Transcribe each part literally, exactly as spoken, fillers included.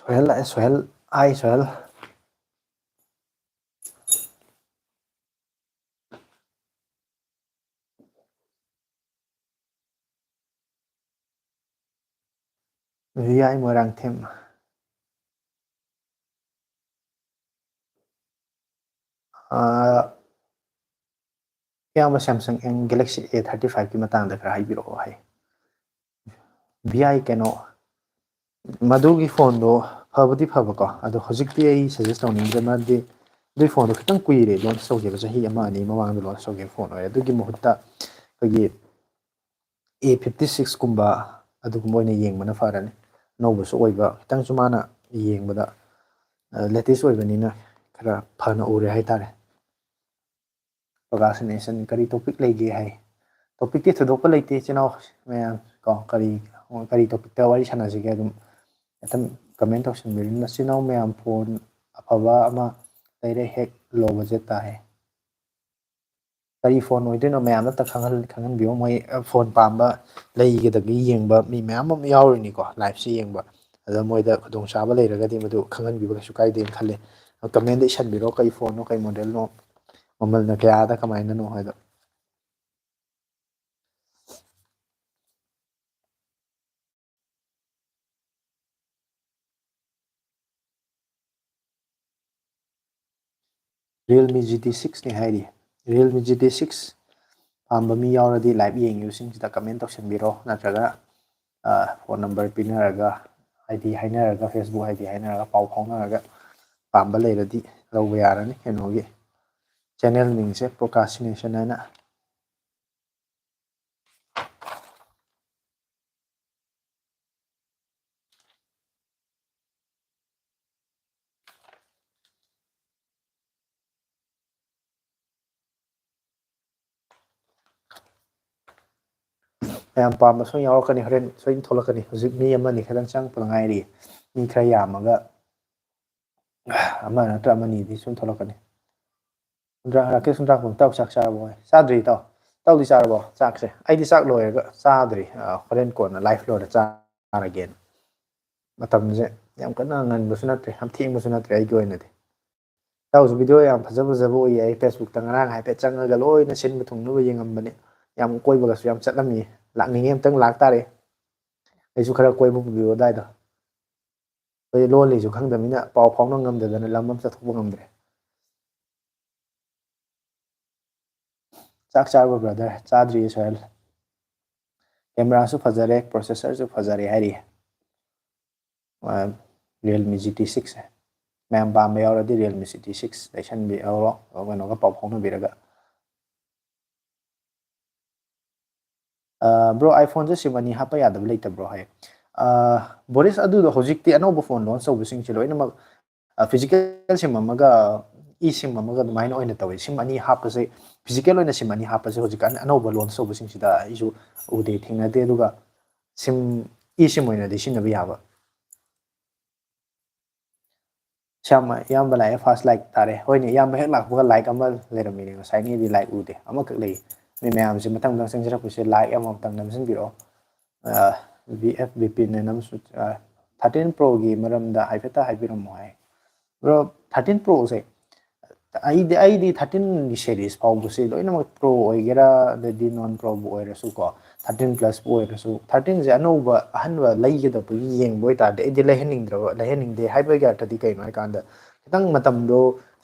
ꯁꯣꯍꯦꯜ ꯂꯥꯛꯑꯦ, ꯁꯣꯍꯦꯜ꯫ ꯑꯥꯏ ꯁꯣꯍꯦꯜ꯫ ꯔꯤꯌꯥꯏ ꯃꯣꯏꯔꯥꯡꯊꯦꯝ꯫ ꯑꯥ, ꯏꯌꯥꯝꯕ, Samsung Galaxy A thirty five ꯀꯤ ꯃꯇꯥꯡꯗ ꯈꯔ ꯍꯥꯏꯕꯤꯔꯛꯑꯣ ꯍꯥꯏ꯫ ꯚꯤ ꯑꯥꯏ ꯀꯩꯅꯣ, ꯃꯗꯨꯒꯤ ꯐꯣꯟꯗꯣ ꯐꯕꯨꯗꯤ ꯐꯕꯀꯣ, ꯑꯗꯣ ꯍꯧꯖꯤꯛꯇꯤ ꯑꯩ suggest ꯇꯧꯅꯤꯡꯗ꯭ꯔꯦ, ꯃꯔꯝꯗꯤ ꯑꯗꯨꯒꯤ ꯐꯣꯟꯗꯣ ꯈꯤꯇꯪ ꯀꯨꯏꯔꯦ launch ꯇꯧꯈꯤꯕ, ꯆꯍꯤ ꯑꯃ ꯑꯅꯤ ꯃꯃꯥꯡꯗ launch ꯇꯧꯈꯤꯕ ꯐꯣꯟ ꯑꯣꯏꯔꯦ꯫ ꯑꯗꯨꯒꯤ ꯃꯍꯨꯠꯇ ꯑꯩꯈꯣꯏꯒꯤ A fifty six ꯀꯨꯝꯕ ꯑꯗꯨꯒꯨꯝꯕ ꯑꯣꯏꯅ ꯌꯦꯡꯕꯅ ꯐꯔꯅꯤ꯫ ꯑꯅꯧꯕꯁꯨ ꯑꯣꯏꯕ, ꯈꯤꯇꯪꯁꯨ ꯃꯥꯅ ꯌꯦꯡꯕꯗ, ꯑ, latest ꯑꯣꯏꯕꯅꯤꯅ ꯈꯔ ꯐꯅ ꯎꯔꯦ ꯍꯥꯏꯇꯥꯔꯦ꯫ Procrastination ꯀꯔꯤ topic ꯂꯩꯒꯦ ꯍꯥꯏ꯫ Topicꯇꯤ ꯊꯣꯏꯗꯣꯛꯄ ꯂꯩꯇꯦ, ꯏꯆꯤꯟ ꯏꯅꯥꯎ ꯃꯌꯥꯝ ꯀꯣ, ꯀꯔꯤ, ꯀꯔꯤ topicꯇ ꯋꯥꯔꯤ ꯁꯥꯟꯅꯁꯤꯒꯦ, ꯑꯗꯨꯝ ꯑꯗꯨꯝ comment ꯇꯧꯁꯟꯕꯤꯔꯣ꯫ ꯅꯆꯤꯟ ꯏꯅꯥꯎ ꯃꯌꯥꯝ, ꯐꯣꯟ ꯑꯐꯕ ꯑꯃ ꯂꯩꯔꯦ, ꯍꯦꯛ low budget ꯇꯥꯏ꯫ ꯀꯔꯤ ꯐꯣꯟ ꯑꯣꯏꯗꯣꯏꯅꯣ ꯃꯌꯥꯝ ꯑꯝꯇ ꯈꯪꯍꯟ-, ꯈꯪꯍꯟꯕꯤꯌꯣ꯫ ꯃꯣꯏ, ꯑ, ꯐꯣꯟ ꯄꯥꯝꯕ, ꯂꯩꯒꯗꯒꯤ ꯌꯦꯡꯕ ꯃꯤ ꯃꯌꯥꯝ ꯑꯃ ꯌꯥꯎꯔꯤꯅꯤꯀꯣ liveꯁꯦ ꯌꯦꯡꯕ꯫ ꯑꯗ ꯃꯣꯏꯗ ꯈꯨꯗꯣꯡꯆꯥꯕ ꯂꯩꯔꯒꯗꯤ ꯃꯗꯨ ꯈꯪꯍꯟꯕꯤꯕ ꯀꯩꯁꯨ ꯀꯥꯏꯗꯦꯅ ꯈꯜꯂꯦ꯫ Commentꯗ ꯏꯁꯟꯕꯤꯔꯣ, ꯀꯔꯤ ꯐꯣꯟꯅꯣ, ꯀꯔꯤ modelꯅꯣ, ꯃꯃꯜꯅ ꯀꯌꯥꯗ ꯀꯃꯥꯏꯅꯅꯣ ꯍꯥꯏꯗꯣ꯫ Realme G T sixꯅꯤ ꯍꯥꯏꯔꯤ꯫ Realme G T six ꯄꯥꯝꯕ ꯃꯤ ꯌꯥꯎꯔꯗꯤ live ꯌꯦꯡꯉꯤꯕꯁꯤꯡꯁꯤꯗ comment ꯇꯧꯁꯟꯕꯤꯔꯣ, ꯅꯠꯇ꯭ꯔꯒ, ꯑ, phone number ꯄꯤꯅꯔꯒ, ID ꯍꯥꯏꯅꯔꯒ, Facebook ID ꯍꯥꯏꯅꯔꯒ, ꯄꯥꯎ ꯐꯥꯎꯅꯔꯒ ꯄꯥꯝꯕ ꯂꯩꯔꯗꯤ ꯂꯧꯕ ꯌꯥꯔꯅꯤ꯫ ꯀꯩꯅꯣꯒꯤ channel ꯃꯤꯡꯁꯦ Procrastination ꯍꯥꯏꯅ꯫ ꯃꯌꯥꯝ ꯄꯥꯝꯕ ꯁꯣꯏ ꯌꯥꯎꯔꯛꯀꯅꯤ, ꯍꯣꯔꯦꯟ ꯁꯣꯏꯗꯅ ꯊꯣꯛꯂꯛꯀꯅꯤ꯫ ꯍꯧꯖꯤꯛ ꯃꯤ ꯑꯃꯅꯤ ꯈꯛꯇꯪ ꯆꯪꯉꯛꯄꯗ ꯉꯥꯏꯔꯤ꯫ ꯃꯤ ꯈꯔ ꯌꯥꯝꯃꯒ ꯑꯃ ꯅꯠꯇ꯭ꯔ ꯑꯃꯅꯤꯗꯤ ꯁꯨꯝ ꯊꯣꯛꯂꯛꯀꯅꯤ꯫ ꯁꯨꯟꯗ꯭ꯔꯥ-, ꯔꯥꯀꯦꯁ ꯁꯨꯟꯗ꯭ꯔꯥꯡꯈꯣꯡ, "ꯏꯇꯥꯎ ꯆꯥꯛ ꯆꯥꯔꯕꯣ?" ꯍꯥꯏ꯫ "ꯆꯥꯗ꯭ꯔꯤ ꯏꯇꯥꯎ꯫ ꯏꯇꯥꯎꯗꯤ ꯆꯥꯔꯕꯣ?" "ꯆꯥꯛꯁꯦ ꯑꯩꯗꯤ ꯆꯥꯛ ꯂꯣꯏꯔꯒ ꯆꯥꯗ꯭ꯔꯤ꯫ ꯑ, ꯍꯣꯔꯦꯟ ꯀꯣꯟꯅ live ꯂꯣꯏꯔ ꯆꯥꯔꯒꯦꯅ꯫ ꯃꯇꯝꯁꯦ ꯌꯥꯝ ꯀꯟꯅ ꯉꯟꯕꯁꯨ ꯅꯠꯇ꯭ꯔꯦ, ꯌꯥꯝ ꯊꯦꯡꯕꯁꯨ ꯅꯠꯇ꯭ꯔꯦ ꯑꯩꯒꯤ ꯑꯣꯏꯅꯗꯤ꯫ ꯏꯇꯥꯎꯁꯨ ꯚꯤꯗꯤꯑꯣ ꯌꯥꯝ ꯐꯖ ꯐꯖꯕ ꯎꯏꯌꯦ꯫ ꯑꯩ ꯐꯦꯁꯕꯨꯛꯇ ꯉꯔꯥꯡ ꯍꯥꯏꯐꯦꯠ ꯆꯪꯉꯒ ꯂꯣꯏꯅ ꯁꯤꯟꯕ ꯊꯨꯡꯅꯕ ꯌꯦꯡꯉꯝꯕꯅꯦ꯫ ꯌꯥꯝ ꯀꯣꯏꯕꯒꯁꯨ ꯌꯥꯝ ꯆꯠꯂꯝꯃꯤ꯫ ꯂꯥꯛꯅꯤꯡꯉꯦ, ꯑꯝꯇꯪ ꯂꯥꯛꯇꯥꯔꯦ꯫ ꯑꯩꯁꯨ ꯈꯔ ꯀꯣꯏꯕ ꯄꯨꯕꯤꯌꯨ ꯑꯗꯥꯏꯗꯣ꯫ ꯑꯩꯈꯣꯏ ꯂꯣꯜꯂꯤꯁꯨ ꯈꯪꯗꯕꯅꯤꯅ ꯄꯥꯎ ꯐꯥꯎꯅ ꯉꯝꯗꯗꯅ ꯂꯝ ꯑꯃ ꯆꯠꯊꯣꯛꯄ ꯉꯝꯗ꯭ꯔꯦ꯫ ꯆꯥꯛ ꯆꯥꯔꯕ ꯕ꯭ꯔꯗꯔ? ꯆꯥꯗ꯭ꯔꯤꯌꯦ ꯁꯣꯍꯦꯜ꯫ ꯀꯦꯃꯦꯔꯥꯁꯨ ꯐꯖꯔꯦ, ꯄ꯭ꯔꯣꯁꯦꯁꯔꯁꯨ ꯐꯖꯔꯦ ꯍꯥꯏꯔꯤ꯫ ꯔꯤꯌꯦꯜꯃꯤ ꯖꯤ ꯇꯤ ꯁꯤꯛꯁꯁꯦ ꯃꯌꯥꯝ ꯄꯥꯝꯕ ꯌꯥꯎꯔꯗꯤ ꯔꯤꯌꯦꯜꯃꯤ ꯖꯤ ꯇꯤ ꯁꯤꯛꯁ ꯂꯩꯁꯟꯕꯤꯍꯧꯔꯣ, ꯀꯩꯅꯣꯒ ꯄꯥꯎ ꯐꯥꯎꯅꯕꯤꯔꯒ꯫ ꯕ꯭ꯔꯣ, ꯑꯥꯏꯐꯣꯟꯁꯦ ꯁꯤꯝ ꯑꯅꯤ ꯍꯥꯞꯄ ꯌꯥꯗꯕ ꯂꯩꯇꯕ꯭ꯔꯣ ꯍꯥꯏ꯫ ꯕꯣꯔꯤꯁ, ꯑꯗꯨꯗꯣ ꯍꯧꯖꯤꯛꯇꯤ ꯑꯅꯧꯕ ꯐꯣꯟ ꯂꯣꯟꯆ ꯇꯧꯕꯁꯤꯡꯁꯦ ꯂꯣꯏꯅꯃꯛ ꯐꯤꯖꯤꯀꯦꯜ ꯁꯤꯝ ꯑꯃꯒ ꯏ ꯁꯤꯝ ꯑꯃꯒ ꯑꯗꯨꯃꯥꯏꯅ ꯑꯣꯏꯅ ꯇꯧꯋꯤ꯫ ꯁꯤꯝ ꯑꯅꯤ ꯍꯥꯞꯄꯁꯦ, ꯐꯤꯖꯤꯀꯦꯜ ꯑꯣꯏꯅ ꯁꯤꯝ ꯑꯅꯤ ꯍꯥꯞꯄꯁꯦ ꯍꯧꯖꯤꯛꯀꯥꯟ ꯑꯅꯧꯕ ꯂꯣꯟꯆ ꯇꯧꯕꯁꯤꯡꯁꯤꯗ ꯑꯩꯁꯨ ꯎꯗꯦ, ꯊꯦꯡꯅꯗꯦ꯫ ꯑꯗꯨꯒ ꯁꯤꯝ, ꯏ ꯁꯤꯝ ꯑꯣꯏꯅꯗꯤ ꯁꯤꯖꯤꯟꯅꯕ ꯌꯥꯕ꯫ ꯁ꯭ꯌꯥꯝ, ꯏꯌꯥꯝꯕ ꯂꯥꯛꯑꯦ, ꯐꯥꯔꯁ ꯂꯥꯏꯛ ꯇꯥꯔꯦ꯫ ꯍꯣꯏꯅꯦ, ꯏꯌꯥꯝꯕ ꯍꯦꯛ ꯂꯥꯛꯄꯒ ꯂꯥꯏꯛ ꯑꯃ ꯂꯩꯔꯝꯃꯤꯅꯦ, ꯉꯁꯥꯏꯉꯩꯗꯤ ꯂꯥꯏꯛ ꯎꯗꯦ, ꯑꯃꯈꯛ ꯂꯩ꯫ ꯃꯤ ꯃꯌꯥꯝꯁꯦ ꯃꯊꯪ ꯃꯊꯪ ꯆꯪꯁꯤꯜꯂꯛꯄꯁꯦ ꯂꯥꯏꯛ ꯑꯃꯃꯝꯇꯪ ꯅꯝꯁꯤꯟꯕꯤꯔꯛꯑꯣ꯫ ꯕꯤ ꯑꯦꯐ ꯕꯤꯄꯤꯟꯅ ꯅꯝꯁꯨ, ꯊꯥꯔꯇꯤꯟ ꯄ꯭ꯔꯣꯒꯤ ꯃꯔꯝꯗ ꯍꯥꯏꯐꯦꯠꯇ ꯍꯥꯏꯕꯤꯔꯝꯃꯣ ꯍꯥꯏ꯫ ꯕ꯭ꯔꯣ, ꯊꯥꯔꯇꯤꯟ ꯄ꯭ꯔꯣꯁꯦ ꯑꯩꯗꯤ, ꯑꯩꯗꯤ ꯊꯥꯔꯇꯤꯟꯒꯤ ꯁꯦꯔꯤꯁ ꯐꯥꯎꯕꯁꯦ ꯂꯣꯏꯅꯃꯛ ꯄ꯭ꯔꯣ ꯑꯣꯏꯒꯦꯔꯥ, ꯑꯗꯩꯗꯤ ꯅꯣꯟ ꯄ꯭ꯔꯣꯕꯨ ꯑꯣꯏꯔꯁꯨꯀꯣ, ꯊꯥꯔꯇꯤꯟ ꯄ꯭ꯂꯁꯄꯨ ꯑꯣꯏꯔꯁꯨ, ꯊꯥꯔꯇꯤꯟꯁꯦ ꯑꯅꯧꯕ ꯑꯍꯟꯕ ꯂꯩꯒꯗꯕꯒꯤ ꯌꯦꯡꯕ ꯑꯣꯏꯇꯥꯔꯗꯤ ꯑꯩꯗꯤ ꯂꯩꯍꯟꯅꯤꯡꯗ꯭ꯔꯕ, ꯂꯩꯍꯟꯅꯤꯡꯗꯦ ꯍꯥꯏꯕꯒꯤ ꯑꯔꯊꯗꯤ ꯀꯩꯅꯣ ꯍꯥꯏꯀꯥꯟꯗ, ꯈꯤꯇꯪ ꯃꯇꯝꯗꯣ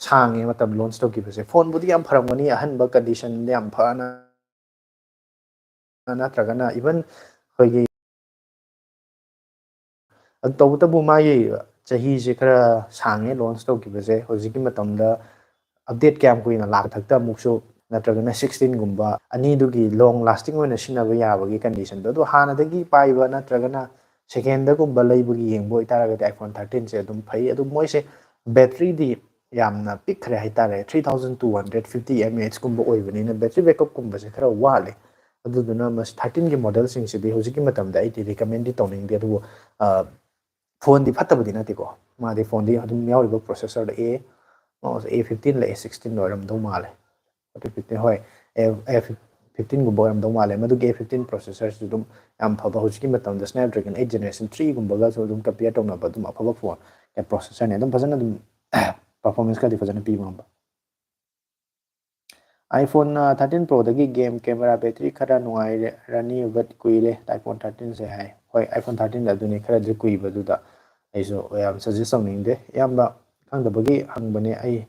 ꯁꯥꯡꯉꯦ, ꯃꯇꯝ ꯂꯣꯟꯆ ꯇꯧꯈꯤꯕꯁꯦ꯫ ꯐꯣꯟꯕꯨꯗꯤ ꯌꯥꯝ ꯐꯔꯝꯒꯅꯤ, ꯑꯍꯟꯕ ꯀꯟꯗꯤꯁꯟꯗ ꯌꯥꯝ ꯐꯅ, ꯅꯠꯇ꯭ꯔꯒꯅ even ꯑꯩꯈꯣꯏꯒꯤ, ꯑꯗꯨ ꯇꯧꯕꯇꯕꯨ ꯃꯥꯒꯤ ꯆꯍꯤꯁꯦ ꯈꯔ ꯁꯥꯡꯉꯦ ꯂꯣꯟꯆ ꯇꯧꯈꯤꯕꯁꯦ꯫ ꯍꯧꯖꯤꯛꯀꯤ ꯃꯇꯝꯗ ꯑꯞꯗꯦꯠ ꯀꯌꯥꯝ ꯀꯨꯏꯅ ꯂꯥꯛꯊꯛꯇ ꯑꯃꯨꯛꯁꯨ, ꯅꯠꯇ꯭ꯔꯒꯅ ꯁꯤꯛꯁꯇꯤꯟꯒꯨꯝꯕ ꯑꯅꯤꯗꯨꯒꯤ ꯂꯣꯡ ꯂꯥꯁꯇꯤꯡ ꯑꯣꯏꯅ ꯁꯤꯖꯤꯟꯅꯕ ꯌꯥꯕꯒꯤ ꯀꯟꯗꯤꯁꯟꯗꯣ꯫ ꯑꯗꯣ ꯍꯥꯟꯅꯗꯒꯤ ꯄꯥꯏꯕ ꯅꯠꯇ꯭ꯔꯒꯅ ꯁꯦꯀꯦꯟꯗꯒꯨꯝꯕ ꯂꯩꯕꯒꯤ ꯌꯦꯡꯕ ꯑꯣꯏꯇꯥꯔꯒꯗꯤ iPhone thirteenꯁꯦ ꯑꯗꯨꯝ ꯐꯩ꯫ ꯑꯗꯨ ꯃꯣꯏꯁꯦ ꯕꯦꯇ꯭ꯔꯤꯗꯤ ꯌꯥꯝꯅ ꯄꯤꯛꯈ꯭ꯔꯦ ꯍꯥꯏꯇꯥꯔꯦ, three thousand two hundred fifty mAh ꯀꯨꯝꯕ ꯑꯣꯏꯕꯅꯤꯅ ꯕꯦꯇ꯭ꯔꯤ ꯕꯦꯛꯀꯞꯀꯨꯝꯕꯁꯦ ꯈꯔ ꯋꯥꯠꯂꯦ꯫ ꯑꯗꯨꯗꯨꯅ ꯃꯁꯤ ꯊꯥꯔꯇꯤꯟꯒꯤ ꯃꯣꯗꯦꯜꯁꯤꯡꯁꯤꯗꯤ ꯍꯧꯖꯤꯛꯀꯤ ꯃꯇꯝꯗ ꯑꯩꯗꯤ ꯔꯤꯀꯃꯦꯟꯗꯤ ꯇꯧꯅꯤꯡꯗꯦ꯫ ꯑꯗꯨꯕꯨ ꯐꯣꯟꯗꯤ ꯐꯠꯇꯕꯗꯤ ꯅꯠꯇꯦꯀꯣ, ꯃꯥꯗꯤ ꯐꯣꯟꯗꯤ ꯑꯗꯨꯝ ꯌꯥꯎꯔꯤꯕ ꯄ꯭ꯔꯣꯁꯦꯁꯔꯗ ꯑꯦ ꯑꯦ ꯐꯤꯐꯇꯤꯟꯂ ꯑꯦ ꯁꯤꯛꯁꯇꯤꯟ ꯑꯣꯏꯔꯝꯗꯧ ꯃꯥꯜꯂꯦ꯫ ꯐꯣꯔꯇꯤ ꯐꯤꯐꯇꯤꯟ, ꯍꯣꯏ, ꯑꯦ ꯑꯦ ꯐꯤꯐꯇꯤꯟꯒꯨꯝꯕ ꯑꯣꯏꯔꯝꯗꯧ ꯃꯥꯜꯂꯦ꯫ ꯃꯗꯨꯒꯤ ꯑꯦ ꯐꯤꯐꯇꯤꯟ ꯄ꯭ꯔꯣꯁꯦꯁꯔꯁꯨ ꯑꯗꯨꯝ ꯌꯥꯝ ꯐꯕ, ꯍꯧꯖꯤꯛꯀꯤ ꯃꯇꯝꯗ ꯁ꯭ꯅꯦꯞ ꯗ꯭ꯔꯦꯒꯟ ꯑꯩꯠ ꯖꯦꯅꯦꯔꯦꯁꯟ ꯊ꯭ꯔꯤꯒꯨꯝꯕꯒꯁꯨ ꯑꯗꯨꯝ ꯀꯝꯄꯤꯌꯔ ꯇꯧꯅꯕ ꯑꯗꯨꯝ ꯑꯐꯕ ꯐꯣꯟ ꯄ꯭ꯔꯣꯁꯦꯁꯔꯅꯦ꯫ ꯑꯗꯨꯝ ꯐꯖꯅ ꯑꯗꯨꯝ ꯄꯔꯐꯣꯔꯃꯦꯟꯁ ꯈꯔꯗꯤ ꯐꯖꯅ ꯄꯤꯕ ꯉꯝꯕ꯫ iPhone ꯊꯥꯔꯇꯤꯟ ꯄ꯭ꯔꯣꯗꯒꯤ ꯒꯦꯝ ꯀꯦꯃꯦꯔꯥ ꯕꯦꯇ꯭ꯔꯤ ꯈꯔ ꯅꯨꯡꯉꯥꯏꯔꯅꯤ, ꯕꯠ ꯀꯨꯏꯔꯦ iPhone ꯊꯥꯔꯇꯤꯟꯁꯦ ꯍꯥꯏ꯫ ꯍꯣꯏ, iPhone ꯊꯥꯔꯇꯤꯟꯗ ꯑꯗꯨꯅꯤ ꯈꯔꯗꯤ ꯀꯨꯏꯕꯗꯨꯗ ꯑꯩꯁꯨ ꯌꯥꯝ ꯁꯖꯦꯁ ꯇꯧꯅꯤꯡꯗꯦ꯫ ꯑꯌꯥꯝꯕ ꯈꯪꯗꯕꯒꯤ ꯍꯪꯕꯅꯦ ꯑꯩ꯫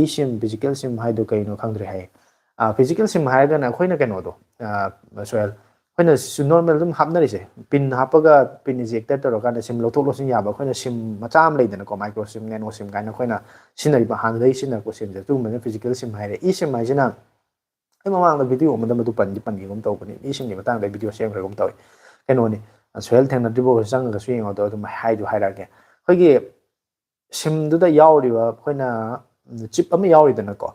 ꯏ ꯁꯤꯝ, ꯐꯤꯖꯤꯀꯦꯜ ꯁꯤꯝ ꯍꯥꯏꯗꯣ ꯀꯩꯅꯣ ꯈꯪꯗ꯭ꯔꯦ ꯍꯥꯏ꯫ ꯐꯤꯖꯤꯀꯦꯜ ꯁꯤꯝ ꯍꯥꯏꯔꯒꯅ ꯑꯩꯈꯣꯏꯅ ꯀꯩꯅꯣꯗꯣ, ꯁꯣꯍꯦꯜ, ꯑꯩꯈꯣꯏꯅ ꯁꯤ ꯅꯣꯔꯃꯦꯜ ꯑꯗꯨꯝ ꯍꯥꯞꯅꯔꯤꯁꯦ, ꯄꯤꯟ ꯍꯥꯞꯄꯒ ꯄꯤꯟ ꯏꯖꯦꯛꯇꯔ ꯇꯧꯔꯀꯥꯟꯗ ꯁꯤꯝ ꯂꯧꯊꯣꯛ ꯂꯧꯁꯤꯟ ꯌꯥꯕ, ꯑꯩꯈꯣꯏꯅ ꯁꯤꯝ ꯃꯆꯥ ꯑꯃ ꯂꯩꯗꯅꯀꯣ, ꯃꯥꯏꯀ꯭ꯔꯣ ꯁꯤꯝ, ꯅꯦꯅꯣ ꯁꯤꯝ ꯀꯥꯏꯅ ꯑꯩꯈꯣꯏꯅ ꯁꯤꯖꯤꯟꯅꯔꯤꯕ, ꯍꯥꯟꯅꯗꯒꯤ ꯁꯤꯖꯤꯟꯅꯔꯛꯄ ꯁꯤꯝꯁꯦ, ꯑꯗꯨꯒꯨꯝꯕꯅ ꯐꯤꯖꯤꯀꯦꯜ ꯁꯤꯝ ꯍꯥꯏꯔꯦ꯫ ꯏ ꯁꯤꯝ ꯍꯥꯏꯁꯤꯅ ꯑꯩ ꯃꯃꯥꯡꯗ ꯚꯤꯗꯤꯑꯣ ꯑꯃꯗ ꯃꯗꯨ ꯄꯟꯗꯤ ꯄꯟꯈꯤꯒꯨꯝ ꯇꯧꯕꯅꯤ, ꯏ ꯁꯤꯝꯒꯤ ꯃꯇꯥꯡꯗ ꯚꯤꯗꯤꯑꯣ ꯁꯦꯝꯈ꯭ꯔꯒꯨꯝ ꯇꯧꯏ꯫ ꯀꯩꯅꯣꯅꯤ, ꯁꯣꯍꯦꯜ ꯊꯦꯡꯅꯗ꯭ꯔꯤꯕ ꯑꯣꯏꯔꯁꯨ ꯆꯪꯉꯒꯁꯨ ꯌꯦꯡꯉꯣ, ꯑꯗꯣ ꯑꯗꯨꯝ ꯍꯥꯏꯗꯨ ꯍꯥꯏꯔꯛꯑꯒꯦ꯫ ꯑꯩꯈꯣꯏꯒꯤ ꯁꯤꯝꯗꯨꯗ ꯌꯥꯎꯔꯤꯕ ꯑꯩꯈꯣꯏꯅ ꯆꯤꯞ ꯑꯃ ꯌꯥꯎꯔꯤꯗꯅꯀꯣ,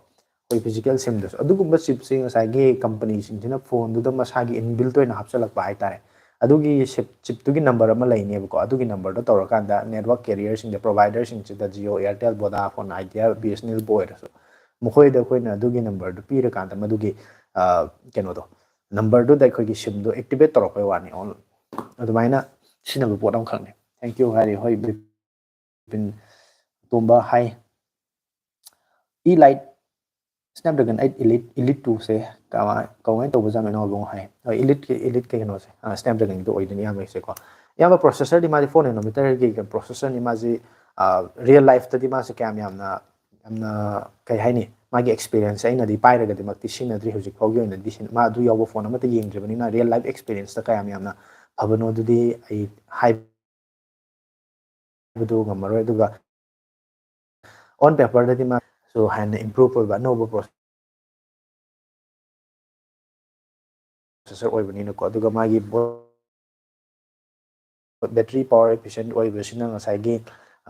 ꯑꯩꯈꯣꯏ ꯐꯤꯖꯤꯀꯦꯜ ꯁꯤꯝꯗꯁꯨ, ꯑꯗꯨꯒꯨꯝꯕ ꯆꯤꯞꯁꯤ ꯉꯁꯥꯏꯒꯤ ꯀꯝꯄꯅꯤꯁꯤꯡꯁꯤꯅ ꯐꯣꯟꯗꯨꯗ ꯃꯁꯥꯒꯤ ꯏꯟꯕꯤꯜꯠ ꯑꯣꯏꯅ ꯍꯥꯞꯆꯤꯜꯂꯛꯄ ꯍꯥꯏꯇꯥꯔꯦ꯫ ꯑꯗꯨꯒꯤ ꯆꯤꯞꯇꯨꯒꯤ ꯅꯝꯕꯔ ꯑꯃ ꯂꯩꯅꯦꯕꯀꯣ, ꯑꯗꯨꯒꯤ ꯅꯝꯕꯔꯗꯣ ꯇꯧꯔꯀꯥꯟꯗ network ꯀꯦꯔꯤꯌꯔꯁꯤꯡꯗ, ꯄ꯭ꯔꯣꯚꯥꯏꯗꯔꯁꯤꯡꯁꯤꯗ, Jio, Airtel, Vodafone, Idea, B S N L ꯕꯨ ꯑꯣꯏꯔꯁꯨ, ꯃꯈꯣꯏꯗ ꯑꯩꯈꯣꯏꯅ ꯑꯗꯨꯒꯤ ꯅꯝꯕꯔꯗꯨ ꯄꯤꯔꯀꯥꯟꯗ ꯃꯗꯨꯒꯤ ꯀꯩꯅꯣꯗꯣ, ꯅꯝꯕꯔꯗꯨꯗ ꯑꯩꯈꯣꯏꯒꯤ ꯁꯤꯝꯗꯣ ꯑꯦꯛꯇꯤꯚꯦꯠ ꯇꯧꯔꯛꯄꯩ ꯋꯥꯅꯤ꯫ ꯑꯗꯨꯃꯥꯏꯅ ꯁꯤꯖꯤꯟꯅꯕ ꯄꯣꯠ ꯑꯃꯈꯛꯅꯤ꯫ Thank you ꯍꯥꯏꯔꯤ꯫ ꯍꯣꯏ, ꯕꯤꯄꯤꯟ ꯇꯣꯝꯕ ꯍꯥꯏ꯫ E Lite Snapdragon eight Elite, Elite two ꯁꯦ ꯀꯃꯥꯏ-, ꯀꯃꯥꯏꯅ ꯇꯧꯕꯖꯥꯠꯅꯣ ꯏꯅꯥꯎ ꯏꯕꯨꯡꯉꯣ ꯍꯥꯏ꯫ ꯍꯣꯏ, Elite ꯀꯤ, Elite ꯀꯩꯅꯣꯁꯦ, Snapdragon ꯒꯤꯗꯣ ꯑꯣꯏꯗꯣꯏꯅꯤ ꯏꯌꯥꯝꯕꯒꯤꯁꯦꯀꯣ꯫ ꯏꯌꯥꯝꯕ, ꯄ꯭ꯔꯣꯁꯦꯁꯔꯗꯤ ꯃꯥꯗꯤ four nanometer ꯒꯤ ꯄ꯭ꯔꯣꯁꯦꯁꯔꯅꯤ꯫ ꯃꯥꯁꯤ ꯔꯤꯌꯦꯜ ꯂꯥꯏꯐꯇꯗꯤ ꯃꯥꯁꯦ ꯀꯌꯥꯝ ꯌꯥꯝꯅ, ꯌꯥꯝꯅ ꯀꯩ ꯍꯥꯏꯅꯤ, ꯃꯥꯒꯤ ꯑꯦꯛꯁꯄꯤꯔꯤꯌꯦꯟꯁꯁꯦ ꯑꯩꯅꯗꯤ ꯄꯥꯏꯔꯒꯗꯤ ꯃꯛꯇꯤ ꯁꯤꯖꯤꯟꯅꯗ꯭ꯔꯤ ꯍꯧꯖꯤꯛ ꯐꯥꯎꯒꯤ ꯑꯣꯏꯅꯗꯤ꯫ ꯁꯤ-, ꯃꯥ ꯑꯗꯨ ꯌꯥꯎꯕ ꯐꯣꯟ ꯑꯃꯠꯇ ꯌꯦꯡꯗ꯭ꯔꯤꯕꯅꯤꯅ ꯔꯤꯌꯦꯜ ꯂꯥꯏꯐ ꯑꯦꯛꯁꯄꯤꯔꯤꯌꯦꯟꯁꯇ ꯀꯌꯥꯝ ꯌꯥꯝꯅ ꯐꯕꯅꯣ ꯑꯗꯨꯗꯤ ꯑꯩ ꯍꯥꯏꯕꯗꯨ ꯉꯝꯃꯔꯣꯏ꯫ ꯑꯗꯨꯒ on paper ꯗꯗꯤ ꯃꯥꯁꯨ ꯍꯦꯟꯅ ꯏꯝꯄ꯭ꯔꯨꯞ ꯑꯣꯏꯕ ꯑꯅꯧꯕ ꯄ꯭ꯔꯣꯁꯦꯁꯔ ꯑꯣꯏꯕꯅꯤꯅꯀꯣ, ꯑꯗꯨꯒ ꯃꯥꯒꯤ battery power efficient ꯑꯣꯏꯕꯁꯤꯅ ꯉꯁꯥꯏꯒꯤ,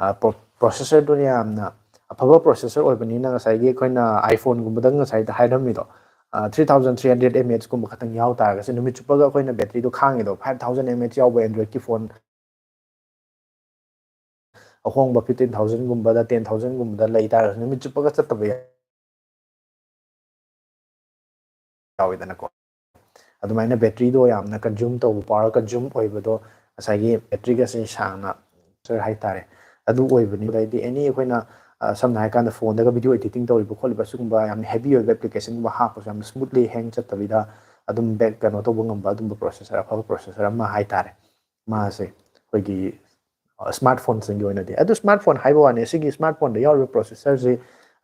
ꯑ, ꯄ꯭ꯔꯣ-, ꯄ꯭ꯔꯣꯁꯦꯁꯔꯗꯨꯅ ꯌꯥꯝꯅ ꯑꯐꯕ ꯄ꯭ꯔꯣꯁꯦꯁꯔ ꯑꯣꯏꯕꯅꯤꯅ ꯉꯁꯥꯏꯒꯤ ꯑꯩꯈꯣꯏꯅ iPhone ꯒꯨꯝꯕꯗ ꯉꯁꯥꯏꯗ ꯍꯥꯏꯔꯝꯃꯤꯗꯣ, ꯑ, three thousand three hundred mAh ꯀꯨꯝꯕ ꯈꯛꯇꯪ ꯌꯥꯎ ꯇꯥꯔꯒꯁꯨ ꯅꯨꯃꯤꯠ ꯆꯨꯞꯄꯒ ꯑꯩꯈꯣꯏꯅ battery ꯗꯣ ꯈꯥꯡꯉꯤꯗꯣ, five thousand mAh ꯌꯥꯎꯕ Android ꯀꯤ ꯐꯣꯟ ꯑꯍꯣꯡꯕ fifteen thousand ꯒꯨꯝꯕꯗ, ten thousand ꯒꯨꯝꯕꯗ ꯂꯩ ꯇꯥꯔꯒꯁꯨ ꯅꯨꯃꯤꯠ ꯆꯨꯞꯄꯒ ꯆꯠꯇꯕ ꯌꯥꯏ꯫ ꯌꯥꯎꯋꯤꯗꯅꯀꯣ꯫ ꯑꯗꯨꯃꯥꯏꯅ ꯕꯦꯇ꯭ꯔꯤꯗꯣ ꯌꯥꯝꯅ ꯀꯟꯖꯨꯝ ꯇꯧꯕ, ꯄꯥꯋꯔ ꯀꯟꯖꯨꯝ ꯑꯣꯏꯕꯗꯣ ꯉꯁꯥꯏꯒꯤ ꯕꯦꯇ꯭ꯔꯤꯒꯁꯦ ꯁꯥꯡꯅ ꯍꯥꯏꯇꯥꯔꯦ꯫ ꯑꯗꯨ ꯑꯣꯏꯕꯅꯤ꯫ ꯑꯗꯩꯗꯤ ꯑꯦꯅꯤ ꯑꯩꯈꯣꯏꯅ ꯁꯝꯅ ꯍꯥꯏꯔꯀꯥꯟꯗ ꯐꯣꯟꯗꯒ ꯚꯤꯗꯤꯑꯣ ꯑꯦꯗꯤꯇꯤꯡ ꯇꯧꯔꯤꯕ ꯈꯣꯠꯂꯤꯕ ꯁꯤꯒꯨꯝꯕ ꯌꯥꯝꯅ ꯍꯦꯚꯤ ꯑꯣꯏꯕ ꯑꯦꯄ꯭ꯂꯤꯀꯦꯁꯟꯒꯨꯝꯕ ꯍꯥꯞꯄꯁꯨ ꯌꯥꯝꯅ ꯁ꯭ꯃꯨꯠꯂꯤ ꯍꯦꯡ ꯆꯠꯇꯕꯤꯗ ꯑꯗꯨꯝ ꯕꯦꯛ ꯀꯩꯅꯣ ꯇꯧꯕ ꯉꯝꯕ ꯑꯗꯨꯝꯕ ꯄ꯭ꯔꯣꯁꯦꯁꯔ, ꯑꯐꯕ ꯄ꯭ꯔꯣꯁꯦꯁꯔ ꯑꯃ ꯍꯥꯏꯇꯥꯔꯦ꯫ ꯃꯥꯁꯦ ꯑꯩꯈꯣꯏꯒꯤ ꯁ꯭ꯃꯥꯔꯠ ꯐꯣꯟꯁꯤꯡꯒꯤ ꯑꯣꯏꯅꯗꯤ꯫ ꯑꯗꯨ ꯁ꯭ꯃꯥꯔꯠ ꯐꯣꯟ ꯍꯥꯏꯕ ꯋꯥꯅꯤ, ꯁꯤꯒꯤ ꯁ꯭ꯃꯥꯔꯠ ꯐꯣꯟꯗ ꯌꯥꯎꯔꯤꯕ ꯄ꯭ꯔꯣꯁꯦꯁꯔꯁꯤ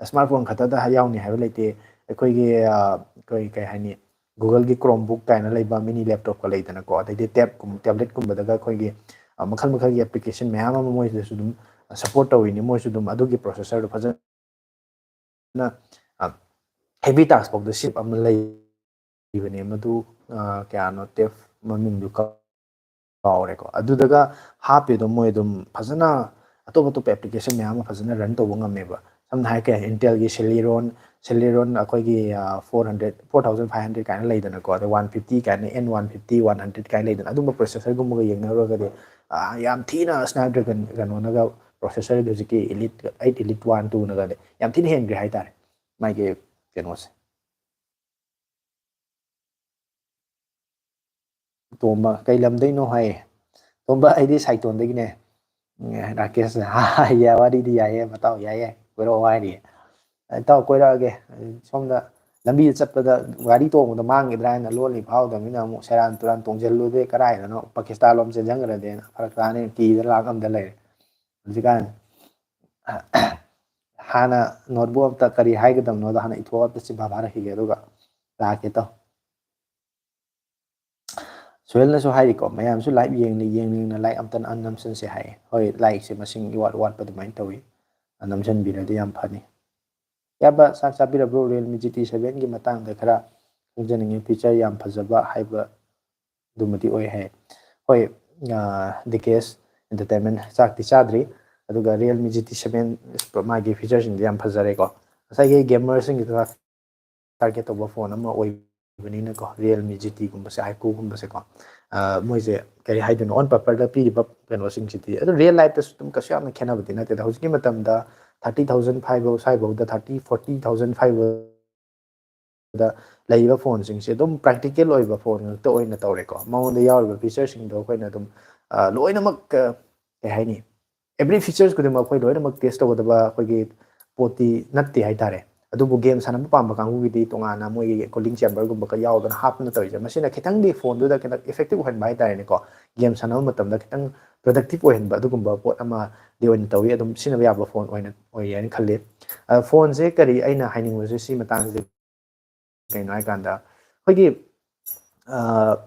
ꯁ꯭ꯃꯥꯔꯠ ꯐꯣꯟ ꯈꯛꯇꯗ ꯌꯥꯎꯅꯤ ꯍꯥꯏꯕ ꯂꯩꯇꯦ꯫ ꯑꯩꯈꯣꯏꯒꯤ ꯑꯩꯈꯣꯏ ꯀꯩ ꯍꯥꯏꯅꯤ, ꯒꯨꯒꯜꯒꯤ ꯀ꯭ꯔꯣꯝꯕꯨꯛ ꯀꯥꯏꯅ ꯂꯩꯕ ꯃꯤꯅꯤ ꯂꯦꯞꯇꯣꯞꯀ ꯂꯩꯗꯅꯀꯣ, ꯑꯗꯩꯗꯤ ꯇꯦꯕꯀꯨꯝ ꯇꯦꯕ꯭ꯂꯦꯠꯀꯨꯝꯕꯗꯒ ꯑꯩꯈꯣꯏꯒꯤ ꯃꯈꯜ ꯃꯈꯜꯒꯤ ꯑꯦꯄ꯭ꯂꯤꯀꯦꯁꯟ ꯃꯌꯥꯝ ꯑꯃ ꯃꯣꯏꯁꯤꯗꯁꯨ ꯑꯗꯨꯝ ꯁꯞꯄꯣꯔꯠ ꯇꯧꯔꯤꯅꯤ꯫ ꯃꯣꯏꯁꯨ ꯑꯗꯨꯝ ꯑꯗꯨꯒꯤ ꯄ꯭ꯔꯣꯁꯦꯁꯔꯗꯣ ꯐꯖꯅ ꯍꯦꯚꯤ ꯇꯥꯛꯁ ꯐꯥꯎꯗ ꯁꯤꯞ ꯑꯃ ꯂꯩꯕꯅꯦ꯫ ꯃꯗꯨ ꯀꯌꯥꯅꯣ, ꯇꯦꯕ ꯃꯃꯤꯡꯗꯨ ꯀꯥꯎꯔꯦꯀꯣ꯫ ꯑꯗꯨꯗꯒ ꯍꯥꯞꯄꯤꯗꯣ ꯃꯣꯏ ꯑꯗꯨꯝ ꯐꯖꯅ ꯑꯇꯣꯞ ꯑꯇꯣꯞꯄ ꯑꯦꯄ꯭ꯂꯤꯀꯦꯁꯟ ꯃꯌꯥꯝ ꯑꯃ ꯐꯖꯅ ꯔꯟ ꯇꯧꯕ ꯉꯝꯃꯦꯕ꯫ ꯁꯝꯅ ꯍꯥꯏꯔꯒ ꯏꯟꯇꯦꯜꯒꯤ ꯁꯦꯂꯤꯔꯣꯟ, ꯁꯦꯂꯤꯔꯣꯟ ꯑꯩꯈꯣꯏꯒꯤ four hundred, four thousand five hundred ꯀꯥꯏꯅ ꯂꯩꯗꯅꯀꯣ, ꯑꯗꯩ ꯋꯥꯟ ꯐꯤꯐꯇꯤ ꯀꯥꯏꯅ, and one fifty, one hundred ꯀꯥꯏꯅ ꯂꯩꯗꯅ, ꯑꯗꯨꯝꯕ ꯄ꯭ꯔꯣꯁꯦꯁꯔꯒꯨꯝꯕꯒ ꯌꯦꯡꯅꯔꯨꯔꯒꯗꯤ ꯌꯥꯝ ꯊꯤꯅ ꯁ꯭ꯅꯦꯞꯗ꯭ꯔꯦꯒꯟ ꯀꯩꯅꯣꯅꯒ ꯄ꯭ꯔꯣꯁꯦꯁꯔ ꯍꯧꯖꯤꯛꯀꯤ ꯏꯂꯤꯠ ꯑꯩꯠ, ꯏꯂꯤꯠ ꯋꯥꯟ ꯇꯨꯅꯒꯗꯤ ꯌꯥꯝ ꯊꯤꯅ ꯍꯦꯟꯈ꯭ꯔꯦ ꯍꯥꯏꯇꯥꯔꯦ ꯃꯥꯒꯤ ꯀꯩꯅꯣꯁꯦ꯫ ꯇꯣꯝꯕ ꯀꯩ ꯂꯝꯗꯩꯅꯣ ꯍꯥꯏꯌꯦ꯫ ꯇꯣꯝꯕ ꯑꯩꯗꯤ ꯁꯥꯏꯇꯣꯟꯗꯒꯤꯅꯦ꯫ ꯎꯝ, ꯔꯥꯀꯦꯁꯅ ꯍꯥꯏꯌꯦ, ꯋꯥꯔꯤꯗꯤ ꯌꯥꯏꯌꯦ ꯃꯇꯥꯎ, ꯌꯥꯏꯌꯦ, ꯀꯣꯏꯔꯛꯑꯣ ꯍꯥꯏꯔꯤꯌꯦ꯫ ꯏꯇꯥꯎ ꯀꯣꯏꯔꯛꯑꯒꯦ꯫ ꯁꯣꯝꯗ ꯂꯝꯕꯤꯗ ꯆꯠꯄꯗ ꯒꯥꯔꯤ ꯇꯣꯡꯕꯗ ꯃꯥꯡꯈꯤꯗ꯭ꯔꯥ ꯍꯥꯏꯅ ꯂꯣꯜꯂꯤ ꯐꯥꯎꯗꯕꯅꯤꯅ ꯑꯃꯨꯛ ꯁꯦꯔꯥꯟ ꯇꯨꯔꯥꯟ ꯇꯣꯡꯁꯤꯜꯂꯨꯗꯦ, ꯀꯔꯥꯏꯗꯅꯣ ꯄꯥꯀꯤꯁꯇꯥꯟ ꯂꯣꯝ ꯆꯦꯟꯁꯤꯟꯈ꯭ꯔꯗꯤꯅ ꯐꯔꯛ ꯇꯥꯅꯤ, ꯀꯤꯗ ꯂꯥꯛ ꯑꯝꯗ ꯂꯩꯔꯦ ꯍꯧꯖꯤꯛꯀꯥꯟ꯫ ꯍꯥꯟꯅ ꯅꯣꯠꯕꯨꯛ ꯑꯝꯇ ꯀꯔꯤ ꯍꯥꯏꯒꯗꯕꯅꯣꯗꯣ ꯍꯥꯟꯅ ꯏꯊꯣꯛꯑ ꯑꯝꯇ ꯆꯤꯟꯐꯥ ꯐꯥꯔꯛꯈꯤꯒꯦ, ꯑꯗꯨꯒ ꯂꯥꯛꯀꯦ ꯇꯧ꯫ ꯁꯣꯍꯦꯜꯅꯁꯨ ꯍꯥꯏꯔꯤꯀꯣ, ꯃꯌꯥꯝꯁꯨ ꯂꯥꯏꯚ ꯌꯦꯡꯅ ꯌꯦꯡꯅꯤꯡꯅ ꯂꯥꯏꯛ ꯑꯝꯇ ꯅꯝꯁꯤꯟꯁꯦ ꯍꯥꯏꯌꯦ꯫ ꯍꯣꯏ, ꯂꯥꯏꯛꯁꯦ ꯃꯁꯤꯡ ꯏꯋꯥꯠ ꯋꯥꯠꯄ ꯑꯗꯨꯃꯥꯏꯅ ꯇꯧꯋꯤ꯫ ꯅꯝꯁꯤꯟꯕꯤꯔꯗꯤ ꯌꯥꯝ ꯐꯅꯤ꯫ ꯏꯌꯥꯝꯕ, ꯆꯥꯛ ꯆꯥꯕꯤꯔꯕ꯭ꯔꯣ? ꯔꯤꯌꯦꯜꯃꯤ ꯖꯤ ꯇꯤ ꯁꯚꯦꯟꯒꯤ ꯃꯇꯥꯡꯗ ꯈꯔ ꯈꯪꯖꯅꯤꯡꯉꯤ꯫ ꯐꯤꯆꯔ ꯌꯥꯝ ꯐꯖꯕ ꯍꯥꯏꯕ ꯑꯗꯨꯃꯗꯤ ꯑꯣꯏ ꯍꯥꯏ꯫ ꯍꯣꯏ, ꯗꯤ ꯀꯦ ꯑꯦꯁ ꯑꯦꯟꯇꯔꯇꯦꯟꯃꯦꯟ ꯆꯥꯛꯇꯤ ꯆꯥꯗ꯭ꯔꯤ, ꯑꯗꯨꯒ ꯔꯤꯌꯦꯜꯃꯤ ꯖꯤ ꯇꯤ ꯁꯚꯦꯟ ꯃꯥꯒꯤ ꯐꯤꯆꯔꯁꯤꯡꯗꯤ ꯌꯥꯝ ꯐꯖꯔꯦꯀꯣ꯫ ꯉꯁꯥꯏꯒꯤ ꯒꯦꯃꯔꯁꯤꯡꯒꯤꯗ ꯇꯥꯔꯒꯦꯠ ꯇꯧꯕ ꯐꯣꯟ ꯑꯃ ꯑꯣꯏꯕꯅꯤꯅꯀꯣ, ꯔꯤꯌꯦꯜꯃꯤ ꯖꯤ ꯇꯤꯒꯨꯝꯕꯁꯦ, ꯑꯥꯏꯀꯣꯒꯨꯝꯕꯁꯦꯀꯣ, ꯃꯣꯏꯁꯦ ꯀꯔꯤ ꯍꯥꯏꯗꯣꯏꯅꯣ, ꯑꯣꯟ ꯄꯦꯄꯔꯗ ꯄꯤꯔꯤꯕ ꯀꯩꯅꯣꯁꯤꯡꯁꯤꯗꯤ ꯑꯗꯨ ꯔꯤꯌꯦꯜ ꯂꯥꯏꯐꯇꯁꯨ ꯑꯗꯨꯝ ꯀꯩꯁꯨ ꯌꯥꯝꯅ ꯈꯦꯠꯅꯕꯗꯤ ꯅꯠꯇꯦꯗ꯫ ꯍꯧꯖꯤꯛꯀꯤ ꯃꯇꯝꯗ ꯊꯥꯔꯇꯤ ꯊꯥꯎꯖꯟ ꯐꯥꯏꯚ ꯐꯥꯎ ꯁ꯭ꯋꯥꯏꯐꯥꯎꯗ, ꯊꯥꯔꯇꯤ, ꯐꯣꯔꯇꯤ ꯊꯥꯎꯖꯟ ꯐꯥꯏꯚ ꯐꯥꯎ ꯂꯩꯔꯤꯕ ꯐꯣꯟꯁꯤꯡꯁꯦ ꯑꯗꯨꯝ ꯄ꯭ꯔꯦꯛꯇꯤꯀꯦꯜ ꯑꯣꯏꯕ ꯐꯣꯟ ꯉꯥꯛꯇ ꯑꯣꯏꯅ ꯇꯧꯔꯦꯀꯣ꯫ ꯃꯉꯣꯟꯗ ꯌꯥꯎꯔꯤꯕ ꯐꯤꯆꯔꯁꯤꯡꯗꯣ ꯑꯩꯈꯣꯏꯅ ꯑꯗꯨꯝ, ꯑ, ꯂꯣꯏꯅꯃꯛ, ꯑ, ꯀꯩ ꯍꯥꯏꯅꯤ, ꯑꯦꯕ꯭ꯔꯤ ꯐꯤꯆꯔꯁ ꯈꯨꯗꯤꯡꯃꯛ ꯑꯩꯈꯣꯏ ꯂꯣꯏꯅꯃꯛ ꯇꯦꯁ ꯇꯧꯒꯗꯕ ꯑꯩꯈꯣꯏꯒꯤ ꯄꯣꯠꯇꯤ ꯅꯠꯇꯦ ꯍꯥꯏꯇꯥꯔꯦ꯫ ꯑꯗꯨꯕꯨ ꯒꯦꯝ ꯁꯥꯟꯅꯕ ꯄꯥꯝꯕ ꯀꯥꯡꯕꯨꯒꯤꯗꯤ ꯇꯣꯉꯥꯟꯅ ꯃꯣꯏꯒꯤ ꯀꯨꯂꯤꯡ ꯆꯦꯝꯕꯔꯒꯨꯝꯕꯒ ꯌꯥꯎꯗꯅ ꯍꯥꯞꯇꯅ ꯇꯧꯔꯤꯁꯦ, ꯃꯁꯤꯅ ꯈꯤꯇꯪꯗꯤ ꯐꯣꯟꯗꯨꯗ ꯈꯤꯇꯪ ꯏꯐꯦꯛꯇꯤꯞ ꯑꯣꯏꯍꯟꯕ ꯍꯥꯏꯇꯥꯔꯦꯅꯦꯀꯣ꯫ ꯒꯦꯝ ꯁꯥꯟꯅꯕ ꯃꯇꯝꯗ ꯈꯤꯇꯪ ꯄ꯭ꯔꯗꯛꯇꯤꯞ ꯑꯣꯏꯍꯟꯕ ꯑꯗꯨꯒꯨꯝꯕ ꯄꯣꯠ ꯑꯃꯗꯤ ꯑꯣꯏꯅ ꯇꯧꯋꯤ꯫ ꯑꯗꯨꯝ ꯁꯤꯖꯤꯟꯅꯕ ꯌꯥꯕ ꯐꯣꯟ ꯑꯣꯏꯅ ꯑꯣꯏꯌꯦꯅ ꯈꯜꯂꯤ꯫ ꯑ, ꯐꯣꯟꯁꯦ ꯀꯔꯤ ꯑꯩꯅ ꯍꯥꯏꯅꯤꯡꯕꯁꯦ ꯁꯤ ꯃꯇꯥꯡꯁꯤꯗ ꯀꯩꯅꯣ ꯍꯥꯏꯀꯥꯟꯗ ꯑꯩꯈꯣꯏꯒꯤ, ꯑ,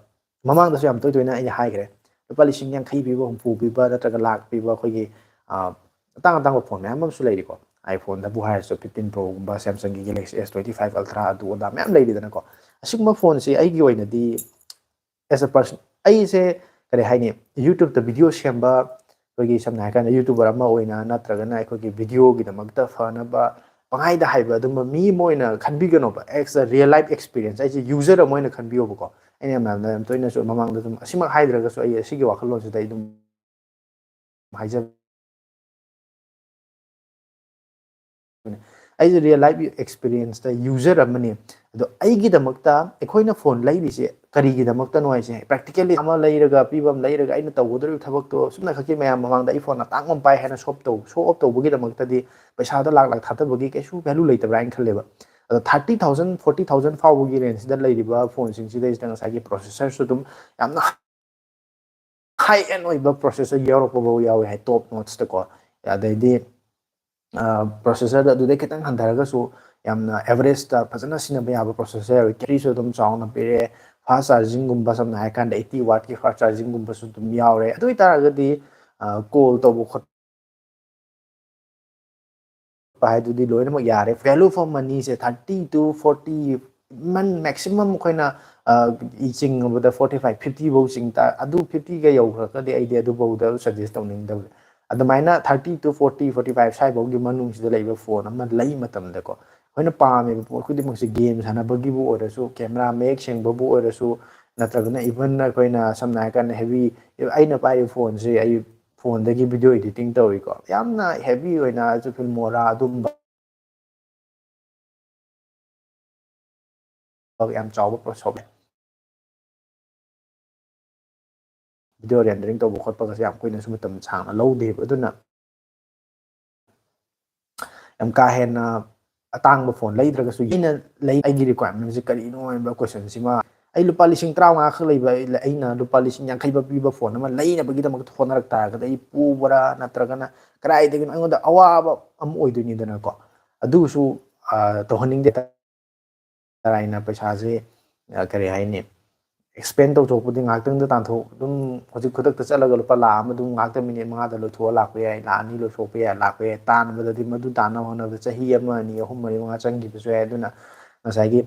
ꯃꯃꯥꯡꯗꯁꯨ ꯌꯥꯝ ꯇꯣꯏ ꯇꯣꯏꯅ ꯑꯩꯅ ꯍꯥꯏꯈ꯭ꯔꯦ, ꯂꯨꯄꯥ ꯂꯤꯁꯤꯡ ꯌꯥꯡꯈꯩ ꯄꯤꯕ, ꯍꯨꯝꯐꯨ ꯄꯤꯕ ꯅꯠꯇ꯭ꯔꯒ ꯂꯥꯛ ꯄꯤꯕ ꯑꯩꯈꯣꯏꯒꯤ, ꯑ, ꯑꯇꯥꯡ ꯑꯇꯥꯡꯕ ꯐꯣꯟ ꯃꯌꯥꯝ ꯑꯃꯁꯨ ꯂꯩꯔꯤꯀꯣ꯫ ꯑꯥꯏꯐꯣꯟꯗꯕꯨ ꯍꯥꯏꯔꯁꯨ ꯐꯤꯐꯇꯤꯟ ꯄ꯭ꯔꯣꯒꯨꯝꯕ, ꯁꯦꯝꯁꯪꯒꯤ ꯒꯦꯂꯦꯛꯁꯤ ꯑꯦꯁ ꯇ꯭ꯋꯦꯟꯇꯤ ꯐꯥꯏꯚ ꯑꯜꯇ꯭ꯔꯥ, ꯑꯗꯨ ꯑꯗꯥ ꯃꯌꯥꯝ ꯂꯩꯔꯤꯗꯅꯀꯣ꯫ ꯑꯁꯤꯒꯨꯝꯕ ꯐꯣꯟꯁꯦ ꯑꯩꯒꯤ ꯑꯣꯏꯅꯗꯤ as a person, ꯑꯩꯁꯦ ꯀꯔꯤ ꯍꯥꯏꯅꯤ, ꯌꯨꯇ꯭ꯌꯨꯕꯇ ꯚꯤꯗꯤꯑꯣ ꯁꯦꯝꯕ, ꯑꯩꯈꯣꯏꯒꯤ ꯁꯝꯅ ꯍꯥꯏꯔꯀꯥꯟꯗ ꯌꯨꯇ꯭ꯌꯨꯕꯔ ꯑꯃ ꯑꯣꯏꯅ ꯅꯠꯇ꯭ꯔꯒꯅ ꯑꯩꯈꯣꯏꯒꯤ ꯚꯤꯗꯤꯑꯣꯒꯤꯗꯃꯛꯇ ꯐꯅꯕ ꯄꯪꯍꯥꯏꯗ ꯍꯥꯏꯕ ꯑꯗꯨꯝꯕ ꯃꯤ ꯑꯃ ꯑꯣꯏꯅ ꯈꯟꯕꯤꯒꯅꯣꯕ꯫ As a real life experience, ꯑꯩꯁꯦ ꯌꯨꯖꯔ ꯑꯃ ꯑꯣꯏꯅ ꯈꯟꯕꯤꯌꯣꯕꯀꯣ꯫ ꯑꯩꯅ ꯃꯌꯥꯝꯗ ꯌꯥꯝ ꯇꯣꯏꯅꯁꯨ ꯃꯃꯥꯡꯗ ꯑꯗꯨꯝ ꯑꯁꯤꯃꯛ ꯍꯥꯏꯗ꯭ꯔꯒꯁꯨ ꯑꯩ ꯑꯁꯤꯒꯤ ꯋꯥꯈꯜꯂꯣꯟꯁꯤꯗ ꯑꯩ ꯑꯗꯨꯝ ꯍꯥꯏꯖꯕ ꯑꯩꯁꯦ ꯔꯤꯌꯦꯜ ꯂꯥꯏꯐ ꯑꯦꯛꯁꯄꯤꯔꯤꯌꯦꯟꯁꯇ ꯌꯨꯖꯔ ꯑꯃꯅꯤ꯫ ꯑꯗꯣ ꯑꯩꯒꯤꯗꯃꯛꯇ ꯑꯩꯈꯣꯏꯅ ꯐꯣꯟ ꯂꯩꯔꯤꯁꯦ ꯀꯔꯤꯒꯤꯗꯃꯛꯇꯅꯣ ꯍꯥꯏꯁꯦ, ꯄ꯭ꯔꯦꯛꯇꯤꯀꯦꯜꯂꯤ ꯑꯃ ꯂꯩꯔꯒ, ꯄꯤꯕ ꯑꯃ ꯂꯩꯔꯒ ꯑꯩꯅ ꯇꯧꯒꯗꯧꯔꯤꯕ ꯊꯕꯛꯇꯣ ꯁꯨꯝꯅ ꯈꯛꯀꯤ ꯃꯌꯥꯝ ꯃꯃꯥꯡꯗ ꯑꯩ ꯐꯣꯟ ꯑꯇꯥꯡꯕ ꯑꯃ ꯄꯥꯏ ꯍꯥꯏꯅ ꯁꯣꯞ ꯇꯧ, ꯁꯣ ꯑꯣꯞ ꯇꯧꯕꯒꯤꯗꯃꯛꯇꯗꯤ ꯄꯩꯁꯥꯗꯣ ꯂꯥꯛ ꯂꯥꯛ ꯊꯥꯗꯕꯒꯤ ꯀꯩꯁꯨ ꯚꯦꯂꯨ ꯂꯩꯇꯕ꯭ꯔꯥ ꯍꯥꯏꯅ ꯈꯜꯂꯦꯕ꯫ ꯑꯗꯣ ꯊꯥꯔꯇꯤ ꯊꯥꯎꯖꯟ, ꯐꯣꯔꯇꯤ ꯊꯥꯎꯖꯟ ꯐꯥꯎꯕꯒꯤ ꯔꯦꯟꯖꯁꯤꯗ ꯂꯩꯔꯤꯕ ꯐꯣꯟꯁꯤꯡꯁꯤꯗꯩꯁꯤꯗ ꯉꯁꯥꯏꯒꯤ ꯄ꯭ꯔꯣꯁꯦꯁꯔꯁꯨ ꯑꯗꯨꯝ ꯌꯥꯝꯅ ꯍꯥꯏ ꯑꯦꯟ ꯑꯣꯏꯕ ꯄ꯭ꯔꯣꯁꯦꯁꯔ ꯌꯥꯎꯔꯛꯄ ꯐꯥꯎ ꯌꯥꯎꯋꯦ ꯍꯥꯏ, ꯇꯣꯞ ꯅꯣꯠꯁꯇꯀꯣ꯫ ꯑꯗꯩꯗꯤ, ꯑ, ꯄ꯭ꯔꯣꯁꯦꯁꯔꯗ ꯑꯗꯨꯗꯩ ꯈꯤꯇꯪ ꯍꯟꯊꯔꯒꯁꯨ ꯌꯥꯝꯅ ꯑꯦꯚꯔꯦꯖꯇ ꯐꯖꯅ ꯁꯤꯖꯤꯟꯅꯕ ꯌꯥꯕ ꯄ꯭ꯔꯣꯁꯦꯁꯔ, ꯕꯦꯇ꯭ꯔꯤꯁꯨ ꯑꯗꯨꯝ ꯆꯥꯎꯅ ꯄꯤꯔꯛꯑꯦ꯫ ꯐꯥꯁ ꯆꯥꯔꯖꯤꯡꯒꯨꯝꯕ, ꯁꯝꯅ ꯍꯥꯏꯔꯀꯥꯟꯗ ꯑꯩꯠꯇꯤ ꯋꯥꯠꯀꯤ ꯐꯥꯁ ꯆꯥꯔꯖꯤꯡꯒꯨꯝꯕꯁꯨ ꯑꯗꯨꯝ ꯌꯥꯎꯔꯦ꯫ ꯑꯗꯨ ꯑꯣꯏꯇꯥꯔꯒꯗꯤ, ꯑ, ꯀꯣꯜ ꯇꯧꯕ ꯈꯣꯠꯄ ꯍꯥꯏꯗꯨꯗꯤ ꯂꯣꯏꯅꯃꯛ ꯌꯥꯔꯦ꯫ Value for moneyꯁꯦ thirty to forty, month-, maximum ꯑꯩꯈꯣꯏꯅ, ꯑ, ꯆꯤꯡꯉꯕꯗ forty five, fifty ꯐꯥꯎ ꯆꯤꯡ ꯇꯥ-, ꯑꯗꯨ fiftyꯒ ꯌꯧꯈ꯭ꯔꯒꯗꯤ ꯑꯩꯗꯤ ꯑꯗꯨꯐꯥꯎꯗ suggest ꯇꯧꯅꯤꯡꯗꯕ꯫ ꯑꯗꯨꯃꯥꯏꯅ thirty to forty, forty five ꯁ꯭ꯋꯥꯏꯐꯥꯎꯒꯤ ꯃꯅꯨꯡꯁꯤꯗ ꯂꯩꯕ ꯐꯣꯟ ꯑꯃ ꯂꯩ ꯃꯇꯝꯗꯀꯣ, ꯑꯩꯈꯣꯏꯅ ꯄꯥꯝꯃꯤꯕ ꯄꯣꯠ ꯈꯨꯗꯤꯡꯃꯛꯁꯦ, ꯒꯦꯝ ꯁꯥꯟꯅꯕꯒꯤꯕꯨ ꯑꯣꯏꯔꯁꯨ, ꯀꯦꯃꯦꯔꯥ ꯃꯌꯦꯛ ꯁꯦꯡꯕꯕꯨ ꯑꯣꯏꯔꯁꯨ, ꯅꯠꯇ꯭ꯔꯒꯅ even ꯑꯩꯈꯣꯏꯅ ꯁꯝꯅ ꯍꯥꯏꯔꯀꯥꯟꯗ heavy, ꯑꯩꯅ ꯄꯥꯏꯔꯤꯕ ꯐꯣꯟꯁꯦ ꯑꯩ ꯐꯣꯟꯗꯒꯤ ꯚꯤꯗꯤꯑꯣ ꯏꯗꯤꯇꯤꯡ ꯇꯧꯔꯤꯀꯣ, ꯌꯥꯝꯅ heavy ꯑꯣꯏꯅ ꯑꯆꯨ ꯐꯤꯜꯃꯣꯔꯥ ꯑꯗꯨꯝꯕ ꯌꯥꯝ ꯆꯥꯎꯕ ꯁꯣꯞ꯫ ꯚꯤꯗꯤꯑꯣ ꯔꯦꯟꯗꯔꯤꯡ ꯇꯧꯕ ꯈꯣꯠꯄꯒꯁꯦ ꯌꯥꯝ ꯀꯨꯏꯅꯁꯨ ꯃꯇꯝ ꯁꯥꯡꯅ ꯂꯧꯗꯦꯕ꯫ ꯑꯗꯨꯅ ꯌꯥꯝ ꯀꯥ ꯍꯦꯟꯅ ꯑꯇꯥꯡꯕ ꯐꯣꯟ ꯂꯩꯗ꯭ꯔꯒꯁꯨ ꯑꯩꯅ ꯂꯩ, ꯑꯩꯒꯤ ꯔꯤꯀ꯭ꯋꯥꯏꯔꯃꯦꯟꯁꯦ ꯀꯔꯤꯅꯣ ꯍꯥꯏꯕ ꯀꯣꯏꯁꯟꯁꯤꯃ, ꯑꯩ ꯂꯨꯄꯥ ꯂꯤꯁꯤꯡ ꯇꯔꯥꯃꯉꯥ ꯈꯛ ꯂꯩꯕ ꯑꯩꯅ ꯂꯨꯄꯥ ꯂꯤꯁꯤꯡ ꯌꯥꯡꯈꯩ ꯄꯤꯕ ꯐꯣꯟ ꯑꯃ ꯂꯩꯅꯕꯒꯤꯗꯃꯛꯇ ꯍꯣꯠꯅꯔꯛ ꯇꯥꯔꯒꯗꯤ ꯑꯩ ꯄꯨꯕ꯭ꯔꯥ ꯅꯠꯇ꯭ꯔꯒꯅ ꯀꯗꯥꯏꯗꯒꯤꯅꯣ ꯑꯩꯉꯣꯟꯗ ꯑꯋꯥꯕ ꯑꯃ ꯑꯣꯏꯗꯣꯏꯅꯤꯗꯅꯀꯣ꯫ ꯑꯗꯨꯁꯨ ꯇꯧꯍꯟꯅꯤꯡꯗꯦ꯫ ꯇꯔꯥꯏꯅ ꯄꯩꯁꯥꯁꯦ ꯀꯔꯤ ꯍꯥꯏꯅꯤ, ꯑꯦꯛꯁꯄꯦꯟ ꯇꯧꯊꯣꯛꯄꯗꯤ ꯉꯥꯏꯍꯥꯛꯇꯪꯗ ꯇꯥꯟꯊꯣꯛ ꯑꯗꯨꯝ ꯍꯧꯖꯤꯛ ꯈꯨꯗꯛꯇ ꯆꯠꯂꯒ ꯂꯨꯄꯥ ꯂꯥꯈ ꯑꯃ ꯑꯗꯨꯝ ꯉꯥꯏꯍꯥꯛꯇꯪ ꯃꯤꯅꯤꯠ ꯃꯉꯥꯗ ꯂꯣꯏꯊꯣꯛꯑ ꯂꯥꯛꯄ ꯌꯥꯏ, ꯂꯥꯈ ꯑꯅꯤ ꯂꯣꯏꯊꯣꯛꯄ ꯌꯥꯏ, ꯂꯥꯛꯄ ꯌꯥꯏ꯫ ꯇꯥꯟꯕꯗꯗꯤ ꯃꯗꯨ ꯇꯥꯟꯅꯕ ꯍꯣꯠꯅꯕꯗ ꯆꯍꯤ ꯑꯃ, ꯑꯅꯤ, ꯑꯍꯨꯝ, ꯃꯔꯤ, ꯃꯉꯥ ꯆꯪꯈꯤꯕꯁꯨ ꯌꯥꯏ꯫ ꯑꯗꯨꯅ ꯉꯁꯥꯏꯒꯤ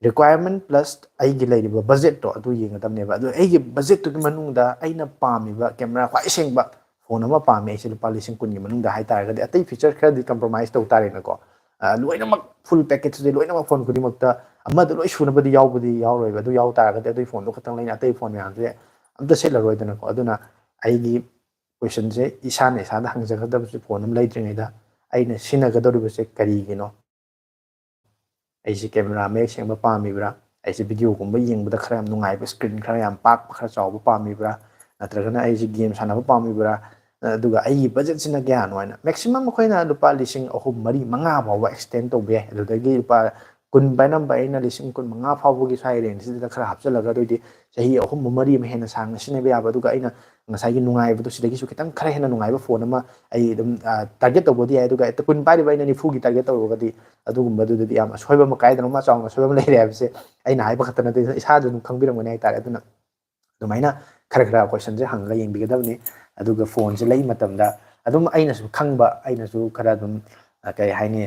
ꯔꯤꯀ꯭ꯋꯥꯏꯔꯃꯦꯟ ꯄ꯭ꯂꯁ ꯑꯩꯒꯤ ꯂꯩꯔꯤꯕ ꯕꯖꯦꯠꯇꯣ ꯑꯗꯨ ꯌꯦꯡꯒꯗꯕꯅꯦꯕ꯫ ꯑꯗꯣ ꯑꯩꯒꯤ ꯕꯖꯦꯠꯇꯨꯒꯤ ꯃꯅꯨꯡꯗ ꯑꯩꯅ ꯄꯥꯝꯃꯤꯕ ꯀꯦꯃꯦꯔꯥ ꯈ꯭ꯋꯥꯏ ꯁꯦꯡꯕ ꯐꯣꯟ ꯑꯃ ꯄꯥꯝꯃꯦ ꯑꯩꯁꯦ ꯂꯨꯄꯥ ꯂꯤꯁꯤꯡ ꯀꯨꯟꯒꯤ ꯃꯅꯨꯡꯗ ꯍꯥꯏꯇꯥꯔꯒꯗꯤ, ꯑꯇꯩ ꯐꯤꯆꯔ ꯈꯔꯗꯤ ꯀꯝꯄ꯭ꯔꯣꯃꯥꯏꯁ ꯇꯧ ꯇꯥꯔꯦꯅꯀꯣ꯫ ꯂꯣꯏꯅꯃꯛ ꯐꯨꯜ ꯄꯦꯀꯦꯖꯁꯦ ꯂꯣꯏꯅꯃꯛ ꯐꯣꯟ ꯈꯨꯗꯤꯡꯃꯛꯇ ꯑꯃꯗ ꯂꯣꯏ ꯁꯨꯅꯕꯗꯤ ꯌꯥꯎꯕꯗꯤ ꯌꯥꯎꯔꯣꯏꯕ꯫ ꯑꯗꯨ ꯌꯥꯎ ꯇꯥꯔꯒꯗꯤ ꯑꯗꯨꯒꯤ ꯐꯣꯟꯗꯣ ꯈꯛꯇꯪ ꯂꯩꯅ ꯑꯇꯩ ꯐꯣꯟ ꯃꯌꯥꯝꯁꯦ ꯑꯝꯇ ꯁꯤꯠꯂꯔꯣꯏꯗꯅꯀꯣ꯫ ꯑꯗꯨꯅ ꯑꯩꯒꯤ ꯀꯣꯏꯁꯟꯁꯦ ꯏꯁꯥꯅ ꯏꯁꯥꯗ ꯍꯪꯖꯒꯗꯕꯁꯦ, ꯐꯣꯟ ꯑꯃ ꯂꯩꯗ꯭ꯔꯤꯉꯩꯗ ꯑꯩꯅ ꯁꯤꯖꯤꯟꯅꯒꯗꯧꯔꯤꯕꯁꯦ ꯀꯔꯤꯒꯤꯅꯣ? ꯑꯩꯁꯦ ꯀꯦꯃꯦꯔꯥ ꯃꯌꯦꯛ ꯁꯦꯡꯕ ꯄꯥꯝꯃꯤꯕ꯭ꯔꯥ? ꯑꯩꯁꯦ ꯚꯤꯗꯤꯑꯣꯒꯨꯝꯕ ꯌꯦꯡꯕꯗ ꯈꯔ ꯌꯥꯝ ꯅꯨꯡꯉꯥꯏꯕ, ꯁ꯭ꯀ꯭ꯔꯤꯟ ꯈꯔ ꯌꯥꯝ ꯄꯥꯛꯄ, ꯈꯔ ꯆꯥꯎꯕ ꯄꯥꯝꯃꯤꯕ꯭ꯔꯥ? ꯅꯠꯇ꯭ꯔꯒꯅ ꯑꯩꯁꯦ ꯒꯦꯝ ꯁꯥꯟꯅꯕ ꯄꯥꯝꯃꯤꯕ꯭ꯔꯥ? ꯑꯗꯨꯒ ꯑꯩꯒꯤ ꯕꯖꯦꯠꯁꯤꯅ ꯀꯌꯥꯅꯣ ꯍꯥꯏꯅ, ꯃꯦꯛꯁꯤꯃꯝ ꯑꯩꯈꯣꯏꯅ ꯂꯨꯄꯥ ꯂꯤꯁꯤꯡ ꯑꯍꯨꯝ, ꯃꯔꯤ, ꯃꯉꯥ ꯐꯥꯎꯕ ꯑꯦꯛꯁꯇꯦꯟ ꯇꯧꯕ ꯌꯥꯏ꯫ ꯑꯗꯨꯗꯒꯤ ꯂꯨꯄꯥ ꯀꯨꯟ ꯄꯥꯏꯔꯝꯕ ꯑꯩꯅ ꯂꯤꯁꯤꯡ ꯀꯨꯟ ꯃꯉꯥ ꯐꯥꯎꯕꯒꯤ ꯁ꯭ꯋꯥꯏ ꯔꯦꯟꯖꯁꯤꯗ ꯈꯔ ꯍꯥꯞꯆꯤꯜꯂꯒ, ꯑꯗꯨꯑꯣꯏꯗꯤ ꯆꯍꯤ ꯑꯍꯨꯝ ꯃꯔꯤ ꯑꯃ ꯍꯦꯟꯅ ꯁꯥꯡꯅ ꯁꯤꯖꯤꯟꯅꯕ ꯌꯥꯕ, ꯑꯗꯨꯒ ꯑꯩꯅ ꯉꯁꯥꯏꯒꯤ ꯅꯨꯡꯉꯥꯏꯕꯗꯣ ꯁꯤꯗꯒꯤꯁꯨ ꯈꯤꯇꯪ ꯈꯔ ꯍꯦꯟꯅ ꯅꯨꯡꯉꯥꯏꯕ ꯐꯣꯟ ꯑꯃ ꯑꯩ ꯑꯗꯨꯝ ꯇꯥꯔꯒꯦꯠ ꯇꯧꯕꯗꯤ ꯌꯥꯏ꯫ ꯑꯗꯨꯒ ꯍꯦꯛꯇ ꯀꯨꯟ ꯄꯥꯏꯔꯤꯕ ꯑꯩꯅ ꯅꯤꯐꯨꯒꯤ ꯇꯥꯔꯒꯦꯠ ꯇꯧꯔꯒꯗꯤ ꯑꯗꯨꯒꯨꯝꯕꯗꯨꯗꯗꯤ ꯌꯥꯝ ꯑꯁꯣꯏꯕ ꯑꯃ, ꯀꯥꯏꯗꯅꯣ ꯑꯃ ꯆꯥꯎꯅ ꯑꯁꯣꯏꯕ ꯑꯃ ꯂꯩꯔꯦ ꯍꯥꯏꯕꯁꯦ ꯑꯩꯅ ꯍꯥꯏꯕ ꯈꯛꯇ ꯅꯠꯇꯦ, ꯏꯁꯥꯁꯨ ꯑꯗꯨꯝ ꯈꯪꯕꯤꯔꯝꯒꯅꯤ ꯍꯥꯏꯇꯥꯔꯦ꯫ ꯑꯗꯨꯅ ꯑꯗꯨꯃꯥꯏꯅ ꯈꯔ ꯈꯔ ꯀꯣꯏꯁꯟꯁꯦ ꯍꯪꯉꯒ ꯌꯦꯡꯕꯤꯒꯗꯕꯅꯤ꯫ ꯑꯗꯨꯒ ꯐꯣꯟꯁꯦ ꯂꯩ ꯃꯇꯝꯗ ꯑꯗꯨꯝ ꯑꯩꯅꯁꯨ ꯈꯪꯕ, ꯑꯩꯅꯁꯨ ꯈꯔ ꯑꯗꯨꯝ, ꯑ, ꯀꯩ ꯍꯥꯏꯅꯤ,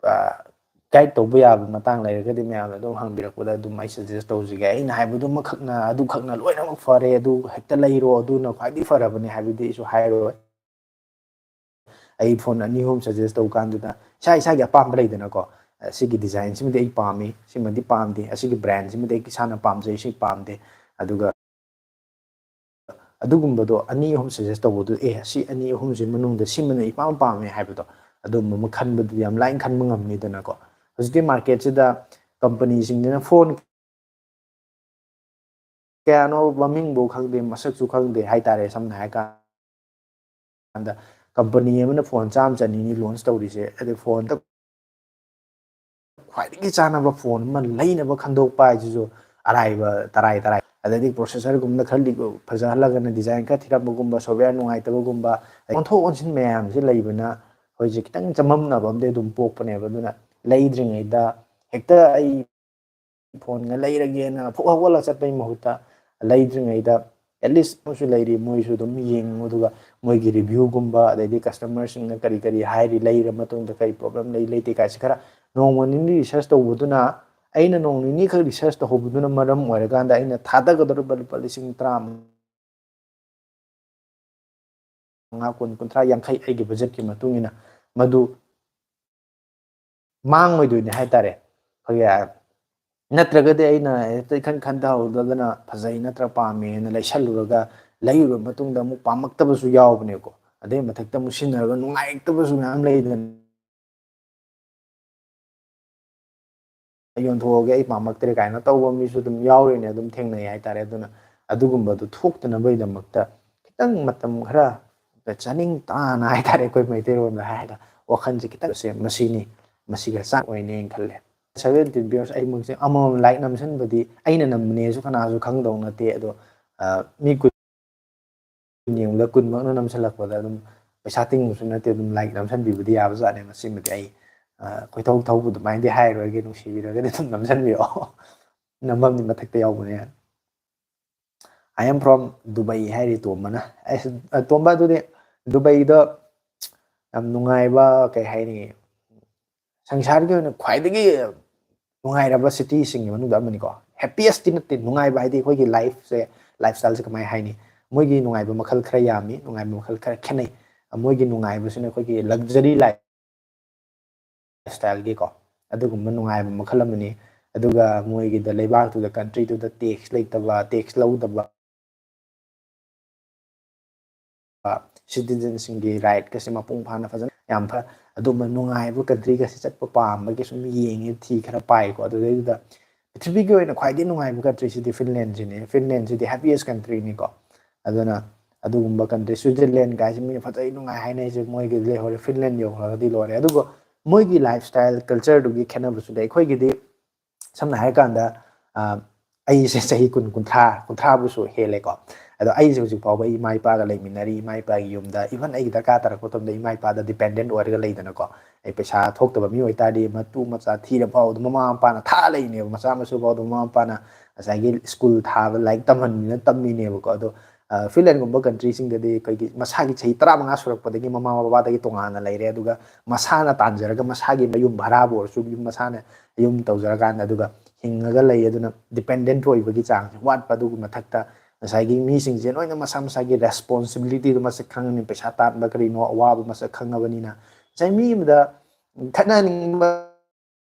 ꯑ, ꯒꯥꯏꯗ ꯇꯧꯕ ꯌꯥꯕ ꯃꯇꯥꯡ ꯂꯩꯔꯒꯗꯤ ꯃꯌꯥꯝꯅ ꯑꯗꯨꯝ ꯍꯪꯕꯤꯔꯛꯄꯗ ꯑꯗꯨꯝ ꯑꯩ ꯁꯖꯦꯁ ꯇꯧꯖꯒꯦ꯫ ꯑꯩꯅ ꯍꯥꯏꯕꯗꯨꯃꯈꯛꯅ, ꯑꯗꯨꯈꯛꯅ ꯂꯣꯏꯅꯃꯛ ꯐꯔꯦ, ꯑꯗꯨ ꯍꯦꯛꯇ ꯂꯩꯔꯣ, ꯑꯗꯨꯅ ꯈ꯭ꯋꯥꯏꯗꯒꯤ ꯐꯔꯕꯅꯤ ꯍꯥꯏꯕꯗꯤ ꯑꯩꯁꯨ ꯍꯥꯏꯔꯣꯏ꯫ ꯑꯩ ꯐꯣꯟ ꯑꯅꯤ ꯑꯍꯨꯝ ꯁꯖꯦꯁ ꯇꯧ ꯀꯥꯟꯗꯨꯗ ꯏꯁꯥ ꯏꯁꯥꯒꯤ ꯑꯄꯥꯝꯕ ꯂꯩꯗꯅꯀꯣ꯫ ꯑ, ꯁꯤꯒꯤ ꯗꯤꯖꯥꯏꯟꯁꯤꯃꯗꯤ ꯑꯩ ꯄꯥꯝꯃꯤ, ꯁꯤꯃꯗꯤ ꯄꯥꯝꯗꯦ, ꯑꯁꯤꯒꯤ ꯕ꯭ꯔꯥꯟꯁꯤꯃꯗꯤ ꯑꯩ ꯏꯁꯥꯅ ꯄꯥꯝꯖꯩ, ꯁꯤ ꯄꯥꯝꯗꯦ꯫ ꯑꯗꯨꯒ ꯑꯗꯨꯒꯨꯝꯕꯗꯣ ꯑꯅꯤ ꯑꯍꯨꯝ ꯁꯖꯦꯁ ꯇꯧꯕꯗꯨ, "ꯑꯦ, ꯁꯤ ꯑꯅꯤ ꯑꯍꯨꯝꯁꯤ ꯃꯅꯨꯡꯗ ꯁꯤꯃꯅ ꯏꯄꯥꯝ ꯄꯥꯝꯃꯦ" ꯍꯥꯏꯕꯗꯣ, ꯑꯗꯨꯝꯕ ꯑꯃ ꯈꯟꯕꯗꯨꯗꯤ ꯌꯥꯝ ꯂꯥꯏꯅ ꯈꯟꯕ ꯉꯝꯅꯤꯗꯅꯀꯣ꯫ ꯍꯧꯖꯤꯛꯇꯤ ꯃꯥꯔꯀꯦꯠꯁꯤꯗ ꯀꯝꯄꯅꯤꯁꯤꯡꯁꯤꯅ ꯐꯣꯟ ꯀꯌꯥꯅꯣ ꯃꯃꯤꯡꯐꯥꯎ ꯈꯪꯗꯦ, ꯃꯁꯛꯁꯨ ꯈꯪꯗꯦ ꯍꯥꯏꯇꯥꯔꯦ꯫ ꯁꯝꯅ ꯍꯥꯏꯔꯀꯥꯟꯗ ꯀꯝꯄꯅꯤ ꯑꯃꯅ ꯐꯣꯟ ꯆꯥꯝꯃ ꯆꯅꯤꯅꯤ ꯂꯣꯟꯁ ꯇꯧꯔꯤꯁꯦ, ꯑꯗꯩ ꯐꯣꯟꯗ ꯈ꯭ꯋꯥꯏꯗꯒꯤ ꯆꯥꯅꯕ ꯐꯣꯟ ꯑꯃ ꯂꯩꯅꯕ ꯈꯟꯗꯣꯛꯄ ꯍꯥꯏꯁꯤꯁꯨ ꯑꯔꯥꯏꯕ ꯇꯔꯥꯏ ꯇꯔꯥꯏ꯫ ꯑꯗꯩꯗꯤ ꯄ꯭ꯔꯣꯁꯦꯁꯔꯒꯨꯝꯕꯗ ꯈꯔ ꯂꯤꯛ ꯐꯖꯍꯜꯂꯒꯅ ꯗꯤꯖꯥꯏꯟ ꯈꯔ ꯊꯤꯔꯝꯕꯒꯨꯝꯕ, ꯁꯣꯞꯋꯦꯌꯔ ꯅꯨꯡꯉꯥꯏꯇꯕꯒꯨꯝꯕ, ꯑꯣꯟꯊꯣꯛ ꯑꯣꯟꯁꯤꯟ ꯃꯌꯥꯝꯁꯦ ꯂꯩꯕꯅ ꯑꯩꯈꯣꯏꯁꯦ ꯈꯤꯇꯪ ꯆꯃꯝꯅꯕ ꯑꯃꯗꯤ ꯑꯗꯨꯝ ꯄꯣꯛꯄꯅꯦꯕ꯫ ꯑꯗꯨꯅ ꯂꯩꯗ꯭ꯔꯤꯉꯩꯗ ꯍꯦꯛꯇ ꯑꯩ ꯐꯣꯟꯒ ꯂꯩꯔꯒꯦꯅ ꯐꯨꯛ ꯍꯧꯒꯠꯂ ꯆꯠꯄꯩ ꯃꯍꯨꯠꯇ, ꯂꯩꯗ꯭ꯔꯤꯉꯩꯗ ꯑꯦꯠꯂꯤꯁ ꯃꯣꯏꯁꯨ ꯂꯩꯔꯤ, ꯃꯣꯏꯁꯨ ꯑꯗꯨꯝ ꯌꯦꯡꯉꯨ, ꯑꯗꯨꯒ ꯃꯣꯏꯒꯤ ꯔꯤꯚ꯭ꯌꯨꯒꯨꯝꯕ, ꯑꯗꯩꯗꯤ ꯀꯁꯇꯃꯔꯁꯤꯡꯅ ꯀꯔꯤ ꯀꯔꯤ ꯍꯥꯏꯔꯤ, ꯂꯩꯔ ꯃꯇꯨꯡꯗ ꯀꯔꯤ ꯄ꯭ꯔꯣꯕ꯭ꯂꯦꯝ ꯂꯩ ꯂꯩꯇꯦ ꯀꯥꯏꯁꯦ ꯈꯔ ꯅꯣꯡꯃ ꯅꯤꯅꯤ ꯔꯤꯁꯔꯁ ꯇꯧꯕꯗꯨꯅ, ꯑꯩꯅ ꯅꯣꯡ ꯅꯤꯅꯤꯈꯛ ꯔꯤꯁꯔꯁ ꯇꯧꯍꯧꯕꯗꯨꯅ ꯃꯔꯝ ꯑꯣꯏꯔꯀꯥꯟꯗ ꯑꯩꯅ ꯊꯥꯗꯒꯗꯧꯔꯤꯕ ꯂꯨꯄꯥ ꯂꯤꯁꯤꯡ ꯇꯔꯥ ꯃꯉꯥ, ꯀꯨꯟ, ꯀꯨꯟꯊ꯭ꯔꯥ, ꯌꯥꯡꯈꯩ ꯑꯩꯒꯤ ꯕꯖꯦꯠꯀꯤ ꯃꯇꯨꯡ ꯏꯟꯅ ꯃꯗꯨ ꯃꯥꯡꯉꯣꯏꯗꯣꯏꯅꯤ ꯍꯥꯏꯇꯥꯔꯦ꯫ ꯑꯩꯈꯣꯏꯒꯤ, ꯅꯠꯇ꯭ꯔꯒꯗꯤ ꯑꯩꯅ ꯍꯦꯛꯇ ꯏꯈꯟ ꯈꯟꯊꯍꯧꯗꯗꯅ ꯐꯖꯩ ꯅꯠꯇ꯭ꯔ ꯄꯥꯝꯃꯦꯅ ꯂꯩꯁꯜꯂꯨꯔꯒ ꯂꯩꯔꯨꯔ ꯃꯇꯨꯡꯗ ꯑꯃꯨꯛ ꯄꯥꯝꯃꯛꯇꯕꯁꯨ ꯌꯥꯎꯕꯅꯦꯀꯣ꯫ ꯑꯗꯩ ꯃꯊꯛꯇ ꯑꯃꯨꯛ ꯁꯤꯖꯤꯟꯅꯔꯒ ꯅꯨꯡꯉꯥꯏꯔꯛꯇꯕꯁꯨ ꯃꯌꯥꯝ ꯂꯩꯗꯅ꯫ ꯌꯣꯟꯊꯣꯛꯑꯒꯦ, ꯑꯩ ꯄꯥꯝꯃꯛꯇ꯭ꯔꯦ ꯀꯥꯏꯅ ꯇꯧꯕ ꯃꯤꯁꯨ ꯑꯗꯨꯝ ꯌꯥꯎꯔꯤꯅꯦ, ꯑꯗꯨꯝ ꯊꯦꯡꯅꯩ ꯍꯥꯏꯇꯥꯔꯦ꯫ ꯑꯗꯨꯅ ꯑꯗꯨꯒꯨꯝꯕꯗꯨ ꯊꯣꯛꯇꯅꯕꯒꯤꯗꯃꯛꯇ ꯈꯤꯇꯪ ꯃꯇꯝ ꯈꯔ ꯆꯥꯅꯤꯡ ꯇꯥꯅ ꯍꯥꯏꯇꯥꯔꯦ, ꯑꯩꯈꯣꯏ ꯃꯩꯇꯩꯔꯣꯟꯗ ꯍꯥꯏꯔꯒ ꯋꯥꯈꯜꯁꯦ ꯈꯤꯇꯪꯁꯦ ꯃꯁꯤꯅꯤ, ꯃꯁꯤꯒ ꯆꯥꯛ ꯑꯣꯏꯅꯦꯅ ꯈꯜꯂꯦ꯫ ꯁꯚꯦꯟꯇꯤꯟ ꯚꯤꯌꯨꯁ ꯑꯩꯃꯛꯁꯦ ꯑꯃꯃꯝ ꯂꯥꯏꯛ ꯅꯝꯁꯤꯟꯕꯗꯤ ꯑꯩꯅ ꯅꯝꯕꯅꯦꯁꯨ ꯀꯅꯥꯁꯨ ꯈꯪꯗꯧ ꯅꯠꯇꯦ꯫ ꯑꯗꯣ, ꯑ, ꯃꯤ ꯀꯨꯟ ꯌꯦꯡꯕꯗ ꯀꯨꯟꯃꯛꯅ ꯅꯝꯁꯤꯜꯂꯛꯄꯗ ꯑꯗꯨꯝ ꯄꯩꯁꯥ ꯇꯤꯡꯕꯁꯨ ꯅꯠꯇꯦ, ꯑꯗꯨꯝ ꯂꯥꯏꯛ ꯅꯝꯁꯤꯟꯕꯤꯕꯗꯤ ꯌꯥꯕꯖꯥꯠꯅꯦ꯫ ꯃꯁꯤꯃꯗꯤ ꯑꯩ, ꯑ, ꯈꯣꯏꯊꯧ ꯊꯧꯕ ꯑꯗꯨꯃꯥꯏꯅꯗꯤ ꯍꯥꯏꯔꯣꯏꯒꯦ, ꯅꯨꯡꯁꯤꯕꯤꯔꯒꯗꯤ ꯑꯗꯨꯝ ꯅꯝꯁꯤꯟꯕꯤꯔꯛꯑꯣ꯫ ꯅꯝꯐꯝꯗꯤ ꯃꯊꯛꯇ ꯌꯥꯎꯕꯅꯦ꯫ I am from Dubai ꯍꯥꯏꯔꯤ ꯇꯣꯝꯕꯅ꯫ ꯑꯩꯁ, ꯑ, ꯇꯣꯝꯕ, ꯑꯗꯨꯗꯤ ꯗꯨꯕꯩꯗ ꯌꯥꯝ ꯅꯨꯡꯉꯥꯏꯕ, ꯀꯩ ꯍꯥꯏꯅꯤ, ꯁꯪꯁꯥꯔꯒꯤ ꯑꯣꯏꯅ ꯈ꯭ꯋꯥꯏꯗꯒꯤ ꯅꯨꯡꯉꯥꯏꯔꯕ ꯁꯤꯇꯤꯁꯤꯡꯒꯤ ꯃꯅꯨꯡꯗ ꯑꯃꯅꯤꯀꯣ꯫ ꯍꯦꯄꯤꯌꯦꯁꯇꯤ ꯅꯠꯇꯦ, ꯅꯨꯡꯉꯥꯏꯕ ꯍꯥꯏꯗꯤ ꯑꯩꯈꯣꯏꯒꯤ ꯂꯥꯏꯐꯁꯦ, ꯂꯥꯏꯐ ꯁ꯭ꯇꯥꯏꯜꯁꯦ ꯀꯃꯥꯏꯅ ꯍꯥꯏꯅꯤ? ꯃꯣꯏꯒꯤ ꯅꯨꯡꯉꯥꯏꯕ ꯃꯈꯜ ꯈꯔ ꯌꯥꯝꯃꯤ, ꯅꯨꯡꯉꯥꯏꯕ ꯃꯈꯜ ꯈꯔ ꯈꯦꯠꯅꯩ꯫ ꯃꯣꯏꯒꯤ ꯅꯨꯡꯉꯥꯏꯕꯁꯤꯅ ꯑꯩꯈꯣꯏꯒꯤ ꯂꯛꯖꯔꯤ ꯂꯥꯏꯐ ꯁ꯭ꯇꯥꯏꯜꯒꯤꯀꯣ, ꯑꯗꯨꯒꯨꯝꯕ ꯅꯨꯡꯉꯥꯏꯕ ꯃꯈꯜ ꯑꯃꯅꯤ꯫ ꯑꯗꯨꯒ ꯃꯣꯏꯒꯤꯗ, ꯂꯩꯕꯥꯛꯇꯨꯗ, ꯀꯟꯇ꯭ꯔꯤꯗꯨꯗ ꯇꯦꯛꯁ ꯂꯩꯇꯕ, ꯇꯦꯛꯁ ꯂꯧꯗꯕ, ꯁꯤꯇꯤꯖꯟꯁꯤꯡꯒꯤ ꯔꯥꯏꯠꯀꯁꯦ ꯃꯄꯨꯡ ꯐꯥꯅ ꯐꯖꯅ ꯌꯥꯝ ꯐ ꯑꯗꯨꯝꯕ ꯅꯨꯡꯉꯥꯏꯕ ꯀꯟꯇ꯭ꯔꯤꯒꯁꯦ ꯆꯠꯄ ꯄꯥꯝꯕꯒꯤ ꯁꯨꯝ ꯌꯦꯡꯉꯦ, ꯊꯤ ꯈꯔ ꯄꯥꯏꯀꯣ꯫ ꯑꯗꯨꯗꯩꯗꯨꯗ ꯄ꯭ꯔꯤꯊꯤꯕꯤꯒꯤ ꯑꯣꯏꯅ ꯈ꯭ꯋꯥꯏꯗꯒꯤ ꯅꯨꯡꯉꯥꯏꯕ ꯀꯟꯇ꯭ꯔꯤꯁꯤꯗꯤ ꯐꯤꯟꯂꯦꯟꯁꯤꯅꯦ꯫ ꯐꯤꯟꯂꯦꯟꯁꯤꯗꯤ ꯍꯦꯄꯤꯌꯦꯁ ꯀꯟꯇ꯭ꯔꯤꯅꯤꯀꯣ꯫ ꯑꯗꯨꯅ ꯑꯗꯨꯒꯨꯝꯕ ꯀꯟꯇ꯭ꯔꯤ, ꯁ꯭ꯋꯤꯖꯔꯂꯦꯟ ꯀꯥꯏꯁꯦ ꯃꯤꯅ ꯐꯖꯩ ꯅꯨꯡꯉꯥꯏ ꯍꯥꯏꯅꯩꯁꯦ, ꯃꯣꯏꯒꯤ ꯂꯩꯍꯧꯔꯦ꯫ ꯐꯤꯟꯂꯦꯟ ꯌꯧꯈ꯭ꯔꯒꯗꯤ ꯂꯣꯏꯔꯦ꯫ ꯑꯗꯨꯒ ꯃꯣꯏꯒꯤ ꯂꯥꯏꯐ ꯁ꯭ꯇꯥꯏꯜ ꯀꯜꯆꯔꯗꯨꯒꯤ ꯈꯦꯠꯅꯕꯁꯨ ꯂꯩ꯫ ꯑꯩꯈꯣꯏꯒꯤꯗꯤ ꯁꯝꯅ ꯍꯥꯏꯔꯀꯥꯟꯗ ꯑꯩꯁꯦ ꯆꯍꯤ ꯀꯨꯟ, ꯀꯨꯟꯊ꯭ꯔꯥ, ꯀꯨꯟꯊ꯭ꯔꯥꯕꯨꯁꯨ ꯍꯦꯜꯂꯦꯀꯣ꯫ ꯑꯗꯣ ꯑꯩꯁꯦ ꯍꯧꯖꯤꯛ ꯐꯥꯎꯕ ꯑꯩ ꯏꯃꯥ ꯏꯄꯥꯒ ꯂꯩꯃꯤꯟꯅꯔꯤ, ꯏꯃꯥ ꯏꯄꯥꯒꯤ ꯌꯨꯝꯗ꯫ ꯏꯚꯟ ꯑꯩꯒꯤ ꯗꯔꯀꯥꯔ ꯇꯥꯔꯛꯄ ꯃꯇꯝꯗ ꯏꯃꯥ ꯏꯄꯥꯗ ꯗꯤꯄꯦꯟꯗꯦꯟ ꯑꯣꯏꯔꯒ ꯂꯩꯗꯅꯀꯣ꯫ ꯑꯩ ꯄꯩꯁꯥ ꯊꯣꯛꯇꯕ ꯃꯤ ꯑꯣꯏꯇꯥꯔꯗꯤ ꯃꯇꯨ ꯃꯆꯥ ꯊꯤꯔ ꯐꯥꯎꯕꯗ ꯃꯃꯥ ꯃꯄꯥꯅ ꯊꯥ ꯂꯩꯅꯦꯕ꯫ ꯃꯆꯥ ꯃꯁꯨ ꯐꯥꯎꯗ ꯃꯃꯥ ꯃꯄꯥꯅ ꯉꯁꯥꯏꯒꯤ ꯁ꯭ꯀꯨꯜ ꯊꯥꯕ, ꯂꯥꯏꯔꯤꯛ ꯇꯝꯍꯟꯕꯅꯤꯅ ꯇꯝꯃꯤꯅꯦꯕꯀꯣ꯫ ꯑꯗꯣ ꯐꯤꯟꯂꯦꯟꯒꯨꯝꯕ ꯀꯟꯇ꯭ꯔꯤꯁꯤꯡꯗꯗꯤ ꯑꯩꯈꯣꯏꯒꯤ ꯃꯁꯥꯒꯤ ꯆꯍꯤ ꯇꯔꯥꯃꯉꯥ ꯁꯨꯔꯛꯄꯗꯒꯤ ꯃꯃꯥ ꯕꯕꯥꯗꯒꯤ ꯇꯣꯉꯥꯟꯅ ꯂꯩꯔꯦ꯫ ꯑꯗꯨꯒ ꯃꯁꯥꯅ ꯇꯥꯟꯖꯔꯒ ꯃꯁꯥꯒꯤ ꯃꯌꯨꯝ ꯚꯔꯥꯕꯨ ꯑꯣꯏꯔꯁꯨ ꯌꯨꯝ ꯃꯁꯥꯅ ꯌꯨꯝ ꯇꯧꯖꯔꯀꯥꯟꯗ ꯑꯗꯨꯒ ꯍꯤꯡꯉꯒ ꯂꯩ꯫ ꯑꯗꯨꯅ ꯗꯤꯄꯦꯟꯗꯦꯟꯠ ꯑꯣꯏꯕꯒꯤ ꯆꯥꯡꯁꯦ ꯋꯥꯠꯄ꯫ ꯑꯗꯨꯒꯤ ꯃꯊꯛꯇ ꯉꯁꯥꯏꯒꯤ ꯃꯤꯁꯤꯡꯁꯦ ꯂꯣꯏꯅ ꯃꯁꯥ ꯃꯁꯥꯒꯤ ꯔꯦꯁꯄꯣꯟꯁꯤꯕꯤꯂꯤꯇꯤꯗꯣ ꯃꯁꯛ ꯈꯪꯉꯅꯤ, ꯄꯩꯁꯥ ꯇꯥꯟꯕ ꯀꯔꯤꯅꯣ ꯑꯋꯥꯕ ꯃꯁꯛ ꯈꯪꯉꯕꯅꯤꯅ꯫ ꯉꯁꯥꯏ ꯃꯤ ꯑꯃꯗ ꯈꯠꯅꯅꯤꯡꯕ,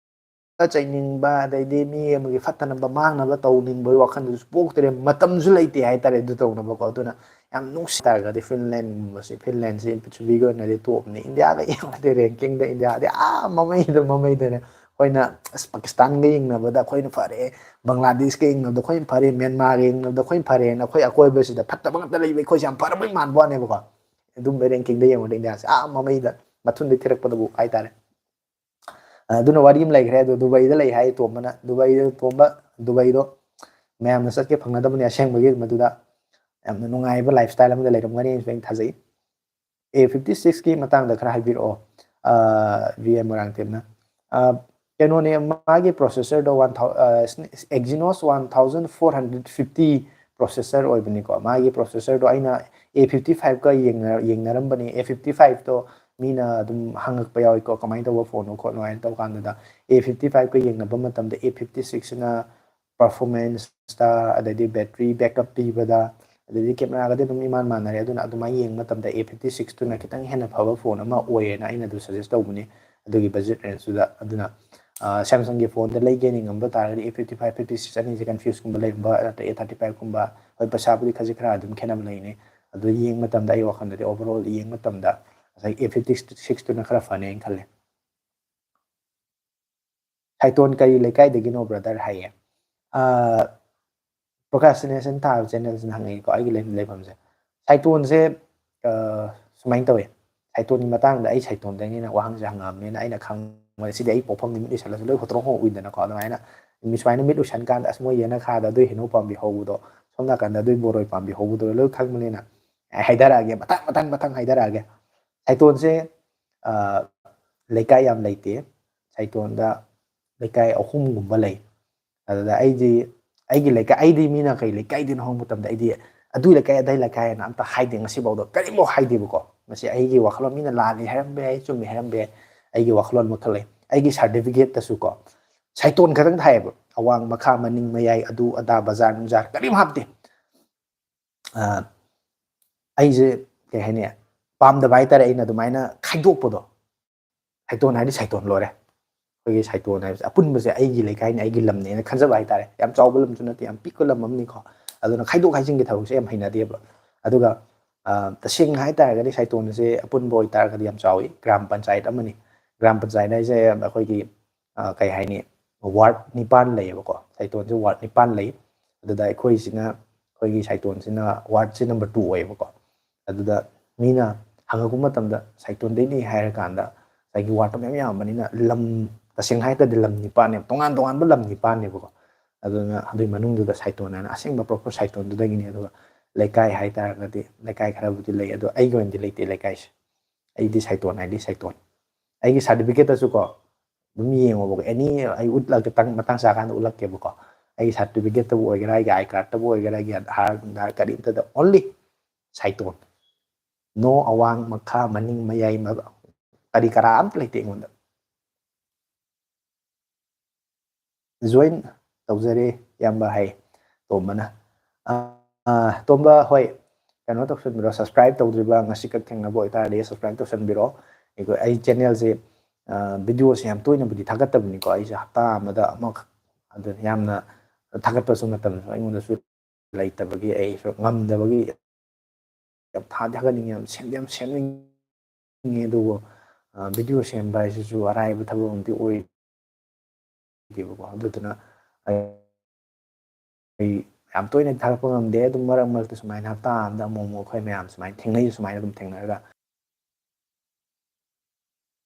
ꯆꯩꯅꯤꯡꯕ, ꯑꯗꯩꯗꯤ ꯃꯤ ꯑꯃꯒꯤ ꯐꯠꯇꯅꯕ ꯃꯥꯡꯅꯕ ꯇꯧꯅꯤꯡꯕꯒꯤ ꯋꯥꯈꯜꯗꯨꯁꯨ ꯄꯣꯛꯇ꯭ꯔꯦ, ꯃꯇꯝꯁꯨ ꯂꯩꯇꯦ ꯍꯥꯏꯇꯥꯔꯦ ꯑꯗꯨ ꯇꯧꯅꯕꯀꯣ꯫ ꯑꯗꯨꯅ ꯌꯥꯝ ꯅꯨꯡꯁꯤ ꯇꯥꯔꯒꯗꯤ ꯐꯤꯟꯂꯦꯟꯒꯨꯝꯕꯁꯦ, ꯐꯤꯟꯂꯦꯟꯁꯦ ꯄ꯭ꯔꯤꯊꯤꯕꯤꯒꯤ ꯑꯣꯏꯅꯗꯤ ꯇꯣꯞꯅꯤ꯫ ꯏꯟꯗꯤꯌꯥꯒ ꯌꯦꯡꯉꯗꯤ ꯔꯦꯡꯀꯤꯡꯗ ꯏꯟꯗꯤꯌꯥꯗꯤ ꯑꯥ ꯃꯃꯩꯗ ꯃꯃꯩꯗꯅꯦ꯫ ꯑꯩꯈꯣꯏꯅ ꯑꯁ ꯄꯥꯀꯤꯁꯇꯥꯟꯒ ꯌꯦꯡꯅꯕꯗ ꯑꯩꯈꯣꯏꯅ ꯐꯔꯦ, ꯕꯪꯒ꯭ꯂꯥꯗꯦꯁꯀ ꯌꯦꯡꯅꯕꯗ ꯑꯩꯈꯣꯏꯅ ꯐꯔꯦ, ꯃ꯭ꯌꯥꯟꯃꯥꯔꯒ ꯌꯦꯡꯅꯕꯗ ꯑꯩꯈꯣꯏꯅ ꯐꯔꯦꯅ ꯑꯩꯈꯣꯏ ꯑꯀꯣꯏꯕꯁꯤꯗ ꯐꯠꯇꯕ ꯉꯥꯛꯇ ꯂꯩꯕ ꯑꯩꯈꯣꯏꯁꯦ ꯌꯥꯝ ꯐꯔꯕꯩ ꯃꯥꯟꯕ ꯋꯥꯅꯦꯕꯀꯣ꯫ ꯑꯗꯨꯝꯕ ꯔꯦꯡꯀꯤꯡꯗ ꯌꯦꯡꯉꯨꯔꯗꯤ ꯏꯟꯗꯤꯌꯥꯁꯦ ꯑꯥ ꯃꯃꯩꯗ ꯃꯊꯨꯟꯗꯩ ꯊꯤꯔꯛꯄꯗꯕꯨ ꯍꯥꯏꯇꯥꯔꯦ꯫ ꯑꯗꯨꯅ ꯋꯥꯔꯤ ꯑꯃ ꯂꯩꯈ꯭ꯔꯦ꯫ ꯑꯗꯣ ꯗꯨꯕꯩꯗ ꯂꯩ ꯍꯥꯏ ꯇꯣꯝꯕꯅ꯫ ꯗꯨꯕꯩꯗ ꯇꯣꯝꯕ, ꯗꯨꯕꯩꯗꯣ ꯃꯌꯥꯝꯅ ꯆꯠꯀꯦ ꯐꯪꯅꯗꯕꯅꯤ ꯑꯁꯦꯡꯕꯒꯤ꯫ ꯃꯗꯨꯗ ꯌꯥꯝꯅ ꯅꯨꯡꯉꯥꯏꯕ ꯂꯥꯏꯐ ꯁ꯭ꯇꯥꯏꯜ ꯑꯃꯗ ꯂꯩꯔꯝꯒꯅꯤ ꯍꯥꯏꯅꯁꯨ ꯑꯩꯅ ꯊꯥꯖꯩ꯫ ꯑꯦ ꯐꯤꯐꯇꯤ ꯁꯤꯛꯁꯀꯤ ꯃꯇꯥꯡꯗ ꯈꯔ ꯍꯥꯏꯕꯤꯔꯛꯑꯣ, ꯚꯤ ꯑꯦꯝ ꯃꯣꯏꯔꯥꯡꯊꯦꯝꯅ꯫ ꯀꯩꯅꯣꯅꯦ, ꯃꯥꯒꯤ ꯄ꯭ꯔꯣꯁꯦꯁꯔꯗꯣ ꯋꯥꯟ ꯊꯥꯎ Exynos one thousand four hundred fifty processor ꯑꯣꯏꯕꯅꯤꯀꯣ꯫ ꯃꯥꯒꯤ ꯄ꯭ꯔꯣꯁꯦꯁꯔꯗꯣ ꯑꯩꯅ ꯑꯦ ꯐꯤꯐꯇꯤ ꯐꯥꯏꯚꯀ ꯌꯦꯡꯅꯔꯝꯕꯅꯤ꯫ ꯑꯦ ꯐꯤꯐꯇꯤ ꯐꯥꯏꯚꯇꯣ ꯃꯤꯅ ꯑꯗꯨꯝ ꯍꯪꯉꯛꯄ ꯌꯥꯎꯏꯀꯣ, ꯀꯃꯥꯏꯅ ꯇꯧꯕ ꯐꯣꯟꯅꯣ ꯈꯣꯠꯅꯣ ꯍꯥꯏꯅ ꯇꯧ ꯀꯥꯟꯗꯨꯗ꯫ ꯑꯦ ꯐꯤꯐꯇꯤ ꯐꯥꯏꯚꯀ ꯌꯦꯡꯅꯕ ꯃꯇꯝꯗ ꯑꯦ ꯐꯤꯐꯇꯤ ꯁꯤꯛꯁꯁꯤꯅ ꯄꯔꯐꯣꯔꯃꯦꯟꯁꯇ, ꯑꯗꯩꯗꯤ ꯕꯦꯇ꯭ꯔꯤ ꯕꯦꯛꯀꯞ ꯄꯤꯕꯗ, ꯑꯗꯩꯗꯤ ꯀꯦꯃꯦꯔꯥꯒꯗꯤ ꯑꯗꯨꯝ ꯏꯃꯥꯟ ꯃꯥꯟꯅꯔꯦ꯫ ꯑꯗꯨꯅ ꯑꯗꯨꯃꯥꯏꯅ ꯌꯦꯡꯕ ꯃꯇꯝꯗ ꯑꯦ ꯐꯤꯐꯇꯤ ꯁꯤꯛꯁꯇꯨꯅ ꯈꯤꯇꯪ ꯍꯦꯟꯅ ꯐꯕ ꯐꯣꯟ ꯑꯃ ꯑꯣꯏꯌꯦꯅ ꯑꯩꯅ ꯑꯗꯨ ꯁꯖꯦꯁ ꯇꯧꯕꯅꯤ꯫ ꯑꯗꯨꯒꯤ ꯕꯖꯦꯠ ꯔꯦꯟꯖꯇꯨꯗ꯫ ꯑꯗꯨꯅ ꯁꯦꯝꯁꯪꯒꯤ ꯐꯣꯟꯗ ꯂꯩꯒꯦ ꯅꯤꯡꯉꯝꯕ ꯇꯥꯔꯒꯗꯤ ꯑꯦ ꯐꯤꯐꯇꯤ ꯐꯥꯏꯚ, ꯐꯤꯐꯇꯤ ꯁꯤꯛꯁ ꯑꯅꯤꯁꯦ ꯀꯟꯐ꯭ꯌꯨꯁꯀꯨꯝꯕ ꯂꯩꯔꯝꯕ ꯅꯠꯇ꯭ꯔꯒ ꯑꯦ ꯊꯥꯔꯇꯤ ꯐꯥꯏꯚꯀꯨꯝꯕ꯫ ꯍꯣꯏ, ꯄꯩꯁꯥꯕꯨꯗꯤ ꯈꯖꯤꯛ ꯈꯔ ꯑꯗꯨꯝ ꯈꯦꯠꯅꯕ ꯂꯩꯅꯤ꯫ ꯑꯗꯨ ꯌꯦꯡꯕ ꯃꯇꯝꯗ ꯑꯩ ꯋꯥꯈꯜꯗꯗꯤ overall ꯌꯦꯡꯕ ꯃꯇꯝꯗ ꯉꯁꯥꯏ F fifty six ꯇꯨꯅ ꯈꯔ ꯐꯅꯦꯅ ꯈꯜꯂꯦ꯫ ꯁꯥꯏꯇꯣꯟ ꯀꯔꯤ ꯂꯩꯀꯥꯏꯗꯒꯤꯅꯣ brother ꯍꯥꯏꯌꯦ꯫ ꯑꯥ, procrastination ꯊꯥꯕ channelꯁꯤꯅ ꯍꯪꯉꯛꯏꯀꯣ, ꯑꯩꯒꯤ ꯂꯩ-, ꯂꯩꯐꯝꯁꯦ꯫ ꯁꯥꯏꯇꯣꯟꯁꯦ, ꯑꯥ, ꯁꯨꯃꯥꯏꯅ ꯇꯧꯋꯦ꯫ ꯁꯥꯏꯇꯣꯟꯒꯤ ꯃꯇꯥꯡꯗ ꯑꯩ ꯁꯥꯏꯇꯣꯟꯗꯒꯤꯅ ꯋꯥꯍꯪꯁꯦ ꯍꯪꯉꯛꯑꯕꯅꯤꯅ ꯑꯩꯅ ꯈꯪꯕ, ꯁꯤꯗꯤ ꯑꯩ ꯄꯣꯛꯐꯝꯗꯤ ꯃꯤꯠ ꯎꯏꯁꯜꯂꯁꯨ ꯂꯣꯏ ꯍꯣꯇ꯭ꯔꯣꯛ ꯍꯣꯡ ꯎꯏꯗꯅꯀꯣ꯫ ꯑꯗꯨꯃꯥꯏꯅ ꯁꯨꯃꯥꯏꯅ ꯃꯤꯠ ꯎꯏꯁꯟ ꯀꯥꯟꯗ ꯑꯁ ꯃꯣꯏ ꯌꯦꯅꯈꯥꯗ ꯑꯗꯨꯏ ꯍꯩꯅꯧ ꯄꯥꯝꯕꯤ ꯍꯧꯕꯗꯣ, ꯁꯣꯝ ꯅꯥꯀꯟꯗ ꯑꯗꯨꯏ ꯕꯣꯔꯣꯏ ꯄꯥꯝꯕꯤ ꯍꯧꯕꯗꯣ ꯂꯣꯏ ꯈꯪꯕꯅꯤꯅ ꯑꯩ ꯍꯥꯏꯗꯔꯛꯑꯒꯦ, ꯃꯊꯪ, ꯃꯊꯪ, ꯃꯊꯪ ꯍꯥꯏꯗꯔꯛꯑꯒꯦ꯫ ꯁꯥꯏꯇꯣꯟꯁꯦ, ꯑꯥ, ꯂꯩꯀꯥꯏ ꯌꯥꯝ ꯂꯩꯇꯦ꯫ ꯁꯥꯏꯇꯣꯟꯗ ꯂꯩꯀꯥꯏ ꯑꯍꯨꯝꯒꯨꯝꯕ ꯂꯩ꯫ ꯑꯗꯨꯗ ꯑꯩꯗꯤ, ꯑꯩꯒꯤ ꯂꯩꯀꯥꯏ, ꯑꯩꯗꯤ ꯃꯤꯅ ꯀꯩ ꯂꯩꯀꯥꯏꯗꯩꯅꯣ ꯍꯪꯕ ꯃꯇꯝꯗ ꯑꯩꯗꯤ ꯑꯗꯨ ꯂꯩꯀꯥꯏ, ꯑꯗꯥꯏ ꯂꯩꯀꯥꯏ ꯍꯥꯏꯅ ꯑꯝꯇ ꯍꯥꯏꯗꯦ, ꯉꯁꯤꯐꯥꯎꯗ ꯀꯔꯤꯝꯐꯥꯎ ꯍꯥꯏꯗꯦꯕꯀꯣ꯫ ꯃꯁꯤ ꯑꯩꯒꯤ ꯋꯥꯈꯜꯂꯣꯟ, ꯃꯤꯅ ꯂꯥꯜꯂꯤ ꯍꯥꯏꯔꯝꯕ ꯌꯥꯏ, ꯆꯨꯝꯃꯤ ꯍꯥꯏꯔꯝꯕ ꯌꯥꯏ, ꯑꯩꯒꯤ ꯋꯥꯈꯜꯂꯣꯟ ꯃꯈꯜ ꯂꯩ꯫ ꯑꯩꯒꯤ certificateꯇꯁꯨ ꯀꯣ, ꯁꯥꯏꯇꯣꯟ ꯈꯛꯇꯪ ꯊꯥꯏꯌꯦꯕ, ꯑꯋꯥꯡ, ꯃꯈꯥ, ꯃꯅꯤꯡ, ꯃꯌꯥꯏ, ꯑꯗꯨ ꯑꯗꯥ, ꯕꯖꯥꯔ ꯅꯨꯡꯖꯥꯔ ꯀꯔꯤꯝ ꯍꯥꯞꯇꯦ꯫ ꯑ, ꯑꯩꯁꯦ ꯀꯩ ꯍꯥꯏꯅꯤ, ꯄꯥꯝꯗꯕ ꯍꯥꯏꯇꯥꯔꯦ, ꯑꯩꯅ ꯑꯗꯨꯃꯥꯏꯅ ꯈꯥꯏꯗꯣꯛꯄꯗꯣ꯫ ꯁꯥꯏꯇꯣꯟ ꯍꯥꯏꯗꯤ ꯁꯥꯏꯇꯣꯟ ꯂꯣꯏꯔꯦ꯫ ꯑꯩꯈꯣꯏꯒꯤ ꯁꯥꯏꯇꯣꯟ ꯍꯥꯏꯕꯁꯦ ꯑꯄꯨꯟꯕꯁꯦ ꯑꯩꯒꯤ ꯂꯩꯀꯥꯏꯅꯤ, ꯑꯩꯒꯤ ꯂꯝꯅꯦꯅ ꯈꯟꯖꯕ ꯍꯥꯏꯇꯥꯔꯦ꯫ ꯌꯥꯝ ꯆꯥꯎꯕ ꯂꯝꯁꯨ ꯅꯠꯇꯦ, ꯌꯥꯝ ꯄꯤꯛꯄ ꯂꯝ ꯑꯃꯅꯤꯀꯣ꯫ ꯑꯗꯨꯅ ꯈꯥꯏꯗꯣꯛ ꯈꯥꯏꯖꯤꯟꯒꯤ ꯊꯕꯛꯁꯦ ꯌꯥꯝ ꯍꯩꯅꯗꯦꯕ꯫ ꯑꯗꯨꯒ, ꯑ, ꯇꯁꯦꯡꯅ ꯍꯥꯏꯇꯥꯔꯒꯗꯤ ꯁꯥꯏꯇꯣꯟꯁꯦ ꯑꯄꯨꯟꯕ ꯑꯣꯏꯇꯥꯔꯒꯗꯤ ꯌꯥꯝ ꯆꯥꯎꯋꯤ, ꯒ꯭ꯔꯥꯝ ꯄꯟꯆꯥꯌꯠ ꯑꯃꯅꯤ꯫ ꯒ꯭ꯔꯥꯝ ꯄꯟꯆꯥꯌꯠ ꯍꯥꯏꯁꯦ ꯑꯩꯈꯣꯏꯒꯤ, ꯑ, ꯀꯩ ꯍꯥꯏꯅꯤ, ward ꯅꯤꯄꯥꯟ ꯂꯩꯌꯦꯕꯀꯣ꯫ ꯁꯥꯏꯇꯣꯟꯁꯦ ward ꯅꯤꯄꯥꯟ ꯂꯩ꯫ ꯑꯗꯨꯗ ꯑꯩꯈꯣꯏꯁꯤꯅ, ꯑꯩꯈꯣꯏꯒꯤ ꯁꯥꯏꯇꯣꯟꯁꯤꯅ wardꯁꯦ number two ꯑꯣꯏꯌꯦꯕꯀꯣ꯫ ꯑꯗꯨꯗ ꯃꯤꯅ ꯍꯪꯉꯛꯄ ꯃꯇꯝꯗ ꯁꯥꯏꯇꯣꯟꯗꯩꯅꯤ ꯍꯥꯏꯔꯀꯥꯟꯗ ꯉꯁꯥꯏꯒꯤ wardꯇꯣ ꯃꯌꯥꯝ ꯌꯥꯝꯕꯅꯤꯅ ꯂꯝ, ꯇꯁꯦꯡꯅ ꯍꯥꯏꯔꯒꯗꯤ ꯂꯝ ꯅꯤꯄꯥꯟꯅꯦꯕ, ꯇꯣꯉꯥꯟ ꯇꯣꯉꯥꯟꯕ ꯂꯝ ꯅꯤꯄꯥꯟꯅꯦꯕꯀꯣ꯫ ꯑꯗꯨꯅ ꯑꯗꯨꯒꯤ ꯃꯅꯨꯡꯗꯨꯗ ꯁꯥꯏꯇꯣꯟ ꯍꯥꯏꯅ ꯑꯁꯦꯡꯕ proper ꯁꯥꯏꯇꯣꯟꯗꯨꯗꯒꯤꯅꯤ꯫ ꯑꯗꯨꯒ ꯂꯩꯀꯥꯏ ꯍꯥꯏꯇꯥꯔꯒꯗꯤ ꯂꯩꯀꯥꯏ ꯈꯔꯕꯨꯗꯤ ꯂꯩ, ꯑꯗꯣ ꯑꯩꯒꯤ ꯑꯣꯏꯅꯗꯤ ꯂꯩꯇꯦ ꯂꯩꯀꯥꯏꯁꯦ꯫ ꯑꯩꯗꯤ ꯁꯥꯏꯇꯣꯟ ꯍꯥꯏꯗꯤ ꯁꯥꯏꯇꯣꯟ꯫ ꯑꯩꯒꯤ certificateꯇꯁꯨ ꯀꯣ, ꯑꯗꯨꯝ ꯌꯦꯡꯉꯣꯕꯀꯣ, any ꯑꯩ ꯎꯠꯂꯛꯀꯦ, ꯇꯪ-, ꯃꯇꯥꯡ ꯆꯥꯀꯥꯟꯗ ꯎꯠꯂꯛꯀꯦꯕꯀꯣ꯫ ꯑꯩꯒꯤ certificateꯇꯕꯨ ꯑꯣꯏꯒꯦꯔꯥ, ꯑꯩꯒꯤ I cardꯇꯕꯨ ꯑꯣꯏꯒꯦꯔꯥ, ꯑꯩꯒꯤ ꯑꯙꯥꯔ ꯅꯨꯡꯙꯥꯔ ꯀꯔꯤꯝꯇꯗ only ꯁꯥꯏꯇꯣꯟ꯫ No ꯑꯋꯥꯡ, ꯃꯈꯥ, ꯃꯅꯤꯡ, ꯃꯌꯥꯏ, ꯃ-, ꯀꯔꯤ ꯀꯔꯥ ꯑꯝꯇ ꯂꯩꯇꯦ ꯑꯩꯉꯣꯟꯗ꯫ Join ꯇꯧꯖꯔꯦ ꯏꯌꯥꯝꯕ ꯍꯥꯏ ꯇꯣꯝꯕꯅ꯫ ꯑ, ꯑ, ꯇꯣꯝꯕ, ꯍꯣꯏ, ꯀꯩꯅꯣ ꯇꯧꯁꯟꯕꯤꯔꯣ, subscribe ꯇꯧꯗ꯭ꯔꯤꯕ ꯉꯁꯤ ꯈꯛ ꯊꯦꯡꯅꯕ ꯑꯣꯏꯇꯥꯔꯗꯤ subscribe ꯇꯧꯁꯟꯕꯤꯔꯣ꯫ ꯑꯩꯈꯣꯏ, ꯑꯩ channelꯁꯦ, ꯑ, videoꯁꯦ ꯌꯥꯝ ꯇꯣꯏꯅꯕꯨꯗꯤ ꯊꯥꯒꯠꯇꯕꯅꯤꯀꯣ, ꯑꯩꯁꯦ ꯍꯞꯇꯥ ꯑꯃꯗ ꯑꯃꯈꯛ, ꯑꯗꯨ ꯌꯥꯝꯅ ꯊꯥꯒꯠꯄꯁꯨ ꯃꯇꯝꯁꯨ ꯑꯩꯉꯣꯟꯗꯁꯨ ꯂꯩꯇꯕꯒꯤ, ꯑꯩꯁꯨ ꯉꯝꯗꯕꯒꯤ ꯊꯥꯗꯤ ꯊꯥꯒꯠꯅꯤꯡꯉꯦ, ꯌꯥꯝ ꯁꯦꯝꯗꯤ ꯌꯥꯝ ꯁꯦꯝꯅꯤꯡꯉꯦ, ꯑꯗꯨꯕꯨ ꯚꯤꯗꯤꯑꯣ ꯁꯦꯝꯕ ꯍꯥꯏꯁꯤꯁꯨ ꯑꯔꯥꯏꯕ ꯊꯕꯛ ꯑꯃꯗꯤ ꯑꯣꯏꯗꯦꯕꯀꯣ꯫ ꯑꯗꯨꯗꯨꯅ ꯑꯩ ꯑꯩ ꯌꯥꯝ ꯇꯣꯏꯅ ꯊꯥꯒꯠꯄ ꯉꯝꯗꯦ꯫ ꯑꯗꯨꯝ ꯃꯔꯛ ꯃꯔꯛꯇ ꯁꯨꯃꯥꯏꯅ ꯍꯞꯇꯥ ꯑꯃꯗ ꯑꯃꯨꯛ ꯑꯃꯨꯛ ꯑꯩꯈꯣꯏ ꯃꯌꯥꯝ ꯁꯨꯃꯥꯏꯅ ꯊꯦꯡꯅꯩ, ꯁꯨꯃꯥꯏꯅ ꯑꯗꯨꯝ ꯊꯦꯡꯅꯔꯒ꯫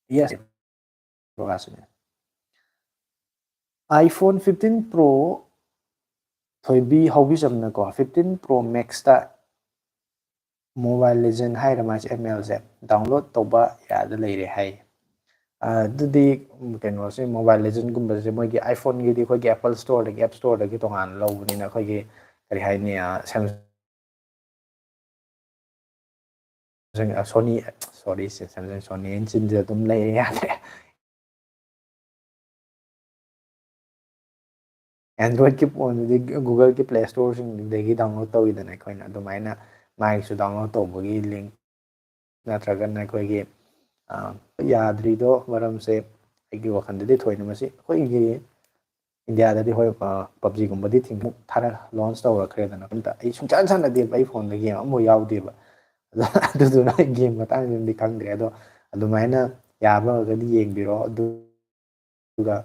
Yes, ꯄ꯭ꯔꯣꯒꯥꯁꯤꯅꯦ꯫ iPhone fifteen Pro, ꯊꯣꯏꯕꯤ ꯍꯧꯕꯤꯆꯝꯅꯀꯣ, fifteen Pro Maxꯇ Mobile Legend ꯍꯥꯏꯔ ꯃꯥꯁꯦ, MLꯁꯦ download ꯇꯧꯕ ꯌꯥꯗ ꯂꯩꯔꯦ ꯍꯥꯏ꯫ ꯑꯗꯨꯗꯤ ꯀꯩꯅꯣꯁꯦ, Mobile Legendꯒꯨꯝꯕꯁꯦ ꯃꯣꯏꯒꯤ iPhoneꯒꯤꯗꯤ ꯑꯩꯈꯣꯏꯒꯤ Apple Storeꯗꯒꯤ, App Storeꯗꯒꯤ ꯇꯣꯉꯥꯟꯅ ꯂꯧꯕꯅꯤꯅ, ꯑꯩꯈꯣꯏꯒꯤ ꯀꯔꯤ ꯍꯥꯏꯅꯤ, Samsung, Sony, sorry, Samsung, Sony ꯍꯥꯏꯅ ꯆꯤꯟꯁꯤꯗ ꯑꯗꯨꯝ ꯂꯩꯔꯦ, ꯌꯥꯗ꯭ꯔꯦ꯫ Androidꯀꯤ ꯐꯣꯟꯗꯨꯗꯤ Googleꯒꯤ Play Storeꯁꯤꯡꯗꯒꯤ download ꯇꯧꯋꯤꯗꯅ ꯑꯩꯈꯣꯏꯅ, ꯑꯗꯨꯃꯥꯏꯅ ꯃꯥꯒꯤꯁꯨ download ꯇꯧꯕꯒꯤ link ꯅꯠꯇ꯭ꯔꯒꯅ ꯑꯩꯈꯣꯏꯒꯤ, ꯑ, ꯌꯥꯗ꯭ꯔꯤꯗꯣ ꯃꯔꯝꯁꯦ ꯑꯩꯒꯤ ꯋꯥꯈꯜꯗꯗꯤ ꯊꯣꯏꯅ ꯃꯁꯤ ꯑꯩꯈꯣꯏꯒꯤ ꯏꯟꯗꯤꯌꯥꯗꯗꯤ ꯍꯣꯏ, ꯑ, PUBGꯒꯨꯝꯕꯗꯤ ꯊꯤꯡ ꯊꯥꯔ launch ꯇꯧꯔꯛꯈ꯭ꯔꯦꯗꯅ, ꯑꯝꯇ ꯑꯩ ꯁꯨꯡꯁꯥꯟ ꯁꯥꯟꯅꯗꯦꯕ, ꯑꯩ ꯐꯣꯟꯗ game ꯑꯃꯐꯥꯎ ꯌꯥꯎꯗꯦꯕ꯫ ꯑꯗꯣ ꯑꯗꯨꯗꯨꯅ ꯑꯩ game ꯃꯇꯥꯡꯁꯤꯃꯗꯤ ꯈꯪꯗ꯭ꯔꯦ꯫ ꯑꯗꯣ ꯑꯗꯨꯃꯥꯏꯅ ꯌꯥꯕꯒꯗꯤ ꯌꯦꯡꯕꯤꯔꯣ꯫ ꯑꯗꯨꯒ,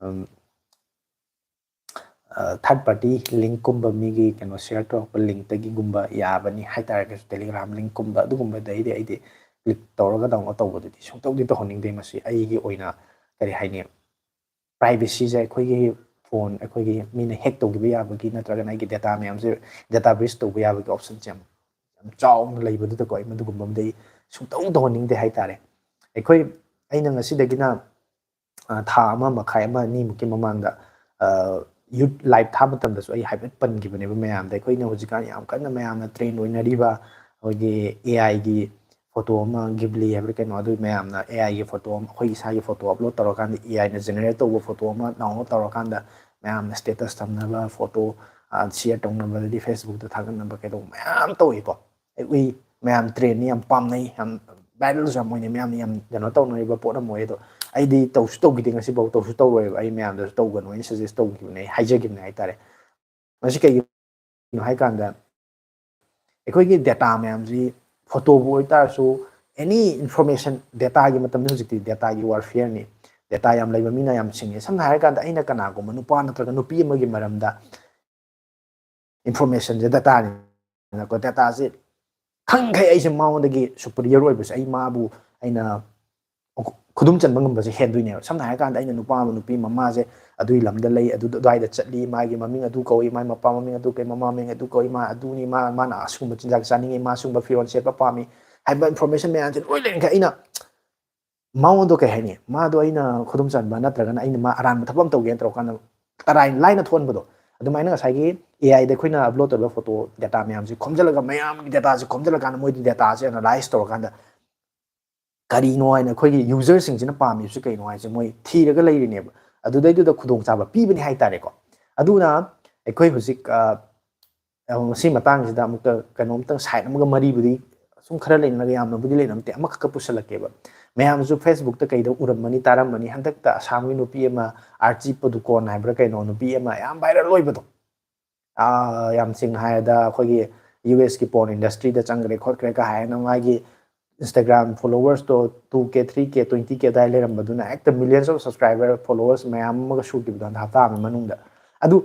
ꯎꯝ, ꯑ, third party linkꯀꯨꯝꯕ, ꯃꯤꯒꯤ ꯀꯩꯅꯣ share ꯇꯧꯔꯛꯄ linkꯇꯒꯤꯒꯨꯝꯕ ꯌꯥꯕꯅꯤ ꯍꯥꯏꯇꯥꯔꯒꯁꯨ, Telegram linkꯀꯨꯝꯕ ꯑꯗꯨꯒꯨꯝꯕꯗꯩꯗꯤ ꯑꯩꯗꯤ click ꯇꯧꯔꯒ download ꯇꯧꯕꯗꯨꯗꯤ ꯁꯨꯡꯇꯧꯗꯤ ꯇꯧꯍꯟꯅꯤꯡꯗꯦ꯫ ꯃꯁꯤ ꯑꯩꯒꯤ ꯑꯣꯏꯅ ꯀꯔꯤ ꯍꯥꯏꯅꯤ, privacyꯁꯦ, ꯑꯩꯈꯣꯏꯒꯤ ꯐꯣꯟ ꯑꯩꯈꯣꯏꯒꯤ ꯃꯤꯅ hack ꯇꯧꯈꯤꯕ ꯌꯥꯕꯒꯤ ꯅꯠꯇ꯭ꯔꯒꯅ ꯑꯩꯒꯤ data ꯃꯌꯥꯝꯁꯦ data breach ꯇꯧꯕ ꯌꯥꯕꯒꯤ optionꯁꯦ ꯌꯥꯝ, ꯌꯥꯝ ꯆꯥꯎꯅ ꯂꯩꯕꯗꯨꯗꯀꯣ, ꯑꯩ ꯃꯗꯨꯒꯨꯝꯕ ꯑꯃꯗꯤ ꯁꯨꯡꯇꯧ ꯇꯧꯍꯟꯅꯤꯡꯗꯦ ꯍꯥꯏꯇꯥꯔꯦ꯫ ꯑꯩꯈꯣꯏ, ꯑꯩꯅ ꯉꯁꯤꯗꯒꯤꯅ, ꯑ, ꯊꯥ ꯑꯃ ꯃꯈꯥꯏ, ꯑꯃ, ꯑꯅꯤꯃꯨꯛꯀꯤ ꯃꯃꯥꯡꯗ, ꯑ, YouTube live ꯊꯥꯕ ꯃꯇꯝꯗꯁꯨ ꯑꯩ ꯍꯥꯏꯐꯦꯠ ꯄꯟꯈꯤꯕꯅꯦꯕ ꯃꯌꯥꯝꯗ꯫ ꯑꯩꯈꯣꯏꯅ ꯍꯧꯖꯤꯛꯀꯥꯟ ꯌꯥꯝ ꯀꯟꯅ ꯃꯌꯥꯝꯅ trend ꯑꯣꯏꯅꯔꯤꯕ ꯑꯩꯈꯣꯏꯒꯤ AIꯒꯤ photo ꯑꯃ, Ghibli ꯍꯥꯏꯕ꯭ꯔꯥ ꯀꯩꯅꯣ, ꯑꯗꯨ ꯃꯌꯥꯝꯅ AIꯒꯤ photo ꯑꯃ, ꯑꯩꯈꯣꯏ ꯏꯁꯥꯒꯤ photo upload ꯇꯧꯔꯀꯥꯟꯗ, AIꯅ generate ꯇꯧꯕ photo ꯑꯃ download ꯇꯧꯔꯀꯥꯟꯗ ꯃꯌꯥꯝꯅ status ꯊꯝꯅꯕ, photo, ꯑ, share ꯇꯧꯅꯕ, ꯑꯗꯩꯗꯤ Facebookꯇ ꯊꯥꯒꯠꯅꯕ ꯀꯩꯗꯧꯕ ꯃꯌꯥꯝ ꯇꯧꯏꯀꯣ꯫ ꯑꯩ ꯎꯏ, ꯃꯌꯥꯝ trendꯅꯤ, ꯌꯥꯝ ꯄꯥꯝꯅꯩ, ꯌꯥꯝ viralꯁꯨ ꯌꯥꯝ ꯑꯣꯏꯅꯩ, ꯃꯌꯥꯝꯅ ꯌꯥꯝ ꯀꯩꯅꯣ ꯇꯧꯅꯔꯤꯕ ꯄꯣꯠ ꯑꯃ ꯑꯣꯏ꯫ ꯑꯗꯣ ꯑꯩꯗꯤ ꯇꯧꯁꯨ ꯇꯧꯈꯤꯗꯦ, ꯉꯁꯤꯐꯥꯎ ꯇꯧꯁꯨ ꯇꯧꯔꯣꯏꯕ꯫ ꯑꯩ ꯃꯌꯥꯝꯗꯁꯨ ꯇꯧꯒꯅꯨ ꯍꯥꯏꯅ suggest ꯇꯧꯈꯤꯕꯅꯦ, ꯑꯩ ꯍꯥꯏꯖꯈꯤꯕꯅꯦ ꯍꯥꯏꯇꯥꯔꯦ꯫ ꯃꯁꯤ ꯀꯩꯒꯤꯅꯣ ꯍꯥꯏꯀꯥꯟꯗ, ꯑꯩꯈꯣꯏꯒꯤ ꯗꯦꯇꯥ ꯃꯌꯥꯝꯁꯤ, ꯐꯣꯇꯣꯕꯨ ꯑꯣꯏꯇꯥꯔꯁꯨ, ꯑꯦꯅꯤ ꯏꯟꯐꯣꯔꯃꯦꯁꯟ, ꯗꯦꯇꯥꯒꯤ ꯃꯇꯝꯗ ꯍꯧꯖꯤꯛꯇꯤ ꯗꯦꯇꯥꯒꯤ ꯋꯥꯔꯐꯤꯌꯔꯅꯤ꯫ ꯗꯦꯇꯥ ꯌꯥꯝ ꯂꯩꯕ ꯃꯤꯅ ꯌꯥꯝ ꯁꯤꯡꯉꯦ꯫ ꯁꯝꯅ ꯍꯥꯏꯔꯀꯥꯟꯗ ꯑꯩꯅ ꯀꯅꯥꯒꯨꯝꯕ ꯅꯨꯄꯥ ꯅꯠꯇ꯭ꯔꯒ ꯅꯨꯄꯤ ꯑꯃꯒꯤ ꯃꯔꯝꯗ ꯏꯟꯐꯣꯔꯃꯦꯁꯟꯁꯦ ꯗꯦꯇꯥꯅꯤꯅꯀꯣ, ꯗꯦꯇꯥꯁꯦ ꯈꯪꯈꯩ ꯑꯩꯁꯦ ꯃꯉꯣꯟꯗꯒꯤ ꯁꯨꯄꯔꯤꯌꯔ ꯑꯣꯏꯕꯁꯦ, ꯑꯩ ꯃꯥꯕꯨ ꯑꯩꯅ ꯈꯨꯗꯨꯝ ꯆꯟꯕ ꯉꯝꯕꯁꯦ ꯍꯦꯟꯗꯣꯏꯅꯦꯕ꯫ ꯁꯝꯅ ꯍꯥꯏꯔꯀꯥꯟꯗ ꯑꯩꯅ ꯅꯨꯄꯥ ꯑꯃ ꯅꯨꯄꯤ ꯑꯃ, ꯃꯥꯁꯦ ꯑꯗꯨꯒꯤ ꯂꯝꯗ ꯂꯩ, ꯑꯗꯨ ꯑꯗꯨꯋꯥꯏꯗ ꯆꯠꯂꯤ, ꯃꯥꯒꯤ ꯃꯃꯤꯡ ꯑꯗꯨ ꯀꯧꯏ, ꯃꯥꯒꯤ ꯃꯄꯥ ꯃꯃꯤꯡ ꯑꯗꯨ ꯀꯧꯏ, ꯃꯃꯥ ꯃꯃꯤꯡ ꯑꯗꯨ ꯀꯧꯏ, ꯃꯥ ꯑꯗꯨꯅꯤ, ꯃꯥ ꯃꯥꯅ ꯑꯁꯤꯒꯨꯝꯕ ꯆꯤꯟꯖꯥꯛ ꯆꯥꯅꯤꯡꯉꯤ, ꯃꯥ ꯁꯤꯒꯨꯝꯕ ꯐꯤꯔꯣꯜ ꯁꯦꯠꯄ ꯄꯥꯝꯃꯤ ꯍꯥꯏꯕ ꯏꯟꯐꯣꯔꯃꯦꯁꯟ ꯃꯌꯥꯝꯁꯦ ꯂꯣꯏ ꯂꯩꯔꯤꯈꯩ ꯑꯩꯅ ꯃꯉꯣꯟꯗ ꯀꯩ ꯍꯥꯏꯅꯤ, ꯃꯥꯗꯣ ꯑꯩꯅ ꯈꯨꯗꯨꯝ ꯆꯟꯕ ꯅꯠꯇ꯭ꯔꯒꯅ ꯑꯩꯅ ꯃꯥ ꯑꯔꯥꯟꯕ ꯊꯕꯛ ꯑꯃ ꯇꯧꯒꯦꯅ ꯇꯧꯔꯀꯥꯟꯗ ꯇꯔꯥꯏ ꯂꯥꯏꯅ ꯊꯣꯛꯍꯟꯕꯗꯣ꯫ ꯑꯗꯨꯃꯥꯏꯅ ꯉꯁꯥꯏꯒꯤ ꯑꯦ ꯑꯥꯏꯗ ꯑꯩꯈꯣꯏꯅ ꯑꯞꯂꯣꯗ ꯇꯧꯔꯤꯕ ꯐꯣꯇꯣ ꯗꯦꯇꯥ ꯃꯌꯥꯝꯁꯦ ꯈꯣꯝꯖꯤꯜꯂꯒ, ꯃꯌꯥꯝꯒꯤ ꯗꯦꯇꯥꯁꯦ ꯈꯣꯝꯖꯤꯜꯂꯀꯥꯟꯗ, ꯃꯣꯏꯗꯤ ꯗꯦꯇꯥꯁꯦ ꯑꯦꯅꯥꯂꯥꯏꯁ ꯇꯧꯔꯀꯥꯟꯗ ꯀꯔꯤꯅꯣ ꯍꯥꯏꯅ, ꯑꯩꯈꯣꯏꯒꯤ ꯌꯨꯖꯔꯁꯤꯡꯁꯤꯅ ꯄꯥꯝꯃꯤꯕꯁꯤ ꯀꯩꯅꯣ ꯍꯥꯏꯁꯦ ꯃꯣꯏ ꯊꯤꯔꯒ ꯂꯩꯔꯤꯅꯦꯕ꯫ ꯑꯗꯨꯗꯩꯗꯨꯗ ꯈꯨꯗꯣꯡꯆꯥꯕ ꯄꯤꯕꯅꯤ ꯍꯥꯏꯇꯥꯔꯦꯀꯣ꯫ ꯑꯗꯨꯅ ꯑꯩꯈꯣꯏ ꯍꯧꯖꯤꯛ, ꯑ, ꯑ, ꯁꯤ ꯃꯇꯥꯡꯁꯤꯗ ꯑꯃꯨꯛꯇ ꯀꯩꯅꯣꯝꯇꯪ ꯁꯥꯏꯠ ꯑꯃꯒ ꯃꯔꯤꯕꯨꯗꯤ ꯁꯨꯝ ꯈꯔ ꯂꯩꯅꯔꯒ, ꯌꯥꯝꯅꯕꯨꯗꯤ ꯂꯩꯅꯕ ꯅꯠꯇꯦ, ꯑꯃꯈꯛꯀ ꯄꯨꯁꯜꯂꯛꯀꯦꯕ꯫ ꯃꯌꯥꯝꯁꯨ ꯐꯦꯁꯕꯨꯛꯇ ꯀꯩꯗ ꯎꯔꯝꯃꯅꯤ, ꯇꯥꯔꯝꯃꯅꯤ, ꯍꯟꯗꯛꯇ ꯑꯁꯥꯝꯒꯤ ꯅꯨꯄꯤ ꯑꯃ, ꯑꯥꯔꯆꯤ ꯄꯗꯨꯀꯣꯟ ꯍꯥꯏꯕ꯭ꯔꯥ ꯀꯩꯅꯣ, ꯅꯨꯄꯤ ꯑꯃ ꯌꯥꯝ ꯚꯥꯏꯔꯦꯜ ꯑꯣꯏꯕꯗꯣ, ꯑꯥ, ꯌꯥꯝ ꯁꯦꯡꯅ ꯍꯥꯏꯔꯗ ꯑꯩꯈꯣꯏꯒꯤ ꯌꯨ ꯑꯦꯁꯀꯤ ꯄꯣꯔꯟ ꯏꯟꯗꯁꯇ꯭ꯔꯤꯗ ꯆꯪꯈ꯭ꯔꯦ ꯈꯣꯠꯈ꯭ꯔꯦꯒ ꯍꯥꯏꯅ, ꯃꯥꯒꯤ Instagram ꯐꯣꯂꯣꯋꯔꯁꯇꯣ two K, three K, twenty K ꯑꯗꯨꯋꯥꯏ ꯂꯩꯔꯝꯕꯗꯨꯅ ꯍꯦꯛꯇ millions of subscriber, followers ꯃꯌꯥꯝ ꯑꯃꯒ ꯁꯨꯈꯤꯕꯗꯣ ꯍꯟꯗꯛ ꯍꯞꯇꯥ ꯑꯃꯒꯤ ꯃꯅꯨꯡꯗ꯫ ꯑꯗꯨ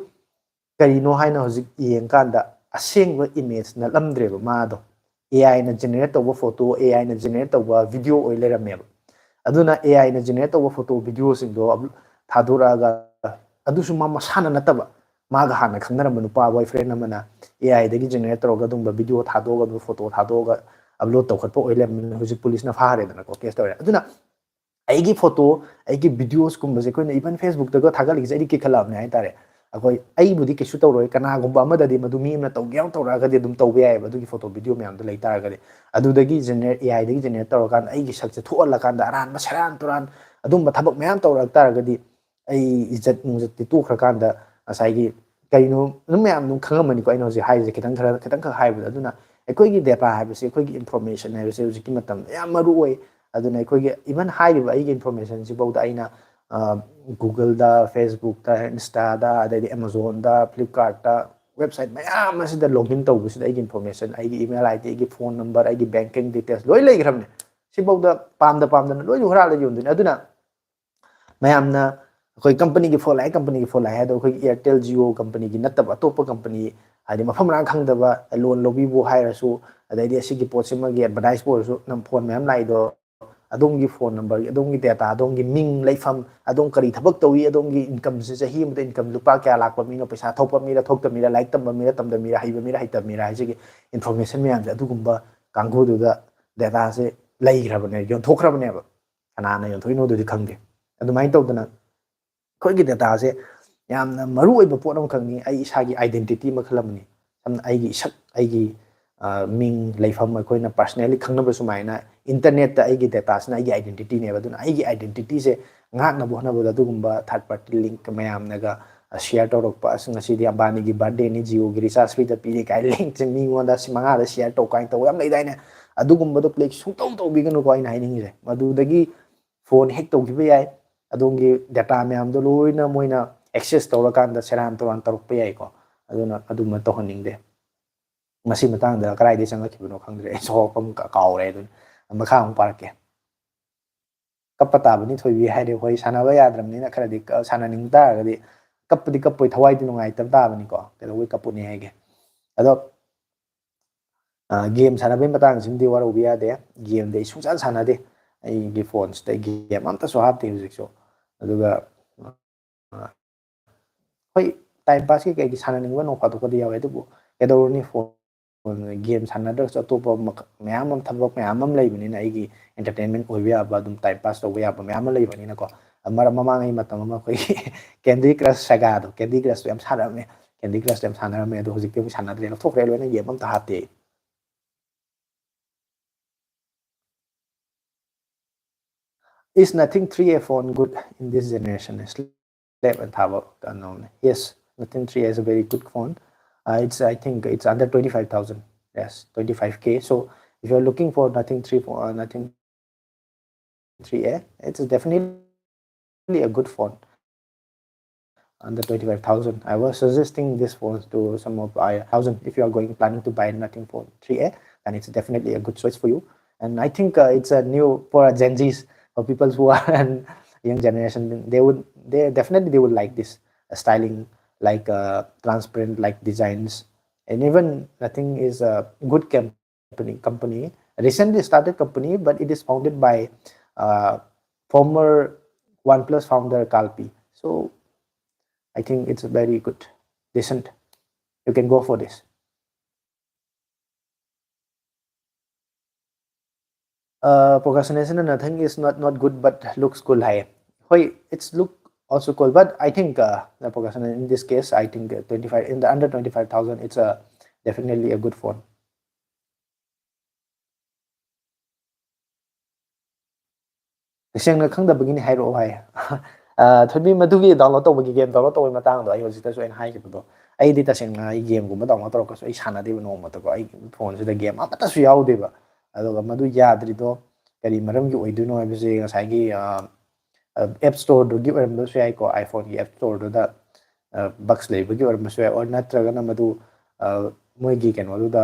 ꯀꯔꯤꯅꯣ ꯍꯥꯏꯅ ꯍꯧꯖꯤꯛ ꯌꯦꯡꯀꯥꯟꯗ ꯑꯁꯦꯡꯕ ꯏꯃꯦꯖ ꯅꯠꯂꯝꯗ꯭ꯔꯦꯕ ꯃꯥꯗꯣ꯫ ꯑꯦ ꯑꯥꯏꯅ ꯖꯦꯅꯦꯔꯦꯠ ꯇꯧꯕ ꯐꯣꯇꯣ, ꯑꯦ ꯑꯥꯏꯅ ꯖꯦꯅꯦꯔꯦꯠ ꯇꯧꯕ ꯚꯤꯗꯤꯑꯣ ꯑꯣꯏ ꯂꯩꯔꯝꯃꯦꯕ꯫ ꯑꯗꯨꯅ ꯑꯦ ꯑꯥꯏꯅ ꯖꯦꯅꯦꯔꯦꯠ ꯇꯧꯕ ꯐꯣꯇꯣ ꯚꯤꯗꯤꯑꯣꯁꯤꯡꯗꯣ ꯑꯞ-, ꯊꯥꯗꯣꯔꯛꯑꯒ, ꯑꯗꯨꯁꯨ ꯃꯥ ꯃꯁꯥꯅ ꯅꯠꯇꯕ, ꯃꯥꯒ ꯍꯥꯟꯅ ꯈꯪꯅꯔꯝꯕ ꯅꯨꯄꯥ, ꯕꯣꯏ ꯐ꯭ꯔꯦꯟ ꯑꯃꯅ ꯑꯦ ꯑꯥꯏꯗꯒꯤ ꯖꯦꯅꯦꯔꯦꯠ ꯇꯧꯔꯒ ꯑꯗꯨꯝꯕ ꯚꯤꯗꯤꯑꯣ ꯊꯥꯗꯣꯛꯑꯒ, ꯑꯗꯨꯝꯕ ꯐꯣꯇꯣ ꯊꯥꯗꯣꯛꯑꯒ ꯑꯞꯂꯣꯗ ꯇꯧꯈꯠꯄ ꯑꯣꯏ ꯂꯩꯔꯝꯃꯦ꯫ ꯍꯧꯖꯤꯛ ꯄꯨꯂꯤꯁꯅ ꯐꯥꯈ꯭ꯔꯦꯗꯅꯀꯣ, ꯀꯦꯁ ꯇꯧꯔꯦ꯫ ꯑꯗꯨꯅ ꯑꯩꯒꯤ ꯐꯣꯇꯣ, ꯑꯩꯒꯤ ꯚꯤꯗꯤꯑꯣꯁꯀꯨꯝꯕꯁꯦ ꯑꯩꯈꯣꯏꯅ ꯏꯚꯟ ꯐꯦꯁꯕꯨꯛꯇꯒ ꯊꯥꯒꯠꯂꯤꯁꯦ ꯑꯩꯗꯤ ꯀꯤꯈꯠꯂꯛꯑꯕꯅꯦ ꯍꯥꯏꯇꯥꯔꯦ꯫ ꯑꯩꯈꯣꯏ, ꯑꯩꯕꯨꯗꯤ ꯀꯩꯁꯨ ꯇꯧꯔꯣꯏ, ꯀꯅꯥꯒꯨꯝꯕ ꯑꯃꯗꯗꯤ ꯃꯗꯨ ꯃꯤ ꯑꯃꯅ ꯇꯧꯒꯦ ꯌꯥꯎ ꯇꯧꯔꯛꯑꯒꯗꯤ ꯑꯗꯨꯝ ꯇꯧꯕ ꯌꯥꯏꯑꯕ, ꯑꯗꯨꯒꯤ ꯐꯣꯇꯣ ꯚꯤꯗꯤꯑꯣ ꯃꯌꯥꯝꯗꯣ ꯂꯩ ꯇꯥꯔꯒꯗꯤ꯫ ꯑꯗꯨꯗꯒꯤ ꯖꯦꯅꯦꯔꯦꯠ, ꯑꯦ ꯑꯥꯏꯗꯒꯤ ꯖꯦꯅꯦꯔꯦꯠ ꯇꯧꯔꯀꯥꯟꯗ ꯑꯩꯒꯤ ꯁꯛꯁꯦ ꯊꯣꯛꯍꯜꯂꯀꯥꯟꯗ ꯑꯔꯥꯟꯕ ꯁꯦꯔꯥꯟ ꯇꯨꯔꯥꯟ ꯑꯗꯨꯝꯕ ꯊꯕꯛ ꯃꯌꯥꯝ ꯇꯧꯔꯛ ꯇꯥꯔꯒꯗꯤ ꯑꯩ ꯏꯖꯠ ꯅꯨꯡꯖꯠꯇꯤ ꯇꯣꯛꯈ꯭ꯔꯀꯥꯟꯗ ꯉꯁꯥꯏꯒꯤ ꯀꯩꯅꯣ ꯑꯗꯨꯝ ꯃꯌꯥꯝ ꯑꯗꯨꯝ ꯈꯪꯉꯝꯃꯅꯤꯀꯣ, ꯑꯩꯅ ꯍꯧꯖꯤꯛ ꯍꯥꯏꯔꯤꯁꯦ ꯈꯤꯇꯪ ꯈꯔ, ꯈꯤꯇꯪ ꯈꯛ ꯍꯥꯏꯕꯗ꯫ ꯑꯗꯨꯅ ꯑꯩꯈꯣꯏꯒꯤ ꯗꯦꯇꯥ ꯍꯥꯏꯕꯁꯦ, ꯑꯩꯈꯣꯏꯒꯤ ꯏꯟꯐꯣꯔꯃꯦꯁꯟ ꯍꯥꯏꯕꯁꯦ ꯍꯧꯖꯤꯛꯀꯤ ꯃꯇꯝꯗ ꯌꯥꯝ ꯃꯔꯨ ꯑꯣꯏ꯫ ꯑꯗꯨꯅ ꯑꯩꯈꯣꯏꯒꯤ ꯏꯚꯟ ꯍꯥꯏꯔꯤꯕ ꯑꯩꯒꯤ ꯏꯟꯐꯣꯔꯃꯦꯁꯟꯁꯤꯐꯥꯎꯗ ꯑꯩꯅ, ꯑ, ꯒꯨꯒꯜꯗ, ꯐꯦꯁꯕꯨꯛꯇ, ꯏꯟꯁꯇꯥꯗ, ꯑꯗꯩꯗꯤ ꯑꯦꯃꯥꯖꯣꯟꯗ, ꯐ꯭ꯂꯤꯞꯀꯥꯔꯠꯇ, website ꯃꯌꯥꯝ ꯑꯁꯤꯗ login ꯇꯧꯕꯁꯤꯗ ꯑꯩꯒꯤ information, ꯑꯩꯒꯤ email ID, ꯑꯩꯒꯤ phone number, ꯑꯩꯒꯤ banking details ꯂꯣꯏ ꯂꯩꯈ꯭ꯔꯕꯅꯦ꯫ ꯁꯤꯐꯥꯎꯗ ꯄꯥꯝꯗ ꯄꯥꯝꯗꯅ ꯂꯣꯏꯅ ꯍꯨꯔꯥꯜꯂ ꯌꯣꯟꯗꯣꯏꯅꯦ꯫ ꯑꯗꯨꯅ ꯃꯌꯥꯝꯅ ꯑꯩꯈꯣꯏ companyꯒꯤ phone ꯂꯥꯛꯑꯦ, companyꯒꯤ phone ꯂꯥꯛꯑꯦ ꯍꯥꯏꯗꯣ ꯑꯩꯈꯣꯏꯒꯤ Airtel Jio companyꯒꯤ ꯅꯠꯇꯕ ꯑꯇꯣꯞꯄ company, ꯍꯥꯏꯗꯤ ꯃꯐꯝ ꯃꯔꯥꯡ ꯈꯪꯗꯕ, loan ꯂꯧꯕꯤꯕꯨ ꯍꯥꯏꯔꯁꯨ, ꯑꯗꯩꯗꯤ ꯑꯁꯤꯒꯤ ꯄꯣꯠꯁꯤꯃꯒꯤ advertiseꯄꯨ ꯑꯣꯏꯔꯁꯨ, ꯅꯝ phone ꯃꯌꯥꯝ ꯂꯥꯛꯏꯗꯣ, ꯑꯗꯣꯝꯒꯤ phone number, ꯑꯗꯣꯝꯒꯤ data, ꯑꯗꯣꯝꯒꯤ ꯃꯤꯡ, ꯂꯩꯐꯝ, ꯑꯗꯣꯝ ꯀꯔꯤ ꯊꯕꯛ ꯇꯧꯏ, ꯑꯗꯣꯝꯒꯤ incomeꯁꯦ ꯆꯍꯤ ꯑꯃꯗ income ꯂꯨꯄꯥ ꯀꯌꯥ ꯂꯥꯛꯄ ꯃꯤꯅꯣ, ꯄꯩꯁꯥ ꯊꯣꯛꯄ ꯃꯤꯔ ꯊꯣꯛꯇ ꯃꯤꯔ, ꯂꯥꯏꯔꯤꯛ ꯇꯝꯕ ꯃꯤꯔ ꯇꯝꯗ ꯃꯤꯔ, ꯍꯩꯕ ꯃꯤꯔ ꯍꯩꯇꯕ ꯃꯤꯔ ꯍꯥꯏꯁꯤꯒꯤ information ꯃꯌꯥꯝꯁꯦ ꯑꯗꯨꯒꯨꯝꯕ ꯀꯥꯡꯕꯨꯗꯨꯗ dataꯁꯦ ꯂꯩꯈ꯭ꯔꯕꯅꯦ, ꯌꯣꯟꯊꯣꯛꯈ꯭ꯔꯕꯅꯦꯕ꯫ ꯀꯅꯥꯅ ꯌꯣꯟꯊꯣꯛꯏꯅꯣꯗꯨꯗꯤ ꯈꯪꯗꯦ꯫ ꯑꯗꯨꯃꯥꯏꯅ ꯇꯧꯗꯅ ꯑꯩꯈꯣꯏꯒꯤ dataꯁꯦ ꯌꯥꯝꯅ ꯃꯔꯨ ꯑꯣꯏꯕ ꯄꯣꯠ ꯑꯃꯈꯛꯅꯤ꯫ ꯑꯩ ꯏꯁꯥꯒꯤ identity ꯃꯈꯜ ꯑꯃꯅꯤ꯫ ꯁꯝꯅ ꯑꯩꯒꯤ ꯏꯁꯛ, ꯑꯩꯒꯤ, ꯑ, ꯃꯤꯡ, ꯂꯩꯐꯝ, ꯑꯩꯈꯣꯏꯅ personally ꯈꯪꯅꯕ ꯁꯨꯃꯥꯏꯅ internetꯇ ꯑꯩꯒꯤ dataꯁꯤꯅ ꯑꯩꯒꯤ identityꯅꯦꯕ꯫ ꯑꯗꯨꯅ ꯑꯩꯒꯤ identityꯁꯦ ꯉꯥꯛꯅꯕ ꯍꯣꯠꯅꯕꯗ ꯑꯗꯨꯒꯨꯝꯕ third party link ꯃꯌꯥꯝꯅꯒ, ꯑ, share ꯇꯧꯔꯛꯄ, "ꯑꯁ, ꯉꯁꯤꯗꯤ ꯑꯝꯕꯥꯅꯤꯒꯤ birthdayꯅꯤ, Jioꯒꯤ recharge freeꯗ ꯄꯤꯔꯦ" ꯀꯥꯏꯅ linkꯁꯦ ꯃꯤꯉꯣꯟꯗ ꯁꯤ ꯃꯉꯥꯗ share ꯇꯧ ꯀꯥꯏꯅ ꯇꯧꯕ ꯌꯥꯝ ꯂꯩꯗꯥꯏꯅꯦ? ꯑꯗꯨꯒꯨꯝꯕꯗꯣ click ꯁꯨꯡꯇꯧ ꯇꯧꯕꯤꯒꯅꯨꯀꯣ꯫ ꯑꯩꯅ ꯍꯥꯏꯅꯤꯡꯉꯤꯁꯦ, ꯃꯗꯨꯗꯒꯤ phone hack ꯇꯧꯈꯤꯕ ꯌꯥꯏ, ꯑꯗꯣꯝꯒꯤ data ꯃꯌꯥꯝꯗꯣ ꯂꯣꯏꯅ ꯃꯣꯏꯅ access ꯇꯧꯔꯀꯥꯟꯗ ꯁꯦꯔꯥꯟ ꯇꯨꯔꯥꯟ ꯇꯧꯔꯛꯄ ꯌꯥꯏꯀꯣ꯫ ꯑꯗꯨꯅ ꯑꯗꯨꯝꯕ ꯇꯧꯍꯟꯅꯤꯡꯗꯦ꯫ ꯃꯁꯤ ꯃꯇꯥꯡꯗ ꯀꯗꯥꯏꯗꯩ ꯆꯪꯉꯛꯈꯤꯕꯅꯣ ꯈꯪꯗ꯭ꯔꯦ, ꯑꯩꯁꯨ ꯋꯥꯐꯝ ꯀ-, ꯀꯥꯎꯔꯦ꯫ ꯑꯗꯨꯅ ꯃꯈꯥ ꯑꯃꯨꯛ ꯄꯥꯔꯛꯀꯦ꯫ "ꯀꯞꯄ ꯇꯥꯕꯅꯤ ꯊꯣꯏꯕꯤ" ꯍꯥꯏꯔꯦ꯫ ꯍꯣꯏ, ꯁꯥꯟꯅꯕ ꯌꯥꯗ꯭ꯔꯕꯅꯤꯅ ꯈꯔꯗꯤ ꯀ-, ꯁꯥꯟꯅꯅꯤꯡ ꯇꯥꯔꯒꯗꯤ, ꯀꯞꯄꯗꯤ ꯀꯞꯄꯣꯏ, ꯊꯋꯥꯏꯗꯤ ꯅꯨꯡꯉꯥꯏꯇꯕ ꯇꯥꯕꯅꯤꯀꯣ, ꯀꯩꯗꯧꯕꯩ ꯀꯞꯄꯨꯅꯤ ꯍꯥꯏꯒꯦ? ꯑꯗꯣ ꯑ, game ꯁꯥꯟꯅꯕꯒꯤ ꯃꯇꯥꯡꯁꯤꯃꯗꯤ ꯋꯥꯔꯧꯕ ꯌꯥꯗꯦ꯫ Gameꯗꯤ ꯑꯩ ꯁꯨꯡꯁꯥꯟ ꯁꯥꯟꯅꯗꯦ꯫ ꯑꯩꯒꯤ phoneꯁꯤꯗ game ꯑꯝꯇꯁꯨ ꯍꯥꯞꯇꯦ ꯍꯧꯖꯤꯛꯁꯨ꯫ ꯑꯗꯨꯒ, ꯑ, ꯍꯣꯏ, time passꯀꯤ ꯀꯩꯒꯤ ꯁꯥꯟꯅꯅꯤꯡꯕ ꯅꯣꯡ ꯐꯥꯗꯣꯛꯀꯗꯤ ꯌꯥꯎꯋꯦ, ꯑꯗꯨꯕꯨ ꯀꯩꯗꯧꯔꯨꯅꯤ, phone, game ꯁꯥꯟꯅꯗ꯭ꯔꯒꯁꯨ ꯑꯇꯣꯞꯄ ꯃꯈ-, ꯃꯌꯥꯝ ꯑꯃ, ꯊꯕꯛ ꯃꯌꯥꯝ ꯑꯃ ꯂꯩꯕꯅꯤꯅ, ꯑꯩꯒꯤ entertainment ꯑꯣꯏꯕ ꯌꯥꯕ, ꯑꯗꯨꯝ time pass ꯇꯧꯕ ꯌꯥꯕ ꯃꯌꯥꯝ ꯑꯃ ꯂꯩꯕꯅꯤꯅꯀꯣ꯫ ꯃꯔꯛ ꯃꯃꯥꯡꯉꯩ ꯃꯇꯝ ꯑꯃ ꯑꯩꯈꯣꯏꯒꯤ Candy Crush ꯁꯥꯒꯥꯗꯣ, Candy Crushꯇꯣ ꯌꯥꯝ ꯁꯥꯟꯅꯔꯝꯃꯦ꯫ Candy Crushꯇꯣ ꯌꯥꯝ ꯁꯥꯟꯅꯔꯝꯃꯦ, ꯑꯗꯣ ꯍꯧꯖꯤꯛꯇꯤ ꯑꯃꯨꯛ ꯁꯥꯟꯅꯗ꯭ꯔꯦ, ꯂꯧꯊꯣꯛꯈ꯭ꯔꯦ ꯂꯣꯏꯅ, game ꯑꯝꯇ ꯍꯥꯞꯇꯦ ꯑꯩ꯫ Is Nothing three A phone good in this generation? Slap and Thabo, unknown. Yes, Nothing three A is a very good phone. Uh, it's, I think it's under twenty-five thousand. Yes, twenty-five K. So if you're looking for Nothing three phone, uh, Nothing three A, it's definitely a good phone. under twenty-five thousand. I was suggesting this phone to some of our thousand. If you are going planning to buy Nothing Phone three A, then it's definitely a good choice for you. And I think uh, it's a new for Gen Zs, for people who are an young generation. They would, they definitely they would like this uh, styling, like uh, transparent, like designs, and even Nothing is a good company. Company recently started company, but it is founded by uh, former OnePlus founder Kalpi. So I think it's very good, decent. You can go for this. Uh, procrastination and Nothing is not not good but looks cool. Hi, hoi, it's look also cool, but I think uh, the procrastination in this case, I think uh, twenty-five, in the under twenty-five thousand, it's a definitely a good phone. ꯇꯁꯦꯡꯅ ꯈꯪꯗꯕꯒꯤꯅꯤ ꯍꯥꯏꯔꯛꯑꯣ ꯍꯥꯏ꯫ ꯑ, ꯊꯣꯏꯕꯤ, ꯃꯗꯨꯒꯤ download ꯇꯧꯕꯒꯤ, game download ꯇꯧꯕꯒꯤ ꯃꯇꯥꯡꯗꯣ ꯑꯩ ꯍꯧꯖꯤꯛꯇꯁꯨ ꯑꯩꯅ ꯍꯥꯏꯈꯤꯕꯗꯣ, ꯑꯩꯗꯤ ꯇꯁꯦꯡꯅ ꯑꯩ gameꯒꯨꯝꯕ download ꯇꯧꯔꯛꯄꯁꯨ ꯑꯩ ꯁꯥꯟꯅꯗꯦꯕ ꯅꯣꯡꯃꯇꯀꯣ꯫ ꯑꯩ phoneꯁꯤꯗ game ꯑꯃꯠꯇꯁꯨ ꯌꯥꯎꯗꯦꯕ꯫ ꯑꯗꯨꯒ ꯃꯗꯨ ꯌꯥꯗ꯭ꯔꯤꯗꯣ ꯀꯔꯤ ꯃꯔꯝꯒꯤ ꯑꯣꯏꯗꯣꯏꯅꯣ ꯍꯥꯏꯕꯁꯦ ꯉꯁꯥꯏꯒꯤ, ꯑ, ꯑ, App Storeꯗꯨꯒꯤ ꯑꯣꯏꯔꯝꯕꯁꯨ ꯌꯥꯏꯀꯣ, iPhoneꯒꯤ App Storeꯗꯨꯗ ꯑ, bugs ꯂꯩꯕꯒꯤ ꯑꯣꯏꯔꯝꯕꯁꯨ ꯌꯥꯏ, or ꯅꯠꯇ꯭ꯔꯒꯅ ꯃꯗꯨ ꯑ, ꯃꯣꯏꯒꯤ ꯀꯩꯅꯣꯗꯨꯗ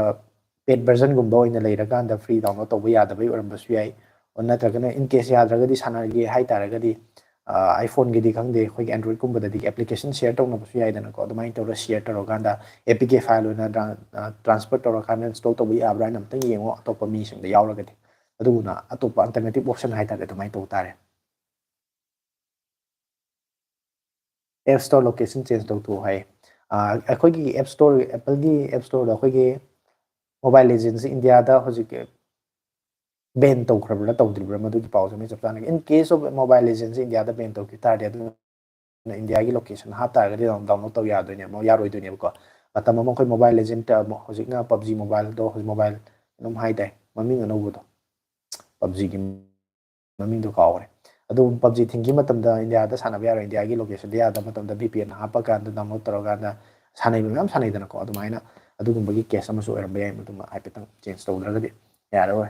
paid versionꯒꯨꯝꯕ ꯑꯣꯏꯅ ꯂꯩꯔꯀꯥꯟꯗ free download ꯇꯧꯕ ꯌꯥꯗꯕꯩ ꯑꯣꯏꯔꯝꯕꯁꯨ ꯌꯥꯏ꯫ ꯑꯣ, ꯅꯠꯇ꯭ꯔꯒꯅ in case ꯌꯥꯗ꯭ꯔꯒꯗꯤ, ꯁꯥꯟꯅꯒꯦ ꯍꯥꯏ ꯇꯥꯔꯒꯗꯤ, ꯑ, iPhoneꯒꯤꯗꯤ ꯈꯪꯗꯦ, ꯑꯩꯈꯣꯏꯒꯤ Androidꯀꯨꯝꯕꯗꯗꯤ application share ꯇꯧꯅꯕꯁꯨ ꯌꯥꯏꯗꯅꯀꯣ꯫ ꯑꯗꯨꯃꯥꯏꯅ ꯇꯧꯔꯒ share ꯇꯧꯔꯀꯥꯟꯗ APK file ꯑꯣꯏꯅ ꯇ꯭ꯔꯥꯟ-, ꯑ, transfer ꯇꯧꯔꯀꯥꯟꯗ install ꯇꯧꯕ ꯌꯥꯕ꯭ꯔꯥ ꯍꯥꯏꯅ ꯑꯝꯇꯪ ꯌꯦꯡꯉꯣ, ꯑꯇꯣꯞꯄ ꯃꯤꯁꯤꯡꯗ ꯌꯥꯎꯔꯒꯗꯤ꯫ ꯑꯗꯨꯒꯨꯝꯅ ꯑꯇꯣꯞꯄ alternative option ꯍꯥꯏ ꯇꯥꯔꯦ, ꯑꯗꯨꯃꯥꯏꯅ ꯇꯧꯕ ꯇꯥꯔꯦ꯫ App Store location change ꯇꯧꯊꯣꯛꯑꯣ ꯍꯥꯏ꯫ ꯑ, ꯑꯩꯈꯣꯏꯒꯤ App Store, Appleꯒꯤ App Storeꯗ ꯑꯩꯈꯣꯏꯒꯤ Mobile Legendsꯁꯤ Indiaꯗ ꯍꯧꯖꯤꯛ ban ꯇꯧꯈ꯭ꯔꯕ꯭ꯔꯥ ꯇꯧꯗ꯭ꯔꯤꯕ꯭ꯔꯥ, ꯃꯗꯨꯒꯤ ꯄꯥꯎꯁꯦ ꯃꯣꯏ ꯆꯞ ꯆꯥꯅ꯫ In case of Mobile Legendsꯁꯤ Indiaꯗ ban ꯇꯧꯈꯤ ꯇꯥꯔꯗꯤ, ꯑꯗꯨꯅ Indiaꯒꯤ location ꯍꯥꯞ ꯇꯥꯔꯒꯗꯤ ꯑꯗꯨꯝ download ꯇꯧ ꯌꯥꯗꯣꯏꯅꯦꯕ, ꯌꯥꯔꯣꯏꯗꯣꯏꯅꯦꯕꯀꯣ꯫ ꯃꯇꯝ ꯑꯃ ꯑꯩꯈꯣꯏ Mobile Legend, ꯑꯃꯨꯛ ꯍꯧꯖꯤꯛꯅ PUBG Mobileꯗꯣ, ꯍꯧꯖꯤꯛ mobile ꯑꯗꯨꯝ ꯍꯥꯏ ꯇꯥꯏ, ꯃꯃꯤꯡ ꯑꯅꯧꯕꯗꯣ, PUBGꯒꯤ ꯃꯃꯤꯡꯗꯣ ꯀꯥꯎꯈ꯭ꯔꯦ꯫ ꯑꯗꯨ PUBG ꯊꯤꯡꯈꯤꯕ ꯃꯇꯝꯗ Indiaꯗ ꯁꯥꯟꯅꯕ ꯌꯥꯔꯣꯏ, Indiaꯒꯤ locationꯗ ꯌꯥꯗꯕ ꯃꯇꯝꯗ VPN ꯍꯥꯞꯄꯀꯥꯟꯗ download ꯇꯧꯔꯀꯥꯟꯗ ꯁꯥꯟꯅꯩꯕ ꯃꯌꯥꯝ ꯁꯥꯟꯅꯩꯗꯅꯀꯣ꯫ ꯑꯗꯨꯃꯥꯏꯅ ꯑꯗꯨꯒꯨꯝꯕꯒꯤ case ꯑꯃꯁꯨ ꯑꯣꯏꯔꯝꯕ ꯌꯥꯏ, ꯃꯗꯨꯃ ꯍꯥꯏꯐꯦꯠꯇꯪ change ꯇꯧꯗ꯭ꯔꯒꯗꯤ ꯌꯥꯔꯔꯣꯏ꯫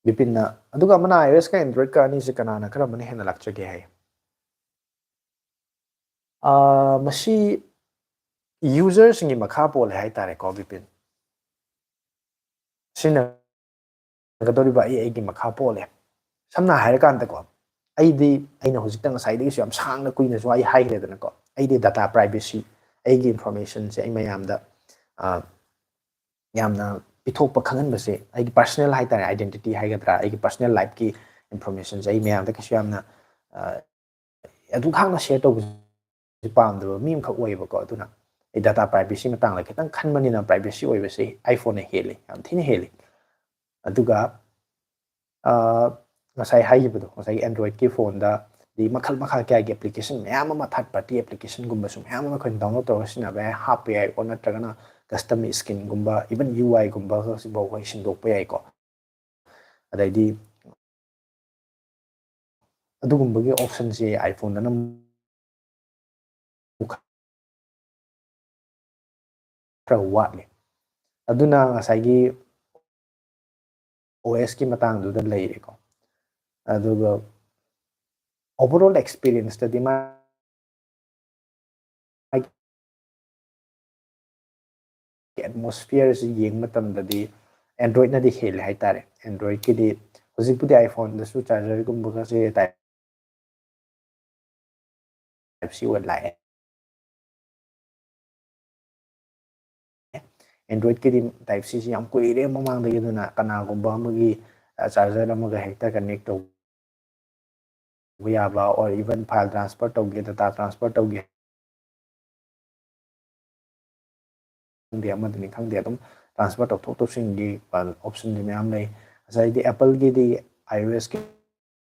ꯕꯤꯄꯤꯟꯅ, ꯑꯗꯨꯒ ꯑꯃꯅ iOS ꯀ Android ꯀ ꯑꯅꯤꯁꯦ ꯀꯅꯥꯅ ꯀꯔꯝꯕꯅ ꯍꯦꯟꯅ ꯂꯥꯛꯆꯒꯦ ꯍꯥꯏ꯫ ꯑꯥ, ꯃꯁꯤ user ꯁꯤꯡꯒꯤ ꯃꯈꯥ ꯄꯣꯜꯂꯦ ꯍꯥꯏꯇꯥꯔꯦꯀꯣ, ꯕꯤꯄꯤꯟ꯫ ꯁꯤꯖꯤꯟꯅꯒꯗꯧꯔꯤꯕ ꯑꯩ ꯑꯩꯒꯤ ꯃꯈꯥ ꯄꯣꯜꯂꯦ꯫ ꯁꯝꯅ ꯍꯥꯏꯔꯀꯥꯟꯗꯀꯣ, ꯑꯩꯗꯤ, ꯑꯩꯅ ꯍꯧꯖꯤꯛꯇ ꯉꯁꯥꯏꯗꯒꯤꯁꯨ ꯌꯥꯝ ꯁꯥꯡꯅ ꯀꯨꯏꯅꯁꯨ ꯑꯩ ꯍꯥꯏꯈ꯭ꯔꯦꯗꯅꯀꯣ, ꯑꯩꯗꯤ data privacy, ꯑꯩꯒꯤ information ꯁꯦ ꯑꯩ ꯃꯌꯥꯝꯗ, ꯑꯥ, ꯌꯥꯝꯅ ꯄꯤꯊꯣꯛꯄ ꯈꯪꯍꯟꯕꯁꯦ, ꯑꯩꯒꯤ personal ꯍꯥꯏꯇꯥꯔꯦ, identity ꯍꯥꯏꯒꯗ꯭ꯔꯥ, ꯑꯩꯒꯤ personal life ꯀꯤ information ꯁꯦ ꯑꯩ ꯃꯌꯥꯝꯗ ꯀꯩꯁꯨ ꯌꯥꯝꯅ, ꯑꯥ, ꯑꯗꯨꯛ ꯍꯥꯛꯅ share ꯇꯧꯕꯁꯦ ꯄꯥꯝꯗꯕ ꯃꯤ ꯑꯃꯈꯛ ꯑꯣꯏꯌꯦꯕꯀꯣ꯫ ꯑꯗꯨꯅ ꯑꯩ data privacy ꯃꯇꯥꯡꯗ ꯈꯤꯇꯪ ꯈꯟꯕꯅꯤꯅ privacy ꯑꯣꯏꯕꯁꯦ iPhone ꯅ ꯍꯦꯜꯂꯤ, ꯌꯥꯝ ꯊꯤꯅ ꯍꯦꯜꯂꯤ꯫ ꯑꯗꯨꯒ, ꯑꯥ, ꯉꯁꯥꯏ ꯍꯥꯏꯈꯤꯕꯗꯣ, ꯉꯁꯥꯏꯒꯤ Android ꯀꯤ phone ꯗꯗꯤ ꯃꯈꯜ ꯃꯈꯥ ꯀꯌꯥꯒꯤ application ꯃꯌꯥꯝ ꯑꯃ, third party application ꯒꯨꯝꯕꯁꯨ ꯃꯌꯥꯝ ꯑꯃ ꯑꯩꯈꯣꯏꯅ download ꯇꯧꯔꯒ ꯁꯤꯖꯤꯟꯅꯕ ꯌꯥꯏ, ꯍꯥꯞꯄ ꯌꯥꯏ, ꯑꯣꯔ ꯅꯠꯇ꯭ꯔꯒꯅ custom skin ꯒꯨꯝꯕ, even UI ꯒꯨꯝꯕꯒꯁꯤꯐꯥꯎ ꯑꯩꯈꯣꯏ ꯁꯤꯟꯗꯣꯛꯄ ꯌꯥꯏꯀꯣ꯫ ꯑꯗꯩꯗꯤ ꯑꯗꯨꯒꯨꯝꯕꯒꯤ option ꯁꯦ iPhone ꯗꯅ ꯑꯃꯨꯛ ꯈꯔ ꯋꯥꯠꯂꯤ꯫ ꯑꯗꯨꯅ ꯉꯁꯥꯏꯒꯤ OS ꯀꯤ ꯃꯇꯥꯡꯗꯨꯗ ꯂꯩꯔꯦꯀꯣ꯫ ꯑꯗꯨꯒ overall experience ꯇꯗꯤ ꯃꯥ atmosphere ꯁꯤ ꯌꯦꯡꯕ ꯃꯇꯝꯗꯗꯤ Android ꯅꯗꯤ ꯍꯦꯜꯂꯦ ꯍꯥꯏꯇꯥꯔꯦ꯫ Android ꯀꯤꯗꯤ ꯍꯧꯖꯤꯛꯄꯨꯗꯤ iPhone ꯗꯁꯨ charger ꯒꯨꯝꯕꯒꯁꯦ type C ꯑꯣꯏ ꯂꯥꯛꯑꯦ꯫ Android ꯀꯤꯗꯤ type C ꯁꯤ ꯌꯥꯝ ꯀꯨꯏꯔꯦ ꯃꯃꯥꯡꯗꯒꯤ, ꯑꯗꯨꯅ ꯀꯅꯥꯒꯨꯝꯕ ꯑꯃꯒꯤ, ꯑ, charger ꯑꯃꯒ ꯍꯦꯛꯇ connect ꯇꯧꯕ ꯌꯥꯕ, or even file transfer ꯇꯧꯒꯦ, data transfer ꯇꯧꯒꯦ ꯈꯪꯗꯦ, ꯑꯃꯗꯅꯤ ꯈꯪꯗꯦ, ꯑꯗꯨꯝ transfer ꯇꯧꯊꯣꯛ ꯇꯧꯁꯤꯟꯒꯤ, ꯑ, option ꯗꯤ ꯃꯌꯥꯝ ꯂꯩ꯫ ꯉꯁꯥꯏꯗꯤ Apple ꯒꯤꯗꯤ, iOS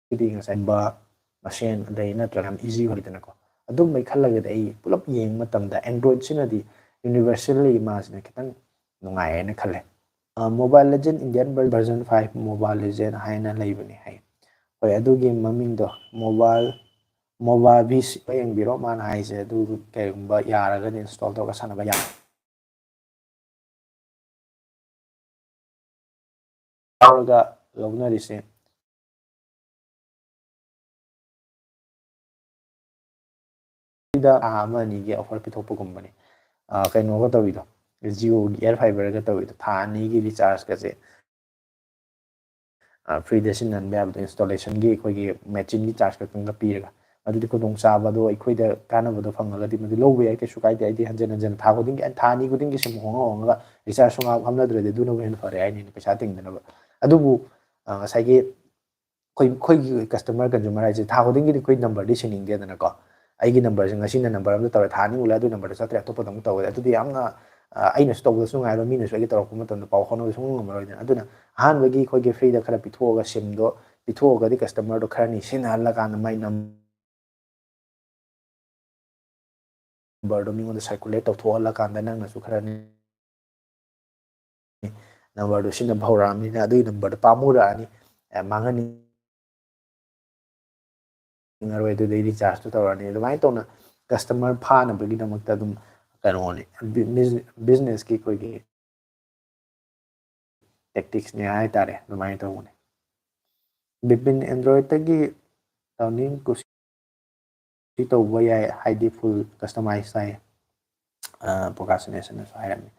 ꯀꯤꯗꯤ ꯉꯁꯥꯏ ꯕ-, ꯃꯁꯦꯟ, ꯑꯗꯩ ꯅꯠꯇ꯭ꯔꯒ ꯌꯥꯝ easy ꯑꯣꯏꯗꯅꯀꯣ꯫ ꯑꯗꯨꯝꯕꯩ ꯈꯜꯂꯒꯗꯤ ꯑꯩ ꯄꯨꯂꯞ ꯌꯦꯡꯕ ꯃꯇꯝꯗ Android ꯁꯤꯅꯗꯤ universally ꯃꯥꯁꯤꯅ ꯈꯤꯇꯪ ꯅꯨꯡꯉꯥꯏꯌꯦꯅ ꯈꯜꯂꯦ꯫ ꯑ, Mobile Legend Indian ver-, version five Mobile Legend ꯍꯥꯏꯅ ꯂꯩꯕꯅꯦ ꯍꯥꯏ꯫ ꯍꯣꯏ, ꯑꯗꯨꯒꯤ ꯃꯃꯤꯡꯗꯣ mobile, mobile V C ꯌꯦꯡꯕꯤꯔꯣ, ꯃꯥꯅ ꯍꯥꯏꯁꯦ꯫ ꯑꯗꯨ ꯀꯩꯒꯨꯝꯕ ꯌꯥꯔꯒꯗꯤ install ꯇꯧꯔꯒ ꯁꯥꯟꯅꯕ ꯌꯥꯏ꯫ ꯇꯧꯔꯒ ꯂꯧꯅꯔꯤꯁꯦ ꯁꯤꯗ ꯊꯥ ꯑꯃ ꯑꯅꯤꯒꯤ ꯑꯣꯐꯔ ꯄꯤꯊꯣꯛꯄꯒꯨꯝꯕꯅꯤ꯫ ꯑ, ꯀꯩꯅꯣꯒ ꯇꯧꯔꯤꯗꯣ, ꯖꯤꯑꯣꯒꯤ ꯑꯦꯌꯔ ꯐꯥꯏꯕꯔꯒ ꯇꯧꯔꯤꯗꯣ, ꯊꯥ ꯑꯅꯤꯒꯤ ꯔꯤꯆꯥꯔꯖꯀꯁꯦ ꯐ꯭ꯔꯤꯗ ꯁꯤꯖꯤꯟꯅꯍꯟꯕ ꯌꯥꯕꯗꯣ, ꯏꯟꯁꯇꯣꯂꯦꯁꯟꯒꯤ ꯑꯩꯈꯣꯏꯒꯤ ꯃꯦꯆꯤꯟꯒꯤ ꯆꯥꯔꯖ ꯈꯛꯇꯪꯒ ꯄꯤꯔꯒ, ꯑꯗꯨꯗꯤ ꯈꯨꯗꯣꯡꯆꯥꯕꯗꯣ ꯑꯩꯈꯣꯏꯗ ꯀꯥꯟꯅꯕꯗꯣ ꯐꯪꯉꯒꯗꯤ ꯃꯗꯨ ꯂꯧꯕ ꯌꯥꯏ, ꯀꯩꯁꯨ ꯀꯥꯏꯗꯦ꯫ ꯑꯩꯗꯤ ꯍꯟꯖꯟ ꯍꯟꯖꯟ ꯊꯥ ꯈꯨꯗꯤꯡꯒꯤ, ꯊꯥ ꯑꯅꯤ ꯈꯨꯗꯤꯡꯒꯤ ꯁꯤꯝ ꯍꯣꯡꯉ ꯍꯣꯡꯉꯒ ꯔꯤꯆꯥꯔꯖꯁꯨ ꯉꯥꯏꯍꯥꯛ ꯍꯥꯞꯅꯗ꯭ꯔꯗꯤ ꯑꯗꯨꯅꯕꯨ ꯍꯦꯟꯅ ꯐꯔꯦ ꯍꯥꯏꯅꯤꯅꯦ, ꯄꯩꯁꯥ ꯇꯤꯡꯗꯅꯕ꯫ ꯑꯗꯨꯕꯨ ꯑ, ꯉꯁꯥꯏꯒꯤ ꯑꯩꯈꯣꯏ, ꯑꯩꯈꯣꯏꯒꯤ ꯀꯁꯇꯃꯔ, ꯀꯟꯖꯨꯃꯔ ꯍꯥꯏꯁꯦ ꯊꯥ ꯈꯨꯗꯤꯡꯒꯤꯗꯤ ꯑꯩꯈꯣꯏ ꯅꯝꯕꯔꯗꯤ ꯁꯤꯟꯅꯤꯡꯗꯦꯗꯅꯀꯣ꯫ ꯑꯩꯒꯤ ꯅꯝꯕꯔꯁꯦ ꯉꯁꯤꯅ ꯅꯝꯕꯔ ꯑꯃꯗ ꯇꯧꯔꯦ, ꯊꯥ ꯑꯅꯤꯃꯨꯛ ꯂꯩꯔ ꯑꯗꯨ ꯅꯝꯕꯔꯗꯣ ꯆꯠꯇ꯭ꯔꯦ, ꯑꯇꯣꯞꯄꯗ ꯑꯃꯨꯛ ꯇꯧꯔꯦ, ꯑꯗꯨꯗꯤ ꯌꯥꯝꯅ, ꯑ, ꯑꯩꯅꯁꯨ ꯇꯧꯕꯗꯁꯨ ꯅꯨꯡꯉꯥꯏꯔꯣꯏ, ꯃꯤꯅꯁꯨ ꯑꯩꯒ ꯇꯧꯔꯛꯄ ꯃꯇꯝꯗ ꯄꯥꯎ ꯐꯥꯎꯅꯕ ꯁꯨꯡꯉꯝ ꯉꯝꯃꯔꯣꯏꯗꯅ꯫ ꯑꯗꯨꯅ ꯑꯍꯥꯟꯕꯒꯤ ꯑꯩꯈꯣꯏꯒꯤ ꯐ꯭ꯔꯤꯗ ꯈꯔ ꯄꯤꯊꯣꯛꯑꯒ, ꯁꯤꯝꯗꯣ ꯄꯤꯊꯣꯛꯑꯒꯗꯤ ꯀꯁꯇꯃꯔꯗꯣ ꯈꯔꯅꯤ ꯁꯤꯖꯤꯟꯅꯍꯜꯂꯀꯥꯟꯗ ꯃꯥꯏ ꯅꯝ ꯅꯝꯕꯔꯗꯣ ꯃꯤꯉꯣꯟꯗ ꯁꯔꯀꯨꯂꯦꯠ ꯇꯧꯊꯣꯛꯍꯜꯂꯀꯥꯟꯗ ꯅꯪꯅꯁꯨ ꯈꯔ ꯅꯝꯕꯔꯗꯣ ꯁꯤꯖꯤꯟꯅꯕ ꯍꯧꯔꯛꯑꯕꯅꯤꯅ ꯑꯗꯨꯒꯤ ꯅꯝꯕꯔꯗꯣ ꯄꯥꯝꯃꯨꯔꯛꯑꯅꯤ, ꯑ, ꯃꯥꯡꯍꯟꯅꯤꯡꯉꯔꯣꯏ, ꯑꯗꯨꯗꯩ ꯔꯤꯆꯥꯔꯖꯇꯣ ꯇꯧꯔꯛꯑꯅꯤ꯫ ꯑꯗꯨꯃꯥꯏꯅ ꯇꯧꯅ ꯀꯁꯇꯃꯔ ꯐꯥꯅꯕꯒꯤꯗꯃꯛꯇ ꯑꯗꯨꯝ ꯀꯩꯅꯣꯅꯤ, ꯕꯤꯖꯤꯅꯦꯁꯀꯤ ꯑꯩꯈꯣꯏꯒꯤ ꯇꯦꯛꯇꯤꯛꯁꯅꯦ ꯍꯥꯏꯇꯥꯔꯦ, ꯑꯗꯨꯃꯥꯏꯅ ꯇꯧꯕꯅꯦ꯫ ꯕꯤꯄꯤꯟ, ꯑꯦꯟꯗ꯭ꯔꯣꯏꯗꯇꯒꯤ ꯇꯧꯅꯤꯡ ꯀꯨꯁꯤ ꯇꯧꯕ ꯌꯥꯏ, ꯍꯥꯏꯗꯤ ꯐꯨꯜ ꯀꯁꯇꯃꯥꯏꯁ ꯇꯥꯏ꯫ ꯄ꯭ꯔꯣꯀꯥꯁꯤꯅꯦꯁꯟꯅꯁꯨ ꯍꯥꯏꯔꯝꯃꯤ꯫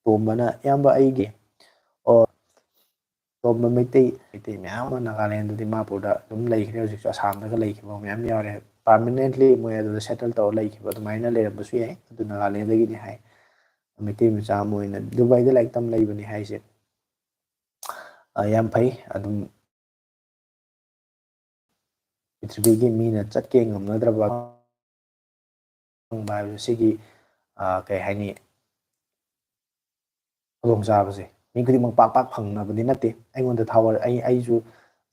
ꯇꯣꯝꯕꯅ, "ꯏꯌꯥꯝꯕ ꯑꯩꯒꯤ", ꯑꯣ, ꯇꯣꯝꯕ ꯃꯩꯇꯩ, ꯃꯩꯇꯩ ꯃꯌꯥꯝ ꯑꯃ ꯅꯥꯒꯥꯂꯦꯟꯗ, ꯗꯤꯃꯥꯄꯨꯔꯗ ꯑꯗꯨꯝ ꯂꯩꯈ꯭ꯔꯦ, ꯍꯧꯖꯤꯛꯁꯨ ꯑꯁꯥꯝꯗꯒ ꯂꯩꯈꯤꯕ ꯃꯌꯥꯝ ꯌꯥꯎꯔꯦ꯫ ꯄꯥꯔꯃꯤꯅꯦꯟꯠꯂꯤ ꯃꯣꯏ ꯑꯗꯨꯗ ꯁꯦꯇꯜ ꯇꯧꯔ ꯂꯩꯈꯤꯕ ꯑꯗꯨꯃꯥꯏꯅ ꯂꯩꯔꯝꯕꯁꯨ ꯌꯥꯏ, ꯑꯗꯨ ꯅꯥꯒꯥꯂꯦꯟꯗꯒꯤꯅꯤ ꯍꯥꯏ꯫ ꯃꯩꯇꯩ ꯃꯆꯥ ꯑꯃ ꯑꯣꯏꯅ ꯗꯨꯕꯥꯏꯗ ꯂꯥꯏꯔꯤꯛ ꯇꯝ ꯂꯩꯕꯅꯤ ꯍꯥꯏꯁꯦ, ꯑ, ꯌꯥꯝ ꯐꯩ꯫ ꯑꯗꯨꯝ ꯄ꯭ꯔꯤꯊꯤꯕꯤꯒꯤ ꯃꯤꯅ ꯆꯠꯀꯦ ꯉꯝꯅꯗ꯭ꯔꯕ ꯐꯪꯕ ꯍꯥꯏꯕꯁꯦ ꯁꯤꯒꯤ, ꯑ, ꯀꯩ ꯍꯥꯏꯅꯤ, ꯈꯨꯗꯣꯡꯆꯥꯕꯁꯦ ꯃꯤ ꯈꯨꯗꯤꯡꯃꯛ ꯄꯥꯛ ꯄꯥꯛ ꯐꯪꯅꯕꯗꯤ ꯅꯠꯇꯦ꯫ ꯑꯩꯉꯣꯟꯗ ꯊꯥꯋꯔ-, ꯑꯩ, ꯑꯩꯁꯨ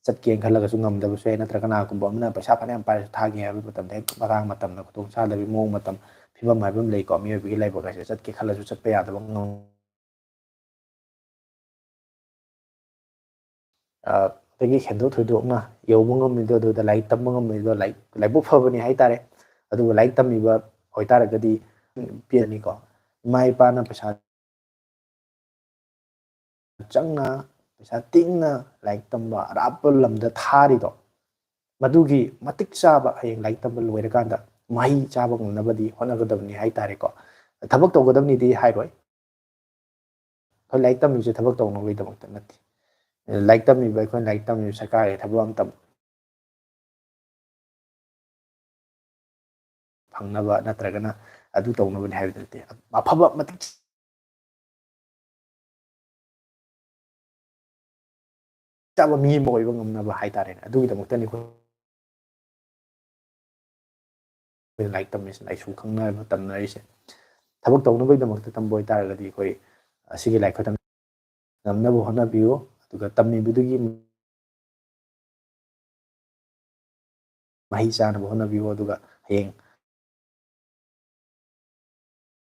ꯆꯠꯀꯦꯅ ꯈꯜꯂꯒꯁꯨ ꯉꯝꯗꯕꯁꯨ ꯌꯥꯏ, ꯅꯠꯇ꯭ꯔꯒ ꯀꯅꯥꯒꯨꯝꯕ ꯑꯃꯅ ꯄꯩꯁꯥ ꯐꯅꯌꯥꯝ ꯄꯥꯏꯔꯁꯨ ꯊꯥꯒꯦ ꯍꯥꯏꯕ ꯃꯇꯝꯗ ꯍꯦꯛ ꯃꯇꯥꯡ ꯃꯇꯝꯗ ꯈꯨꯗꯣꯡ ꯆꯥꯗꯕꯒꯤ ꯃꯑꯣꯡ ꯃꯇꯝ, ꯐꯤꯕꯝ ꯍꯥꯏꯕ ꯑꯃ ꯂꯩꯀꯣ꯫ ꯃꯤꯑꯣꯏꯕꯒꯤ ꯂꯥꯏꯕꯛ ꯍꯥꯏꯁꯦ ꯆꯠꯀꯦ ꯈꯜꯂꯁꯨ ꯆꯠꯄ ꯌꯥꯗꯕ ꯉꯝ-, ꯑ, ꯗꯒꯤ ꯍꯦꯟꯗꯣꯛ ꯊꯣꯏꯗꯣꯛꯅ ꯌꯧꯕ ꯉꯝꯃꯤꯗꯣ, ꯑꯗꯨꯗ ꯂꯥꯏꯔꯤꯛ ꯇꯝꯕ ꯉꯝꯃꯤꯗꯣ, ꯂꯥꯏꯔꯤꯛ, ꯂꯥꯏꯕꯛ ꯐꯕꯅꯤ ꯍꯥꯏꯇꯥꯔꯦ꯫ ꯑꯗꯨꯕꯨ ꯂꯥꯏꯔꯤꯛ ꯇꯝꯃꯤꯕ ꯑꯣꯏꯇꯥꯔꯒꯗꯤ ꯄꯤꯔꯅꯤꯀꯣ꯫ ꯏꯃꯥ ꯏꯄꯥꯅ ꯄꯩꯁꯥ ꯆꯪꯅ ꯄꯩꯁꯥ ꯇꯤꯡꯅ ꯂꯥꯏꯔꯤꯛ ꯇꯝꯕ ꯑꯔꯥꯞꯄ ꯂꯝꯗ ꯊꯥꯔꯤꯗꯣ, ꯃꯗꯨꯒꯤ ꯃꯇꯤꯛ ꯆꯥꯕ ꯍꯌꯦꯡ ꯂꯥꯏꯔꯤꯛ ꯇꯝꯕ ꯂꯣꯏꯔꯀꯥꯟꯗ ꯃꯍꯩ ꯆꯥꯕ ꯉꯝꯅꯕꯗꯤ ꯍꯣꯠꯅꯒꯗꯕꯅꯤ ꯍꯥꯏꯇꯥꯔꯦꯀꯣ꯫ ꯊꯕꯛ ꯇꯧꯒꯗꯕꯅꯤꯗꯤ ꯍꯥꯏꯔꯣꯏ꯫ ꯑꯩꯈꯣꯏ ꯂꯥꯏꯔꯤꯛ ꯇꯝꯃꯤꯕꯁꯦ ꯊꯕꯛ ꯇꯧꯅꯕꯒꯤꯗꯃꯛꯇ ꯅꯠꯇꯦ꯫ ꯂꯥꯏꯔꯤꯛ ꯇꯝꯃꯤꯕ, ꯑꯩꯈꯣꯏꯅ ꯂꯥꯏꯔꯤꯛ ꯇꯝꯃꯤꯕ ꯁꯔꯀꯥꯔꯒꯤ ꯊꯕꯛ ꯑꯃ ꯇꯝ-, ꯐꯪꯅꯕ ꯅꯠꯇ꯭ꯔꯒꯅ ꯑꯗꯨ ꯇꯧꯅꯕꯅꯤ ꯍꯥꯏꯕꯗꯨ ꯅꯠꯇꯦ꯫ ꯑꯐꯕ ꯃꯇꯤꯛ ꯆꯥꯕ ꯃꯤ ꯑꯃ ꯑꯣꯏꯕ ꯉꯝꯅꯕ ꯍꯥꯏꯇꯥꯔꯦꯅꯦ, ꯑꯗꯨꯒꯤꯗꯃꯛꯇꯅꯤ ꯑꯩꯈꯣꯏ ꯑꯩꯈꯣꯏꯅ ꯂꯥꯏꯔꯤꯛ ꯇꯝꯃꯤꯁꯦ, ꯂꯥꯏꯁꯨ ꯈꯪꯅꯕ ꯇꯝꯅꯔꯤꯁꯦ꯫ ꯊꯕꯛ ꯇꯧꯅꯕꯒꯤꯗꯃꯛꯇ ꯇꯝꯕ ꯑꯣꯏꯇꯥꯔꯒꯗꯤ ꯑꯩꯈꯣꯏ ꯑꯁꯤꯒꯤ ꯂꯥꯏꯔꯤꯛ ꯈꯛꯇꯪ ꯉꯝꯅꯕ ꯍꯣꯠꯅꯕꯤꯌꯨ, ꯑꯗꯨꯒ ꯇꯝꯃꯤꯕꯗꯨꯒꯤ ꯃꯍꯩ ꯆꯥꯅꯕ ꯍꯣꯠꯅꯕꯤꯌꯨ, ꯑꯗꯨꯒ ꯍꯌꯦꯡ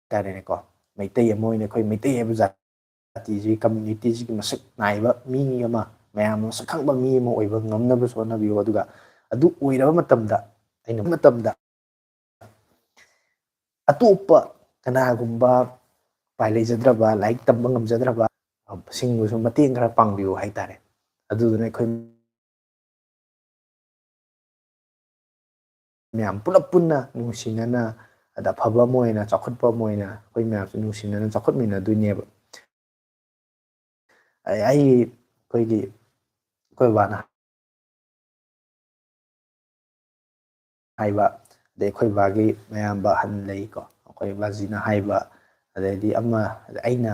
ꯍꯥꯏꯇꯥꯔꯦꯅꯦꯀꯣ, ꯃꯩꯇꯩ ꯑꯃ ꯑꯣꯏꯅ ꯑꯩꯈꯣꯏ ꯃꯩꯇꯩ ꯍꯥꯏꯕ ꯖꯥꯇꯤꯁꯤꯒꯤ, ꯀꯝꯃ꯭ꯌꯨꯅꯤꯇꯤꯁꯤꯒꯤ ꯃꯁꯛ ꯅꯥꯏꯕ ꯃꯤ ꯑꯃ, ꯃꯌꯥꯝꯅ ꯃꯁꯛ ꯈꯪꯕ ꯃꯤ ꯑꯃ ꯑꯣꯏꯕ ꯉꯝꯅꯕꯁꯨ ꯍꯣꯠꯅꯕꯤꯌꯨ꯫ ꯑꯗꯨꯒ ꯑꯗꯨ ꯑꯣꯏꯔꯕ ꯃꯇꯝꯗ, ꯑꯩꯅ ꯃꯇꯝꯗ ꯑꯇꯣꯞꯄ ꯀꯅꯥꯒꯨꯝꯕ ꯎꯄꯥꯏ ꯂꯩꯖꯗ꯭ꯔꯕ, ꯂꯥꯏꯔꯤꯛ ꯇꯝꯕ ꯉꯝꯖꯗ꯭ꯔꯕ, ꯑ, ꯁꯤꯡꯕꯨꯁꯨ ꯃꯇꯦꯡ ꯈꯔ ꯄꯥꯡꯕꯤꯌꯨ ꯍꯥꯏꯇꯥꯔꯦ꯫ ꯑꯗꯨꯗꯨꯅ ꯑꯩꯈꯣꯏ ꯃꯌꯥꯝ ꯄꯨꯂꯞ ꯄꯨꯟꯅ ꯅꯨꯡꯁꯤꯅꯅ, ꯑꯗ ꯑꯐꯕ ꯑꯃ ꯑꯣꯏꯅ, ꯆꯥꯎꯈꯠꯄ ꯑꯃ ꯑꯣꯏꯅ ꯑꯩꯈꯣꯏ ꯃꯌꯥꯝꯁꯨ ꯅꯨꯡꯁꯤꯅꯅ ꯆꯥꯎꯈꯠꯃꯤꯟꯅꯗꯣꯏꯅꯦꯕ꯫ ꯑꯩ, ꯑꯩ, ꯑꯩꯈꯣꯏꯒꯤ, ꯑꯩꯈꯣꯏ ꯕꯥꯅ ꯍꯥꯏꯕ, ꯑꯗꯩ ꯑꯩꯈꯣꯏ ꯕꯥꯒꯤ ꯃꯌꯥꯝꯕ ꯑꯍꯟ ꯂꯩꯀꯣ, ꯑꯩꯈꯣꯏ ꯕꯥꯖꯤꯅ ꯍꯥꯏꯕ, ꯑꯗꯩꯗꯤ ꯑꯃ, ꯑꯩꯅ,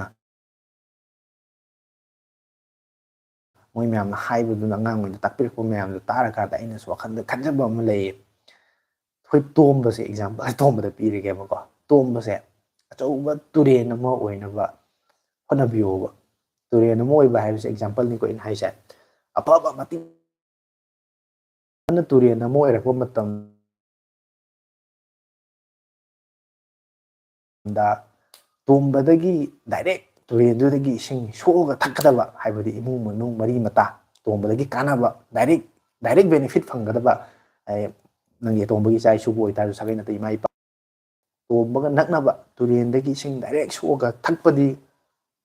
ꯃꯣꯏ ꯃꯌꯥꯝꯅ ꯍꯥꯏꯕꯗꯨꯅ, ꯑꯉꯥꯡ ꯑꯣꯏꯅ ꯇꯥꯛꯄꯤꯔꯛꯄ ꯃꯌꯥꯝꯗꯨ ꯇꯥꯔꯀꯥꯟꯗ ꯑꯩꯅꯁꯨ ꯋꯥꯈꯜꯗ ꯈꯟꯖꯕ ꯑꯃ ꯂꯩꯌꯦ꯫ ꯑꯩꯈꯣꯏ ꯇꯣꯝꯕꯁꯦ ꯑꯦꯛꯖꯥꯝꯄꯜ ꯇꯣꯝꯕꯗ ꯄꯤꯔꯒꯦꯕꯀꯣ꯫ ꯇꯣꯝꯕꯁꯦ ꯑꯆꯧꯕ ꯇꯨꯔꯦꯟ ꯑꯃ ꯑꯣꯏꯅꯕ ꯍꯣꯠꯅꯕꯤꯌꯣꯕ꯫ ꯇꯨꯔꯦꯟ ꯑꯃ ꯑꯣꯏꯕ ꯍꯥꯏꯕꯁꯦ ꯑꯦꯛꯖꯥꯝꯄꯜꯅꯤꯀꯣ ꯑꯩꯅ ꯍꯥꯏꯁꯦ꯫ ꯑꯐꯕ ꯃꯇꯤꯛ ꯆꯥꯅ ꯇꯨꯔꯦꯟ ꯑꯃ ꯑꯣꯏꯔꯛꯄ ꯃꯇꯝ ꯗ ꯇꯣꯝꯕꯗꯒꯤ ꯗꯥꯏꯔꯦꯛ ꯇꯨꯔꯦꯟꯗꯨꯗꯒꯤ ꯏꯁꯤꯡ ꯁꯣꯛꯑꯒ ꯊꯛꯀꯗꯕ, ꯍꯥꯏꯕꯗꯤ ꯏꯃꯨꯡ ꯃꯅꯨꯡ ꯃꯔꯤ ꯃꯇꯥ, ꯇꯣꯝꯕꯗꯒꯤ ꯀꯥꯟꯅꯕ, ꯗꯥꯏꯔꯦꯛ, ꯗꯥꯏꯔꯦꯛ ꯕꯦꯅꯤꯐꯤꯠ ꯐꯪꯒꯗꯕ, ꯑꯦ, ꯅꯪꯒꯤ ꯑꯇꯣꯝꯕꯒꯤ ꯏꯆꯥ ꯏꯁꯨꯕꯨ ꯑꯣꯏꯇꯥꯔꯁꯨ, ꯁꯥꯒꯩ ꯅꯥꯇꯩ ꯏꯃꯥ ꯏꯄꯥ, ꯇꯣꯝꯕꯒ ꯅꯛꯅꯕ ꯇꯨꯔꯦꯟꯗꯒꯤ ꯏꯁꯤꯡ ꯗꯥꯏꯔꯦꯛ ꯁꯣꯛꯑꯒ ꯊꯛꯄꯗꯤ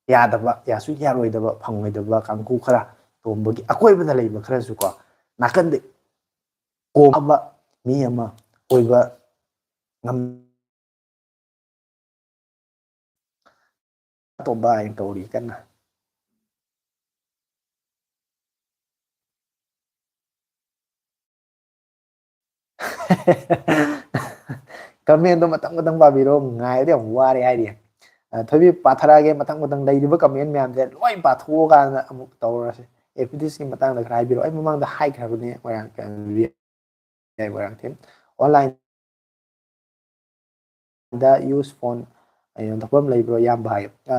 ꯌꯥꯗꯕ, ꯌꯥꯁꯨ ꯌꯥꯔꯣꯏꯗꯕ, ꯐꯪꯉꯣꯏꯗꯕ ꯀꯥꯡꯕꯨ ꯈꯔ, ꯇꯣꯝꯕꯒꯤ ꯑꯀꯣꯏꯕꯗ ꯂꯩꯕ ꯈꯔꯁꯨ ꯀꯣ, ꯅꯥꯀꯟꯗ ꯀꯣꯝꯕ ꯃꯤ ꯑꯃ ꯑꯣꯏꯕ ꯉꯝ-, ꯑꯇꯣꯝꯕ ꯍꯥꯏꯅ ꯀꯧꯔꯤ ꯀꯟꯅ꯫ Commentꯗꯣ ꯃꯊꯪ ꯃꯊꯪ ꯄꯥꯕꯤꯔꯣ, ꯉꯥꯏꯕꯗ ꯌꯥꯝ ꯋꯥꯔꯦ ꯍꯥꯏꯔꯤ꯫ ꯑ, ꯊꯣꯏꯕꯤ, ꯄꯥꯊꯔꯛꯑꯒꯦ, ꯃꯊꯪ ꯃꯊꯪ ꯂꯩꯔꯤꯕ comment ꯃꯌꯥꯝꯁꯦ ꯂꯣꯏ ꯄꯥꯊꯣꯛꯑꯀꯥꯟꯗ ꯑꯃꯨꯛ ꯇꯧꯔꯁꯦ꯫ ꯑꯦꯐ ꯗꯤ ꯑꯦꯁꯀꯤ ꯃꯇꯥꯡꯗ ꯈꯔ ꯍꯥꯏꯕꯤꯔꯣ꯫ ꯑꯩ ꯃꯃꯥꯡꯗ ꯍꯥꯏꯈ꯭ꯔꯕꯅꯦ, ꯃꯣꯏꯔꯥꯡ, ꯃꯣꯏꯔꯥꯡꯊꯦꯝ꯫ Online ꯗ use phone ꯌꯣꯟꯊꯣꯛꯐꯝ ꯂꯩꯕ꯭ꯔꯣ, ꯏꯌꯥꯝꯕ? ꯍꯥꯏ꯫ ꯑ,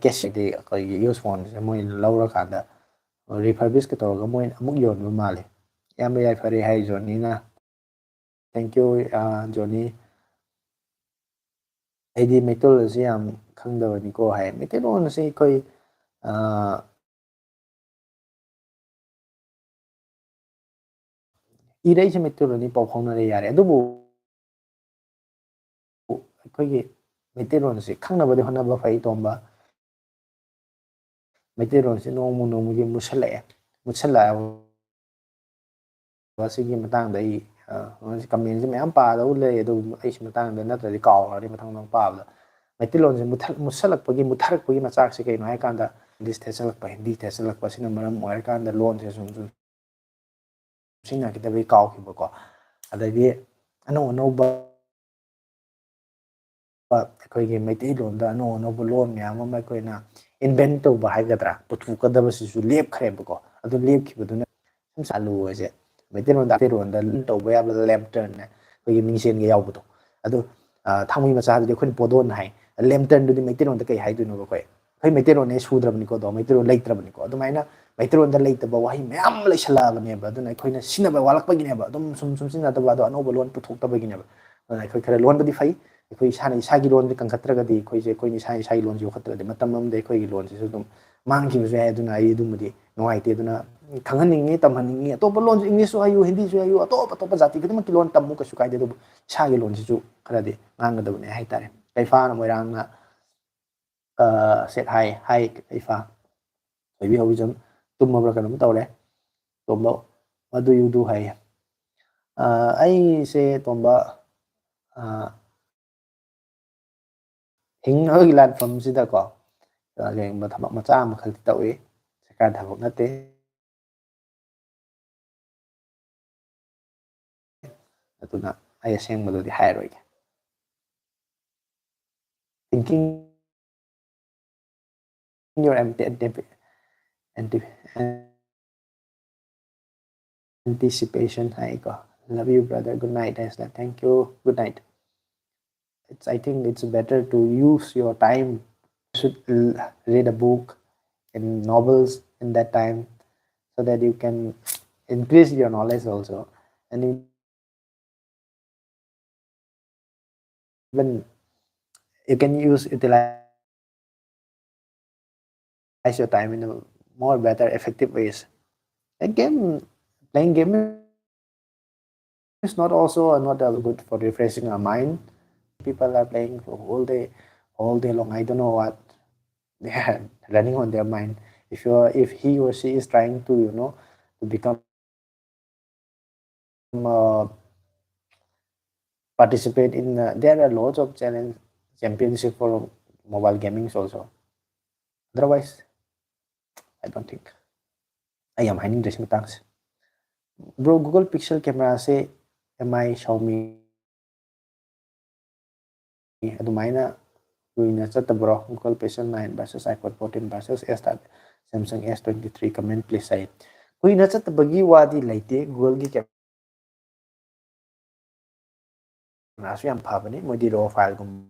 cash ꯗꯤ ꯑꯩꯈꯣꯏꯒꯤ use phoneꯁꯦ ꯃꯣꯏꯅ ꯂꯧꯔꯀꯥꯟꯗ refurbishꯀ ꯇꯧꯔꯒ ꯃꯣꯏꯅ ꯑꯃꯨꯛ ꯌꯣꯟꯕ ꯃꯥꯜꯂꯦ꯫ ꯏꯌꯥꯝꯕ ꯌꯥꯏꯐꯔꯦ ꯍꯥꯏ ꯖꯣꯅꯤꯅ꯫ Thank you, ꯑ, ꯖꯣꯅꯤ꯫ ꯑꯩꯗꯤ ꯃꯩꯇꯩꯂꯣꯟꯁꯦ ꯌꯥꯝ ꯈꯪꯗꯕꯅꯤꯀꯣ ꯍꯥꯏ꯫ ꯃꯩꯇꯩꯂꯣꯟꯁꯦ ꯑꯩꯈꯣꯏ, ꯑ, ꯏꯔꯩꯁꯦ ꯃꯩꯇꯩꯂꯣꯟꯅꯤ, ꯄꯥꯎ ꯐꯥꯎꯅꯔꯦ ꯌꯥꯔꯦ꯫ ꯑꯗꯨꯕꯨ ꯑꯩꯈꯣꯏꯒꯤ ꯃꯩꯇꯩꯂꯣꯟꯁꯦ ꯈꯪꯅꯕꯗꯤ ꯍꯣꯠꯅꯕ ꯐꯩ, ꯇꯣꯝꯕ꯫ ꯃꯩꯇꯩꯂꯣꯟꯁꯦ ꯅꯣꯡꯃ ꯅꯣꯡꯃꯒꯤ ꯃꯨꯠꯁꯜꯂꯛꯑꯦ꯫ ꯃꯨꯠꯁꯜꯂꯛꯑꯦ꯫ ꯃꯁꯤꯒꯤ ꯃꯇꯥꯡꯗ ꯑꯩ, ꯑ, commentꯁꯦ ꯃꯌꯥꯝ ꯄꯥꯗꯧ ꯂꯩ, ꯑꯗꯨꯕꯨ ꯑꯩ ꯁꯤ ꯃꯇꯥꯡꯗ ꯅꯠꯇ꯭ꯔꯗꯤ ꯀꯥꯎꯈ꯭ꯔꯅꯤ ꯃꯊꯪ ꯃꯊꯪ ꯄꯥꯕꯗ꯫ ꯃꯩꯇꯩꯂꯣꯟꯁꯦ ꯃꯨꯊꯠ-, ꯃꯨꯠꯁꯜꯂꯛꯄꯒꯤ, ꯃꯨꯠꯊꯔꯛꯄꯒꯤ ꯃꯆꯥꯛꯁꯦ ꯀꯩꯅꯣ ꯍꯥꯏꯀꯥꯟꯗ, English ꯊꯦꯠꯆꯜꯂꯛꯄ, ꯍꯤꯟꯗꯤ ꯊꯦꯠꯆꯜꯂꯛꯄ, ꯁꯤꯅ ꯃꯔꯝ ꯑꯣꯏꯔꯀꯥꯟꯗ ꯂꯣꯟꯁꯦ ꯁꯨꯝ ꯁꯨꯝ ꯁꯤꯖꯤꯟꯅꯈꯤꯗꯕꯒꯤ ꯀꯥꯎꯈꯤꯕꯀꯣ꯫ ꯑꯗꯒꯤ ꯑꯅꯧ ꯑꯅꯧꯕ ꯑꯩꯈꯣꯏꯒꯤ ꯃꯩꯇꯩꯂꯣꯟꯗ ꯑꯅꯧ ꯑꯅꯧꯕ ꯂꯣꯟ ꯃꯌꯥꯝ ꯑꯃ ꯑꯩꯈꯣꯏꯅ invent ꯇꯧꯕ ꯍꯥꯏꯒꯗ꯭ꯔꯥ, ꯄꯨꯊꯣꯛꯀꯗꯕꯁꯤꯁꯨ ꯂꯦꯞꯈ꯭ꯔꯦꯕꯀꯣ꯫ ꯑꯗꯨ ꯂꯦꯞꯈꯤꯕꯗꯨꯅ ꯁꯨꯝ ꯆꯥꯂꯨ ꯍꯥꯏꯁꯦ ꯃꯩꯇꯩꯂꯣꯟꯗ, ꯃꯩꯇꯩꯂꯣꯟꯗ ꯇꯧꯕ ꯌꯥꯕ lantern ꯅꯦ, ꯑꯩꯈꯣꯏꯒꯤ ꯃꯤꯡꯁꯦꯟꯒ ꯌꯥꯎꯕꯗꯣ꯫ ꯑꯗꯨ, ꯑ, ꯊꯥꯡꯃꯩ ꯃꯆꯥꯗꯨꯗꯤ ꯑꯩꯈꯣꯏꯅ ꯄꯣꯗꯣꯟ ꯍꯥꯏ꯫ Lantern ꯗꯨꯗꯤ ꯃꯩꯇꯩꯂꯣꯟꯗ ꯀꯩ ꯍꯥꯏꯗꯣꯏꯅꯣꯕ ꯑꯩꯈꯣꯏ? ꯑꯩꯈꯣꯏ ꯃꯩꯇꯩꯂꯣꯟꯅꯦ ꯁꯨꯗ꯭ꯔꯕꯅꯤꯀꯣ, ꯑꯗꯣ ꯃꯩꯇꯩꯂꯣꯟ ꯂꯩꯇ꯭ꯔꯕꯅꯤꯀꯣ꯫ ꯑꯗꯨꯃꯥꯏꯅ ꯃꯩꯇꯩꯂꯣꯟꯗ ꯂꯩꯇꯕ ꯋꯥꯍꯩ ꯃꯌꯥꯝ ꯑꯃ ꯂꯩꯁꯜꯂꯛꯑꯕꯅꯦꯕ꯫ ꯑꯗꯨꯅ ꯑꯩꯈꯣꯏꯅ ꯁꯤꯖꯤꯟꯅꯕ ꯋꯥꯠꯂꯛꯄꯒꯤꯅꯦꯕ, ꯑꯗꯨꯝ ꯁꯨꯝ, ꯁꯨꯝ ꯁꯤꯖꯤꯟꯅꯗꯕ, ꯑꯗꯣ ꯑꯅꯧꯕ ꯂꯣꯟ ꯄꯨꯊꯣꯛꯇꯕꯒꯤꯅꯦꯕ꯫ ꯑꯗꯨꯅ ꯑꯩꯈꯣꯏ ꯈꯔ ꯂꯣꯟꯕꯗꯤ ꯐꯩ꯫ ꯑꯩꯈꯣꯏ ꯏꯁꯥꯅ ꯏꯁꯥꯒꯤ ꯂꯣꯟꯁꯦ ꯀꯟꯈꯠꯇ꯭ꯔꯒꯗꯤ, ꯑꯩꯈꯣꯏꯁꯦ, ꯑꯩꯈꯣꯏꯅ ꯏꯁꯥ ꯏꯁꯥꯒꯤ ꯂꯣꯟꯁꯦ ꯌꯣꯛꯈꯠꯇ꯭ꯔꯒꯗꯤ ꯃꯇꯝ ꯑꯃꯗ ꯑꯩꯈꯣꯏꯒꯤ ꯂꯣꯟꯁꯤꯁꯨ ꯑꯗꯨꯝ ꯃꯥꯡꯈꯤꯕꯁꯨ ꯌꯥꯏ꯫ ꯑꯗꯨꯅ ꯑꯩ ꯑꯗꯨꯝꯕꯗꯤ ꯅꯨꯡꯉꯥꯏꯇꯦ꯫ ꯑꯗꯨꯅ ꯈꯪꯍꯟꯅꯤꯡꯉꯤ, ꯇꯝꯍꯟꯅꯤꯡꯉꯤ꯫ ꯑꯇꯣꯞꯄ ꯂꯣꯟꯁꯨ, English ꯁꯨ ꯍꯥꯏꯌꯨ, ꯍꯤꯟꯗꯤꯁꯨ ꯍꯥꯏꯌꯨ, ꯑꯇꯣꯞ ꯑꯇꯣꯞꯄ ꯖꯥꯇꯤ ꯈꯨꯗꯤꯡꯃꯛꯀꯤ ꯂꯣꯟ ꯇꯝꯃꯨ, ꯀꯩꯁꯨ ꯀꯥꯏꯗꯦ꯫ ꯑꯗꯨꯕꯨ ꯏꯁꯥꯒꯤ ꯂꯣꯟꯁꯤꯁꯨ ꯈꯔꯗꯤ ꯉꯥꯡꯒꯗꯕꯅꯦ ꯍꯥꯏꯇꯥꯔꯦ꯫ ꯀꯩꯐꯥꯅ ꯃꯣꯏꯔꯥꯡꯅ, ꯁꯦꯠ ꯍꯥꯏ ꯍꯥꯏ ꯏꯐꯥ ꯊꯣꯏꯕꯤ ꯍꯧꯕꯤꯖꯝ ꯇꯨꯝꯃꯕ꯭ꯔꯥ ꯀꯩꯅꯣꯝ ꯇꯧꯔꯦ꯫ ꯇꯣꯝꯕ, what do you do ꯍꯥꯏꯌꯦ꯫ ꯑꯩꯁꯦ ꯇꯣꯝꯕ, ꯍꯤꯡꯅꯕꯒꯤ ꯂꯥꯟꯐꯝꯁꯤꯗꯀꯣ ꯀꯔꯤꯒꯨꯝꯕ ꯊꯕꯛ ꯃꯆꯥ ꯑꯃꯈꯛꯇꯤ ꯇꯧꯏ꯫ ꯁꯔꯀꯥꯔ ꯊꯕꯛ ꯅꯠꯇꯦ꯫ ꯑꯗꯨꯅ ꯑꯩ ꯑꯁꯦꯡꯕꯗꯨꯗꯤ ꯍꯥꯏꯔꯣꯏꯒꯦ꯫ Thinking your anti- anti- anti- anticipation ꯍꯥꯏꯀꯣ꯫ Love you brother, good night ꯍꯥꯏꯁꯤꯅ thank you, good night. It's, I think it's better to use your time. You should read a book and novels in that time so that you can increase your knowledge also. And even you can use, utilize your time in a more better, effective ways. A game, playing game is not also not uh, good for refreshing our mind. People are playing for whole day, all day long. I don't know what they are running on their mind. If you are, if he or she is trying to, you know, to become uh, participate in, uh, there are lots of challenge championship for mobile gamings also. Otherwise, I don't think. ꯑꯩ ꯌꯥꯝ ꯍꯥꯏꯅꯤꯡꯗ꯭ꯔꯦ ꯁꯤ ꯃꯇꯥꯡꯁꯦ꯫ Bro, Google Pixel camera say, am I Xiaomi? ꯑꯗꯨꯃꯥꯏꯅ ꯀꯨꯏꯅ ꯆꯠꯇꯕ꯭ꯔꯣ? Google Pixel nine versus iPhone fourteen versus S Samsung S twenty three, comment please ꯍꯥꯏ꯫ ꯀꯨꯏꯅ ꯆꯠꯇꯕꯒꯤ ꯋꯥꯗꯤ ꯂꯩꯇꯦ꯫ Google ꯒꯤ camera ꯁꯨ ꯌꯥꯝ ꯐꯕꯅꯤ꯫ ꯃꯣꯏꯗꯤ RAW file ꯒꯨꯝꯕ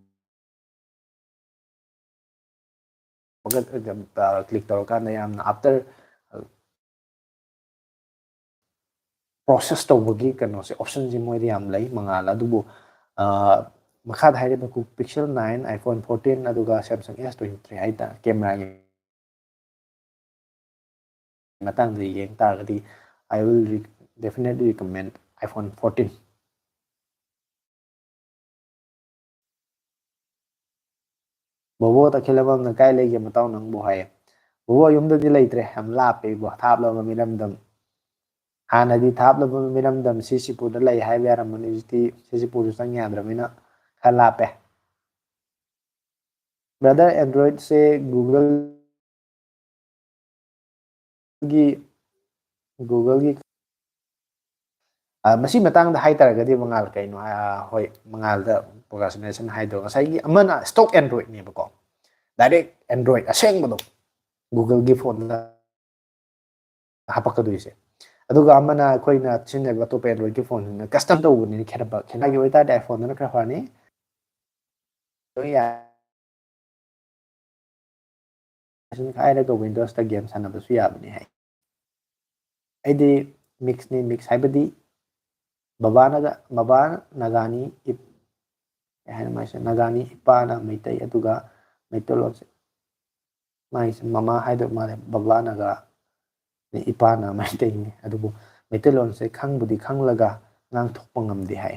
click ꯇꯧꯔꯀꯥꯟꯗ ꯌꯥꯝꯅ after process ꯇꯧꯕꯒꯤ ꯀꯩꯅꯣꯁꯦ, option ꯁꯦ ꯃꯣꯏꯗ ꯌꯥꯝ ꯂꯩ, ꯃꯉꯥꯜ꯫ ꯑꯗꯨꯕꯨ ꯃꯈꯥꯗ ꯍꯥꯏꯔꯤꯕ Pixel nine, iPhone fourteen, ꯑꯗꯨꯒ Samsung S twenty three ꯍꯥꯏꯇꯥꯔꯦ, camera ꯒꯤ ꯃꯇꯥꯡꯗ ꯌꯦꯡ ꯇꯥꯔꯒꯗꯤ, I will definitely recommend iPhone fourteen. ꯕꯣꯕꯣ ꯇꯈꯦꯜꯂꯝꯕꯝꯅ ꯀꯥꯏ ꯂꯩꯒꯦ ꯃꯇꯥꯎ ꯅꯪꯕꯨ ꯍꯥꯏꯌꯦ꯫ ꯕꯣꯕꯣ ꯌꯨꯝꯗꯗꯤ ꯂꯩꯇ꯭ꯔꯦ, ꯌꯥꯝ ꯂꯥꯞꯄꯦ ꯏꯕꯣ, ꯊꯥꯞꯂꯕ ꯃꯤꯔꯝꯗꯝ꯫ ꯍꯥꯟꯅꯗꯤ ꯊꯥꯞꯂꯕ ꯃꯤꯔꯝꯗꯝ ꯁꯤ ꯁꯤꯄꯨꯔꯗ ꯂꯩ ꯍꯥꯏꯕ ꯌꯥꯔꯝꯕꯅꯤ, ꯍꯧꯖꯤꯛꯇꯤ ꯁꯤ ꯁꯤꯄꯨꯔꯁꯨ ꯆꯪ ꯌꯥꯗ꯭ꯔꯕꯅꯤꯅ ꯈꯔ ꯂꯥꯞꯄꯦ꯫ ꯕ꯭ꯔꯗꯔ, ꯑꯦꯟꯗ꯭ꯔꯣꯏꯗꯁꯦ ꯒꯨꯒꯜꯒꯤ, ꯒꯨꯒꯜꯒꯤ, ꯑ, ꯃꯁꯤ ꯃꯇꯥꯡꯗ ꯍꯥꯏꯇꯥꯔꯒꯗꯤ ꯃꯉꯥꯜ ꯀꯩꯅꯣ, ꯑ, ꯍꯣꯏ, ꯃꯉꯥꯜꯗ ꯄ꯭ꯔꯣꯀ꯭ꯔꯥꯁ꯭ꯇꯤꯅꯦꯁꯟ ꯍꯥꯏꯗꯣ ꯉꯁꯥꯏꯒꯤ ꯑꯃꯅ ꯁ꯭ꯇꯣꯛ ꯑꯦꯟꯗ꯭ꯔꯣꯏꯗꯅꯦꯕꯀꯣ, ꯗꯥꯏꯔꯦꯛ ꯑꯦꯟꯗ꯭ꯔꯣꯏꯗ ꯑꯁꯦꯡꯕꯗꯣ ꯒꯨꯒꯜꯒꯤ ꯐꯣꯟꯗ ꯍꯥꯄꯛꯀꯗꯣꯏꯁꯦ꯫ ꯑꯗꯨꯒ ꯑꯃꯅ ꯑꯩꯈꯣꯏꯅ ꯁꯤꯖꯤꯟꯅꯔꯤꯕ ꯑꯇꯣꯞꯄ ꯑꯦꯟꯗ꯭ꯔꯣꯏꯗꯀꯤ ꯐꯣꯟꯁꯤꯡꯅ ꯀꯁꯇꯝ ꯇꯧꯕꯅꯤꯅ ꯈꯦꯠꯅꯕ, ꯈꯦꯠꯅꯈꯤꯕ ꯑꯣꯏꯇꯥꯔꯗꯤ ꯑꯥꯏꯐꯣꯟꯗꯅ ꯈꯔ ꯐꯅꯤ꯫ ꯂꯣꯏ ꯌꯥꯏ꯫ ꯍꯥꯏꯔꯒ ꯋꯤꯟꯗꯣꯁꯇ ꯒꯦꯝ ꯁꯥꯟꯅꯕꯁꯨ ꯌꯥꯕꯅꯤ ꯍꯥꯏ꯫ ꯑꯩꯗꯤ ꯃꯤꯛꯁꯅꯤ, ꯃꯤꯛꯁ ꯍꯥꯏꯕꯗꯤ ꯕꯕꯥꯅꯒ, ꯕꯕꯥ ꯅꯥꯒꯥꯅꯤ, ꯏꯞ-, ꯀꯩ ꯍꯥꯏꯅꯤ ꯃꯥꯏꯁꯦ, ꯅꯥꯒꯥꯅꯤ, ꯏꯄꯥꯅ ꯃꯩꯇꯩ, ꯑꯗꯨꯒ ꯃꯩꯇꯩꯂꯣꯟꯁꯦ, ꯃꯥꯏꯁꯦ ꯃꯃꯥ ꯍꯥꯏꯗꯧ ꯃꯥꯜꯂꯦ, ꯕꯕꯥ ꯅꯥꯒꯥ, ꯑꯗꯩ ꯏꯄꯥꯅ ꯃꯩꯇꯩꯅꯤ, ꯑꯗꯨꯕꯨ ꯃꯩꯇꯩꯂꯣꯟꯁꯦ ꯈꯪꯕꯨꯗꯤ ꯈꯪꯂꯒ ꯉꯥꯡꯊꯣꯛꯄ ꯉꯝꯗꯦ ꯍꯥꯏ꯫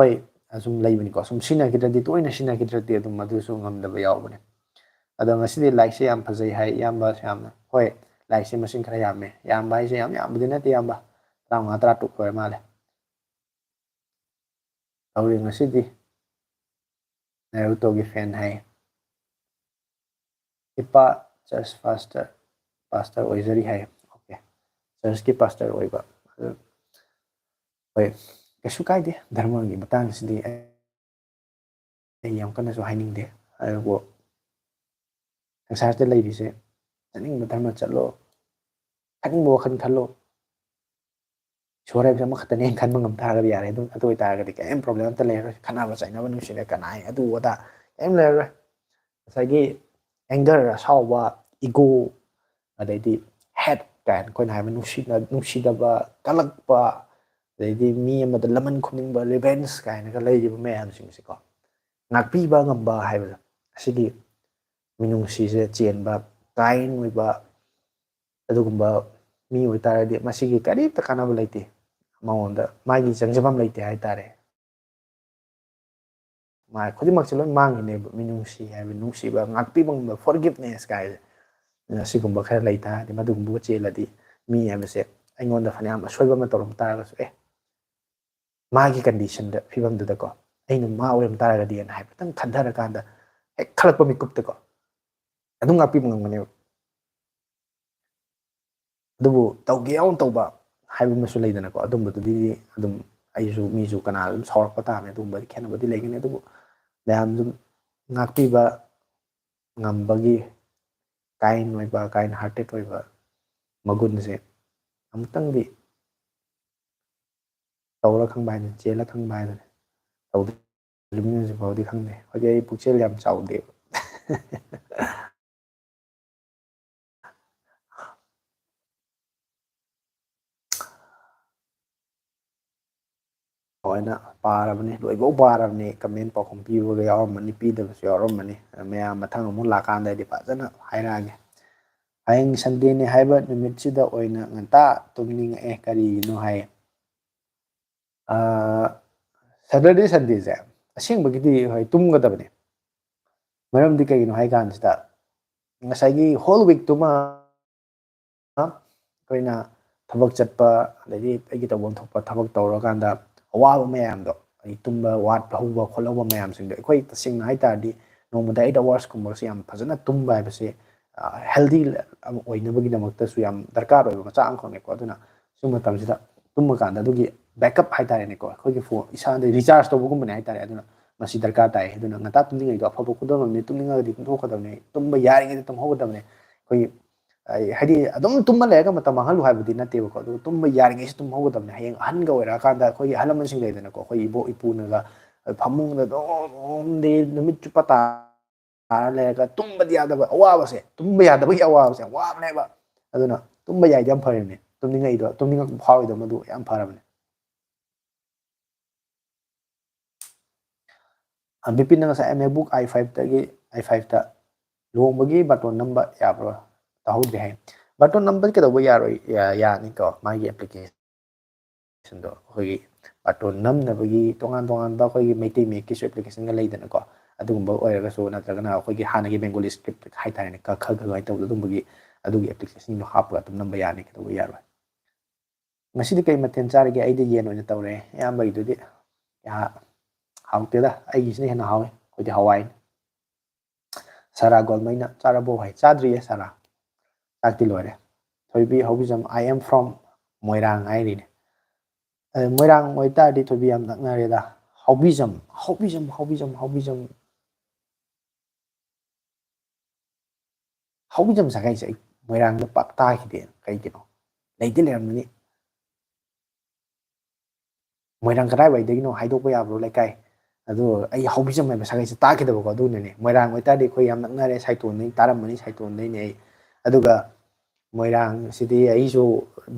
ꯍꯣꯏ, ꯑꯁꯨꯝ ꯂꯩꯕꯅꯤꯀꯣ, ꯁꯨꯝ ꯁꯤꯖꯤꯟꯅꯈꯤꯗ꯭ꯔꯗꯤ, ꯇꯣꯏꯅ ꯁꯤꯖꯤꯟꯅꯈꯤꯗ꯭ꯔꯗꯤ ꯑꯗꯨꯝ ꯃꯗꯨꯁꯨ ꯉꯝꯗꯕ ꯌꯥꯎꯕꯅꯦ꯫ ꯑꯗꯣ ꯉꯁꯤꯗꯤ ꯂꯥꯏꯛꯁꯦ ꯌꯥꯝ ꯐꯖꯩ ꯍꯥꯏ, ꯏꯌꯥꯝꯕ ꯌꯥꯝꯅ꯫ ꯍꯣꯏ, ꯂꯥꯏꯛꯁꯦ ꯃꯁꯤꯡ ꯈꯔ ꯌꯥꯝꯃꯦ꯫ ꯌꯥꯝꯕ ꯍꯥꯏꯁꯦ ꯌꯥꯝ ꯌꯥꯝꯕꯗꯤ ꯅꯠꯇꯦ, ꯏꯌꯥꯝꯕ꯫ ꯇꯔꯥꯃꯉꯥ, ꯇꯔꯥꯇꯔꯨꯛ ꯑꯣꯏꯔ ꯃꯥꯜꯂꯦ꯫ ꯇꯧꯔꯤ ꯉꯁꯤꯗꯤ ꯅꯥꯔꯨꯇꯣꯒꯤ ꯐꯦꯟ ꯍꯥꯏ꯫ ꯏꯄꯥ ꯆꯔꯆ ꯄꯥꯁꯇꯔ, ꯄꯥꯁꯇꯔ ꯑꯣꯏꯖꯔꯤ ꯍꯥꯏ꯫ ꯑꯣꯀꯦ, ꯆꯔꯆꯀꯤ ꯄꯥꯁꯇꯔ ꯑꯣꯏꯕ꯫ ꯑꯗꯨ ꯍꯣꯏ, ꯀꯩꯁꯨ ꯀꯥꯏꯗꯦ꯫ ꯙꯔꯃꯒꯤ ꯃꯇꯥꯡꯁꯤꯗꯤ ꯑꯩ, ꯑꯩ ꯌꯥꯝ ꯀꯟꯅꯁꯨ ꯍꯥꯏꯅꯤꯡꯗꯦ꯫ ꯑꯗꯨꯕꯨ ꯁꯪꯁꯥꯔꯗ ꯂꯩꯔꯤꯁꯦ, ꯆꯠꯅꯤꯡꯕ ꯙꯔꯃ ꯆꯠꯂꯣ, ꯈꯟꯅꯤꯡꯕ ꯋꯥꯈꯜ ꯈꯜꯂꯣ꯫ ꯏꯁꯣꯔ ꯍꯥꯏꯕꯁꯦ ꯑꯃꯈꯛꯇꯅꯦ ꯍꯥꯏꯅ ꯈꯟꯕ ꯉꯝ ꯇꯥꯔꯒꯗꯤ ꯌꯥꯔꯦ꯫ ꯑꯗꯨ, ꯑꯗꯨ ꯑꯣꯏꯇꯥꯔꯒꯗꯤ ꯀꯔꯤꯝ ꯄ꯭ꯔꯣꯕ꯭ꯂꯦꯝ ꯑꯝꯇ ꯂꯩꯔꯔꯣꯏ꯫ ꯈꯠꯅꯕ ꯆꯩꯅꯕ, ꯅꯨꯡꯁꯤꯅ ꯀꯅꯥꯏ ꯑꯗꯨ ꯑꯗꯥ ꯀꯔꯤꯝ ꯂꯩꯔꯔꯣꯏ꯫ ꯉꯁꯥꯏꯒꯤ ꯑꯦꯡꯒꯔ, ꯑꯁꯥꯎꯕ, ꯏꯒꯣ, ꯑꯗꯩꯗꯤ ꯍꯦꯠ ꯀꯥꯏꯅ ꯑꯩꯈꯣꯏꯅ ꯍꯥꯏꯕ ꯅꯨꯡꯁꯤꯅ-, ꯅꯨꯡꯁꯤꯗꯕ, ꯀꯜꯂꯛꯄ, ꯑꯗꯩꯗꯤ ꯃꯤ ꯑꯃꯗ ꯂꯃꯟ ꯈꯨꯝꯅꯤꯡꯕ, ꯔꯤꯚꯦꯟꯖ ꯀꯥꯏꯅꯒ ꯂꯩꯔꯤꯕ ꯃꯌꯥꯝꯁꯤꯡꯁꯦꯀꯣ, ꯉꯥꯛꯄꯤꯕ ꯉꯝꯕ ꯍꯥꯏꯕꯗꯣ, ꯑꯁꯤꯒꯤ ꯃꯤꯅꯨꯡꯁꯤꯁꯦ ꯆꯦꯟꯕ, ꯀꯥꯏꯟ ꯑꯣꯏꯕ, ꯑꯗꯨꯒꯨꯝꯕ ꯃꯤ ꯑꯣꯏꯇꯥꯔꯗꯤ ꯃꯁꯤꯒꯤ ꯀꯔꯤꯝꯇ ꯀꯥꯟꯅꯕ ꯂꯩꯇꯦ꯫ ꯃꯉꯣꯟꯗ ꯃꯥꯒꯤ ꯆꯪꯖꯐꯝ ꯂꯩꯇꯦ ꯍꯥꯏꯇꯥꯔꯦ꯫ ꯃꯥ ꯈꯨꯗꯤꯡꯃꯛꯁꯦ ꯂꯣꯏ ꯃꯥꯡꯈꯤꯅꯦꯕ꯫ ꯃꯤꯅꯨꯡꯁꯤ ꯍꯥꯏꯕ, ꯅꯨꯡꯁꯤꯕ, ꯉꯥꯛꯄꯤꯕ ꯉꯝꯕ, ꯐꯣꯔꯒꯤꯞꯅꯦꯁ ꯀꯥꯏꯁꯦ꯫ ꯑꯗꯨꯅ ꯁꯤꯒꯨꯝꯕ ꯈꯔ ꯂꯩ ꯇꯥꯔꯗꯤ, ꯃꯗꯨꯒꯨꯝꯕꯒ ꯆꯦꯜꯂꯗꯤ ꯃꯤ ꯍꯥꯏꯕꯁꯦ ꯑꯩꯉꯣꯟꯗ ꯐꯅꯌꯥꯝ ꯑꯁꯣꯏꯕ ꯑꯃ ꯇꯧꯔꯝ ꯇꯥꯔꯒꯁꯨ, ꯑꯦ, ꯃꯥꯒꯤ ꯀꯟꯗꯤꯁꯟꯗ, ꯐꯤꯕꯝꯗꯨꯗꯀꯣ, ꯑꯩꯅ ꯃꯥ ꯑꯣꯏꯔꯝ ꯇꯥꯔꯒꯗꯤꯅ ꯍꯥꯏꯐꯦꯠꯇꯪ ꯈꯟꯊꯔꯀꯥꯟꯗ ꯍꯦꯛ ꯈꯜꯂꯛꯄ ꯃꯤꯀꯨꯞꯇꯀꯣ, ꯑꯗꯨꯝ ꯉꯥꯛꯄꯤꯕ ꯉꯝꯒꯅꯦꯕ꯫ ꯑꯗꯨꯕꯨ ꯇꯧꯒꯦ ꯌꯥꯎꯅ ꯇꯧꯕ ꯍꯥꯏꯕ ꯑꯃꯁꯨ ꯂꯩꯗꯅꯀꯣ, ꯑꯗꯨꯝꯕꯗꯨꯗꯤ ꯑꯗꯨꯝ ꯑꯩꯁꯨ, ꯃꯤꯁꯨ ꯀꯅꯥ ꯑꯗꯨꯝ ꯁꯥꯎꯔꯛꯄ ꯇꯥꯕꯅꯤ, ꯑꯗꯨꯒꯨꯝꯕꯗꯤ ꯈꯦꯠꯅꯕꯗꯤ ꯂꯩꯒꯅꯤ꯫ ꯑꯗꯨꯕꯨ ꯃꯌꯥꯝ ꯑꯗꯨꯝ ꯉꯥꯛꯄꯤꯕ ꯉꯝꯕꯒꯤ, ꯀꯥꯏꯟ ꯑꯣꯏꯕ, ꯀꯥꯏꯟ ꯍꯥꯔꯇꯦꯠ ꯑꯣꯏꯕ ꯃꯒꯨꯟꯁꯦ ꯑꯃꯨꯛꯇꯪꯗꯤ ꯇꯧꯔ ꯈꯪꯕ ꯍꯥꯏꯗꯨꯅꯤ, ꯆꯦꯜꯂ ꯈꯪꯕ ꯍꯥꯏꯗꯨꯅꯤ꯫ ꯇꯧꯗ꯭ꯔꯤꯕꯅꯤꯅ ꯍꯧꯖꯤꯛ ꯐꯥꯎꯗꯤ ꯈꯪꯗꯦ꯫ ꯍꯧꯖꯤꯛ ꯑꯩ ꯄꯨꯛꯆꯦꯜ ꯌꯥꯝ ꯆꯥꯎꯗꯦꯕ꯫ ꯂꯣꯏꯅ ꯄꯥꯔꯕꯅꯤ, ꯂꯣꯏꯐꯧ ꯄꯥꯔꯕꯅꯤ, ꯀꯃꯦꯟ ꯄꯥꯎꯈꯨꯝ ꯄꯤꯕꯒ ꯌꯥꯎꯔꯝꯃꯅꯤ, ꯄꯤꯗꯕꯁꯨ ꯌꯥꯎꯔꯝꯃꯅꯤ꯫ ꯃꯌꯥꯝ ꯃꯊꯪ ꯑꯃꯨꯛ ꯂꯥꯛꯀꯥꯟꯗꯗꯤ ꯐꯖꯅ ꯍꯥꯏꯔꯛꯑꯒꯦ꯫ ꯍꯌꯦꯡ ꯁꯟꯗꯦꯅꯤ ꯍꯥꯏꯕ ꯅꯨꯃꯤꯠꯁꯤꯗ ꯑꯣꯏꯅ ꯉꯟꯇꯥ ꯇꯨꯝꯅꯤꯡꯉꯛꯑꯦ, ꯀꯔꯤꯒꯤꯅꯣ ꯍꯥꯏ꯫ ꯁꯦꯇꯔꯗꯦ ꯁꯟꯗꯦꯁꯦ ꯑꯁꯦꯡꯕꯒꯤꯗꯤ ꯍꯣꯏ ꯇꯨꯝꯒꯗꯕꯅꯤ꯫ ꯃꯔꯝꯗꯤ ꯀꯩꯒꯤꯅꯣ ꯍꯥꯏ ꯀꯥꯟꯁꯤꯗ, ꯉꯁꯥꯏꯒꯤ ꯍꯣꯜ ꯋꯤꯛꯇꯨꯃ ꯑꯩꯈꯣꯏꯅ ꯊꯕꯛ ꯆꯠꯄ, ꯑꯗꯩꯗꯤ ꯑꯩꯒꯤ ꯇꯧꯐꯝ ꯊꯣꯛꯄ ꯊꯕꯛ ꯇꯧꯔꯀꯥꯟꯗ ꯑꯋꯥꯕ ꯃꯌꯥꯝꯗꯣ, ꯑꯩ ꯇꯨꯝꯕ ꯋꯥꯠꯍꯧꯕ ꯈꯣꯠꯍꯧꯕ ꯃꯌꯥꯝꯁꯤꯡꯗꯣ, ꯑꯩꯈꯣꯏ ꯇꯁꯦꯡꯅ ꯍꯥꯏ ꯇꯥꯔꯗꯤ ꯅꯣꯡꯃꯗ ꯑꯩꯠ ꯑꯋꯥꯔꯁꯀꯨꯝꯕꯁꯦ ꯌꯥꯝ ꯐꯖꯅ ꯇꯨꯝꯕ ꯍꯥꯏꯕꯁꯦ ꯍꯦꯜꯗꯤ ꯑꯃ ꯑꯣꯏꯅꯕꯒꯤꯗꯃꯛꯇꯁꯨ ꯌꯥꯝ ꯗꯔꯀꯥꯔ ꯑꯣꯏꯕ ꯃꯆꯥꯛ ꯑꯃꯈꯛꯅꯦꯀꯣ꯫ ꯑꯗꯨꯅ ꯁꯤꯒꯨꯝꯕ ꯃꯇꯝꯁꯤꯗ ꯇꯨꯝꯕ ꯀꯥꯟꯗ ꯑꯗꯨꯒꯤ ꯕꯦꯛꯑꯞ ꯍꯥꯏ ꯇꯥꯔꯦꯅꯦꯀꯣ, ꯑꯩꯈꯣꯏꯒꯤ ꯐꯣꯟ ꯏꯁꯥꯗ ꯔꯤꯆꯥꯔꯖ ꯇꯧꯕꯒꯨꯝꯕꯅꯦ ꯍꯥꯏ ꯇꯥꯔꯦ꯫ ꯑꯗꯨꯅ ꯃꯁꯤ ꯗꯔꯀꯥꯔ ꯇꯥꯏ꯫ ꯑꯗꯨꯅ ꯉꯟꯇꯥ ꯇꯨꯝꯅꯤꯡꯉꯩꯗꯣ ꯑꯐꯕ ꯈꯨꯗꯝ ꯑꯃꯅꯤ꯫ ꯇꯨꯝꯅꯤꯡꯉꯒꯗꯤ ꯇꯨꯝꯊꯣꯛꯀꯗꯕꯅꯤ, ꯇꯨꯝꯕ ꯌꯥꯔꯤꯉꯩꯗ ꯇꯨꯝꯍꯧꯒꯗꯕꯅꯤ꯫ ꯑꯩꯈꯣꯏꯒꯤ, ꯑꯩ, ꯍꯥꯏꯗꯤ ꯑꯗꯨꯝ ꯇꯨꯝꯃ ꯂꯩꯔꯒ ꯃꯇꯝ ꯃꯥꯡꯍꯜꯂꯨ ꯍꯥꯏꯕꯗꯤ ꯅꯠꯇꯦꯕꯀꯣ, ꯑꯗꯨ ꯇꯨꯝꯕ ꯌꯥꯔꯤꯉꯩꯁꯤ ꯇꯨꯝꯍꯧꯒꯗꯕꯅꯤ꯫ ꯍꯌꯦꯡ ꯑꯍꯟꯒ ꯑꯣꯏꯔꯛꯑꯀꯥꯟꯗ ꯑꯩꯈꯣꯏꯒꯤ ꯑꯍꯜ ꯂꯃꯟꯁꯤꯡ ꯂꯩꯗꯅꯀꯣ, ꯑꯩꯈꯣꯏ ꯏꯕꯣꯛ ꯏꯄꯨꯅꯒ ꯐꯃꯨꯡꯗ ꯑꯗꯨꯝ ꯅꯨꯃꯤꯠ ꯆꯨꯞꯄ ꯇꯥꯔ ꯂꯩꯔꯒ ꯇꯨꯝꯕꯗꯤ ꯌꯥꯗꯕ ꯑꯋꯥꯕꯁꯦ, ꯇꯨꯝꯕ ꯌꯥꯗꯕꯒꯤ ꯑꯋꯥꯕꯁꯦ ꯌꯥꯝ ꯋꯥꯕꯅꯦꯕ꯫ ꯑꯗꯨꯅ ꯇꯨꯝꯕ ꯌꯥꯏꯗꯤ ꯌꯥꯝ ꯐꯔꯤꯕꯅꯦ, ꯇꯨꯝꯅꯤꯡꯉꯛꯏꯗꯣ, ꯇꯨꯝꯅꯤꯡꯉꯛꯄ ꯐꯥꯎꯔꯤꯗꯣ ꯃꯗꯨ ꯌꯥꯝ ꯐꯔꯕꯅꯦ꯫ ꯕꯤꯄꯤꯟꯅ ꯉꯁꯥꯏ MacBook i five ꯇꯒꯤ, i five ꯇ ꯂꯨꯍꯣꯡꯕꯒꯤ ꯕꯥꯇꯣꯟ ꯅꯝꯕ ꯌꯥꯕ꯭ꯔꯣ? ꯇꯥꯍꯧꯗ꯭ꯔꯦ ꯍꯥꯏ꯫ ꯕꯥꯇꯣꯟ ꯅꯝꯕꯗꯤ ꯀꯩꯗꯧꯕ ꯌꯥꯔꯣꯏ? ꯌꯥ-, ꯌꯥꯅꯤꯀꯣ, ꯃꯥꯒꯤ ꯑꯦꯄ꯭ꯂꯤꯀꯦꯁꯟꯗꯣ ꯑꯩꯈꯣꯏꯒꯤ ꯄꯥꯔꯇꯣꯟ ꯅꯝꯅꯕꯒꯤ ꯇꯣꯉꯥꯟ ꯇꯣꯉꯥꯟꯕ ꯑꯩꯈꯣꯏꯒꯤ ꯃꯩꯇꯩ ꯃꯌꯦꯛꯀꯤꯁꯨ ꯑꯦꯄ꯭ꯂꯤꯀꯦꯁꯟꯒ ꯂꯩꯗꯅꯀꯣ, ꯑꯗꯨꯒꯨꯝꯕ ꯑꯣꯏꯔꯒꯁꯨ, ꯅꯠꯇ꯭ꯔꯒꯅ ꯑꯩꯈꯣꯏꯒꯤ ꯍꯥꯟꯅꯒꯤ ꯕꯦꯡꯒꯣꯂꯤ ꯁ꯭ꯀ꯭ꯔꯤꯞ ꯍꯥꯏꯇꯥꯔꯦꯅꯦ, ꯀ ꯈ ꯒ ꯑꯗꯨꯃꯥꯏꯅ ꯇꯧꯕꯗꯣ, ꯑꯗꯨꯝꯕꯒꯤ, ꯑꯗꯨꯒꯤ ꯑꯦꯄ꯭ꯂꯤꯀꯦꯁꯟꯗꯣ ꯍꯥꯞꯄꯒ ꯑꯗꯨꯝ ꯅꯝꯕ ꯌꯥꯅꯤ, ꯀꯩꯗꯧꯕ ꯌꯥꯔꯣꯏ꯫ ꯉꯁꯤꯗꯤ ꯀꯩ ꯃꯊꯦꯜ ꯆꯥꯔꯒꯦ? ꯑꯩꯗꯤ ꯌꯦꯟ ꯑꯣꯏꯅ ꯇꯧꯔꯦ꯫ ꯑꯌꯥꯝꯕꯒꯤꯗꯨꯗꯤ ꯀꯌꯥ ꯍꯥꯎꯇꯦꯗ, ꯑꯩꯒꯤꯁꯤꯅ ꯍꯦꯟꯅ ꯍꯥꯎꯋꯦ꯫ ꯑꯩꯈꯣꯏꯗꯤ ꯍꯋꯥꯏꯅꯤ꯫ ꯁꯥꯔꯥ ꯒꯣꯜꯃꯩꯅ ꯆꯥꯔꯕꯣ ꯍꯥꯏ꯫ ꯆꯥꯗ꯭ꯔꯤꯌꯦ ꯁꯥꯔꯥ꯫ ꯆꯥꯛꯇꯤ ꯂꯣꯏꯔꯦ꯫ ꯊꯣꯏꯕꯤ ꯍꯧꯕꯤꯖꯝ, "I am from ꯃꯣꯏꯔꯥꯡ" ꯍꯥꯏꯔꯤꯅꯦ꯫ ꯑ, ꯃꯣꯏꯔꯥꯡ ꯑꯣꯏꯇꯥꯔꯗꯤ ꯊꯣꯏꯕꯤ ꯌꯥꯝ ꯅꯛꯅꯔꯦꯗ꯫ ꯍꯧꯕꯤꯖꯝ, ꯍꯧꯕꯤꯖꯝ, ꯍꯧꯕꯤꯖꯝ, ꯍꯧꯕꯤꯖꯝ꯫ ꯍꯧꯕꯤꯖꯝ ꯁꯥꯒꯩꯁꯦ ꯑꯩ ꯃꯣꯏꯔꯥꯡꯗ ꯄꯥꯛ ꯇꯥꯈꯤꯗꯦ꯫ ꯀꯩꯒꯤꯅꯣ? ꯂꯩꯗꯤ ꯂꯩꯔꯝꯒꯅꯤ꯫ ꯃꯣꯏꯔꯥꯡ ꯀꯗꯥꯏꯋꯥꯏꯗꯒꯤꯅꯣ ꯍꯥꯏꯗꯣꯛꯄ ꯌꯥꯕ꯭ꯔꯣ ꯂꯩꯀꯥꯏ? ꯑꯗꯨ ꯑꯩ ꯍꯧꯕꯤꯖꯝ ꯍꯥꯏꯕ ꯁꯥꯒꯩꯁꯦ ꯇꯥꯈꯤꯗꯕꯀꯣ, ꯑꯗꯨꯅꯅꯦ꯫ ꯃꯣꯏꯔꯥꯡ ꯑꯣꯏꯇꯥꯔꯗꯤ ꯑꯩꯈꯣꯏ ꯌꯥꯝ ꯅꯛꯅꯔꯦ, ꯁꯥꯏꯇꯣꯟꯗꯒꯤ ꯇꯥꯔꯝꯃꯅꯤ, ꯁꯥꯏꯇꯣꯟꯗꯩꯅꯦ ꯑꯩ꯫ ꯑꯗꯨꯒ ꯃꯣꯏꯔꯥꯡꯁꯤꯗꯤ ꯑꯩꯁꯨ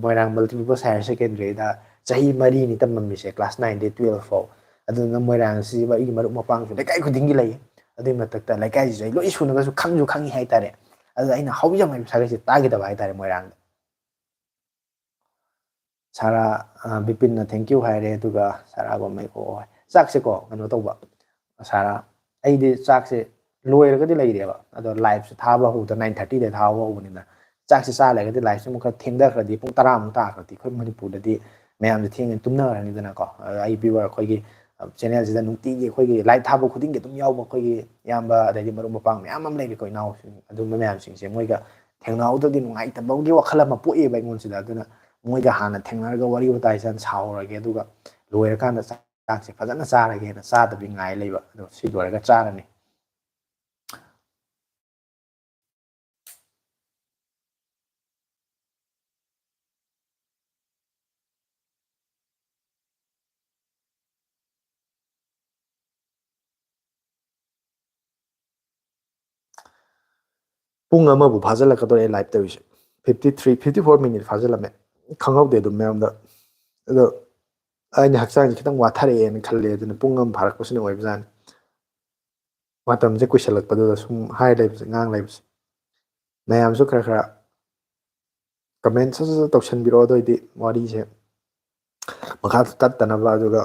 ꯃꯣꯏꯔꯥꯡ Multipurpose Higher Secondary ꯗ ꯆꯍꯤ ꯃꯔꯤꯅꯤ ꯇꯝꯃꯝꯃꯤꯁꯦ, class nine ꯗꯩ twelve ꯐꯥꯎ꯫ ꯑꯗꯨꯅ ꯃꯣꯏꯔꯥꯡꯁꯤ ꯑꯩꯒꯤ ꯃꯔꯨꯞ ꯃꯄꯥꯡꯁꯨ ꯂꯩꯀꯥꯏ ꯈꯨꯗꯤꯡꯒꯤ ꯂꯩ꯫ ꯑꯗꯨꯒꯤ ꯃꯊꯛꯇ ꯂꯩꯀꯥꯏꯁꯤꯁꯨ ꯑꯩ ꯂꯣꯏ ꯁꯨꯅꯕꯁꯨ ꯈꯪꯁꯨ ꯈꯪꯉꯤ ꯍꯥꯏꯇꯥꯔꯦ꯫ ꯑꯗꯨꯗ ꯑꯩꯅ ꯍꯧꯕꯤꯖꯝ ꯍꯥꯏꯕ ꯁꯥꯒꯩꯁꯦ ꯇꯥꯈꯤꯗꯕ ꯍꯥꯏꯇꯥꯔꯦ ꯃꯣꯏꯔꯥꯡꯗ꯫ ꯁꯥꯔꯥ, ꯑ, ꯕꯤꯄꯤꯟꯅ "Thank you" ꯍꯥꯏꯔꯦ, ꯑꯗꯨꯒ ꯁꯥꯔꯥ ꯒꯣꯜꯃꯩ "ꯑꯣ" ꯍꯥꯏ꯫ ꯆꯥꯛꯁꯦꯀꯣ, ꯀꯩꯅꯣ ꯇꯧꯕ, ꯁꯥꯔꯥ, ꯑꯩꯗꯤ ꯆꯥꯛꯁꯦ ꯂꯣꯏꯔꯒꯗꯤ ꯂꯩꯔꯦꯕ, ꯑꯗꯣ live ꯁꯦ ꯊꯥꯕ ꯍꯧꯕꯗ nine thirty ꯗ ꯊꯥꯕ ꯍꯧꯕꯅꯤꯅ, ꯆꯥꯛꯁꯦ ꯆꯥ ꯂꯩꯔꯒꯗꯤ live ꯁꯦ ꯑꯃꯨꯛ ꯈꯔ ꯊꯦꯡꯊꯈ꯭ꯔꯗꯤ, ꯄꯨꯡ ꯇꯔꯥꯃꯨꯛ ꯇꯥꯈ꯭ꯔꯗꯤ, ꯑꯩꯈꯣꯏ ꯃꯅꯤꯄꯨꯔꯗꯗꯤ ꯃꯌꯥꯝꯁꯦ ꯊꯦꯡꯅ ꯇꯨꯝꯅꯈ꯭ꯔꯅꯤꯗꯅꯀꯣ꯫ ꯑꯗ ꯑꯩ viewer ꯑꯩꯈꯣꯏꯒꯤ, ꯑ, channel ꯁꯤꯗ ꯅꯨꯡꯇꯤꯒꯤ ꯑꯩꯈꯣꯏꯒꯤ live ꯊꯥꯕ ꯈꯨꯗꯤꯡꯒꯤ ꯑꯗꯨꯝ ꯌꯥꯎꯕ ꯑꯩꯈꯣꯏꯒꯤ ꯏꯌꯥꯝꯕ, ꯑꯗꯩꯗꯤ ꯃꯔꯨꯞ ꯃꯄꯥꯡ ꯃꯌꯥꯝ ꯑꯃ ꯂꯩꯔꯤꯀꯣ, ꯏꯅꯥꯎꯁꯤꯡ, ꯑꯗꯨꯝꯕ ꯃꯌꯥꯝꯁꯤꯡꯁꯦ ꯃꯣꯏꯒ ꯊꯦꯡꯅꯍꯧꯗ꯭ꯔꯗꯤ ꯅꯨꯡꯉꯥꯏꯇꯕꯒꯤ ꯋꯥꯈꯜ ꯑꯃ ꯄꯣꯛꯑꯦꯕ ꯑꯩꯉꯣꯟꯁꯤꯗ꯫ ꯑꯗꯨꯅ ꯃꯣꯏꯒ ꯍꯥꯟꯅ ꯊꯦꯡꯅꯔꯒ ꯋꯥꯔꯤ ꯋꯥꯇꯥꯏ ꯁꯥꯟ-, ꯁꯥꯎꯔꯒꯦ, ꯑꯗꯨꯒ ꯂꯣꯏꯔꯀꯥꯟꯗ ꯆꯥꯛꯁꯦ ꯐꯖꯅ ꯆꯥꯔꯒꯦꯅ ꯆꯥꯗꯕꯤ ꯉꯥꯏ ꯂꯩꯕ꯫ ꯑꯗꯣ ꯁꯤ ꯂꯣꯏꯔꯒ ꯆꯥꯔꯅꯤ꯫ ꯄꯨꯡ ꯑꯃꯕꯨ ꯐꯥꯖꯤꯜꯂꯛꯀꯗꯧꯔꯦ live ꯇꯧꯔꯤꯁꯦ꯫ Fifty three, fifty four minute ꯐꯥꯖꯤꯜꯂꯝꯃꯦ꯫ ꯈꯪꯍꯧꯗꯦ ꯑꯗꯨꯝ ꯃꯌꯥꯝꯗ꯫ ꯑꯗꯣ ꯑꯩꯅ ꯍꯛꯆꯥꯡꯁꯦ ꯈꯤꯇꯪ ꯋꯥꯊꯔꯛꯑꯦꯅ ꯈꯜꯂꯦ, ꯑꯗꯨꯅ ꯄꯨꯡ ꯑꯃ ꯐꯥꯔꯛꯄꯁꯤꯅ ꯑꯣꯏꯕꯖꯥꯠꯅꯤ꯫ ꯃꯇꯝꯁꯦ ꯀꯨꯏꯁꯜꯂꯛꯄꯗꯨꯗ ꯁꯨꯝ ꯍꯥꯏ ꯂꯩꯕꯁꯦ, ꯉꯥꯡ ꯂꯩꯕꯁꯦ꯫ ꯃꯌꯥꯝꯁꯨ ꯈꯔ ꯈꯔ comment ꯁꯠ ꯁꯠ ꯁꯠ ꯇꯧꯁꯟꯕꯤꯔꯛꯑꯣ, ꯑꯗꯨꯑꯣꯏꯗꯤ ꯋꯥꯔꯤꯁꯦ ꯃꯈꯥ ꯇꯠꯇꯅꯕ, ꯑꯗꯨꯒ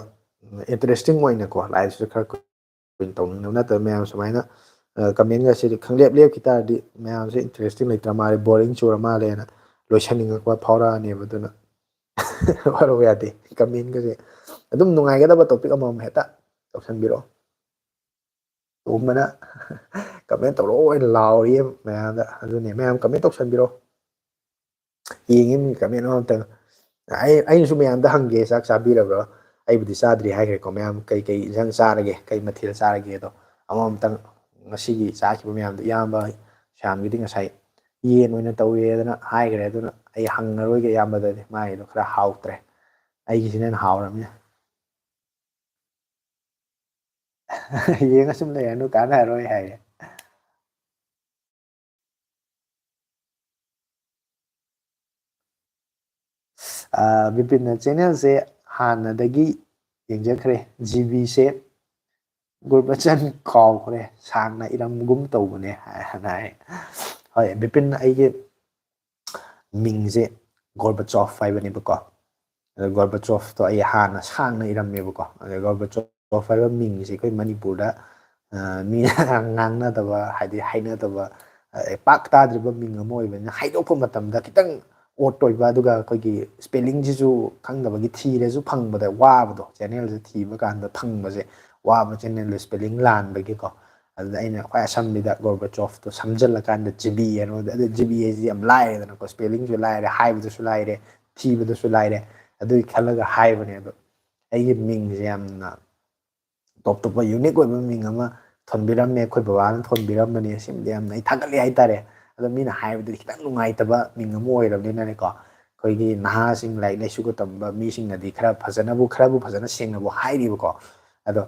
ꯏꯟꯇꯔꯦꯁꯇꯤꯡ ꯑꯣꯏꯅꯀꯣ, ꯂꯥꯏꯐꯁꯤꯗ ꯈꯔ ꯀꯨꯏꯅ ꯇꯧꯅꯤꯡꯅꯕ ꯅꯠꯇꯕ, ꯃꯌꯥꯝ ꯁꯨꯃꯥꯏꯅ ꯀꯃꯦꯟꯒꯁꯤꯗꯤ ꯈꯪꯂꯦꯞ ꯂꯦꯞꯈꯤ ꯇꯥꯔꯗꯤ ꯃꯌꯥꯝꯁꯦ ꯏꯟꯇꯔꯦꯁꯇꯤꯡ ꯂꯩꯇ꯭ꯔ ꯃꯥꯜꯂꯦ, ꯕꯣꯔꯤꯡ ꯆꯨꯔ ꯃꯥꯜꯂꯦꯅ ꯂꯣꯏꯁꯟꯅꯤꯡꯉꯛꯄ ꯐꯥꯎꯔꯛꯑꯅꯦꯕ꯫ ꯑꯗꯨꯅ ꯋꯥꯔꯧ ꯌꯥꯗꯦ, ꯀꯃꯦꯟꯒꯁꯦ ꯑꯗꯨꯝ ꯅꯨꯡꯉꯥꯏꯒꯗꯕ ꯇꯣꯄꯤꯛ ꯑꯃꯃꯝ ꯍꯦꯛꯇ ꯇꯧꯁꯟꯕꯤꯔꯛꯑꯣ꯫ ꯇꯣꯝꯕꯅ ꯀꯃꯦꯟ ꯇꯧꯔꯛꯑꯣ ꯑꯣꯏꯅ ꯂꯥꯎꯔꯤ ꯃꯌꯥꯝꯗ꯫ ꯑꯗꯨꯅꯦ, ꯃꯌꯥꯝ ꯀꯃꯦꯟ ꯇꯧꯁꯟꯕꯤꯔꯣ꯫ ꯌꯦꯡꯉꯤꯕꯅꯤ ꯀꯃꯦꯟ ꯑꯃꯇꯪ꯫ ꯑꯩ, ꯑꯩꯅꯁꯨ ꯃꯌꯥꯝꯗ ꯍꯪꯒꯦ, "ꯆꯥꯛ ꯆꯥꯕꯤꯔꯕ꯭ꯔꯣ?" ꯑꯩꯕꯨꯗꯤ ꯆꯥꯗ꯭ꯔꯤ ꯍꯥꯏꯈ꯭ꯔꯦꯀꯣ꯫ ꯃꯌꯥꯝ ꯀꯩ ꯀꯩ ꯏꯟꯁꯥꯡ ꯆꯥꯔꯒꯦ, ꯀꯩ ꯃꯊꯦꯜ ꯆꯥꯔꯒꯦꯗꯣ ꯑꯃꯃꯝꯇꯪ꯫ ꯉꯁꯤꯒꯤ ꯆꯥꯈꯤꯕ ꯃꯌꯥꯝꯗꯣ, ꯏꯌꯥꯝꯕ ꯁ꯭ꯌꯥꯝꯒꯤꯗꯤ ꯉꯁꯥꯏ ꯌꯦꯟ ꯑꯣꯏꯅ ꯇꯧꯋꯦꯗꯅ ꯍꯥꯏꯈ꯭ꯔꯦ꯫ ꯑꯗꯨꯅ ꯑꯩ ꯍꯪꯉꯔꯣꯏꯒꯦ ꯏꯌꯥꯝꯕꯗꯗꯤ, ꯃꯥꯒꯤꯗꯣ ꯈꯔ ꯍꯥꯎꯇ꯭ꯔꯦ, ꯑꯩꯒꯤꯁꯤꯅ ꯍꯦꯟꯅ ꯍꯥꯎꯔꯕꯅꯤꯅ꯫ "ꯌꯦꯡꯉ ꯁꯨꯝ ꯂꯩꯔꯅꯨ, ꯀꯥꯟꯅꯔꯣꯏ" ꯍꯥꯏꯌꯦ꯫ ꯑꯥ, ꯕꯤꯄꯤꯟꯅ ꯆꯦꯅꯦꯜꯁꯦ ꯍꯥꯟꯅꯗꯒꯤ ꯌꯦꯡꯖꯈ꯭ꯔꯦ, ꯖꯤꯕꯤꯁꯦ ꯒꯨꯔꯕꯆꯟ ꯀꯥꯎꯈ꯭ꯔꯦ, ꯁꯥꯡꯅ ꯏꯔꯝꯒꯨꯝ ꯇꯧꯕꯅꯦ ꯍꯥꯏꯅ ꯍꯥꯏ꯫ ꯍꯣꯏ, ꯕꯤꯄꯤꯟ, ꯑꯩꯒꯤ ꯃꯤꯡꯁꯦ ꯒꯣꯔꯕꯆꯣꯐ ꯍꯥꯏꯕꯅꯦꯕꯀꯣ꯫ ꯑꯗꯣ ꯒꯣꯔꯕꯆꯣꯐꯇꯣ ꯑꯩ ꯍꯥꯟꯅ ꯁꯥꯡꯅ ꯏꯔꯝꯃꯦꯕꯀꯣ꯫ ꯑꯗꯣ ꯒꯣꯔꯕꯆꯣꯐ ꯍꯥꯏꯕ ꯃꯤꯡꯁꯦ ꯑꯩꯈꯣꯏ ꯃꯅꯤꯄꯨꯔꯗ, ꯑ, ꯃꯤꯅ ꯉꯥꯡꯅꯗꯕ, ꯍꯥꯏꯗꯤ ꯍꯥꯏꯅꯗꯕ, ꯑ, ꯄꯥꯛ ꯇꯥꯗ꯭ꯔꯤꯕ ꯃꯤꯡ ꯑꯃ ꯑꯣꯏꯕꯅꯤꯅ, ꯍꯥꯏꯗꯣꯛꯄ ꯃꯇꯝꯗ ꯈꯤꯇꯪ ꯑꯣꯠ ꯑꯣꯏꯕ, ꯑꯗꯨꯒ ꯑꯩꯈꯣꯏꯒꯤ ꯁ꯭ꯄꯦꯂꯤꯡꯁꯤꯁꯨ ꯈꯪꯗꯕꯒꯤ ꯊꯤꯔꯁꯨ ꯐꯪꯕꯗ ꯋꯥꯕꯗꯣ, ꯆꯦꯅꯦꯜꯁꯦ ꯊꯤꯕ ꯀꯥꯟꯗ ꯐꯪꯕꯁꯦ ꯋꯥꯕ, ꯆꯦꯅꯦꯜꯗ ꯁ꯭ꯄꯦꯂꯤꯡ ꯂꯥꯟꯕꯒꯤꯀꯣ꯫ ꯑꯗꯨꯗ ꯑꯩꯅ ꯈ꯭ꯋꯥꯏ ꯑꯁꯝꯕꯤꯗ ꯒꯣꯔꯕꯆꯣꯐꯇꯣ ꯁꯝꯖꯜꯂꯀꯥꯟꯗ ꯖꯤꯕꯤ ꯍꯥꯏꯅ ꯑꯣꯏꯗ-, ꯑꯗꯨ ꯖꯤꯕꯤ ꯍꯥꯏꯁꯤꯗꯤ ꯌꯥꯝ ꯂꯥꯏꯔꯦꯗꯅꯀꯣ, ꯁ꯭ꯄꯦꯂꯤꯡꯁꯨ ꯂꯥꯏꯔꯦ, ꯍꯥꯏꯕꯗꯁꯨ ꯂꯥꯏꯔꯦ, ꯊꯤꯕꯗꯁꯨ ꯂꯥꯏꯔꯦ꯫ ꯑꯗꯨꯒꯤ ꯈꯜꯂꯒ ꯍꯥꯏꯕꯅꯦ꯫ ꯑꯗꯣ ꯑꯩꯒꯤ ꯃꯤꯡꯁꯦ ꯌꯥꯝꯅ ꯇꯣꯞ ꯇꯣꯞꯄ ꯌꯨꯅꯤꯛ ꯑꯣꯏꯕ ꯃꯤꯡ ꯑꯃ ꯊꯣꯟꯕꯤꯔꯝꯃꯦ, ꯑꯩꯈꯣꯏ ꯕꯕꯥꯅ ꯊꯣꯟꯕꯤꯔꯝꯕꯅꯦ꯫ ꯁꯤꯃꯗꯤ ꯌꯥꯝꯅ ꯑꯩ ꯊꯥꯒꯠꯂꯤ ꯍꯥꯏꯇꯥꯔꯦ꯫ ꯑꯗꯣ ꯃꯤꯅ ꯍꯥꯏꯕꯗꯗꯤ ꯈꯤꯇꯪ ꯅꯨꯡꯉꯥꯏꯇꯕ ꯃꯤꯡ ꯑꯃ ꯑꯣꯏꯔꯕꯅꯤꯅꯅꯦꯀꯣ, ꯑꯩꯈꯣꯏꯒꯤ ꯅꯍꯥꯁꯤꯡ, ꯂꯥꯏꯔꯤꯛ ꯂꯥꯏꯁꯨꯒ ꯇꯝꯕ ꯃꯤꯁꯤꯡꯅꯗꯤ ꯈꯔ ꯐꯖꯅꯕꯨ, ꯈꯔꯕꯨ ꯐꯖꯅ ꯁꯦꯡꯅꯕꯨ ꯍꯥꯏꯔꯤꯕꯀꯣ꯫ ꯑꯗꯣ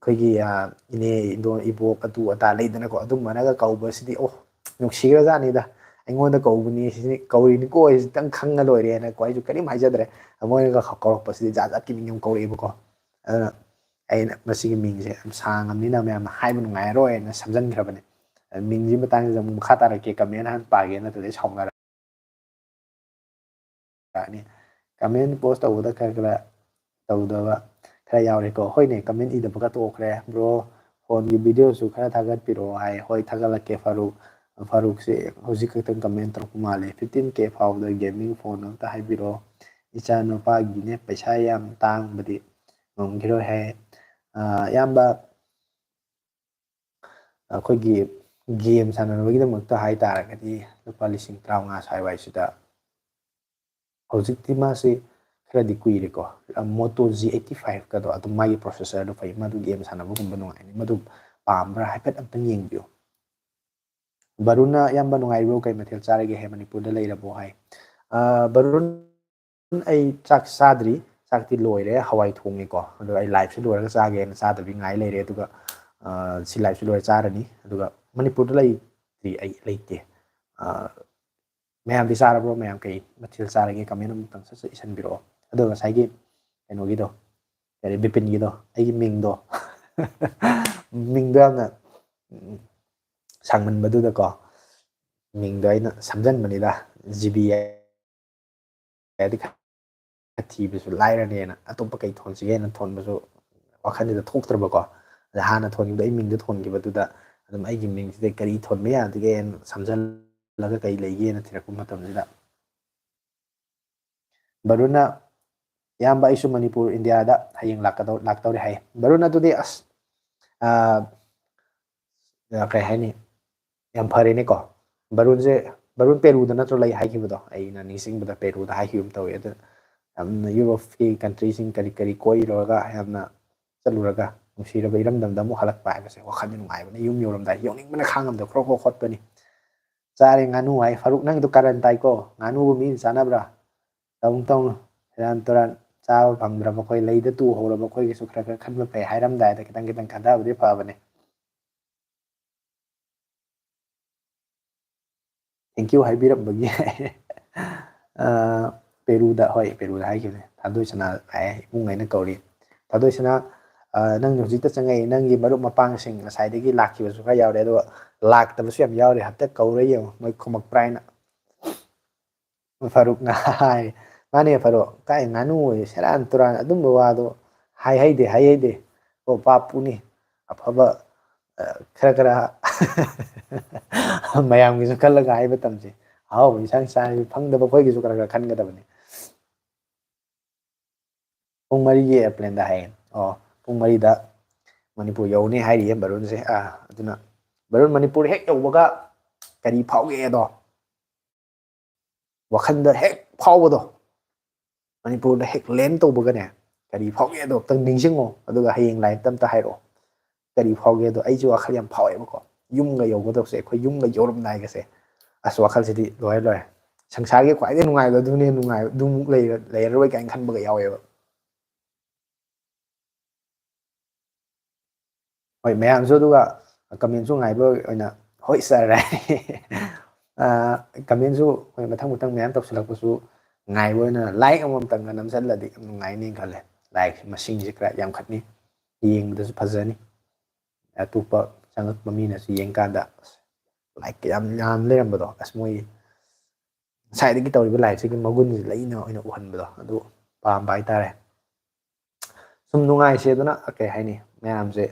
ꯑꯩꯈꯣꯏꯒꯤ, ꯑ, ꯏꯅꯦ, ꯏꯟꯗꯣ, ꯏꯕꯣꯛ, ꯑꯗꯨ ꯑꯗꯥ ꯂꯩꯗꯅꯀꯣ, ꯑꯗꯨꯝꯕꯅꯒ ꯀꯧꯕꯁꯤꯗꯤ, ꯑꯣ, ꯅꯨꯡꯁꯤꯈ꯭ꯔꯖꯥꯠꯅꯤꯗ꯫ ꯑꯩꯉꯣꯟꯗ ꯀꯧꯕꯅꯤ, ꯁꯤꯗꯤ ꯀꯧꯔꯤꯅꯤꯀꯣ, ꯑꯩꯁꯤꯇꯪ ꯈꯪꯉ ꯂꯣꯏꯔꯦꯅ ꯀꯣ, ꯑꯩꯁꯨ ꯀꯔꯤꯝ ꯍꯥꯏꯖꯗ꯭ꯔꯦ꯫ ꯃꯣꯏꯅꯒ ꯀꯧꯔꯛꯄꯁꯤꯗꯤ ꯖꯥꯠ ꯖꯥꯠꯀꯤ ꯃꯤꯡ ꯑꯃ ꯀꯧꯔꯛꯑꯦꯕꯀꯣ꯫ ꯑꯗꯨꯅ ꯑꯩꯅ ꯃꯁꯤꯒꯤ ꯃꯤꯡꯁꯦ ꯌꯥꯝ ꯁꯥꯡꯉꯕꯅꯤꯅ ꯃꯌꯥꯝꯅ ꯍꯥꯏꯕ ꯅꯨꯡꯉꯥꯏꯔꯔꯣꯏꯅ ꯁꯝꯖꯟꯈ꯭ꯔꯕꯅꯦ꯫ ꯃꯤꯡꯁꯤꯒꯤ ꯃꯇꯥꯡꯁꯤꯗ ꯑꯃꯨꯛ ꯃꯈꯥ ꯇꯥꯔꯛꯀꯦ, ꯀꯃꯦꯟ ꯍꯥꯟꯅ ꯄꯥꯒꯦ, ꯅꯠꯇ꯭ꯔꯗꯤ ꯑꯩ ꯁꯥꯎꯅꯔꯛꯑꯅꯤ꯫ ꯀꯃꯦꯟ ꯄꯣꯁ ꯇꯧꯕꯗ ꯈꯔ ꯈꯔ ꯇꯧꯗꯕ ꯈꯔ ꯌꯥꯎꯔꯦꯀꯣ꯫ ꯍꯣꯏꯅꯦ, comment ꯏꯗꯕꯒ ꯇꯣꯛꯈ꯭ꯔꯦ꯫ Bro, phoneꯒꯤ videoꯁꯨ ꯈꯔ ꯊꯥꯒꯠꯄꯤꯔꯛꯑꯣ ꯍꯥꯏ꯫ ꯍꯣꯏ, ꯊꯥꯒꯠꯂꯛꯀꯦ ꯐꯥꯔꯨꯛ꯫ ꯐꯥꯔꯨꯛꯁꯦ ꯍꯧꯖꯤꯛ ꯈꯛꯇꯪ comment ꯇꯧꯔꯛꯄ ꯃꯥꯜꯂꯦ꯫ "fifteen K ꯐꯥꯎꯕꯗ gaming phone ꯑꯝꯇ ꯍꯥꯏꯕꯤꯔꯛꯑꯣ꯫ ꯏꯆꯥ ꯅꯨꯄꯥꯒꯤꯅꯦ, ꯄꯩꯁꯥ ꯌꯥꯝ ꯇꯥꯡꯕꯗꯤ ꯉꯝꯈꯤꯔꯣꯏ" ꯍꯥꯏ꯫ ꯑ, ꯏꯌꯥꯝꯕ, ꯑꯩꯈꯣꯏꯒꯤ game ꯁꯥꯟꯅꯅꯕꯒꯤꯗꯃꯛꯇ ꯍꯥꯏ ꯇꯥꯔꯒꯗꯤ ꯂꯨꯄꯥ ꯂꯤꯁꯤꯡ ꯇꯔꯥꯃꯉꯥ ꯁ꯭ꯋꯥꯏꯋꯥꯏꯁꯤꯗ꯫ ꯍꯧꯖꯤꯛꯇꯤ ꯃꯥꯁꯤ ꯈꯔꯗꯤ ꯀꯨꯏꯔꯦꯀꯣ꯫ ꯑ, Moto G eighty five ꯀꯗꯣ ꯑꯗꯨꯝ ꯃꯥꯒꯤ processorꯗꯣ ꯐꯩ, ꯃꯗꯨ game ꯁꯥꯟꯅꯕꯒꯨꯝꯕ ꯅꯨꯡꯉꯥꯏꯅꯤ꯫ ꯃꯗꯨ ꯄꯥꯝꯕ꯭ꯔꯥ ꯍꯥꯏꯐꯦꯠ ꯑꯝꯇꯪ ꯌꯦꯡꯕꯤꯌꯨ꯫ ꯕꯔꯨꯟꯅ, "ꯏꯌꯥꯝꯕ ꯅꯨꯡꯉꯥꯏꯔꯤꯕ꯭ꯔꯣ? ꯀꯩ ꯃꯊꯦꯜ ꯆꯥꯔꯒꯦ ꯍꯥꯏ?" "ꯃꯅꯤꯄꯨꯔꯗ ꯂꯩꯔꯕꯣ?" ꯍꯥꯏ꯫ ꯑ, ꯕꯔꯨꯟ, ꯑꯩ ꯆꯥꯛ ꯆꯥꯗ꯭ꯔꯤ, ꯆꯥꯛꯇꯤ ꯂꯣꯏꯔꯦ, ꯍꯋꯥꯏ ꯊꯣꯡꯉꯦꯀꯣ꯫ ꯑꯗꯣ ꯑꯩ liveꯁꯦ ꯂꯣꯏꯔꯒ ꯆꯥꯒꯦꯅ ꯆꯥꯗꯕꯤ ꯉꯥꯏ ꯂꯩꯔꯦ꯫ ꯑꯗꯨꯒ, ꯑ, ꯁꯤ liveꯁꯦ ꯂꯣꯏꯔ ꯆꯥꯔꯅꯤ꯫ ꯑꯗꯨꯒ ꯃꯅꯤꯄꯨꯔꯗ ꯂꯩꯇ꯭ꯔꯤ, ꯑꯩ ꯂꯩꯇꯦ꯫ ꯑ, ꯃꯌꯥꯝꯗꯤ ꯆꯥꯔꯕ꯭ꯔꯣ? ꯃꯌꯥꯝ ꯀꯩ ꯃꯊꯦꯜ ꯆꯥꯔꯒꯦ? Comment ꯑꯃꯨꯛꯇꯪ ꯁꯠ ꯁꯠ ꯏꯁꯟꯕꯤꯔꯛꯑꯣ꯫ ꯑꯗꯨꯒ ꯉꯁꯥꯏꯒꯤ ꯀꯩꯅꯣꯒꯤꯗꯣ, ꯀꯔꯤ, ꯕꯤꯄꯤꯟꯒꯤꯗꯣ, ꯑꯩꯒꯤ ꯃꯤꯡꯗꯣ, ꯃꯤꯡꯗꯣ ꯌꯥꯝꯅ, ꯎꯝ, ꯁꯥꯡꯃꯟꯕꯗꯨꯗꯀꯣ, ꯃꯤꯡꯗꯣ ꯑꯩꯅ ꯁꯝꯖꯟꯕꯅꯤꯗ꯫ GB ꯍꯥꯏꯗꯤ ꯈꯔ ꯊꯤꯕꯁꯨ ꯂꯥꯏꯔꯅꯦꯅ ꯑꯇꯣꯞꯄ ꯀꯩ ꯊꯣꯟꯁꯤꯒꯦꯅ ꯊꯣꯟꯕꯁꯨ ꯋꯥꯈꯜꯁꯤꯗ ꯊꯣꯛꯇ꯭ꯔꯕꯀꯣ꯫ ꯑꯗ ꯍꯥꯟꯅ ꯊꯣꯟꯈꯤꯕꯗꯣ ꯑꯩ ꯃꯤꯡꯗ ꯊꯣꯟꯈꯤꯕꯗꯨꯗ ꯑꯗꯨꯝ ꯑꯩꯒꯤ ꯃꯤꯡꯁꯤꯗ ꯀꯔꯤ ꯊꯣꯟꯕ ꯌꯥꯗꯒꯦꯅ ꯁꯝꯖꯜꯂꯒ ꯀꯩ ꯂꯩꯒꯦꯅ ꯊꯤꯔꯛꯄ ꯃꯇꯝꯁꯤꯗ ꯕꯔꯨꯟꯅ, "ꯏꯌꯥꯝꯕ, ꯑꯩꯁꯨ ꯃꯅꯤꯄꯨꯔ, ꯏꯟꯗꯤꯌꯥꯗ ꯍꯌꯦꯡ ꯂꯥꯛꯀꯗꯧ-, ꯂꯥꯛꯇꯧꯔꯦ" ꯍꯥꯏ꯫ ꯕꯔꯨꯟ, ꯑꯗꯨꯗꯤ ꯑꯁ, ꯑ, ꯑ, ꯀꯩ ꯍꯥꯏꯅꯤ, ꯌꯥꯝ ꯐꯔꯦꯅꯦꯀꯣ꯫ ꯕꯔꯨꯟꯁꯦ, ꯕꯔꯨꯟ ꯄꯦꯔꯨꯗ ꯅꯠꯇ꯭ꯔꯣ ꯂꯩ ꯍꯥꯏꯈꯤꯕꯗꯣ? ꯑꯩꯅ ꯅꯤꯡꯁꯤꯡꯕꯗ ꯄꯦꯔꯨꯗ ꯍꯥꯏꯈꯤꯕ ꯑꯃ ꯇꯧꯋꯤ꯫ ꯑꯗꯨ ꯌꯥꯝꯅ ꯌꯨꯔꯣꯞꯀꯤ countryꯁꯤꯡ ꯀꯔꯤ ꯀꯔꯤ ꯀꯣꯏꯔꯨꯔꯒ ꯌꯥꯝꯅ ꯆꯠꯂꯨꯔꯒ ꯅꯨꯡꯁꯤꯔꯕ ꯏꯔꯝꯗꯝꯗ ꯑꯃꯨꯛ ꯍꯜꯂꯛꯄ ꯍꯥꯏꯕꯁꯦ ꯋꯥꯈꯜꯗꯤ ꯅꯨꯡꯉꯥꯏꯕꯅꯤ꯫ ꯌꯨꯝ ꯌꯧꯔꯝꯗꯥꯏ ꯌꯧꯅꯤꯡꯕꯅ ꯈꯥꯡꯉꯝꯗꯕ ꯈ꯭ꯔꯣꯛ ꯈ꯭ꯔꯣꯛ ꯈꯣꯠꯄꯅꯤ꯫ "ꯆꯥꯔꯦ ꯉꯥꯅꯨ" ꯍꯥꯏ꯫ ꯐꯥꯔꯨꯛ, ꯅꯪꯗꯣ ꯀꯔꯟ ꯇꯥꯏꯀꯣ꯫ ꯉꯥꯅꯨꯕꯨ ꯃꯤꯅ ꯆꯥꯅꯕ꯭ꯔꯥ? ꯇꯧꯅꯨ, ꯇꯧꯅꯨ꯫ ꯁꯦꯔꯥꯟ ꯇꯨꯔꯥꯟ꯫ ꯆꯥꯕ ꯐꯪꯗ꯭ꯔꯕ ꯑꯩꯈꯣꯏ, ꯂꯩꯗ ꯇꯨꯍꯧꯔꯕ ꯑꯩꯈꯣꯏꯒꯤꯁꯨ ꯈꯔ ꯈꯔ ꯈꯟꯕ ꯐꯩ ꯍꯥꯏꯔꯝꯗꯥꯏꯗ ꯈꯤꯇꯪ ꯈꯤꯇꯪ ꯈꯟꯊꯕꯗꯤ ꯐꯕꯅꯦ꯫ Thank you ꯍꯥꯏꯕꯤꯔꯝꯕꯒꯤ꯫ ꯑ, ꯄꯦꯔꯨꯗ, ꯍꯣꯏ, ꯄꯦꯔꯨꯗ ꯍꯥꯏꯈꯤꯕꯅꯦ꯫ ꯊꯥꯗꯣꯏ ꯁꯅꯥ ꯍꯥꯏ, ꯏꯕꯨꯡ ꯍꯥꯏꯅ ꯀꯧꯔꯤ꯫ ꯊꯥꯗꯣꯏ ꯁꯅꯥ, ꯑ, ꯅꯪ ꯍꯧꯖꯤꯛꯇ ꯆꯪꯉꯛꯏ, ꯅꯪꯒꯤ ꯃꯔꯨꯞ ꯃꯄꯥꯡꯁꯤꯡ ꯉꯁꯥꯏꯗꯒꯤ ꯂꯥꯛꯈꯤꯕꯁꯨ ꯈꯔ ꯌꯥꯎꯔꯦ, ꯑꯗꯨꯒ ꯂꯥꯛꯇꯕꯁꯨ ꯌꯥꯝ ꯌꯥꯎꯔꯦ꯫ ꯍꯟꯇꯛ ꯀꯧꯔ ꯌꯦꯡꯉꯨ, ꯃꯣꯏ ꯈꯨꯝꯃꯛꯄ꯭ꯔꯥ ꯍꯥꯏꯅ꯫ ꯐꯥꯔꯨꯛꯅ ꯍꯥꯏ, ꯃꯥꯅꯦ ꯐꯔꯣ, ꯀꯥꯏ ꯉꯥꯅꯨ ꯑꯣꯏ ꯁꯦꯔꯥꯟ ꯇꯨꯔꯥꯟ ꯑꯗꯨꯝꯕ ꯋꯥꯗꯣ ꯍꯥꯏ ꯍꯩꯗꯦ, ꯍꯥꯏ ꯍꯩꯗꯦ꯫ ꯑꯣ ꯄꯥꯞꯄꯨꯅꯤ꯫ ꯑꯐꯕ, ꯑ, ꯈꯔ ꯈꯔ ꯃꯌꯥꯝꯒꯤꯁꯨ ꯈꯜꯂꯒ ꯍꯥꯏꯕ ꯇꯝꯁꯦ꯫ ꯑꯍꯥꯎꯕ ꯏꯟꯁꯥꯡ ꯆꯥꯔꯤ ꯐꯪꯗꯕ ꯑꯩꯈꯣꯏꯒꯤꯁꯨ ꯈꯔ ꯈꯔ ꯈꯟꯒꯗꯕꯅꯤ꯫ ꯄꯨꯡ ꯃꯔꯤꯒꯤ airplane ꯗ ꯍꯥꯏꯌꯦ꯫ ꯑꯣ, ꯄꯨꯡ ꯃꯔꯤꯗ ꯃꯅꯤꯄꯨꯔ ꯌꯧꯅꯤ ꯍꯥꯏꯔꯤꯌꯦ ꯕꯔꯨꯟꯁꯦ꯫ ꯑꯥ, ꯑꯗꯨꯅ ꯕꯔꯨꯟ ꯃꯅꯤꯄꯨꯔ ꯍꯦꯛ ꯌꯧꯕꯒ ꯀꯔꯤ ꯐꯥꯎꯒꯦ ꯑꯗꯣ? ꯋꯥꯈꯜꯗ ꯍꯦꯛ ꯐꯥꯎꯕꯗꯣ, ꯃꯅꯤꯄꯨꯔꯗ ꯍꯦꯛ land ꯇꯧꯕꯒꯅꯦ, ꯀꯔꯤ ꯐꯥꯎꯒꯦ ꯑꯗꯣ ꯑꯝꯇꯪ ꯅꯤꯡꯁꯤꯡꯉꯣ, ꯑꯗꯨꯒ ꯍꯌꯦꯡ live ꯇ ꯑꯝꯇ ꯍꯥꯏꯔꯛꯑꯣ꯫ ꯀꯔꯤ ꯐꯥꯎꯒꯦ ꯑꯗꯣ? ꯑꯩꯁꯨ ꯋꯥꯈꯜ ꯌꯥꯝ ꯐꯥꯎꯋꯦꯕꯀꯣ, ꯌꯨꯝꯒ ꯌꯧꯒꯗꯧꯁꯦ, ꯑꯩꯈꯣꯏ ꯌꯨꯝꯒ ꯌꯧꯔꯝꯗꯥꯏꯒꯁꯦ, ꯑꯁ, ꯋꯥꯈꯜꯁꯤꯗꯤ ꯂꯣꯏꯔꯦ ꯂꯣꯏꯔꯦ꯫ ꯁꯪꯁꯥꯔꯒꯤ ꯈ꯭ꯋꯥꯏꯗꯩ ꯅꯨꯡꯉꯥꯏꯕ ꯑꯗꯨꯅ ꯍꯦꯟꯅ ꯅꯨꯡꯉꯥꯏꯕ, ꯑꯗꯨꯃꯨꯛ ꯂꯩꯔ-, ꯂꯩꯔꯔꯣꯏ ꯀꯥꯏꯅ ꯈꯟꯕꯒ ꯌꯥꯎꯋꯦꯕ꯫ ꯍꯣꯏ, ꯃꯌꯥꯝꯁꯨ ꯑꯗꯨꯒ comment ꯁꯨ ꯉꯥꯏꯕ ꯑꯣꯏꯅ, ꯍꯣꯏ sir ꯍꯥꯏ꯫ ꯑ, comment ꯁꯨ ꯍꯣꯏ ꯃꯊꯪ ꯃꯊꯪ ꯃꯌꯥꯝ ꯇꯧꯁꯤꯜꯂꯛꯄꯁꯨ ꯉꯥꯏꯕ ꯑꯣꯏꯅ like ꯑꯃꯃꯝꯇꯪꯒ ꯅꯝꯁꯤꯜꯂꯗꯤ ꯌꯥꯝ ꯅꯨꯡꯉꯥꯏꯅꯤ ꯈꯜꯂꯦ꯫ Like ꯃꯁꯤꯡꯁꯦ ꯈꯔ ꯌꯥꯝꯈꯠꯅꯤ, ꯌꯦꯡꯕꯗꯁꯨ ꯐꯖꯅꯤ꯫ ꯑꯇꯣꯞꯄ ꯆꯪꯉꯛꯄ ꯃꯤꯅꯁꯨ ꯌꯦꯡꯀꯥꯟꯗ, "ꯑꯁ, like ꯀꯌꯥꯝ ꯌꯥꯝ ꯂꯩꯔꯝꯕꯗꯣ, ꯑꯁ, ꯃꯣꯏ ꯉꯁꯥꯏꯗꯒꯤ ꯇꯧꯔꯤꯕ live ꯁꯤꯒꯤ ꯃꯒꯨꯟꯁꯦ ꯂꯩꯅ ꯑꯣꯏꯅ ꯎꯍꯟꯕꯗꯣ", ꯑꯗꯨ ꯄꯥꯝꯕ ꯍꯥꯏꯇꯥꯔꯦ꯫ ꯁꯨꯝ ꯅꯨꯡꯉꯥꯏꯁꯦꯗꯅ, ꯀꯩ ꯍꯥꯏꯅꯤ, ꯃꯌꯥꯝꯁꯦ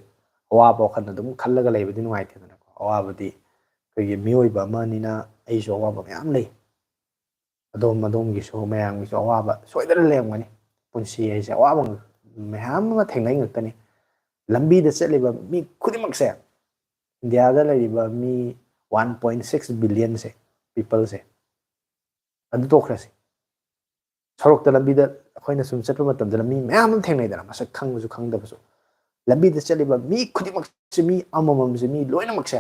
ꯑꯋꯥꯕ ꯋꯥꯈꯜ ꯑꯗꯨꯝ ꯈꯜꯂꯒ ꯂꯩꯕꯗꯤ ꯅꯨꯡꯉꯥꯏꯇꯦꯗꯅꯀꯣ꯫ ꯑꯋꯥꯕꯗꯤ ꯑꯩꯈꯣꯏꯒꯤ ꯃꯤꯑꯣꯏꯕ ꯑꯃꯅꯤꯅ ꯑꯩꯁꯨ ꯑꯋꯥꯕ ꯃꯌꯥꯝ ꯂꯩ꯫ ꯑꯗꯣꯝ ꯑꯗꯣꯝꯒꯤꯁꯨ ꯃꯌꯥꯝꯒꯤꯁꯨ ꯑꯋꯥꯕ ꯁꯣꯏꯗꯅ ꯂꯩꯔꯝꯒꯅꯤ꯫ ꯄꯨꯟꯁꯤ ꯍꯥꯏꯁꯦ ꯑꯋꯥꯕ ꯃꯌꯥꯝ ꯑꯃ ꯊꯦꯡꯅꯩ ꯉꯥꯛꯇꯅꯤ꯫ ꯂꯝꯕꯤꯗ ꯆꯠꯂꯤꯕ ꯃꯤ ꯈꯨꯗꯤꯡꯃꯛꯁꯦ, ꯏꯟꯗꯤꯌꯥꯗ ꯂꯩꯔꯤꯕ ꯃꯤ one point six billion ꯁꯦ, people ꯁꯦ, ꯑꯗꯨ ꯇꯣꯛꯈ꯭ꯔꯁꯤ꯫ ꯁꯣꯔꯣꯛꯇ ꯂꯝꯕꯤꯗ ꯑꯩꯈꯣꯏꯅ ꯁꯨꯝ ꯆꯠꯄ ꯃꯇꯝꯗ ꯃꯤ ꯃꯌꯥꯝ ꯑꯃ ꯊꯦꯡꯅꯩꯗꯅ, ꯃꯁꯛ ꯈꯪꯕꯁꯨ ꯈꯪꯗꯕꯁꯨ꯫ ꯂꯝꯕꯤꯗ ꯆꯠꯂꯤꯕ ꯃꯤ ꯈꯨꯗꯤꯡꯃꯛꯁꯦ, ꯃꯤ ꯑꯃꯃꯝꯁꯦ, ꯃꯤ ꯂꯣꯏꯅꯃꯛꯁꯦ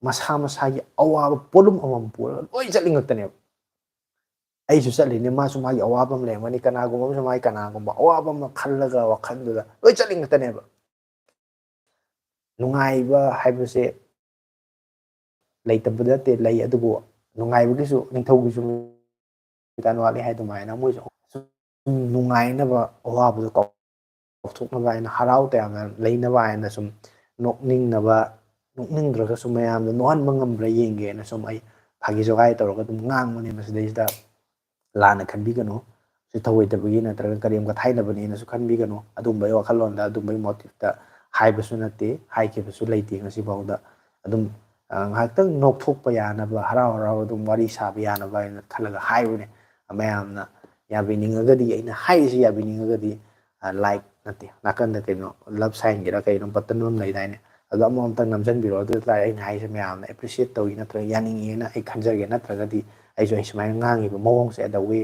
ꯃꯁꯥ ꯃꯁꯥꯒꯤ ꯑꯋꯥꯕ ꯄꯣꯠꯂꯨꯝ ꯑꯃꯃꯝ ꯄꯨꯔꯒ ꯂꯣꯏ ꯆꯠꯂꯤ ꯉꯥꯛꯇꯅꯦꯕ꯫ ꯑꯩꯁꯨ ꯆꯠꯂꯤꯅꯦ, ꯃꯥꯁꯨ ꯃꯥꯒꯤ ꯑꯋꯥꯕ ꯑꯃ ꯂꯩꯔꯝꯒꯅꯤ, ꯀꯅꯥꯒꯨꯝꯕ ꯑꯃꯁꯨ ꯃꯥꯒꯤ ꯀꯅꯥꯒꯨꯝꯕ ꯑꯋꯥꯕ ꯑꯃ ꯈꯜꯂꯒ ꯋꯥꯈꯜꯗꯨꯗ ꯂꯣꯏ ꯆꯠꯂꯤ ꯉꯥꯛꯇꯅꯦꯕ꯫ ꯅꯨꯡꯉꯥꯏꯕ ꯍꯥꯏꯕꯁꯦ ꯂꯩꯇꯕ ꯅꯠꯇꯦ, ꯂꯩ, ꯑꯗꯨꯕꯨ ꯅꯨꯡꯉꯥꯏꯕꯒꯤꯁꯨ, ꯅꯤꯡꯊꯧꯒꯤꯁꯨ ꯃꯤꯇꯥꯟ ꯋꯥꯠꯂꯤ ꯍꯥꯏ ꯑꯗꯨꯃꯥꯏꯅ ꯃꯣꯏꯁꯨ ꯁꯨꯝ ꯅꯨꯡꯉꯥꯏꯅꯕ, ꯑꯋꯥꯕꯗꯣ ꯀꯥꯎꯊꯣꯛꯅꯕ ꯍꯥꯏꯅ, ꯍꯔꯥꯎ ꯇꯌꯥꯝꯅ ꯂꯩꯅꯕ ꯍꯥꯏꯅ ꯁꯨꯝ ꯅꯣꯛꯅꯤꯡꯅꯕ, ꯅꯣꯛꯅꯤꯡꯗ꯭ꯔꯒꯁꯨ ꯃꯌꯥꯝꯗ ꯅꯣꯛꯍꯟꯕ ꯉꯝꯕ꯭ꯔꯥ ꯌꯦꯡꯒꯦꯅ ꯁꯨꯝ ꯑꯩ ꯐꯥꯒꯤ ꯖꯣꯒꯥꯏ ꯇꯧꯔꯒ ꯑꯗꯨꯝ ꯉꯥꯡꯕꯅꯦ꯫ ꯃꯁꯤꯗꯩꯁꯤꯗ ꯂꯥꯟꯅ ꯈꯟꯕꯤꯒꯅꯨ꯫ ꯁꯤ ꯊꯧꯑꯣꯏꯗꯕꯒꯤ ꯅꯠꯇ꯭ꯔꯒ ꯀꯔꯦꯝ ꯀꯊꯥꯏꯅꯕꯅꯦꯅꯁꯨ ꯈꯟꯕꯤꯒꯅꯨ꯫ ꯑꯗꯨꯝꯕꯒꯤ ꯋꯥꯈꯜꯂꯣꯟꯗ, ꯑꯗꯨꯝꯕꯒꯤ motiveꯇ ꯍꯥꯏꯕꯁꯨ ꯅꯠꯇꯦ, ꯍꯥꯏꯈꯤꯕꯁꯨ ꯂꯩꯇꯦ ꯉꯁꯤꯐꯥꯎꯗ꯫ ꯑꯗꯨꯝ, ꯑ, ꯉꯥꯏꯍꯥꯛꯇꯪ ꯅꯣꯛꯊꯣꯛꯄ ꯌꯥꯅꯕ, ꯍꯔꯥꯎ ꯍꯔꯥꯎ ꯑꯗꯨꯝ ꯋꯥꯔꯤ ꯁꯥꯕ ꯌꯥꯅꯕ ꯍꯥꯏꯅ ꯈꯜꯂꯒ ꯍꯥꯏꯕꯅꯦ꯫ ꯃꯌꯥꯝꯅ ꯌꯥꯕꯤꯅꯤꯡꯉꯒꯗꯤ, ꯑꯩꯅ ꯍꯥꯏꯔꯤꯁꯤ ꯌꯥꯕꯤꯅꯤꯡꯉꯒꯗꯤ, ꯑ, like ꯅꯠꯇꯦ, ꯅꯥꯀꯟꯗ ꯀꯩꯅꯣ love signꯒꯤꯔ ꯀꯩꯅꯣ button ꯑꯃ ꯂꯩꯗꯥꯏꯅꯦ, ꯑꯗꯣ ꯑꯃꯨꯛ ꯑꯝꯇꯪ ꯅꯝꯖꯟꯕꯤꯔꯣ꯫ ꯑꯗꯨ ꯇꯥꯔꯗꯤ ꯑꯩꯅ ꯍꯥꯏꯁꯦ ꯃꯌꯥꯝꯅ appreciate ꯇꯧꯏ ꯅꯠꯇ꯭ꯔꯒ ꯌꯥꯅꯤꯡꯉꯦꯅ ꯑꯩ ꯈꯟꯖꯒꯦ, ꯅꯠꯇ꯭ꯔꯒꯗꯤ ꯑꯩꯁꯨ ꯑꯩ ꯁꯨꯃꯥꯏꯅ ꯉꯥꯡꯉꯤꯕ ꯃꯑꯣꯡꯁꯦ, the way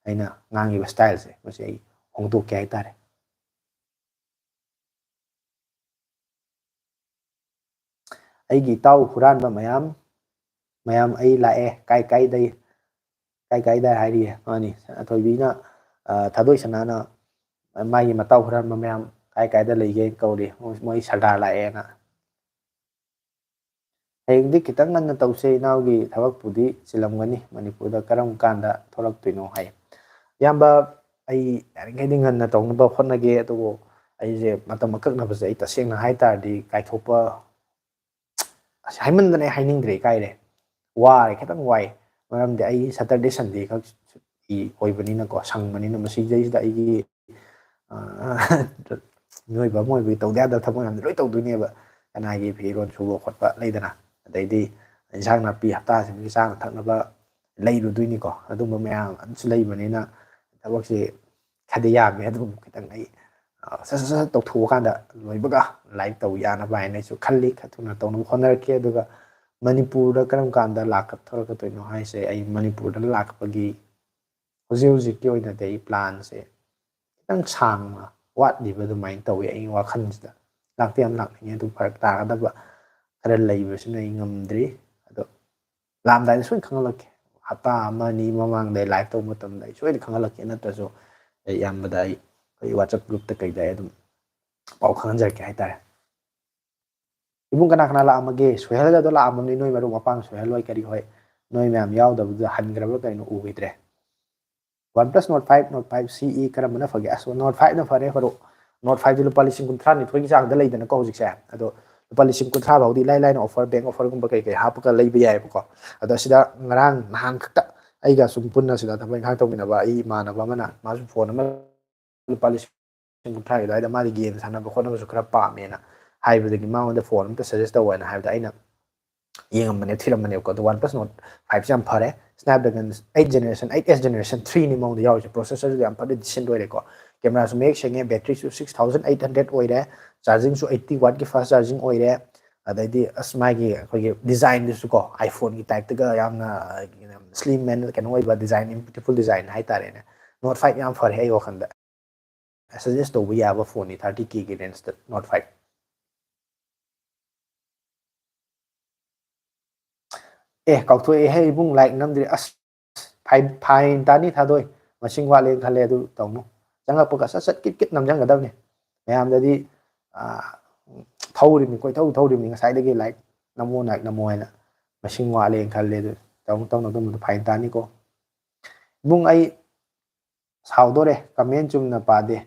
ꯑꯩꯅ ꯉꯥꯡꯉꯤꯕ styleꯁꯦ, ꯃꯁꯤ ꯑꯩ ꯍꯣꯡꯗꯣꯛꯀꯦ ꯍꯥꯏꯇꯥꯔꯦ꯫ ꯑꯩꯒꯤ ꯏꯇꯥꯎ ꯍꯨꯔꯥꯟꯕ ꯃꯌꯥꯝ, ꯃꯌꯥꯝ ꯑꯩ ꯂꯥꯛꯑꯦ, ꯀꯥꯏ ꯀꯥꯏꯗꯩ, ꯀꯥꯏ ꯀꯥꯏꯗ ꯍꯥꯏꯔꯤꯌꯦ꯫ ꯃꯥꯅꯤ, ꯑꯊꯣꯏꯕꯤꯅ, ꯑ, ꯊꯥꯗꯣꯏ ꯁꯅꯥꯅ ꯃꯥꯒꯤ ꯃꯇꯥꯎ ꯍꯨꯔꯥꯟꯕ ꯃꯌꯥꯝ ꯀꯥꯏ ꯀꯥꯏꯗ ꯂꯩꯒꯦ ꯀꯧꯔꯤ, ꯃꯣꯏ, ꯃꯣꯏ ꯁꯔꯗꯥꯔ ꯂꯥꯛꯑꯦꯅ꯫ ꯍꯌꯦꯡꯗꯤ ꯈꯤꯇꯪ ꯉꯟꯅ ꯇꯧꯁꯦ, ꯏꯅꯥꯎꯒꯤ ꯊꯕꯛꯄꯨꯗꯤ ꯆꯤꯜꯂꯝꯒꯅꯤ, ꯃꯅꯤꯄꯨꯔꯗ ꯀꯔꯝ ꯀꯥꯟꯗ ꯊꯣꯛꯂꯛꯇꯣꯏꯅꯣ ꯍꯥꯏ꯫ ꯏꯌꯥꯝꯕ, ꯑꯩ ꯌꯥꯔꯤꯈꯩꯗꯤ ꯉꯟꯅ ꯇꯧꯅꯕ ꯍꯣꯠꯅꯒꯦ, ꯑꯗꯨꯕꯨ ꯑꯩꯁꯦ ꯃꯇꯝ ꯑꯀꯛꯅꯕꯁꯦ ꯑꯩ ꯇꯁꯦꯡꯅ ꯍꯥꯏ ꯇꯥꯔꯗꯤ ꯀꯥꯏꯊꯣꯛꯄ, ꯑꯁ, ꯍꯥꯏꯃꯟꯗꯅ ꯑꯩ ꯍꯥꯏꯅꯤꯡꯗ꯭ꯔꯦ, ꯏꯀꯥꯏꯔꯦ, ꯋꯥꯔꯦ, ꯈꯤꯇꯪ ꯋꯥꯏ꯫ ꯃꯔꯝꯗꯤ ꯑꯩ Saturday Sunday ꯈꯛ ꯁꯨꯇꯤ ꯑꯣꯏꯕꯅꯤꯅꯀꯣ, ꯁꯪꯕꯅꯤꯅ, ꯃꯁꯤꯗꯩꯁꯤꯗ ꯑꯩꯒꯤ, ꯑ, ꯃꯤꯑꯣꯏꯕ ꯑꯃ ꯑꯣꯏꯕꯒꯤ ꯇꯧꯗ ꯌꯥꯗꯕ ꯊꯕꯛ ꯃꯌꯥꯝꯗꯤ ꯂꯣꯏ ꯇꯧꯗꯣꯏꯅꯦꯕ꯫ ꯀꯅꯥꯒꯤ ꯐꯤꯔꯣꯜ ꯁꯨꯕ ꯈꯣꯠꯄ ꯂꯩꯗꯅ, ꯑꯗꯩꯗꯤ ꯏꯟꯁꯥꯡ ꯅꯥꯄꯤ ꯍꯞꯇꯥꯁꯤꯃꯒꯤ ꯆꯥꯅ ꯊꯛꯅꯕ ꯂꯩꯔꯨꯗꯣꯏꯅꯤꯀꯣ, ꯑꯗꯨꯝꯕ ꯃꯌꯥꯝ ꯑꯃꯁꯨ ꯂꯩꯕꯅꯤꯅ ꯊꯕꯛꯁꯦ ꯈꯔꯗꯤ ꯌꯥꯝꯃꯦ꯫ ꯑꯗꯨꯕꯨ ꯈꯤꯇꯪ ꯑꯩ, ꯑ, ꯁꯠ ꯁꯠ ꯁꯠ ꯇꯧꯊꯣꯛꯑꯀꯥꯟꯗ ꯂꯣꯏꯕꯒ like ꯇꯧ ꯌꯥꯅꯕ ꯍꯥꯏꯅ ꯑꯩꯁꯨ ꯈꯜꯂꯤ, ꯈꯔ ꯊꯨꯅ ꯇꯧꯅꯕ ꯍꯣꯠꯅꯔꯛꯀꯦ꯫ ꯑꯗꯨꯒ ꯃꯅꯤꯄꯨꯔꯗ ꯀꯔꯝ ꯀꯥꯟꯗ ꯂꯥꯛꯀ-, ꯊꯣꯛꯂꯛꯀꯗꯣꯏꯅꯣ ꯍꯥꯏꯁꯦ, ꯑꯩ ꯃꯅꯤꯄꯨꯔꯗ ꯂꯥꯛꯄꯒꯤ ꯍꯧꯖꯤꯛ ꯍꯧꯖꯤꯛꯀꯤ ꯑꯣꯏꯅꯗꯤ ꯑꯩ planꯁꯦ ꯈꯤꯇꯪ ꯁꯥꯡꯅ ꯋꯥꯠꯂꯤꯕ ꯑꯗꯨꯃꯥꯏꯅ ꯇꯧꯋꯤ ꯑꯩꯒꯤ ꯋꯥꯈꯜꯁꯤꯗ꯫ ꯂꯥꯛꯇꯤ ꯌꯥꯝ ꯂꯥꯛꯅꯤꯡꯉꯦ, ꯑꯗꯨ ꯐꯔꯛ ꯇꯥꯒꯗꯕ ꯈꯔ ꯂꯩꯕꯁꯤꯅ ꯑꯩ ꯉꯝꯗ꯭ꯔꯤ꯫ ꯑꯗꯣ ꯂꯥꯛꯑꯝꯗꯥꯏꯗ ꯁꯣꯏꯅ ꯈꯪꯍꯜꯂꯛꯀꯦ꯫ ꯍꯞꯇꯥ ꯑꯃ ꯑꯅꯤ ꯃꯃꯥꯡꯗ ꯑꯩ live ꯇꯧꯕ ꯃꯇꯝꯗ ꯑꯩ ꯁꯣꯏꯅ ꯈꯪꯍꯜꯂꯛꯀꯦ꯫ ꯅꯠꯇ꯭ꯔꯁꯨ ꯑꯩ ꯏꯌꯥꯝꯕꯗ ꯑꯩ, ꯑꯩꯈꯣꯏ WhatsApp groupꯇ ꯀꯩꯗ ꯑꯩ ꯑꯗꯨꯝ ꯄꯥꯎ ꯈꯪꯍꯟꯖꯔꯛꯀꯦ ꯍꯥꯏꯇꯥꯔꯦ꯫ ꯏꯕꯨꯡ, ꯀꯅꯥ ꯀꯅꯥ ꯂꯥꯛꯑꯝꯃꯒꯦ? ꯁꯣꯍꯦꯜꯒꯗꯣ ꯂꯥꯛꯑꯝꯃꯕꯅꯤ, ꯅꯣꯏ ꯃꯔꯨꯞ ꯃꯄꯥꯡ ꯁꯣꯍꯦꯜ ꯍꯣꯏ ꯀꯔꯤ ꯍꯣꯏ, ꯅꯣꯏ ꯃꯌꯥꯝ ꯌꯥꯎꯗꯕꯗꯨꯗ ꯍꯟꯈ꯭ꯔꯕ꯭ꯔꯥ ꯀꯩꯅꯣ ꯎꯈꯤꯗ꯭ꯔꯦ꯫ OnePlus Nord five, Nord five C E ꯀꯔꯝꯕꯅ ꯐꯒꯦ? ꯑꯁ, Nord fiveꯅ ꯐꯔꯦ ꯃꯔꯨꯞ꯫ Nord fiveꯗꯤ ꯂꯨꯄꯥ ꯂꯤꯁꯤꯡ ꯀꯨꯟꯊ꯭ꯔꯥ ꯅꯤꯊꯣꯏꯒꯤ ꯆꯥꯡꯗ ꯂꯩꯗꯅꯀꯣ ꯍꯧꯖꯤꯛꯁꯦ꯫ ꯑꯗꯣ ꯂꯨꯄꯥ ꯂꯤꯁꯤꯡ ꯀꯨꯟꯊ꯭ꯔꯥ ꯐꯥꯎꯗꯤ ꯏꯂꯥꯏ ꯂꯥꯏꯅ offer, bank offerꯒꯨꯝꯕ ꯀꯩ ꯀꯩ ꯍꯥꯞꯄꯒ ꯂꯩꯕ ꯌꯥꯏꯑꯕꯀꯣ꯫ ꯑꯗꯣ ꯁꯤꯗ ꯉꯔꯥꯡ ꯅꯍꯥꯟ ꯈꯛꯇ ꯑꯩꯒ ꯁꯨꯝ ꯄꯨꯟꯅ ꯁꯤꯗ ꯊꯕꯛ ꯏꯪꯈꯥꯡ ꯇꯧꯃꯤꯟꯅꯕ ꯑꯩ ꯏꯃꯥꯟꯅꯕ ꯑꯃꯅ ꯃꯥꯁꯨ ꯐꯣꯟ ꯑꯃ ꯂꯨꯄꯥ ꯂꯤꯁꯤꯡ ꯀꯨꯟꯊ꯭ꯔꯥꯒꯤ ꯑꯗꯨꯋꯥꯏꯗ ꯃꯥꯗꯤ ꯒꯦꯝ ꯁꯥꯟꯅꯕ ꯈꯣꯠꯅꯕꯁꯨ ꯈꯔ ꯄꯥꯝꯃꯦꯅ ꯍꯥꯏꯕꯗꯒꯤ ꯃꯉꯣꯟꯗ ꯐꯣꯟ ꯑꯝꯇ ꯁꯖꯦꯁ ꯇꯧ ꯍꯥꯏꯅ ꯍꯥꯏꯕꯗ ꯑꯩꯅ ꯌꯦꯡꯉꯝꯕꯅꯦ, ꯊꯤꯔꯝꯕꯅꯦꯕꯀꯣ꯫ ꯑꯗꯣ OnePlus Nord five ꯁꯦ ꯌꯥꯝ ꯐꯔꯦ꯫ Snapdragon eight generation, eight S generation three ꯅꯤ ꯃꯉꯣꯟꯗ ꯌꯥꯎꯔꯤꯁꯦ꯫ Processor ꯁꯨ ꯌꯥꯝ ꯐꯖꯅ decent ꯑꯣꯏꯔꯦꯀꯣ꯫ Camera ꯁꯨ ꯃꯌꯦꯛ ꯁꯦꯡꯉꯦ, battery ꯁꯨ six thousand eight hundred ꯑꯣꯏꯔꯦ, charging ꯁꯨ eighty watt ꯀꯤ fast charging ꯑꯣꯏꯔꯦ꯫ ꯑꯗꯩꯗꯤ ꯑꯁ ꯃꯥꯒꯤ ꯑꯩꯈꯣꯏꯒꯤ design ꯗꯨꯁꯨ ꯀꯣ, iPhone ꯒꯤ type ꯇꯒ ꯌꯥꯝꯅ slim and ꯀꯩꯅꯣ ꯑꯣꯏꯕ design, beautiful design ꯍꯥꯏꯇꯥꯔꯦꯅꯦ꯫ Nord five ꯌꯥꯝ ꯐꯔꯦ ꯑꯩ ꯋꯥꯈꯜꯗ꯫ Suggest ꯇꯧꯕ ꯌꯥꯕ ꯐꯣꯟꯅꯤ thirty K ꯒꯤ range ꯇ Nord five꯫ ꯑꯦ, ꯀꯥꯎꯊꯣꯛꯑꯦ ꯍꯦ ꯏꯕꯨꯡ, like ꯅꯝꯗ꯭ꯔꯤ꯫ ꯑꯁ, fine, fine ꯇꯥꯅꯤ ꯊꯥꯗꯣꯏ꯫ ꯃꯁꯤꯡ ꯋꯥꯠꯂꯦꯅ ꯈꯜꯂꯦ ꯑꯗꯨ ꯇꯧꯅꯨ꯫ ꯆꯪꯉꯛꯄꯒ ꯁꯠ ꯁꯠ ꯀꯤꯠ ꯀꯤꯠ ꯅꯝꯁꯤꯟꯒꯗꯕꯅꯤ꯫ ꯃꯌꯥꯝꯗꯗꯤ, ꯑꯥ, ꯊꯧꯔꯤꯕꯅꯤ, ꯀꯣꯏꯊꯧ ꯊꯧꯔꯤꯕꯅꯤ ꯉꯁꯥꯏꯗꯒꯤ like ꯅꯝꯃꯣ, like ꯅꯝꯃꯣ ꯍꯥꯏꯅ꯫ ꯃꯁꯤꯡ ꯋꯥꯠꯂꯦꯅ ꯈꯜꯂꯦ ꯑꯗꯨ ꯇꯧꯅꯨ, ꯇꯧꯅꯨ, ꯑꯗꯨꯝꯕꯗꯣ fine ꯇꯥꯅꯤꯀꯣ꯫ ꯏꯕꯨꯡ ꯑꯩ ꯁꯥꯎꯗꯣꯔꯦ, comment ꯆꯨꯝꯅ ꯄꯥꯗꯦ꯫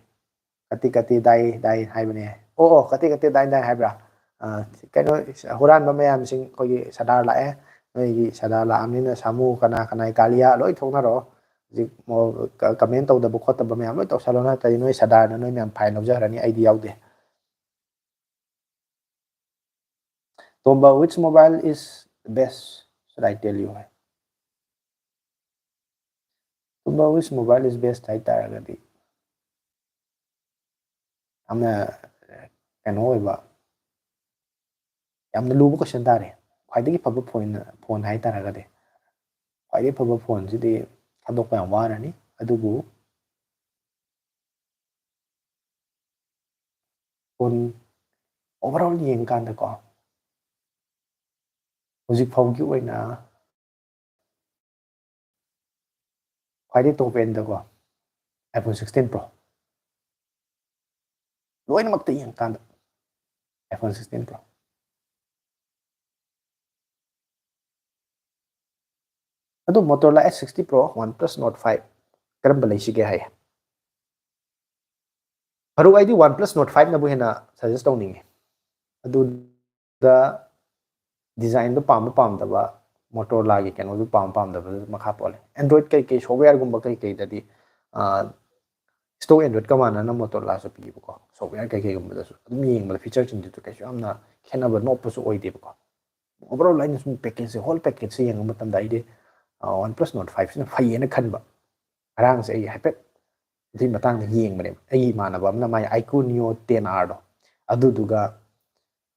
ꯀꯇꯤ ꯀꯇꯤ ꯗꯥꯏ ꯗꯥꯏ ꯍꯥꯏꯕꯅꯦ꯫ ꯑꯣ, ꯑꯣ, ꯀꯇꯤ ꯀꯇꯤ ꯗꯥꯏ ꯗꯥꯏ ꯍꯥꯏꯕ꯭ꯔꯥ? ꯑ, ꯀꯩꯅꯣ, ꯍꯨꯔꯥꯟꯕ ꯃꯌꯥꯝꯁꯤꯡ ꯑꯩꯈꯣꯏꯒꯤ ꯁꯗꯥꯔ ꯂꯥꯛꯑꯦ꯫ ꯅꯣꯏꯒꯤ ꯁꯗꯥꯔ ꯂꯥꯛꯑꯕꯅꯤꯅ ꯁꯥꯃꯨ ꯀꯅꯥ ꯀꯅꯥꯏ ꯀꯥꯂꯤꯌꯥ ꯂꯣꯏ ꯊꯣꯛꯅꯔꯛꯑꯣ꯫ ꯍꯧꯖꯤꯛ ꯃꯣ-, ꯀ-, comment ꯇꯧꯗꯕ ꯈꯣꯠꯇꯕ ꯃꯌꯥꯝ ꯂꯣꯏ ꯇꯧꯁꯜꯂꯣ, ꯅꯠꯇ꯭ꯔꯗꯤ ꯅꯣꯏ ꯁꯗꯥꯔꯅ ꯅꯣꯏ ꯃꯌꯥꯝ fine ꯂꯧꯖꯈ꯭ꯔꯅꯤ, ꯑꯩꯗꯤ ꯌꯥꯎꯗꯦ꯫ ꯇꯣꯝꯕ, which mobile is best, should I tell you? Tomba, which mobile is best ꯍꯥꯏ ꯇꯥꯔꯒꯗꯤ ꯌꯥꯝꯅ ꯀꯩꯅꯣ ꯑꯣꯏꯕ, ꯌꯥꯝꯅ ꯂꯨꯕ question ꯇꯥꯔꯦ꯫ ꯈ꯭ꯋꯥꯏꯗꯒꯤ ꯐꯕ ꯐꯣꯟ, ꯐꯣꯟ ꯍꯥꯏ ꯇꯥꯔꯒꯗꯤ ꯈ꯭ꯋꯥꯏꯗꯒꯤ ꯐꯕ ꯐꯣꯟꯁꯤꯗꯤ ꯈꯟꯗꯣꯛꯄ ꯌꯥꯝ ꯋꯥꯔꯅꯤ꯫ ꯑꯗꯨꯕꯨ ꯐꯣꯟ overall ꯌꯦꯡꯀꯥꯟꯗꯀꯣ, ꯍꯧꯖꯤꯛ ꯐꯥꯎꯒꯤ ꯑꯣꯏꯅ ꯈ꯭ꯋꯥꯏꯗꯒꯤ top end ꯗꯀꯣ, iPhone sixteen Pro꯫ ꯂꯣꯏꯅꯃꯛꯇ ꯌꯦꯡꯉꯀꯥꯟꯗ iPhone sixteen Pro꯫ ꯑꯗꯣ Motorola S sixty Pro, OnePlus Nord five ꯀꯔꯝꯕ ꯂꯩꯁꯤꯒꯦ ꯍꯥꯏ꯫ ꯐꯔꯨꯛ, ꯑꯩꯗꯤ OnePlus Nord five ꯅꯕꯨ ꯍꯦꯟꯅ suggest ꯇꯧꯅꯤꯡꯉꯤ꯫ ꯑꯗꯨꯗ design ꯗꯣ ꯄꯥꯝꯕ ꯄꯥꯝꯗꯕ, ꯃꯣꯇꯣꯔꯣꯂꯥꯒꯤ ꯀꯩꯅꯣꯗꯨ ꯄꯥꯝ ꯄꯥꯝꯗꯕꯗꯨ ꯃꯈꯥ ꯄꯣꯜꯂꯦ꯫ ꯑꯦꯟꯗ꯭ꯔꯣꯏꯗ ꯀꯩꯀꯩ ꯁꯣꯞꯋꯦꯌꯔꯒꯨꯝꯕ ꯀꯩꯀꯩꯗꯗꯤ ꯁ꯭ꯇꯣꯛ ꯑꯦꯟꯗ꯭ꯔꯣꯏꯗꯀ ꯃꯥꯟꯅꯅ ꯃꯣꯇꯣꯔꯣꯂꯥꯁꯨ ꯄꯤꯕꯀꯣ꯫ ꯁꯣꯞꯋꯦꯌꯔ ꯀꯩꯀꯩꯒꯨꯝꯕꯗꯁꯨ ꯑꯗꯨꯝ ꯌꯦꯡꯕꯗ ꯐꯤꯆꯔꯁꯤꯡꯗꯨꯁꯨ ꯀꯩꯁꯨ ꯌꯥꯝꯅ ꯈꯦꯠꯅꯕ ꯅꯣꯞꯄꯁꯨ ꯑꯣꯏꯗꯦꯕꯀꯣ꯫ ꯑꯣꯚꯔꯑꯣꯜ ꯑꯩꯅ ꯁꯨꯝ ꯄꯦꯀꯦꯖꯁꯦ, ꯍꯣꯜ ꯄꯦꯀꯦꯖꯁꯦ ꯌꯦꯡꯕ ꯃꯇꯝꯗ ꯑꯩꯗꯤ ꯋꯥꯟ ꯄ꯭ꯂꯁ ꯅꯣꯠ ꯐꯥꯏꯚꯁꯤꯅ ꯐꯩꯌꯦꯅ ꯈꯟꯕ꯫ ꯉꯔꯥꯡꯁꯦ ꯑꯩ ꯍꯥꯏꯐꯦꯠ ꯑꯗꯨꯒꯤ ꯃꯇꯥꯡꯗ ꯌꯦꯡꯕꯅꯦꯕ꯫ ꯑꯩꯒꯤ ꯏꯃꯥꯟꯅꯕ ꯑꯃꯅ ꯃꯥꯏ ꯑꯥꯏꯀ꯭ꯌꯨ ꯅꯤꯌꯣ ꯇꯦꯟ ꯑꯥꯔꯗꯣ ꯑꯗꯨꯗꯨꯒ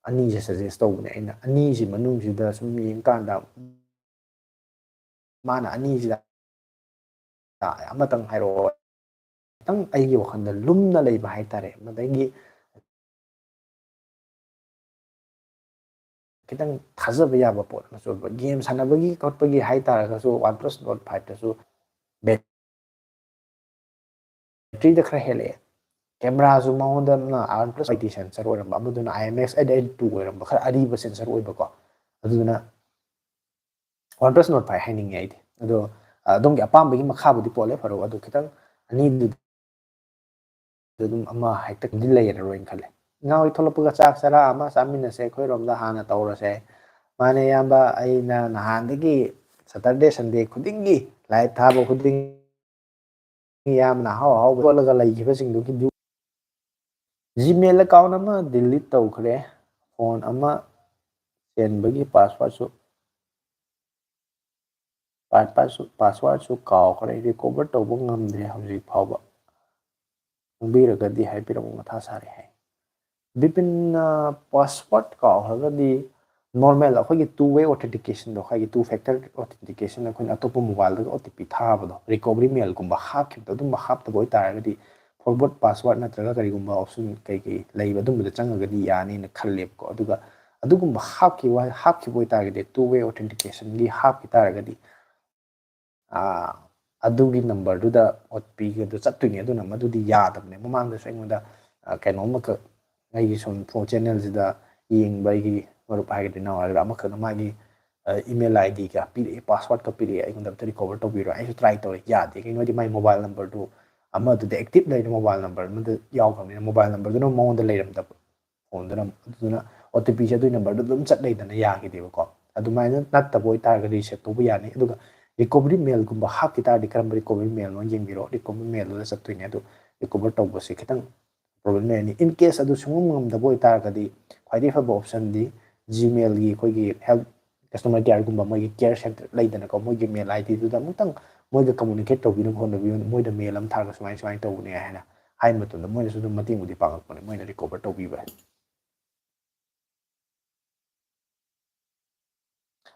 ꯑꯅꯤꯁꯦ ꯁꯖꯦꯁ ꯇꯧꯕꯅꯦ ꯑꯩꯅ꯫ ꯑꯅꯤꯁꯤ ꯃꯅꯨꯡꯁꯤꯗ ꯁꯨꯝ ꯌꯦꯡꯀꯥꯟꯗ ꯃꯥꯅ ꯑꯅꯤꯁꯤꯗ ꯑꯃꯇꯪ ꯍꯥꯏꯔꯛꯑꯣ, ꯈꯤꯇꯪ ꯑꯩꯒꯤ ꯋꯥꯈꯜꯗ ꯂꯨꯝꯅ ꯂꯩꯕ ꯍꯥꯏꯇꯥꯔꯦ, ꯃꯗꯒꯤ ꯈꯤꯇꯪ ꯊꯥꯖꯕ ꯌꯥꯕ ꯄꯣꯠ ꯑꯃꯁꯨ ꯑꯣꯏꯕ꯫ ꯒꯦꯝ ꯁꯥꯟꯅꯕꯒꯤ ꯈꯣꯠꯄꯒꯤ ꯍꯥꯏꯇꯥꯔꯒꯁꯨ ꯋꯥꯟ ꯄ꯭ꯂꯁ ꯅꯣꯠ ꯐꯥꯏꯚꯇꯁꯨ ꯕꯦꯇ꯭ꯔꯤꯗ ꯈꯔ ꯍꯦꯜꯂꯛꯑꯦ꯫ ꯀꯦꯃꯦꯔꯥꯁꯨ ꯃꯉꯣꯟꯗ ꯋꯥꯟ ꯄ꯭ꯂꯁ ꯑꯩꯠꯇꯤ ꯁꯦꯟꯁꯔ ꯑꯣꯏꯔꯝꯕ, ꯑꯃꯗꯨꯅ I M X eight eight two ꯑꯣꯏꯔꯝꯕ, ꯈꯔ ꯑꯔꯤꯕ ꯁꯦꯟꯁꯔ ꯑꯣꯏꯕꯀꯣ꯫ ꯑꯗꯨꯗꯨꯅ ꯋꯥꯟ ꯄ꯭ꯂꯁ ꯅꯣꯠ ꯐꯥꯏꯚ ꯍꯥꯏꯅꯤꯡꯉꯦ ꯑꯩꯗꯤ꯫ ꯑꯗꯣ ꯑꯗꯣꯝꯒꯤ ꯑꯄꯥꯝꯕꯒꯤ ꯃꯈꯥꯕꯨꯗꯤ ꯄꯣꯜꯂꯦ, ꯐꯔꯨꯛ꯫ ꯑꯗꯣ ꯈꯤꯇꯪ ꯑꯅꯤꯗꯨꯗꯤ ꯑꯗꯨꯝ ꯑꯃ ꯍꯦꯛꯇ ꯂꯩꯔꯔꯣꯏꯅ ꯈꯜꯂꯦ꯫ ꯏꯅꯥꯎ ꯊꯣꯛꯂꯛꯄꯒ ꯆꯥꯛ ꯆꯔꯥ ꯑꯃ ꯆꯥꯃꯤꯟꯅꯁꯦ, ꯑꯩꯈꯣꯏꯔꯣꯝꯗ ꯍꯥꯟꯅ ꯇꯧꯔꯁꯦ꯫ ꯃꯥꯅꯦ ꯏꯌꯥꯝꯕ, ꯑꯩꯅ ꯅꯍꯥꯟꯗꯒꯤ ꯁꯇꯔꯗꯦ ꯁꯟꯗꯦ ꯈꯨꯗꯤꯡꯒꯤ ꯂꯥꯏꯞ ꯊꯥꯕ ꯈꯨꯗꯤꯡ ꯌꯥꯝꯅ ꯑꯍꯥꯎ ꯑꯍꯥꯎꯕ ꯌꯣꯠꯂꯒ ꯂꯩꯈꯤꯕꯁꯤꯡꯗꯨꯒꯤ ꯚ꯭ꯌꯨ꯫ ꯖꯤꯃꯦꯜ ꯑꯦꯀꯥꯎꯟ ꯑꯃ ꯗꯤꯂꯤꯠ ꯇꯧꯈ꯭ꯔꯦ, ꯐꯣꯟ ꯑꯃ ꯆꯦꯟꯕꯒꯤ ꯄꯥꯁꯋꯥꯔꯗꯁꯨ ꯄꯥꯁꯋꯥꯔꯗꯁꯨ ꯄꯥꯁꯋꯥꯔꯗꯁꯨ ꯀꯥꯎꯈ꯭ꯔꯦ, ꯔꯤꯀꯣꯚꯔ ꯇꯧꯕ ꯉꯝꯗ꯭ꯔꯦ ꯍꯧꯖꯤꯛ ꯐꯥꯎꯕ꯫ ꯈꯪꯕꯤꯔꯒꯗꯤ ꯍꯥꯏꯕꯤꯔꯛꯎ, ꯃꯊꯥ ꯁꯥꯔꯦ ꯍꯥꯏ꯫ ꯕꯤꯄꯤꯟꯅ ꯄꯥꯁꯋꯥꯔꯗ ꯀꯥꯎꯈ꯭ꯔꯒꯗꯤ ꯅꯣꯔꯃꯦꯜ ꯑꯩꯈꯣꯏꯒꯤ ꯇꯨ ꯋꯦ ꯑꯣꯊꯦꯟꯇꯤꯀꯦꯁꯟꯗꯣ, ꯑꯩꯈꯣꯏꯒꯤ ꯇꯨ ꯐꯦꯛꯇꯔ ꯑꯣꯊꯦꯟꯇꯤꯀꯦꯁꯟ, ꯑꯩꯈꯣꯏꯅ ꯑꯇꯣꯞꯄ ꯃꯣꯕꯥꯏꯜꯗꯒ ꯑꯣ ꯇꯤ ꯄꯤ ꯊꯥꯕꯗꯣ, ꯔꯤꯀꯣꯚꯔꯤ ꯃꯦꯜꯒꯨꯝꯕ ꯍꯥꯞꯈꯤꯕꯗꯣ, ꯑꯗꯨꯝꯕ ꯍꯥꯞꯇꯕ ꯑꯣꯏꯇꯥꯔꯒꯗꯤ ꯐꯣꯔꯒꯣꯠ ꯄꯥꯁꯋꯥꯔꯗ ꯅꯠꯇ꯭ꯔꯒ ꯀꯔꯤꯒꯨꯝꯕ ꯑꯣꯞꯁꯟ ꯀꯩ ꯀꯩ ꯂꯩꯕ ꯑꯗꯨꯝꯕꯗ ꯆꯪꯉꯒꯗꯤ ꯌꯥꯅꯤꯅ ꯈꯜꯂꯦꯕꯀꯣ꯫ ꯑꯗꯨꯒ ꯑꯗꯨꯒꯨꯝꯕ ꯍꯥꯞꯈꯤꯕ ꯍꯥꯞꯈꯤꯕ ꯑꯣꯏꯇꯥꯔꯒꯗꯤ, ꯇꯨ ꯋꯦ ꯑꯣꯊꯦꯟꯇꯤꯀꯦꯁꯟꯒꯤ ꯍꯥꯞꯈꯤ ꯇꯥꯔꯒꯗꯤ, ꯑꯥ, ꯑꯗꯨꯒꯤ ꯅꯝꯕꯔꯗꯨꯗ ꯑꯣ ꯇꯤ ꯄꯤꯒꯗꯣ ꯆꯠꯇꯣꯏꯅꯦ꯫ ꯑꯗꯨꯅ ꯃꯗꯨꯗꯤ ꯌꯥꯗꯕꯅꯦ꯫ ꯃꯃꯥꯡꯗꯁꯨ ꯑꯩꯉꯣꯟꯗ, ꯑꯥ, ꯀꯩꯅꯣꯝꯃꯈꯛ ꯑꯩꯒꯤ ꯁꯨꯝ ꯐꯣꯟ ꯆꯦꯅꯦꯜꯁꯤꯗ ꯌꯦꯡꯕ ꯑꯩꯒꯤ ꯃꯔꯨꯞ ꯍꯥꯏꯒꯗ꯭ꯔꯥ, ꯏꯅꯥꯎ ꯍꯥꯏꯒꯗ꯭ꯔꯥ, ꯑꯃꯈꯛꯅ ꯃꯥꯒꯤ, ꯑꯥ, ꯏꯃꯦꯜ ꯑꯥꯏ ꯗꯤꯒ ꯄꯤꯔꯛꯑꯦ, ꯄꯥꯁꯋꯥꯔꯗꯀ ꯄꯤꯔꯛꯑꯦ, ꯑꯩꯉꯣꯟꯗ ꯑꯝꯇ ꯔꯤꯀꯣꯚꯔ ꯇꯧꯕꯤꯔꯣ꯫ ꯑꯩꯁꯨ ꯇ꯭ꯔꯥꯏ ꯇꯧꯔꯦ, ꯌꯥꯗꯦ꯫ ꯀꯩꯒꯤꯅꯣ ꯍꯥꯏꯗꯤ ꯃꯥꯏ ꯃꯣꯕꯥꯏꯜ ꯅꯝꯕꯔꯗꯨ ꯑꯃꯗꯨꯗ ꯑꯦꯛꯇꯤꯞ ꯂꯩꯔꯤ ꯃꯣꯕꯥꯏꯜ ꯅꯝꯕꯔ ꯑꯃꯗ ꯌꯥꯎꯈ꯭ꯔꯕꯅꯤꯅ, ꯃꯣꯕꯥꯏꯜ ꯅꯝꯕꯔꯗꯨꯅ ꯃꯉꯣꯟꯗ ꯂꯩꯔꯝꯗꯕ ꯐꯣꯟꯗꯨꯅ꯫ ꯑꯗꯨꯗꯨꯅ ꯑꯣ ꯇꯤ ꯄꯤꯁꯦ ꯑꯗꯨꯒꯤ ꯅꯝꯕꯔꯗꯨ ꯑꯗꯨꯝ ꯆꯠ ꯂꯩꯗꯅ ꯌꯥꯈꯤꯗꯦꯕꯀꯣ꯫ ꯑꯗꯨꯃꯥꯏꯅ ꯅꯠꯇꯕ ꯑꯣꯏꯇꯥꯔꯒꯗꯤ ꯔꯤꯁꯦꯠ ꯇꯧꯕ ꯌꯥꯅꯤ꯫ ꯑꯗꯨꯒ ꯔꯤꯀꯣꯕꯔꯤ ꯃꯦꯜꯒꯨꯝꯕ ꯍꯥꯞꯈꯤ ꯇꯥꯔꯗꯤ ꯀꯔꯝꯕ ꯔꯤꯀꯣꯕꯔꯤ ꯃꯦꯜꯅꯣ ꯌꯦꯡꯕꯤꯔꯣ, ꯔꯤꯀꯣꯕꯔꯤ ꯃꯦꯜꯗꯨꯗ ꯆꯠꯇꯣꯏꯅꯦ꯫ ꯑꯗꯨ ꯔꯤꯀꯣꯕꯔ ꯇꯧꯕꯁꯦ ꯈꯤꯇꯪ ꯄ꯭ꯔꯣꯕ꯭ꯂꯦꯝ ꯂꯩꯔꯅꯤ꯫ ꯏꯟ ꯀꯦꯁ ꯑꯗꯨ ꯁꯨꯡꯉꯝ ꯉꯝꯗꯕ ꯑꯣꯏꯇꯥꯔꯒꯗꯤ ꯈ꯭ꯋꯥꯏꯗꯒꯤ ꯐꯕ ꯑꯣꯞꯁꯟꯗꯤ ꯖꯤꯃꯦꯜꯒꯤ ꯑꯩꯈꯣꯏꯒꯤ ꯍꯦꯜꯞ ꯀꯁꯇꯃꯔ ꯀꯦꯌꯔꯒꯨꯝꯕ ꯃꯣꯏꯒꯤ ꯀꯦꯌꯔ ꯁꯦꯟꯇꯔ ꯂꯩꯗꯅꯀꯣ, ꯃꯣꯏꯒꯤ ꯃꯦꯜ ꯑꯥꯏ ꯗꯤꯗꯨꯗ ꯑꯃꯨꯛꯇꯪ ꯃꯣꯏꯒ ꯀꯝꯃꯨꯅꯤꯀꯦꯠ ꯇꯧꯕꯤꯅꯕ ꯍꯣꯠꯅꯕꯤꯌꯨ, ꯃꯣꯏꯗ ꯃꯦꯜ ꯑꯃ ꯊꯥꯔꯒ ꯁꯨꯃꯥꯏꯅ ꯁꯨꯃꯥꯏꯅ ꯇꯧꯕꯅꯦ ꯍꯥꯏꯅ ꯍꯥꯏꯕ ꯃꯇꯝꯗ ꯃꯣꯏꯅꯁꯨ ꯑꯗꯨꯝ ꯃꯇꯦꯡꯕꯨꯗꯤ ꯄꯥꯡꯉꯛꯄꯅꯦ, ꯃꯣꯏꯅ ꯔꯤꯀꯣꯕꯔ ꯇꯧꯕꯤꯕ ꯍꯥꯏ꯫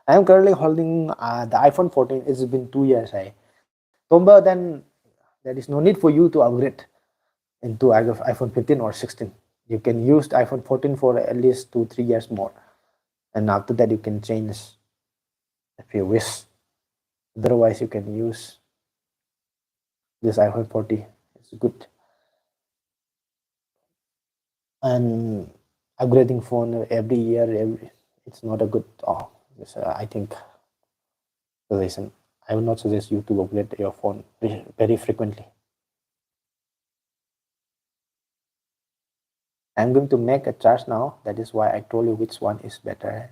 I am currently holding uh, the iPhone fourteen. It's been two years. I Tomba, then there is no need for you to upgrade into iPhone fifteen or sixteen. You can use the iPhone fourteen for at least two, three years more. And after that, you can change if you wish. Otherwise, you can use this iPhone forty. It's good. And upgrading phone every year, every, it's not a good, oh, it's, uh, I think, suggestion. I would not suggest you to upgrade your phone very frequently. I'm going to make a charge now. That is why I told you which one is better.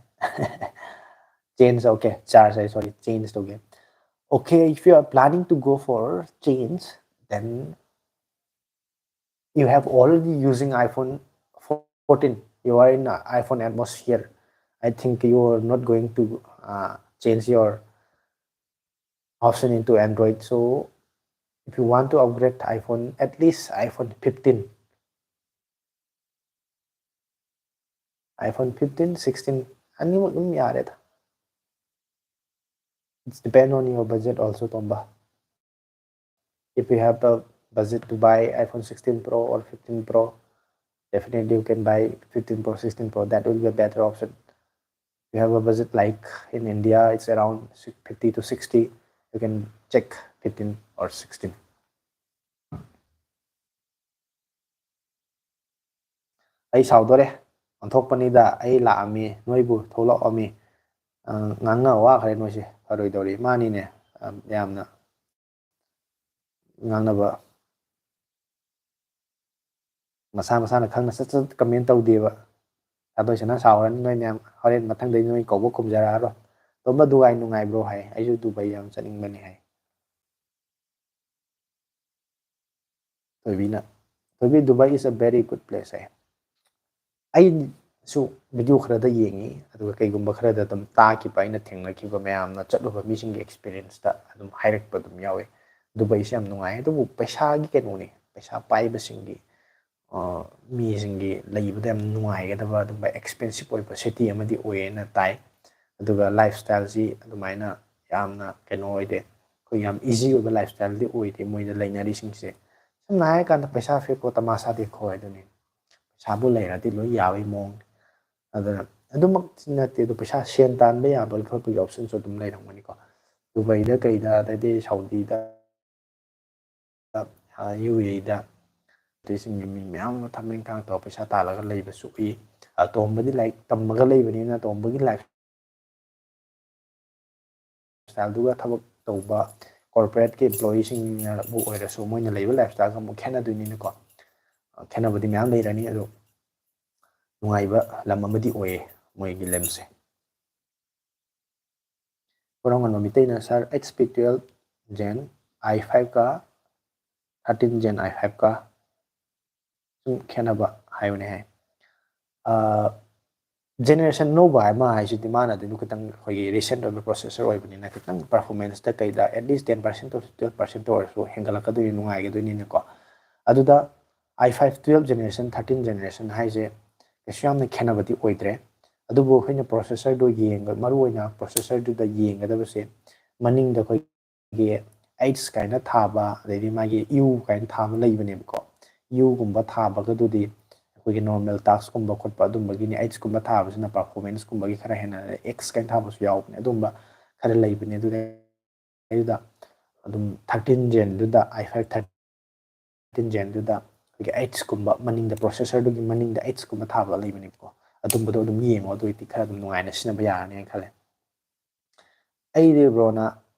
Change, okay, charge, I sorry, change, okay. Okay, if you are planning to go for change, then you have already using iPhone fourteen. You are in a iPhone atmosphere. I think you are not going to uh, change your option into Android. So if you want to upgrade iPhone, at least iPhone fifteen. iPhone fifteen, sixteen, ꯑꯅꯤꯃꯛ ꯑꯗꯨꯝ ꯌꯥꯔꯦꯗ. It's depend on your budget also, Tomba. If you have the budget to buy iPhone sixteen Pro or fifteen Pro, definitely you can buy fifteen Pro, sixteen Pro. That will be a better option. If you have a budget like in India, it's around fifty to sixty. You can check fifteen or sixteen. ꯑꯩ ꯁꯥꯎꯗꯣꯔꯦ, ꯑꯣꯟꯊꯣꯛꯄꯅꯤꯗ꯫ ꯑꯩ ꯂꯥꯛꯑꯝꯃꯤ, ꯅꯣꯏꯕꯨ ꯊꯣꯛꯂꯛꯑꯝꯃꯤ꯫ ꯑ, ꯉꯥꯡꯅ ꯋꯥꯈ꯭ꯔꯦ ꯅꯣꯏꯁꯦ, ꯐꯔꯣꯏꯗꯧꯔꯤ꯫ ꯃꯥꯅꯤꯅꯦ, ꯑ, ꯌꯥꯝꯅ ꯉꯥꯡꯅꯕ, ꯃꯁꯥ ꯃꯁꯥꯅ ꯈꯪꯅ ꯁꯠ ꯁꯠ ꯀꯃꯦꯟ ꯇꯧꯗꯦꯕ꯫ ꯇꯥꯗꯣꯏꯁꯅ ꯁꯥꯎꯔꯅꯤ ꯅꯣꯏ ꯃꯌꯥꯝ, ꯍꯣꯔꯦꯟ ꯃꯊꯪꯗꯩ ꯅꯣꯏ ꯀꯧꯕ ꯈꯨꯝꯖꯔꯛꯑꯔꯣꯏ꯫ ꯇꯣꯝꯕ, ꯗꯨꯕꯥꯏ ꯅꯨꯡꯉꯥꯏꯕ꯭ꯔꯣ ꯍꯥꯏ꯫ ꯑꯩꯁꯨ ꯗꯨꯕꯥꯏ ꯌꯥꯝ ꯆꯠꯅꯤꯡꯕꯅꯤ ꯍꯥꯏ꯫ ꯊꯣꯏꯕꯤꯅ, "ꯊꯣꯏꯕꯤ, Dubai is a very good place" ꯍꯥꯏ꯫ ꯑꯩꯁꯨ ꯚꯤꯗꯤꯑꯣ ꯈꯔꯗ ꯌꯦꯡꯉꯤ, ꯑꯗꯨꯒ ꯀꯩꯒꯨꯝꯕ ꯈꯔꯗ ꯑꯗꯨꯝ ꯇꯥꯈꯤꯕ, ꯑꯩꯅ ꯊꯦꯡꯅꯈꯤꯕ, ꯃꯌꯥꯝꯅ ꯆꯠꯂꯨꯕ ꯃꯤꯁꯤꯡꯒꯤ ꯑꯦꯛꯁꯄꯤꯔꯤꯌꯦꯟꯁꯇ ꯑꯗꯨꯝ ꯍꯥꯏꯔꯛꯄ ꯑꯗꯨꯝ ꯌꯥꯎꯋꯤ꯫ ꯗꯨꯕꯥꯏꯁꯦ ꯌꯥꯝ ꯅꯨꯡꯉꯥꯏ, ꯑꯗꯨꯕꯨ ꯄꯩꯁꯥꯒꯤ ꯀꯩꯅꯣꯅꯤ, ꯄꯩꯁꯥ ꯄꯥꯏꯕꯁꯤꯡꯒꯤ, ꯑ, ꯃꯤꯁꯤꯡꯒꯤ ꯂꯩꯕꯗ ꯌꯥꯝ ꯅꯨꯡꯉꯥꯏꯒꯗꯕ ꯑꯗꯨꯝꯕ ꯑꯦꯛꯁꯄꯦꯟꯁꯤꯞ ꯑꯣꯏꯕ ꯁꯤꯇꯤ ꯑꯃꯗꯤ ꯑꯣꯏꯌꯦꯅ ꯇꯥꯏ꯫ ꯑꯗꯨꯒ ꯂꯥꯏꯐ ꯁ꯭ꯇꯥꯏꯜꯁꯤ ꯑꯗꯨꯃꯥꯏꯅ ꯌꯥꯝꯅ ꯀꯩꯅꯣ ꯑꯣꯏꯗꯦ, ꯑꯩꯈꯣꯏ ꯌꯥꯝ ꯏꯖꯤ ꯑꯣꯏꯕ ꯂꯥꯏꯐ ꯁ꯭ꯇꯥꯏꯜꯗꯤ ꯑꯣꯏꯗꯦ ꯃꯣꯏꯗ ꯂꯩꯅꯔꯤꯁꯤꯡꯁꯦ꯫ ꯁꯝꯅ ꯍꯥꯏꯔꯀꯥꯟꯗ ꯄꯩꯁꯥ ꯐꯦꯛꯀꯣ ꯇꯃꯥꯁꯥ ꯗꯦꯈꯣ ꯍꯥꯏꯗꯨꯅꯤ꯫ ꯄꯩꯁꯥꯕꯨ ꯂꯩꯔꯗꯤ ꯂꯣꯏ ꯌꯥꯕꯒꯤ ꯃꯑꯣꯡꯅꯤ꯫ ꯑꯗꯨꯅ ꯑꯗꯨꯃꯛꯇꯤ ꯅꯠꯇꯦ, ꯑꯗꯣ ꯄꯩꯁꯥ, ꯁꯦꯟ ꯇꯥꯟꯕ ꯌꯥꯕ ꯈꯣꯠꯄꯒꯤ ꯑꯣꯞꯁꯟꯁꯨ ꯑꯗꯨꯝ ꯂꯩꯔꯝꯒꯅꯤꯀꯣ꯫ ꯗꯨꯕꯩꯗ ꯀꯩꯗ, ꯑꯗꯩꯗꯤ ꯁꯥꯎꯗꯤꯗ, ꯌꯨ ꯑꯦ ꯏꯗ, ꯑꯗꯩꯁꯤꯡꯒꯤ ꯃꯤ ꯃꯌꯥꯝ ꯑꯃ ꯊꯕꯛ ꯏꯪꯈꯥꯡ ꯇꯧꯔ ꯄꯩꯁꯥ ꯇꯥꯜꯂꯒ ꯂꯩꯕꯁꯨ ꯎꯏ꯫ ꯑꯇꯣꯝꯕꯗꯤ ꯂꯥꯏꯔꯤꯛ ꯇꯝꯃꯒ ꯂꯩꯕꯅꯤꯅ ꯑꯇꯣꯝꯕꯒꯤ ꯂꯥꯏꯐ ꯁ꯭ꯇꯥꯏꯜꯗꯨꯒ ꯊꯕꯛ ꯇꯧꯕ ꯀꯣꯔꯄꯣꯔꯦꯠꯀꯤ ꯏꯝꯄ꯭ꯂꯣꯌꯤꯁꯤꯡꯅꯕꯨ ꯑꯣꯏꯔꯁꯨ ꯃꯣꯏꯅ ꯂꯩꯕ ꯂꯥꯏꯐ ꯁ꯭ꯇꯥꯏꯜꯒ ꯑꯃꯨꯛ ꯈꯦꯠꯅꯗꯣꯏꯅꯤꯅꯀꯣ꯫ ꯈꯦꯠꯅꯕꯗꯤ ꯃꯌꯥꯝ ꯂꯩꯔꯅꯤ, ꯑꯗꯣ ꯅꯨꯡꯉꯥꯏꯕ ꯂꯝ ꯑꯃꯗꯤ ꯑꯣꯏꯌꯦ ꯃꯣꯏꯒꯤ ꯂꯝꯁꯦ꯫ ꯀꯣꯔꯧꯉꯥꯟꯕ ꯃꯤꯇꯩꯅ, "Sir, eight speed twelve Zen i five ꯀ thirteen Zen i five ꯀ ꯁꯨꯝ ꯈꯦꯠꯅꯕ ꯍꯥꯏꯕꯅꯦ" ꯍꯥꯏ꯫ ꯖꯦꯅꯦꯔꯦꯁꯟ ꯑꯅꯧꯕ ꯑꯃ ꯍꯥꯏꯁꯤꯗꯤ ꯃꯥꯅ ꯑꯗꯨꯝ ꯈꯤꯇꯪ ꯑꯩꯈꯣꯏꯒꯤ ꯔꯤꯁꯦꯟꯠ ꯑꯣꯏꯕ ꯄ꯭ꯔꯣꯁꯦꯁꯔ ꯑꯣꯏꯕꯅꯤꯅ ꯈꯤꯇꯪ ꯄꯔꯐꯣꯔꯃꯦꯟꯁꯇ ꯀꯩꯗ at least ten percent to twelve percent ꯑꯣꯏꯔꯁꯨ ꯍꯦꯟꯒꯠꯂꯛꯀꯗꯣꯏꯅꯤ, ꯅꯨꯡꯉꯥꯏꯒꯗꯣꯏꯅꯤꯅꯀꯣ꯫ ꯑꯗꯨꯗ i five twelve generation, thirteen generation ꯍꯥꯏꯁꯦ ꯀꯩꯁꯨ ꯌꯥꯝꯅ ꯈꯦꯠꯅꯕꯗꯤ ꯑꯣꯏꯗ꯭ꯔꯦ꯫ ꯑꯗꯨꯕꯨ ꯑꯩꯈꯣꯏꯅ ꯄ꯭ꯔꯣꯁꯦꯁꯔꯗꯣ ꯌꯦꯡꯕ, ꯃꯔꯨꯑꯣꯏꯅ ꯄ꯭ꯔꯣꯁꯦꯁꯔꯗꯨꯗ ꯌꯦꯡꯒꯗꯕꯁꯦ ꯃꯅꯤꯡꯗ ꯑꯩꯈꯣꯏꯒꯤ ꯑꯩꯠꯁ ꯀꯥꯏꯅ ꯊꯥꯕ, ꯑꯗꯩꯗꯤ ꯃꯥꯒꯤ ꯌꯨ ꯀꯥꯏꯅ ꯊꯥꯕ ꯂꯩꯕꯅꯦꯕꯀꯣ꯫ ꯌꯨꯒꯨꯝꯕ ꯊꯥꯕꯒꯗꯨꯗꯤ ꯑꯩꯈꯣꯏꯒꯤ ꯅꯣꯔꯃꯦꯜ ꯇꯥꯛꯁꯀꯨꯝꯕ ꯈꯣꯠꯄ ꯑꯗꯨꯝꯕꯒꯤꯅꯤ꯫ ꯑꯩꯠꯁꯀꯨꯝꯕ ꯊꯥꯕꯁꯤꯅ ꯄꯔꯐꯣꯔꯃꯦꯟꯁꯀꯨꯝꯕꯒꯤ ꯈꯔ ꯍꯦꯟꯅ, ꯑꯦꯛꯁ ꯀꯥꯏꯅ ꯊꯥꯕꯁꯨ ꯌꯥꯎꯕꯅꯦ, ꯑꯗꯨꯝꯕ ꯈꯔ ꯂꯩꯕꯅꯦ꯫ ꯑꯗꯨꯗꯩꯗꯨꯗ ꯑꯗꯨꯝ ꯊꯥꯔꯇꯤꯟ ꯖꯦꯟꯗꯨꯗ, i five thirteen ꯖꯦꯟꯗꯨꯗ ꯑꯩꯈꯣꯏꯒꯤ ꯑꯩꯠꯁꯀꯨꯝꯕ ꯃꯅꯤꯡꯗ, ꯄ꯭ꯔꯣꯁꯦꯁꯔꯗꯨꯒꯤ ꯃꯅꯤꯡꯗ ꯑꯩꯠꯁꯀꯨꯝꯕ ꯊꯥꯕ ꯂꯩꯕꯅꯦꯕꯀꯣ꯫ ꯑꯗꯨꯝꯕꯗꯣ ꯑꯗꯨꯝ ꯌꯦꯡꯉꯣ, ꯑꯗꯨ ꯑꯣꯏꯔꯗꯤ ꯈꯔ ꯑꯗꯨꯝ ꯅꯨꯡꯉꯥꯏꯅ ꯁꯤꯖꯤꯟꯅꯕ ꯌꯥꯔꯅꯤꯅ ꯈꯜꯂꯦ꯫ ꯑꯩꯗꯤ ꯕ꯭ꯔꯣꯅ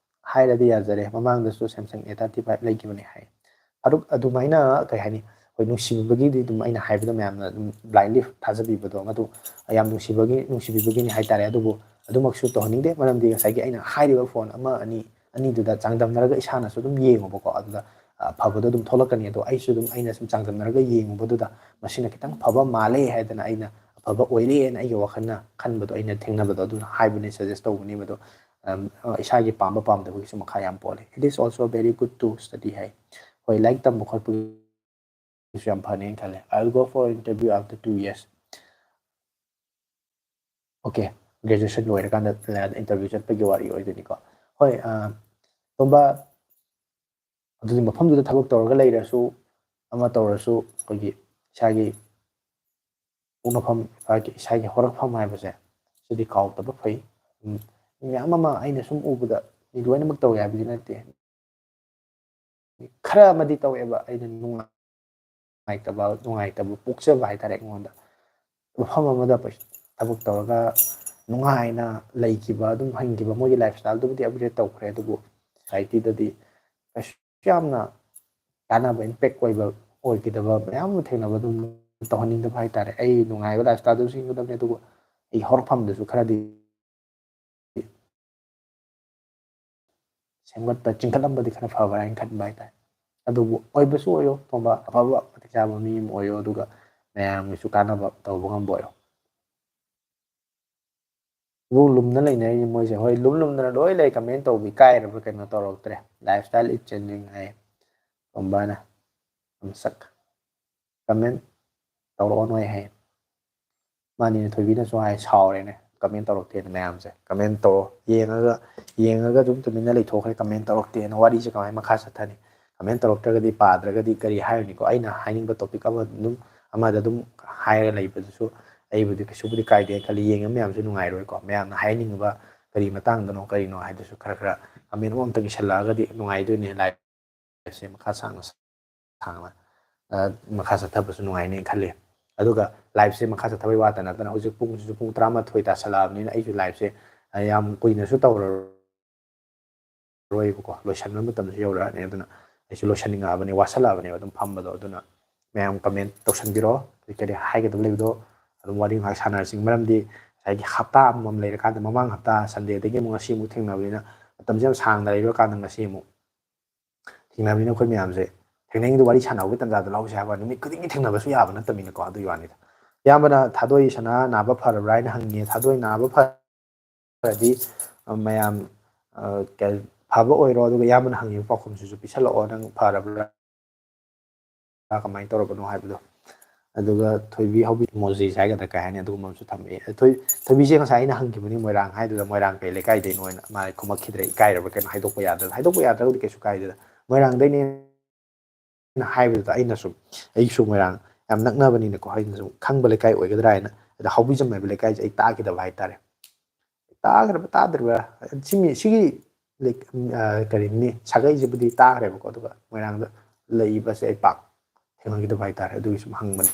ꯍꯥꯏꯔꯗꯤ ꯌꯥꯖꯔꯦ, ꯃꯃꯥꯡꯗꯁꯨ Samsung A thirty five ꯂꯩꯈꯤꯕꯅꯦ ꯍꯥꯏ꯫ ꯐꯥꯔꯨꯛ, ꯑꯗꯨꯃꯥꯏꯅ ꯀꯩ ꯍꯥꯏꯅꯤ, ꯑꯩꯈꯣꯏ ꯅꯨꯡꯁꯤꯕꯤꯕꯒꯤꯗꯤ ꯑꯗꯨꯝ ꯑꯩꯅ ꯍꯥꯏꯕꯗ ꯃꯌꯥꯝꯅ ꯑꯗꯨꯝ blindly ꯊꯥꯖꯕꯤꯕꯗꯣ, ꯃꯗꯨ ꯌꯥꯝ ꯅꯨꯡꯁꯤꯕꯒꯤ, ꯅꯨꯡꯁꯤꯕꯤꯕꯒꯤꯅꯤ ꯍꯥꯏꯇꯥꯔꯦ꯫ ꯑꯗꯨꯕꯨ ꯑꯗꯨꯃꯛꯁꯨ ꯇꯧꯍꯟꯅꯤꯡꯗꯦ, ꯃꯔꯝꯗꯤ ꯉꯁꯥꯏꯒꯤ ꯑꯩꯅ ꯍꯥꯏꯔꯤꯕ phone ꯑꯃ ꯑꯅꯤ ꯑꯅꯤꯗꯨꯗ ꯆꯥꯡꯗꯝꯅꯔꯒ ꯏꯁꯥꯅꯁꯨ ꯑꯗꯨꯝ ꯌꯦꯡꯉꯨꯕꯀꯣ, ꯑꯗꯨꯗ ꯑꯐꯕꯗꯣ ꯑꯗꯨꯝ ꯊꯣꯛꯂꯛꯀꯅꯤ꯫ ꯑꯗꯣ ꯑꯩꯁꯨ ꯑꯗꯨꯝ ꯑꯩꯅ ꯁꯨꯝ ꯆꯥꯡꯗꯝꯅꯔꯒ ꯌꯦꯡꯉꯨꯕꯗꯨꯗ ꯃꯁꯤꯅ ꯈꯤꯇꯪ ꯐꯕ ꯃꯥꯜꯂꯦ ꯍꯥꯏꯗꯅ ꯑꯩꯅ ꯑꯐꯕ ꯑꯣꯏꯔꯦꯅ ꯑꯩꯒꯤ ꯋꯥꯈꯜꯅ ꯈꯟꯕꯗꯣ, ꯑꯩꯅ ꯊꯦꯡꯅꯕꯗꯣ, ꯑꯗꯨꯅ ꯍꯥꯏꯕꯅꯤ, suggest ꯇꯧꯕꯅꯤ꯫ ꯃꯗꯣ ꯏꯁꯥꯒꯤ ꯄꯥꯝꯕ ꯄꯥꯝꯗꯕꯒꯤꯁꯨ ꯃꯈꯥ ꯌꯥꯝ ꯄꯣꯜꯂꯦ꯫ It is also very good to study ꯍꯥꯏ꯫ ꯍꯣꯏ, ꯂꯥꯏꯔꯤꯛ ꯇꯝꯕ ꯈꯣꯠꯄꯒꯤꯁꯨ ꯌꯥꯝ ꯐꯅꯦꯅ ꯈꯜꯂꯦ꯫ I will go for interview after two years. Okay, graduation ꯂꯣꯏꯔꯀꯥꯟꯗ interview ꯆꯠꯄꯒꯤ ꯋꯥꯔꯤ ꯑꯣꯏꯗꯣꯏꯅꯤꯀꯣ꯫ ꯍꯣꯏ, ꯇꯣꯝꯕ, ꯑꯗꯨꯗꯤ ꯃꯐꯝꯗꯨꯗ ꯊꯕꯛ ꯇꯧꯔꯒ ꯂꯩꯔꯁꯨ, ꯑꯃ ꯇꯧꯔꯁꯨ, ꯑꯩꯈꯣꯏꯒꯤ ꯏꯁꯥꯒꯤ ꯄꯣꯛꯅꯐꯝ, ꯏꯁꯥꯒꯤ, ꯏꯁꯥꯒꯤ ꯍꯧꯔꯛꯐꯝ ꯍꯥꯏꯕꯁꯦ ꯁꯤꯗꯤ ꯀꯥꯎꯗꯕ ꯐꯩ꯫ ꯃꯤ ꯃꯌꯥꯝ ꯑꯃ ꯑꯩꯅ ꯁꯨꯝ ꯎꯕꯗ ꯃꯤ ꯂꯣꯏꯅꯃꯛ ꯇꯧꯋꯦ ꯍꯥꯏꯕꯗꯤ ꯅꯠꯇꯦ꯫ ꯈꯔ ꯑꯃꯗꯤ ꯇꯧꯋꯦꯕ, ꯑꯩꯅ ꯅꯨꯡꯉꯥꯏꯇꯕ, ꯅꯨꯡꯉꯥꯏꯇꯕ ꯄꯣꯛꯆꯕ ꯍꯥꯏꯇꯥꯔꯦ ꯑꯩꯉꯣꯟꯗ꯫ ꯃꯐꯝ ꯑꯃꯗ ꯊꯕꯛ ꯇꯧꯔꯒ ꯅꯨꯡꯉꯥꯏꯅ ꯂꯩꯈꯤꯕ, ꯑꯗꯨꯝ ꯍꯟꯈꯤꯕ, ꯃꯣꯏꯒꯤ lifestyleꯗꯨꯕꯨꯗꯤ upgrade ꯇꯧꯈ꯭ꯔꯦ, ꯑꯗꯨꯕꯨ societyꯗꯗꯤ ꯀꯩꯁꯨ ꯌꯥꯝꯅ ꯀꯥꯟꯅꯕ, impact ꯑꯣꯏꯕ, ꯑꯣꯏꯈꯤꯗꯕ ꯃꯌꯥꯝ ꯑꯃ ꯊꯦꯡꯅꯕ, ꯑꯗꯨꯝ ꯇꯧꯍꯟꯅꯤꯡꯗꯕ ꯍꯥꯏꯇꯥꯔꯦ꯫ ꯑꯩ ꯅꯨꯡꯉꯥꯏꯕ lifestyleꯗꯨꯁꯨ ꯍꯤꯡꯒꯗꯕꯅꯤ, ꯑꯗꯨꯕꯨ ꯑꯩ ꯍꯧꯔꯛꯐꯝꯗꯨꯁꯨ ꯈꯔꯗꯤ ꯁꯦꯝꯒꯠꯄ, ꯆꯤꯡꯈꯠꯂꯝꯕꯗꯤ ꯈꯔ ꯐꯕ꯭ꯔꯥ ꯍꯥꯏꯅ ꯈꯟꯕ ꯍꯥꯏꯇꯥꯔꯦ꯫ ꯑꯗꯨꯕꯨ ꯑꯣꯏꯕꯁꯨ ꯑꯣꯏꯌꯣ, ꯇꯣꯝꯕ, ꯑꯐꯕ ꯃꯇꯤꯛ ꯆꯥꯕ ꯃꯤ ꯑꯃ ꯑꯣꯏꯌꯣ, ꯑꯗꯨꯒ ꯃꯌꯥꯝꯒꯤꯁꯨ ꯀꯥꯟꯅꯕ ꯇꯧꯕ ꯉꯝꯕ ꯑꯣꯏꯌꯣ꯫ ꯂꯨ ꯂꯨꯝꯅ ꯂꯩꯅꯔꯤꯅꯤ ꯃꯣꯏꯁꯦ꯫ ꯍꯣꯏ, ꯂꯨꯝ ꯂꯨꯝꯗꯅ ꯂꯣꯏ ꯂꯩ, comment ꯇꯧꯕ ꯏꯀꯥꯏꯔꯕ꯭ꯔꯥ ꯀꯩꯅꯣ ꯇꯧꯔꯛꯇ꯭ꯔꯦ꯫ Lifestyle is changing high ꯇꯣꯝꯕꯅ꯫ ꯑꯃꯁꯛ comment ꯇꯧꯔꯛꯑꯣ ꯅꯣꯏ ꯍꯥꯏ꯫ ꯃꯥꯅꯤꯅꯦ, ꯊꯣꯏꯕꯤꯅꯁꯨ ꯍꯥꯏ, ꯁꯥꯎꯔꯦꯅꯦ, comment ꯇꯧꯔꯛꯇꯦꯅ ꯃꯌꯥꯝꯁꯦ꯫ Comment ꯇꯧꯔꯣ, ꯌꯦꯡꯉꯒ, ꯌꯦꯡꯉꯒ ꯑꯗꯨꯝ ꯇꯨꯃꯤꯟꯅ ꯂꯩꯊꯣꯛꯈ꯭ꯔꯦ, comment ꯇꯧꯔꯛꯇꯦꯅ꯫ ꯋꯥꯔꯤꯁꯦ ꯀꯃꯥꯏꯅ ꯃꯈꯥ ꯆꯠꯊꯅꯤ? Comment ꯇꯧꯔꯛꯇ꯭ꯔꯒꯗꯤ, ꯄꯥꯗ꯭ꯔꯒꯗꯤ ꯀꯔꯤ ꯍꯥꯏꯔꯨꯅꯤꯀꯣ? ꯑꯩꯅ ꯍꯥꯏꯅꯤꯡꯕ topic ꯑꯃ ꯑꯗꯨꯝ, ꯑꯃꯗ ꯑꯗꯨꯝ ꯍꯥꯏꯔꯒ ꯂꯩꯕꯗꯨꯁꯨ ꯑꯩꯕꯨꯗꯤ ꯀꯩꯁꯨꯕꯨꯗꯤ ꯀꯥꯏꯗꯦ ꯈꯜꯂꯤ꯫ ꯌꯦꯡꯉ ꯃꯌꯥꯝꯁꯨ ꯅꯨꯡꯉꯥꯏꯔꯣꯏꯀꯣ? ꯃꯌꯥꯝꯅ ꯍꯥꯏꯅꯤꯡꯉꯤꯕ ꯀꯔꯤ ꯃꯇꯥꯡꯗꯅꯣ, ꯀꯔꯤꯅꯣ ꯍꯥꯏꯗꯨꯁꯨ ꯈꯔ ꯈꯔ comment ꯑꯃꯃꯝꯇꯪ ꯏꯁꯜꯂꯛꯑꯒꯗꯤ ꯅꯨꯡꯉꯥꯏꯗꯣꯏꯅꯦ꯫ Liveꯁꯦ ꯃꯈꯥ ꯁꯥꯡꯅ ꯁꯥꯡꯅ, ꯑ, ꯃꯈꯥ ꯆꯠꯊꯕꯁꯨ ꯅꯨꯡꯉꯥꯏꯅꯦꯅ ꯈꯜꯂꯤ꯫ ꯑꯗꯨꯒ liveꯁꯦ ꯃꯈꯥ ꯆꯠꯊꯕꯩ ꯋꯥꯇ ꯅꯠꯇꯅ ꯍꯧꯖꯤꯛ ꯄꯨꯡꯁꯤꯁꯨ ꯄꯨꯡ ꯇꯔꯥꯃꯥꯊꯣꯏ ꯇꯥꯁꯜꯂꯛꯑꯕꯅꯤꯅ ꯑꯩꯁꯨ liveꯁꯦ, ꯑ, ꯌꯥꯝ ꯀꯨꯏꯅꯁꯨ ꯇꯧꯔꯔꯣꯏꯕꯀꯣ, ꯂꯣꯏꯁꯟꯕ ꯃꯇꯝꯁꯨ ꯌꯧꯔꯛꯑꯅꯤ꯫ ꯑꯗꯨꯅ ꯑꯩꯁꯨ ꯂꯣꯏꯁꯟꯅꯤꯡꯉꯛꯑꯕꯅꯤ, ꯋꯥꯁꯜꯂꯛꯑꯕꯅꯦꯕ ꯑꯗꯨꯝ ꯐꯝꯕꯗꯣ꯫ ꯑꯗꯨꯅ ꯃꯌꯥꯝ comment ꯇꯧꯁꯟꯕꯤꯔꯣ꯫ ꯀꯔꯤ ꯀꯔꯤ ꯍꯥꯏꯒꯗꯕ ꯂꯩꯕꯗꯣ ꯑꯗꯨꯝ ꯋꯥꯔꯤ ꯉꯥꯏꯍꯥꯛ ꯁꯥꯟꯅꯔꯁꯤ꯫ ꯃꯔꯝꯗꯤ ꯉꯁꯥꯏꯒꯤ ꯍꯞꯇꯥ ꯑꯃꯃꯝ ꯂꯩꯔꯀꯥꯟꯗ, ꯃꯃꯥꯡ ꯍꯞꯇꯥ Sundayꯗꯒꯤ ꯑꯃꯨꯛ ꯉꯁꯤ ꯑꯃꯨꯛ ꯊꯦꯡꯅꯕꯅꯤꯅ, ꯃꯇꯝꯁꯦ ꯌꯥꯝ ꯁꯥꯡꯅ ꯂꯩꯔꯀꯥꯟꯗ ꯉꯁꯤ ꯑꯃꯨꯛ ꯊꯦꯡꯅꯕꯅꯤꯅ, ꯑꯩꯈꯣꯏ ꯃꯌꯥꯝꯁꯦ ꯊꯦꯡꯅꯩꯉꯩꯗ ꯋꯥꯔꯤ ꯁꯥꯟꯅꯕꯒꯤ ꯇꯥꯟꯖꯥꯗꯣ ꯂꯧꯁꯦ ꯍꯥꯏꯕ ꯋꯥꯅꯤ꯫ ꯅꯨꯃꯤꯠ ꯈꯨꯗꯤꯡꯒꯤ ꯊꯦꯡꯅꯕꯁꯨ ꯌꯥꯕ ꯅꯠꯇꯕꯅꯤꯅꯀꯣ, ꯑꯗꯨꯒꯤ ꯋꯥꯅꯤꯗ꯫ ꯏꯌꯥꯝꯕꯅ ꯊꯥꯗꯣꯏ ꯁꯅꯥ ꯅꯥꯕ ꯐꯔꯕ꯭ꯔꯥ ꯍꯥꯏꯅ ꯍꯪꯉꯦ꯫ ꯊꯥꯗꯣꯏ ꯅꯥꯕ ꯐꯔꯗꯤ, ꯑ, ꯃꯌꯥꯝ, ꯑ, ꯀꯩ-, ꯐꯕ ꯑꯣꯏꯔꯣ, ꯑꯗꯨꯒ ꯏꯌꯥꯝꯕꯅ ꯍꯪꯉꯤꯕ ꯄꯥꯎꯈꯨꯝꯁꯤꯁꯨ ꯄꯤꯁꯜꯂꯛꯑꯣ, ꯅꯪ ꯐꯔꯕ꯭ꯔꯥ, ꯀꯃꯥꯏꯅ ꯇꯧꯔꯕꯅꯣ ꯍꯥꯏꯕꯗꯣ꯫ ꯑꯗꯨꯒ ꯊꯣꯏꯕꯤ ꯍꯧꯕꯤ emojis ꯍꯥꯏꯒꯗ꯭ꯔꯥ ꯀꯩ ꯍꯥꯏꯅꯤ, ꯑꯗꯨꯒꯨꯝꯕ ꯑꯃꯁꯨ ꯊꯝꯃꯛꯑꯦ꯫ ꯊꯣꯏ-, ꯊꯣꯏꯕꯤꯁꯦ ꯉꯁꯥꯏ ꯑꯩꯅ ꯍꯪꯈꯤꯕꯅꯤ ꯃꯣꯏꯔꯥꯡ ꯍꯥꯏꯗꯨꯗ, ꯃꯣꯏꯔꯥꯡ ꯀꯩ ꯂꯩꯀꯥꯏꯗꯩꯅꯣ ꯍꯥꯏꯅ꯫ ꯃꯥ ꯈꯨꯝꯃꯛꯈꯤꯗ꯭ꯔꯦ, ꯏꯀꯥꯏꯔꯕ ꯀꯩꯅꯣ, ꯍꯥꯏꯗꯣꯛꯄ ꯌꯥꯗ꯭ꯔꯥ, ꯍꯥꯏꯗꯣꯛꯄ ꯌꯥꯗ꯭ꯔꯒꯗꯤ ꯀꯩꯁꯨ ꯀꯥꯏꯗꯦꯗ꯫ ꯃꯣꯏꯔꯥꯡꯗꯩꯅꯦ ꯍꯥꯏꯕꯗꯨꯗ ꯑꯩꯅ ꯁꯨꯝ, ꯑꯩꯁꯨ ꯃꯣꯏꯔꯥꯡ ꯌꯥꯝ ꯅꯛꯅꯕꯅꯤꯅꯀꯣ, ꯑꯩꯅ ꯁꯨꯝ ꯈꯪꯕ ꯂꯩꯀꯥꯏ ꯑꯣꯏꯒꯗ꯭ꯔꯥ ꯍꯥꯏꯅ꯫ ꯑꯗ ꯍꯥꯎꯕꯤꯖꯝ ꯍꯥꯏꯕ ꯂꯩꯀꯥꯏꯁꯦ ꯑꯩ ꯇꯥꯈꯤꯗꯕ ꯍꯥꯏꯇꯥꯔꯦ꯫ ꯇꯥꯈ꯭ꯔꯕ ꯇꯥꯗ꯭ꯔꯤꯕ꯭ꯔꯥ? ꯁꯤ ꯃꯤ-, ꯁꯤꯒꯤ ꯂꯩ-, ꯑ, ꯀꯔꯤꯅꯤ, ꯁꯥꯒꯩꯁꯤꯕꯨꯗꯤ ꯇꯥꯈ꯭ꯔꯦꯕꯀꯣ, ꯑꯗꯨꯒ ꯃꯣꯏꯔꯥꯡꯗ ꯂꯩꯕꯁꯦ ꯑꯩ ꯄꯥꯛ ꯊꯦꯡꯅꯈꯤꯗꯕ ꯍꯥꯏꯇꯥꯔꯦ꯫ ꯑꯗꯨꯒꯤ ꯁꯨꯝ ꯍꯪꯕꯅꯤꯗ,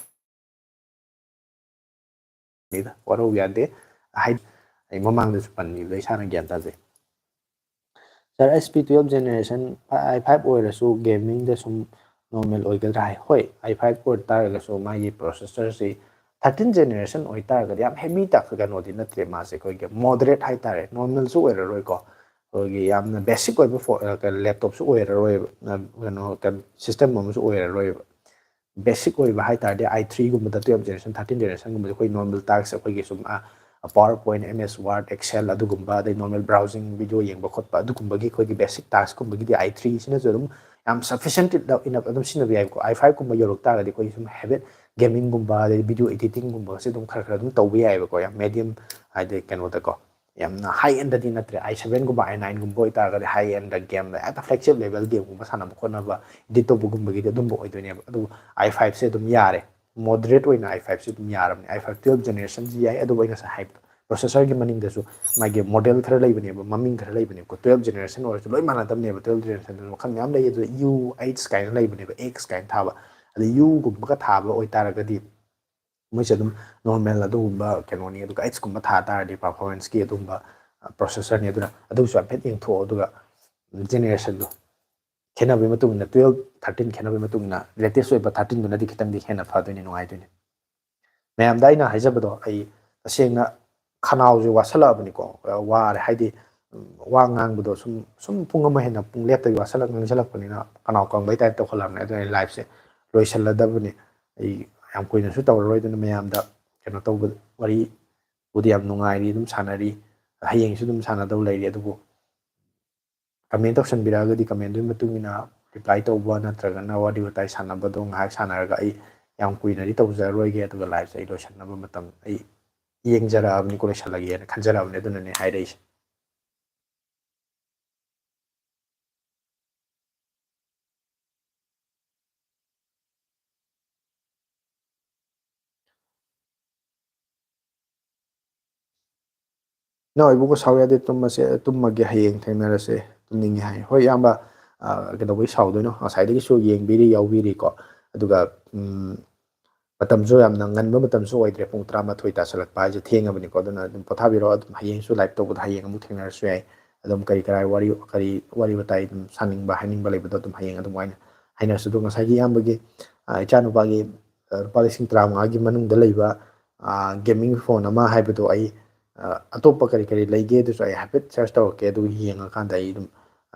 ꯋꯥꯔꯧ ꯌꯥꯗꯦ꯫ ꯍꯥꯏ-, ꯑꯩ ꯃꯃꯥꯡꯗꯁꯨ ꯄꯟꯈꯤꯕꯗ ꯏꯁꯥꯅ ꯒ꯭ꯌꯥꯟ ꯇꯥꯖꯩ꯫ Sir, S P twelve generation i five ꯑꯣꯏꯔꯁꯨ gamingꯗ ꯁꯨꯝ normal ꯑꯣꯏꯒꯗ꯭ꯔꯥ ꯍꯥꯏ꯫ ꯍꯣꯏ, i five ꯑꯣꯏ ꯇꯥꯔꯒꯁꯨ ꯃꯥꯒꯤ processorꯁꯤ thirteen generation ꯑꯣꯏꯇꯥꯔꯒꯗꯤ ꯌꯥꯝ heavy ꯇꯥꯛꯁ ꯀꯩꯅꯣꯗꯤ ꯅꯠꯇ꯭ꯔꯦ꯫ ꯃꯥꯁꯦ ꯑꯩꯈꯣꯏꯒꯤ moderate ꯍꯥꯏꯇꯥꯔꯦ, normalꯁꯨ ꯑꯣꯏꯔꯔꯣꯏꯀꯣ, ꯑꯩꯈꯣꯏꯒꯤ ꯌꯥꯝꯅ basic ꯑꯣꯏꯕ ꯐꯣ-, ꯑ, ꯀꯩꯅꯣ, laptopꯁꯨ ꯑꯣꯏꯔꯔꯣꯏꯕ, ꯑ, ꯀꯩꯅꯣ, ꯀꯩꯅꯣ, system ꯑꯃꯁꯨ ꯑꯣꯏꯔꯔꯣꯏꯕ꯫ Basic ꯑꯣꯏꯕ ꯍꯥꯏꯇꯥꯔꯗꯤ i threeꯒꯨꯝꯕꯗ, twelve generation, thirteen generationꯒꯨꯝꯕꯗ ꯑꯩꯈꯣꯏ normal tasks, ꯑꯩꯈꯣꯏꯒꯤ ꯁꯨꯝ, ꯑ, PowerPoint, M S Word, Excel ꯑꯗꯨꯒꯨꯝꯕ, ꯑꯗꯩ normal browsing, video ꯌꯦꯡꯕ ꯈꯣꯠꯄ, ꯑꯗꯨꯒꯨꯝꯕꯒꯤ ꯑꯩꯈꯣꯏꯒꯤ basic taskꯀꯨꯝꯕꯒꯤꯗꯤ i threeꯁꯤꯅꯁꯨ ꯑꯗꯨꯝ ꯌꯥꯝ sufficient enough ꯑꯗꯨꯝ ꯁꯤꯖꯤꯟꯅꯕ ꯌꯥꯏꯕꯀꯣ꯫ i fiveꯀꯨꯝꯕ ꯌꯧꯔꯛ ꯇꯥꯔꯒꯗꯤ ꯑꯩꯈꯣꯏ ꯁꯨꯝ heavy gamingꯒꯨꯝꯕ, ꯑꯗꯩ video editingꯒꯨꯝꯕꯁꯦ ꯑꯗꯨꯝ ꯈꯔ ꯈꯔ ꯑꯗꯨꯝ ꯇꯧꯕ ꯌꯥꯏꯕꯀꯣ, ꯌꯥꯝ medium, ꯍꯥꯏꯗꯤ ꯀꯩꯅꯣꯗꯀꯣ, ꯌꯥꯝꯅ high endꯗꯤ ꯅꯠꯇ꯭ꯔꯦ꯫ i sevenꯒꯨꯝꯕ, i nineꯒꯨꯝꯕ ꯑꯣꯏꯇꯥꯔꯒꯗꯤ high endꯗ game, ꯍꯦꯛꯇ flagship level gameꯒꯨꯝꯕ ꯁꯥꯟꯅꯕ ꯈꯣꯠꯅꯕ, edit ꯇꯧꯕꯒꯨꯝꯕꯒꯤꯗꯤ ꯑꯗꯨꯝꯕ ꯑꯣꯏꯗꯣꯏꯅꯦꯕ꯫ ꯑꯗꯨꯕꯨ i fiveꯁꯦ ꯑꯗꯨꯝ ꯌꯥꯔꯦ, moderate ꯑꯣꯏꯅ i fiveꯁꯦ ꯑꯗꯨꯝ ꯌꯥꯔꯕꯅꯦ꯫ i five twelve generationꯁꯤ ꯌꯥꯏ, ꯑꯗꯨꯕꯨ ꯑꯩ ꯉꯁꯥꯏ ꯍꯥꯏꯕꯗꯣ, processorꯒꯤ ꯃꯅꯤꯡꯗꯁꯨ ꯃꯥꯒꯤ model ꯈꯔ ꯂꯩꯕꯅꯦꯕ, ꯃꯃꯤꯡ ꯈꯔ ꯂꯩꯕꯅꯦꯕꯀꯣ꯫ Twelve generation ꯑꯣꯏꯔꯁꯨ ꯂꯣꯏ ꯃꯥꯟꯅꯗꯕꯅꯦꯕ꯫ Twelve generation ꯃꯈꯜ ꯃꯌꯥꯝ ꯂꯩ, ꯑꯗꯨꯗ U eight ꯀꯥꯏꯅ ꯂꯩꯕꯅꯦꯕ, X ꯀꯥꯏꯅ ꯊꯥꯕ꯫ ꯑꯗ Uꯒꯨꯝꯕꯒ ꯊꯥꯕ ꯑꯣꯏꯇꯥꯔꯒꯗꯤ ꯃꯣꯏꯁꯦ ꯑꯗꯨꯝ normal ꯑꯗꯨꯒꯨꯝꯕ ꯀꯩꯅꯣꯅꯤ꯫ ꯑꯗꯨꯒ eightꯀꯨꯝꯕ ꯊꯥ ꯇꯥꯔꯗꯤ performanceꯀꯤ ꯑꯗꯨꯒꯨꯝꯕ, ꯑ, processorꯅꯤ꯫ ꯑꯗꯨꯅ ꯑꯗꯨꯁꯨ ꯍꯥꯏꯐꯦꯠ ꯌꯦꯡꯊꯣꯛꯑꯣ꯫ ꯑꯗꯨꯒ generationꯗꯣ ꯈꯦꯠꯅꯕꯒꯤ ꯃꯇꯨꯡ ꯏꯟꯅ, twelve thirteen ꯈꯦꯠꯅꯕꯒꯤ ꯃꯇꯨꯡ ꯏꯟꯅ latest ꯑꯣꯏꯕ thirteen ꯗꯨꯅꯗꯤ ꯈꯤꯇꯪꯗꯤ ꯍꯦꯟꯅ ꯐꯗꯣꯏꯅꯤ, ꯅꯨꯡꯉꯥꯏꯗꯣꯏꯅꯤ꯫ ꯃꯌꯥꯝꯗ ꯑꯩꯅ ꯍꯥꯏꯖꯕꯗꯣ, ꯑꯩ ꯇꯁꯦꯡꯅ ꯈꯅꯥꯎꯁꯦ ꯋꯥꯁꯜꯂꯛꯑꯕꯅꯤꯀꯣ, ꯋꯥꯔꯦ ꯍꯥꯏꯗꯤ, ꯎꯝ, ꯋꯥ ꯉꯥꯡꯕꯗꯣ ꯁꯨꯝ, ꯁꯨꯝ ꯄꯨꯡ ꯑꯃ ꯍꯦꯟꯅ ꯄꯨꯡ ꯂꯦꯞꯇꯕꯤ ꯋꯥꯁꯜꯂꯛ-, ꯉꯥꯡꯁꯜꯂꯛꯄꯅꯤꯅ ꯈꯅꯥꯎ ꯀꯪꯕꯩ type ꯇꯧꯈꯠꯂꯛꯑꯕꯅꯦ꯫ ꯑꯗꯨꯅ ꯑꯩ live ꯁꯦ ꯂꯣꯏꯁꯜꯂꯗꯕꯅꯤ꯫ ꯑꯩ ꯌꯥꯝ ꯀꯨꯏꯅꯁꯨ ꯇꯧꯔꯔꯣꯏ, ꯑꯗꯨꯅ ꯃꯌꯥꯝꯗ ꯀꯩꯅꯣ ꯇꯧꯕ, ꯋꯥꯔꯤꯕꯨꯗꯤ ꯌꯥꯝ ꯅꯨꯡꯉꯥꯏꯔꯤ, ꯑꯗꯨꯝ ꯁꯥꯟꯅꯔꯤ, ꯍꯌꯦꯡꯁꯨ ꯑꯗꯨꯝ ꯁꯥꯟꯅꯗꯧ ꯂꯩꯔꯤ, ꯑꯗꯨꯕꯨ comment ꯇꯧꯁꯟꯕꯤꯔꯛꯑꯒꯗꯤ comment ꯗꯨꯒꯤ ꯃꯇꯨꯡ ꯏꯟꯅ reply ꯇꯧꯕ ꯅꯠꯇ꯭ꯔꯒꯅ ꯋꯥꯔꯤ ꯋꯥꯇꯥꯏ ꯁꯥꯟꯅꯕꯗꯣ ꯉꯥꯏꯍꯥꯛ ꯁꯥꯟꯅꯔꯒ ꯑꯩ ꯌꯥꯝ ꯀꯨꯏꯅꯗꯤ ꯇꯧꯖꯔꯔꯣꯏꯒꯦ, ꯑꯗꯨꯒ live ꯁꯦ ꯑꯩ ꯂꯣꯏꯁꯤꯟꯅꯕ ꯃꯇꯝ ꯑꯩ ꯌꯦꯡꯖꯔꯛꯑꯕꯅꯤꯀꯣ, ꯂꯣꯏꯁꯤꯜꯂꯒꯦꯅ ꯈꯟꯖꯔꯛꯑꯕꯅꯤ, ꯑꯗꯨꯅꯅꯦ ꯍꯥꯏꯔꯛꯏꯁꯦ꯫ ꯅꯣ, ꯏꯕꯨꯡꯉꯣ ꯁꯥꯎ ꯌꯥꯗꯦ, ꯇꯨꯝꯃꯁꯦ, ꯇꯨꯝꯃꯒꯦ, ꯍꯌꯦꯡ ꯊꯦꯡꯅꯔꯁꯦ, ꯇꯨꯝꯅꯤꯡꯉꯦ ꯍꯥꯏ꯫ ꯍꯣꯏ ꯏꯌꯥꯝꯕ, ꯑ, ꯀꯩꯗꯧꯕꯩ ꯁꯥꯎꯗꯣꯏꯅꯣ? ꯉꯁꯥꯏꯗꯒꯤꯁꯨ ꯌꯦꯡꯕꯤꯔꯤ, ꯌꯥꯎꯕꯤꯔꯤꯀꯣ꯫ ꯑꯗꯨꯒ, ꯎꯝ, ꯃꯇꯝꯁꯨ ꯌꯥꯝꯅ ꯉꯟꯕ ꯃꯇꯝꯁꯨ ꯑꯣꯏꯗ꯭ꯔꯦ, ꯄꯨꯡ ꯇꯔꯥꯃꯥꯊꯣꯏ ꯇꯥꯁꯜꯂꯛꯄ ꯍꯥꯏꯁꯦ ꯊꯦꯡꯉꯕꯅꯤꯀꯣ꯫ ꯑꯗꯨꯅ ꯑꯗꯨꯝ ꯄꯣꯊꯥꯕꯤꯔꯣ, ꯑꯗꯨꯝ ꯍꯌꯦꯡꯁꯨ live ꯇꯧꯕꯗ ꯍꯌꯦꯡ ꯑꯃꯨꯛ ꯊꯦꯡꯅꯔꯁꯨ ꯌꯥꯏ꯫ ꯑꯗꯨꯝ ꯀꯔꯤ ꯀꯔꯥꯏ ꯋꯥꯔꯤ, ꯀꯔꯤ ꯋꯥꯔꯤ ꯋꯥꯇꯥꯏ ꯑꯗꯨꯝ ꯁꯥꯅꯤꯡꯕ, ꯍꯥꯏꯅꯤꯡꯕ ꯂꯩꯕꯗꯣ ꯑꯗꯨꯝ ꯍꯌꯦꯡ ꯑꯗꯨꯃꯥꯏꯅ ꯍꯥꯏꯅꯔꯁꯨ꯫ ꯑꯗꯣ ꯉꯁꯥꯏꯒꯤ ꯏꯌꯥꯝꯕꯒꯤ, ꯑ, ꯏꯆꯥꯅꯨꯄꯥꯒꯤ, ꯑ, ꯂꯨꯄꯥ ꯂꯤꯁꯤꯡ ꯇꯔꯥꯃꯉꯥꯒꯤ ꯃꯅꯨꯡꯗ ꯂꯩꯕ, ꯑ, gaming phone ꯑꯃ ꯍꯥꯏꯕꯗꯣ ꯑꯩ, ꯑ, ꯑꯇꯣꯞꯄ ꯀꯔꯤ ꯀꯔꯤ ꯂꯩꯒꯦ ꯑꯗꯨꯁꯨ ꯑꯩ ꯍꯥꯏꯐꯦꯠ search ꯇꯧꯔꯛꯀꯦ, ꯑꯗꯨꯒ ꯌꯦꯡꯉꯀꯥꯟꯗ ꯑꯩ ꯑꯗꯨꯝ,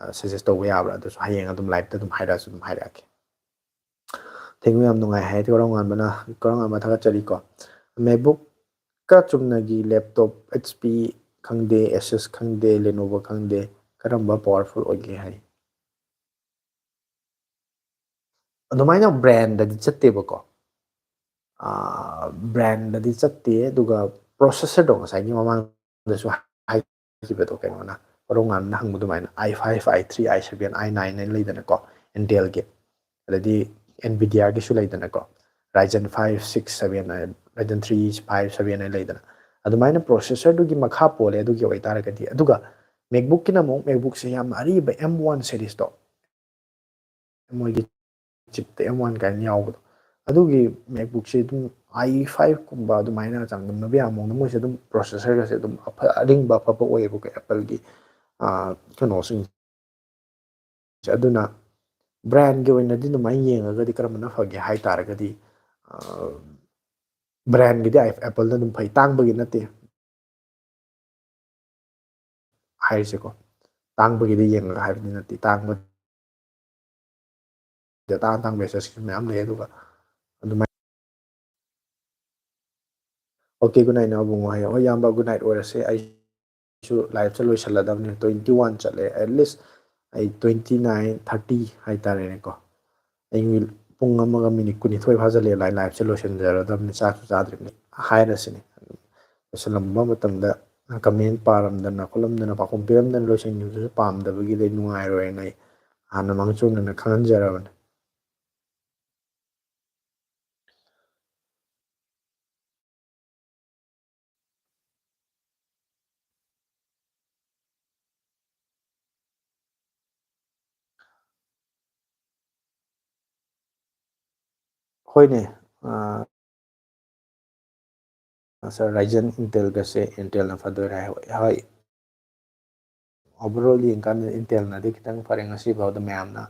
ꯑ, suggest ꯇꯧꯕ ꯌꯥꯕ꯭ꯔꯥ ꯑꯗꯨꯁꯨ ꯍꯌꯦꯡ ꯑꯗꯨꯝ live ꯇ ꯑꯗꯨꯝ ꯍꯥꯏꯔꯛꯑꯁꯨ ꯑꯗꯨꯝ ꯍꯥꯏꯔꯛꯑꯒꯦ꯫ ꯊꯦꯡꯕ ꯌꯥꯝ ꯅꯨꯡꯉꯥꯏ ꯍꯥꯏ ꯀꯣꯔꯧꯉꯥꯟꯕꯅ, ꯀꯣꯔꯧꯉꯥꯟꯕ ꯊꯥꯒꯠꯆꯔꯤꯀꯣ꯫ MacBook ꯀ ꯆꯨꯝꯅꯒꯤ laptop H P ꯈꯪꯗꯦ, Asus ꯈꯪꯗꯦ, Lenovo ꯈꯪꯗꯦ, ꯀꯔꯝꯕ powerful ꯑꯣꯏꯒꯦ ꯍꯥꯏ? ꯑꯗꯨꯃꯥꯏꯅ brand ꯗꯗꯤ ꯆꯠꯇꯦꯕꯀꯣ꯫ ꯑ, brand ꯗꯗꯤ ꯆꯠꯇꯦ, ꯑꯗꯨꯒ processor ꯗꯣ ꯉꯁꯥꯏꯒꯤ ꯃꯃꯥꯡꯗꯁꯨ ꯍꯥꯏꯈꯤꯕꯗꯣ ꯀꯩꯅꯣꯅ, ꯀꯣꯔꯧꯉꯥꯟꯕꯅ ꯍꯪꯕ ꯑꯗꯨꯃꯥꯏꯅ i five, i three, i seven, i nine ꯍꯥꯏꯅ ꯂꯩꯗꯅꯀꯣ, Intel ꯒꯤ꯫ ꯑꯗꯩꯗꯤ Nvidia ꯒꯤꯁꯨ ꯂꯩꯗꯅꯀꯣ, Ryzen five, six, seven ꯍꯥꯏ, Ryzen three, five, seven ꯍꯥꯏꯅ ꯂꯩꯗꯅ꯫ ꯑꯗꯨꯃꯥꯏꯅ processor ꯗꯨꯒꯤ ꯃꯈꯥ ꯄꯣꯜꯂꯦ ꯑꯗꯨꯒꯤ ꯑꯣꯏꯇꯥꯔꯒꯗꯤ꯫ ꯑꯗꯨꯒ MacBook ꯀꯤꯅ ꯑꯃꯨꯛ, MacBook ꯁꯦ ꯌꯥꯝꯅ ꯑꯔꯤꯕ M one series ꯇꯣ, ꯃꯣꯏꯒꯤ chip ꯇ M one ꯀꯥꯏꯅ ꯌꯥꯎꯕꯗꯣ, ꯑꯗꯨꯒꯤ MacBook ꯁꯦ ꯑꯗꯨꯝ i five ꯀꯨꯝꯕ ꯑꯗꯨꯃꯥꯏꯅ ꯆꯥꯡꯗꯝꯅꯕ ꯌꯥꯕ ꯃꯑꯣꯡꯗ ꯃꯣꯏꯁꯦ ꯑꯗꯨꯝ processor ꯒꯁꯦ ꯑꯗꯨꯝ ꯑꯐ-, ꯑꯔꯤꯡꯕ ꯑꯐꯕ ꯑꯣꯏꯌꯦꯕꯀꯣ, Apple ꯒꯤ, ꯑꯥ, ꯀꯩꯅꯣꯁꯤꯡ꯫ ꯑꯗꯨꯅ ꯕ꯭ꯔꯥꯟꯒꯤ ꯑꯣꯏꯅꯗꯤ ꯑꯗꯨꯃꯥꯏꯅ ꯌꯦꯡꯉꯒꯗꯤ ꯀꯔꯝꯕꯅ ꯐꯒꯦ ꯍꯥꯏ ꯇꯥꯔꯒꯗꯤ, ꯕ꯭ꯔꯥꯟꯒꯤꯗꯤ ꯑꯦꯄꯜꯅ ꯑꯗꯨꯝ ꯐꯩ, ꯇꯥꯡꯕꯒꯤ ꯅꯠꯇꯦ ꯍꯥꯏꯔꯤꯁꯦꯀꯣ꯫ ꯇꯥꯡꯕꯒꯤꯗꯤ ꯌꯦꯡꯉꯒ ꯍꯥꯏꯕꯗꯤ ꯅꯠꯇꯦ, ꯇꯥꯡꯕ ꯑꯇꯥꯡ ꯑꯇꯥꯡꯕ ꯑꯦꯁꯦꯁꯔꯤꯁ ꯃꯌꯥꯝ ꯂꯩ꯫ ꯑꯗꯨꯒ ꯑꯗꯨꯃꯥꯏꯅ, ꯑꯣꯀꯦ, ꯒꯨꯗ ꯅꯥꯏꯠ ꯏꯅꯥꯎꯕꯨꯡꯉꯣ ꯍꯥꯏꯌꯣ꯫ ꯍꯣꯏ ꯏꯌꯥꯝꯕ, ꯒꯨꯗ ꯅꯥꯏꯠ ꯑꯣꯏꯔꯁꯦ꯫ ꯑꯩꯁꯨ ꯂꯥꯏꯐꯁꯦ ꯂꯣꯏꯁꯤꯜꯂꯗꯕꯅꯤ, ꯇ꯭ꯋꯦꯟꯇꯤ ꯋꯥꯟ ꯆꯠꯂꯦ꯫ ꯑꯦꯠ ꯂꯤꯁ ꯑꯩ ꯇ꯭ꯋꯦꯟꯇꯤ ꯅꯥꯏꯟ, ꯊꯥꯔꯇꯤ ꯍꯥꯏꯇꯥꯔꯦꯅꯦꯀꯣ꯫ ꯑꯩ ꯄꯨꯡ ꯑꯃꯒ ꯃꯤꯅꯤꯠ ꯀꯨꯟꯅꯤꯊꯣꯏ ꯐꯥꯖꯤꯜꯂꯛꯑꯦ, ꯂꯥꯏ ꯂꯥꯏꯐꯁꯦ ꯂꯣꯏꯁꯤꯟꯖꯔꯗꯕꯅꯤ, ꯆꯥꯛꯁꯨ ꯆꯥꯗ꯭ꯔꯤꯕꯅꯤ ꯍꯥꯏꯔꯁꯤꯅꯦ꯫ ꯂꯣꯏꯁꯤꯜꯂꯝꯕ ꯃꯇꯝꯗ ꯀꯃꯦꯟ ꯄꯥꯔꯝꯗꯅ ꯈꯣꯠꯂꯝꯗꯅ ꯄꯥꯎꯈꯨꯝ ꯄꯤꯔꯝꯗꯅ ꯂꯣꯏꯁꯤꯟꯈꯤꯕꯗꯨꯁꯨ ꯄꯥꯝꯗꯕꯒꯤꯗꯤ ꯅꯨꯡꯉꯥꯏꯔꯣꯏꯅ ꯑꯩ ꯍꯥꯟꯅ ꯃꯥꯡꯖꯧꯅꯅ ꯈꯪꯍꯟꯖꯔꯕꯅꯤ꯫ ꯍꯣꯏꯅꯦ, ꯑ, ꯁꯥꯔ, ꯔꯥꯏꯖꯟ ꯏꯟꯇꯦꯜꯒꯁꯦ ꯏꯟꯇꯦꯜꯅ ꯐꯗꯣꯏꯔꯥ ꯍꯥꯏ? ꯍꯣꯏ, ꯑꯣꯚꯔꯑꯣꯜ ꯌꯦꯡꯀꯥꯟꯗ ꯏꯟꯇꯦꯜꯅꯗꯤ ꯈꯤꯇꯪ ꯐꯔꯦ ꯉꯁꯤ ꯐꯥꯎꯗ ꯃꯌꯥꯝꯅ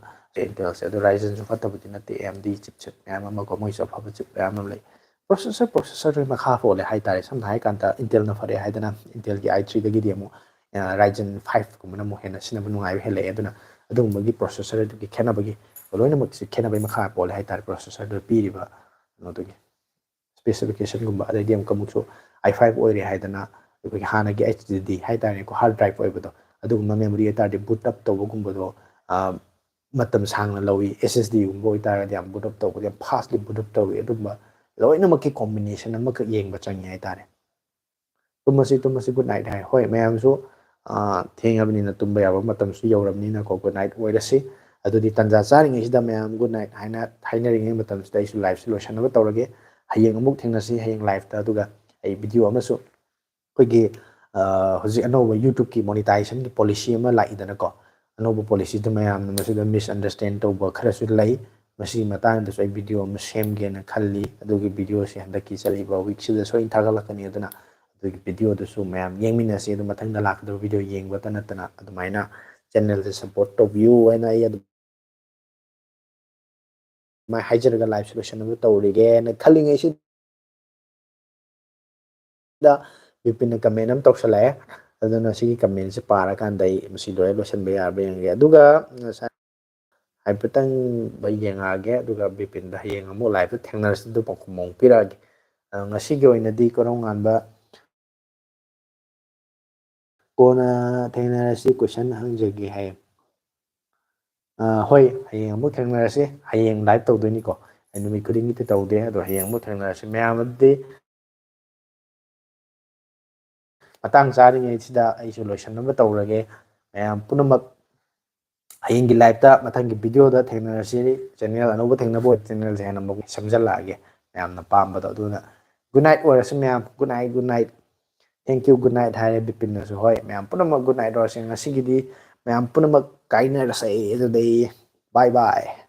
ꯏꯟꯇꯦꯜꯁꯦ꯫ ꯑꯗꯣ ꯔꯥꯏꯖꯟꯁꯨ ꯐꯠꯇꯕꯗꯤ ꯅꯠꯇꯦ, ꯑꯦ ꯑꯦꯝ ꯗꯤ ꯆꯤꯞꯁꯦꯠ ꯃꯌꯥꯝ ꯑꯃ ꯀꯣ, ꯃꯣꯏꯁꯨ ꯑꯐꯕ ꯆꯤꯞ ꯃꯌꯥꯝ ꯑꯃ ꯂꯩ꯫ ꯄ꯭ꯔꯣꯁꯦꯁꯔ, ꯄ꯭ꯔꯣꯁꯦꯁꯔꯒꯤ ꯃꯈꯥ ꯄꯣꯜꯂꯦ ꯍꯥꯏꯇꯥꯔꯦ꯫ ꯁꯝꯅ ꯍꯥꯏꯔꯀꯥꯟꯗ ꯏꯟꯇꯦꯜꯅ ꯐꯔꯦ ꯍꯥꯏꯗꯅ ꯏꯟꯇꯦꯜꯒꯤ ꯑꯥꯏ ꯊ꯭ꯔꯤꯗꯒꯤꯗꯤ ꯑꯃꯨꯛ, ꯑ, ꯔꯥꯏꯖꯟ ꯐꯥꯏꯚꯀꯨꯝꯕꯅ ꯑꯃꯨꯛ ꯍꯦꯟꯅ ꯁꯤꯖꯤꯟꯅꯕ ꯅꯨꯡꯉꯥꯏꯕ ꯍꯦꯜꯂꯛꯑꯦ꯫ ꯑꯗꯨꯅ ꯑꯗꯨꯒꯨꯝꯕꯒꯤ ꯄ꯭ꯔꯣꯁꯦꯁꯔ ꯑꯗꯨꯒꯤ ꯈꯦꯠꯅꯕꯒꯤ, ꯂꯣꯏꯅꯃꯛꯁꯤ ꯈꯦꯠꯅꯕꯒꯤ ꯃꯈꯥ ꯄꯣꯜꯂꯦ ꯍꯥꯏꯇꯥꯔꯦ, ꯄ꯭ꯔꯣꯁꯦꯁꯔꯗꯨ ꯄꯤꯔꯤꯕ ꯀꯩꯅꯣꯗꯨꯒꯤ ꯁ꯭ꯄꯦꯁꯤꯐꯤꯀꯦꯁꯟꯒꯨꯝꯕ꯫ ꯑꯗꯩꯗꯤ ꯑꯃꯨꯛ ꯑꯃꯨꯛꯁꯨ ꯑꯥꯏ ꯐꯥꯏꯚ ꯑꯣꯏꯔꯦ ꯍꯥꯏꯗꯅ ꯑꯩꯈꯣꯏꯒꯤ ꯍꯥꯟꯅꯒꯤ ꯑꯩꯆ ꯗꯤ ꯗꯤ ꯍꯥꯏꯇꯥꯔꯦꯀꯣ, ꯍꯥꯔꯗ ꯗ꯭ꯔꯥꯏꯚ ꯑꯣꯏꯕꯗꯣ, ꯑꯗꯨꯒꯨꯝꯕ ꯃꯦꯃꯣꯔꯤ ꯑꯣꯏꯇꯥꯔꯗꯤ ꯕꯨꯠ ꯑꯞ ꯇꯧꯕꯒꯨꯝꯕꯗꯣ, ꯑ, ꯃꯇꯝ ꯁꯥꯡꯅ ꯂꯧꯏ꯫ ꯑꯦꯁ ꯑꯦꯁ ꯗꯤꯒꯨꯝꯕ ꯑꯣꯏꯇꯥꯔꯒꯗꯤ ꯌꯥꯝ ꯕꯨꯠ ꯑꯞ ꯇꯧꯕꯗ ꯌꯥꯝ ꯐꯥꯁꯂꯤ ꯕꯨꯠ ꯑꯞ ꯇꯧꯏ꯫ ꯑꯗꯨꯝꯕ ꯂꯣꯏꯅꯃꯛꯀꯤ ꯀꯣꯝꯕꯤꯅꯦꯁꯟ ꯑꯃꯈꯛ ꯌꯦꯡꯕ ꯆꯪꯉꯤ ꯍꯥꯏꯇꯥꯔꯦ꯫ ꯇꯨꯝꯃꯁꯤ, ꯇꯨꯝꯃꯁꯤ, ꯒꯨꯗ ꯅꯥꯏꯠ ꯍꯥꯏ꯫ ꯍꯣꯏ, ꯃꯌꯥꯝꯁꯨ, ꯑ, ꯊꯦꯡꯉꯕꯅꯤꯅ ꯇꯨꯝꯕ ꯌꯥꯕ ꯃꯇꯝꯁꯨ ꯌꯧꯔꯕꯅꯤꯅꯀꯣ, ꯒꯨꯗ ꯅꯥꯏꯠ ꯑꯣꯏꯔꯁꯤ꯫ ꯑꯗꯨꯗꯤ ꯇꯥꯟꯖꯥ ꯆꯥꯔꯤꯉꯩꯁꯤꯗ ꯃꯌꯥꯝ ꯒꯨꯗ ꯅꯥꯏꯠ ꯍꯥꯏꯅ ꯍꯥꯏꯅꯔꯤꯉꯩ ꯃꯇꯝꯁꯤꯗ ꯑꯩꯁꯨ ꯂꯥꯏꯐꯁꯤ ꯂꯣꯏꯁꯤꯟꯅꯕ ꯇꯧꯔꯒꯦ꯫ ꯍꯌꯦꯡ ꯑꯃꯨꯛ ꯊꯦꯡꯅꯁꯤ, ꯍꯌꯦꯡ ꯂꯥꯏꯐꯇ꯫ ꯑꯗꯨꯒ ꯑꯩ ꯚꯤꯗꯤꯑꯣ ꯑꯃꯁꯨ ꯑꯩꯈꯣꯏꯒꯤ, ꯑ, ꯍꯧꯖꯤꯛ ꯑꯅꯧꯕ YouTubeꯀꯤ ꯃꯣꯅꯤꯇꯥꯏꯖꯦꯁꯟꯒꯤ ꯄꯣꯂꯤꯁꯤ ꯑꯃ ꯂꯥꯛꯏꯗꯅꯀꯣ, ꯑꯅꯧꯕ ꯄꯣꯂꯤꯁꯤꯗꯨ ꯃꯌꯥꯝꯅ ꯃꯁꯤꯗ ꯃꯤꯁꯑꯟꯗꯔꯁ꯭ꯇꯦꯟ ꯇꯧꯕ ꯈꯔꯁꯨ ꯂꯩ꯫ ꯃꯁꯤꯒꯤ ꯃꯇꯥꯡꯗꯁꯨ ꯑꯩ ꯚꯤꯗꯤꯑꯣ ꯑꯃ ꯁꯦꯝꯒꯦꯅ ꯈꯜꯂꯤ꯫ ꯑꯗꯨꯒꯤ ꯚꯤꯗꯤꯑꯣꯁꯦ ꯍꯟꯗꯛꯀꯤ ꯆꯠꯂꯤꯕ ꯋꯤꯛꯁꯤꯗ ꯁꯣꯏꯅ ꯊꯥꯒꯠꯂꯛꯀꯅꯤ꯫ ꯑꯗꯨꯅ ꯑꯗꯨꯒꯤ ꯚꯤꯗꯤꯑꯣꯗꯨꯁꯨ ꯃꯌꯥꯝ ꯌꯦꯡꯃꯤꯟꯅꯁꯤ꯫ ꯑꯗꯨ ꯃꯊꯪꯗ ꯂꯥꯛꯀꯗꯕ ꯚꯤꯗꯤꯑꯣ ꯌꯦꯡꯕꯇ ꯅꯠꯇꯅ ꯑꯗꯨꯃꯥꯏꯅ ꯆꯦꯅꯦꯜꯁꯦ ꯁꯞꯄꯣꯔꯠ ꯇꯧꯕꯤꯌꯨ ꯍꯥꯏꯅ ꯑꯩ ꯑꯗꯨꯝ ꯁꯨꯃꯥꯏꯅ ꯍꯥꯏꯖꯔꯒ live ꯁꯦ ꯂꯣꯏꯁꯤꯟꯅꯕ ꯇꯧꯔꯤꯒꯦꯅ ꯈꯜꯂꯤꯉꯩꯁꯤꯗ ꯕꯤꯄꯤꯟꯅ comment ꯑꯃ ꯇꯧꯁꯜꯂꯛꯑꯦ꯫ ꯑꯗꯨꯅ ꯁꯤꯒꯤ comment ꯁꯦ ꯄꯥꯔꯀꯥꯟꯗ ꯑꯩ ꯃꯁꯤ ꯂꯣꯏꯔ ꯂꯣꯏꯁꯤꯟꯕ ꯌꯥꯔꯕ ꯌꯦꯡꯒꯦ꯫ ꯑꯗꯨꯒ ꯉꯁꯥꯏ ꯍꯥꯏꯐꯦꯠꯇꯪ ꯌꯦꯡꯉꯛꯑꯒꯦ, ꯑꯗꯨꯒ ꯕꯤꯄꯤꯟꯗ ꯍꯌꯦꯡ ꯑꯃꯨꯛ live ꯇ ꯊꯦꯡꯅꯔꯁꯤ, ꯑꯗꯨ ꯄꯥꯎꯈꯨꯝ ꯑꯃꯨꯛ ꯄꯤꯔꯛꯑꯒꯦ꯫ ꯑ, ꯉꯁꯤꯒꯤ ꯑꯣꯏꯅꯗꯤ ꯀꯣꯔꯧꯉꯥꯟꯕ ꯀꯣꯟꯅ ꯊꯦꯡꯅꯔꯁꯤ, question ꯍꯪꯖꯒꯦ ꯍꯥꯏꯌꯦ꯫ ꯑ, ꯍꯣꯏ, ꯍꯌꯦꯡ ꯑꯃꯨꯛ ꯊꯦꯡꯅꯔꯁꯤ꯫ ꯍꯌꯦꯡ live ꯇꯧꯗꯣꯏꯅꯤꯀꯣ꯫ ꯑꯩ ꯅꯨꯃꯤꯠ ꯈꯨꯗꯤꯡꯒꯤꯗꯤ ꯇꯧꯗꯦ, ꯑꯗꯣ ꯍꯌꯦꯡ ꯑꯃꯨꯛ ꯊꯦꯡꯅꯔꯁꯤ꯫ ꯃꯌꯥꯝ ꯑꯗꯨꯗꯤ ꯃꯇꯥꯡ ꯆꯥꯔꯤꯉꯩꯁꯤꯗ ꯑꯩꯁꯨ ꯂꯣꯏꯁꯤꯟꯅꯕ ꯇꯧꯔꯒꯦ꯫ ꯃꯌꯥꯝ ꯄꯨꯝꯅꯃꯛ ꯍꯌꯦꯡꯒꯤ live ꯇ, ꯃꯊꯪꯒꯤ video ꯗ ꯊꯦꯡꯅꯔꯁꯤ꯫ Channel ꯑꯅꯧꯕ ꯊꯦꯡꯅꯕ ꯑꯣꯏ, channel ꯁꯦ ꯍꯦꯟꯅ ꯑꯃꯨꯛ ꯁꯦꯝꯖꯤꯜꯂꯛꯑꯒꯦ ꯃꯌꯥꯝꯅ ꯄꯥꯝꯕꯗꯣ꯫ ꯑꯗꯨꯅ good night ꯑꯣꯏꯔꯁꯤ ꯃꯌꯥꯝ, good night, good night꯫ Thank you, good night ꯍꯥꯏꯔꯦ ꯕꯤꯄꯤꯟꯅꯁꯨ꯫ ꯍꯣꯏ, ꯃꯌꯥꯝ ꯄꯨꯝꯅꯃꯛ good night ꯑꯣꯏꯔꯁꯤ꯫ ꯉꯁꯤꯒꯤꯗꯤ ꯃꯌꯥꯝ ꯄꯨꯝꯅꯃꯛ ꯀꯥꯏꯅꯔꯁꯦ ꯑꯗꯨꯗꯩ꯫ Bye bye꯫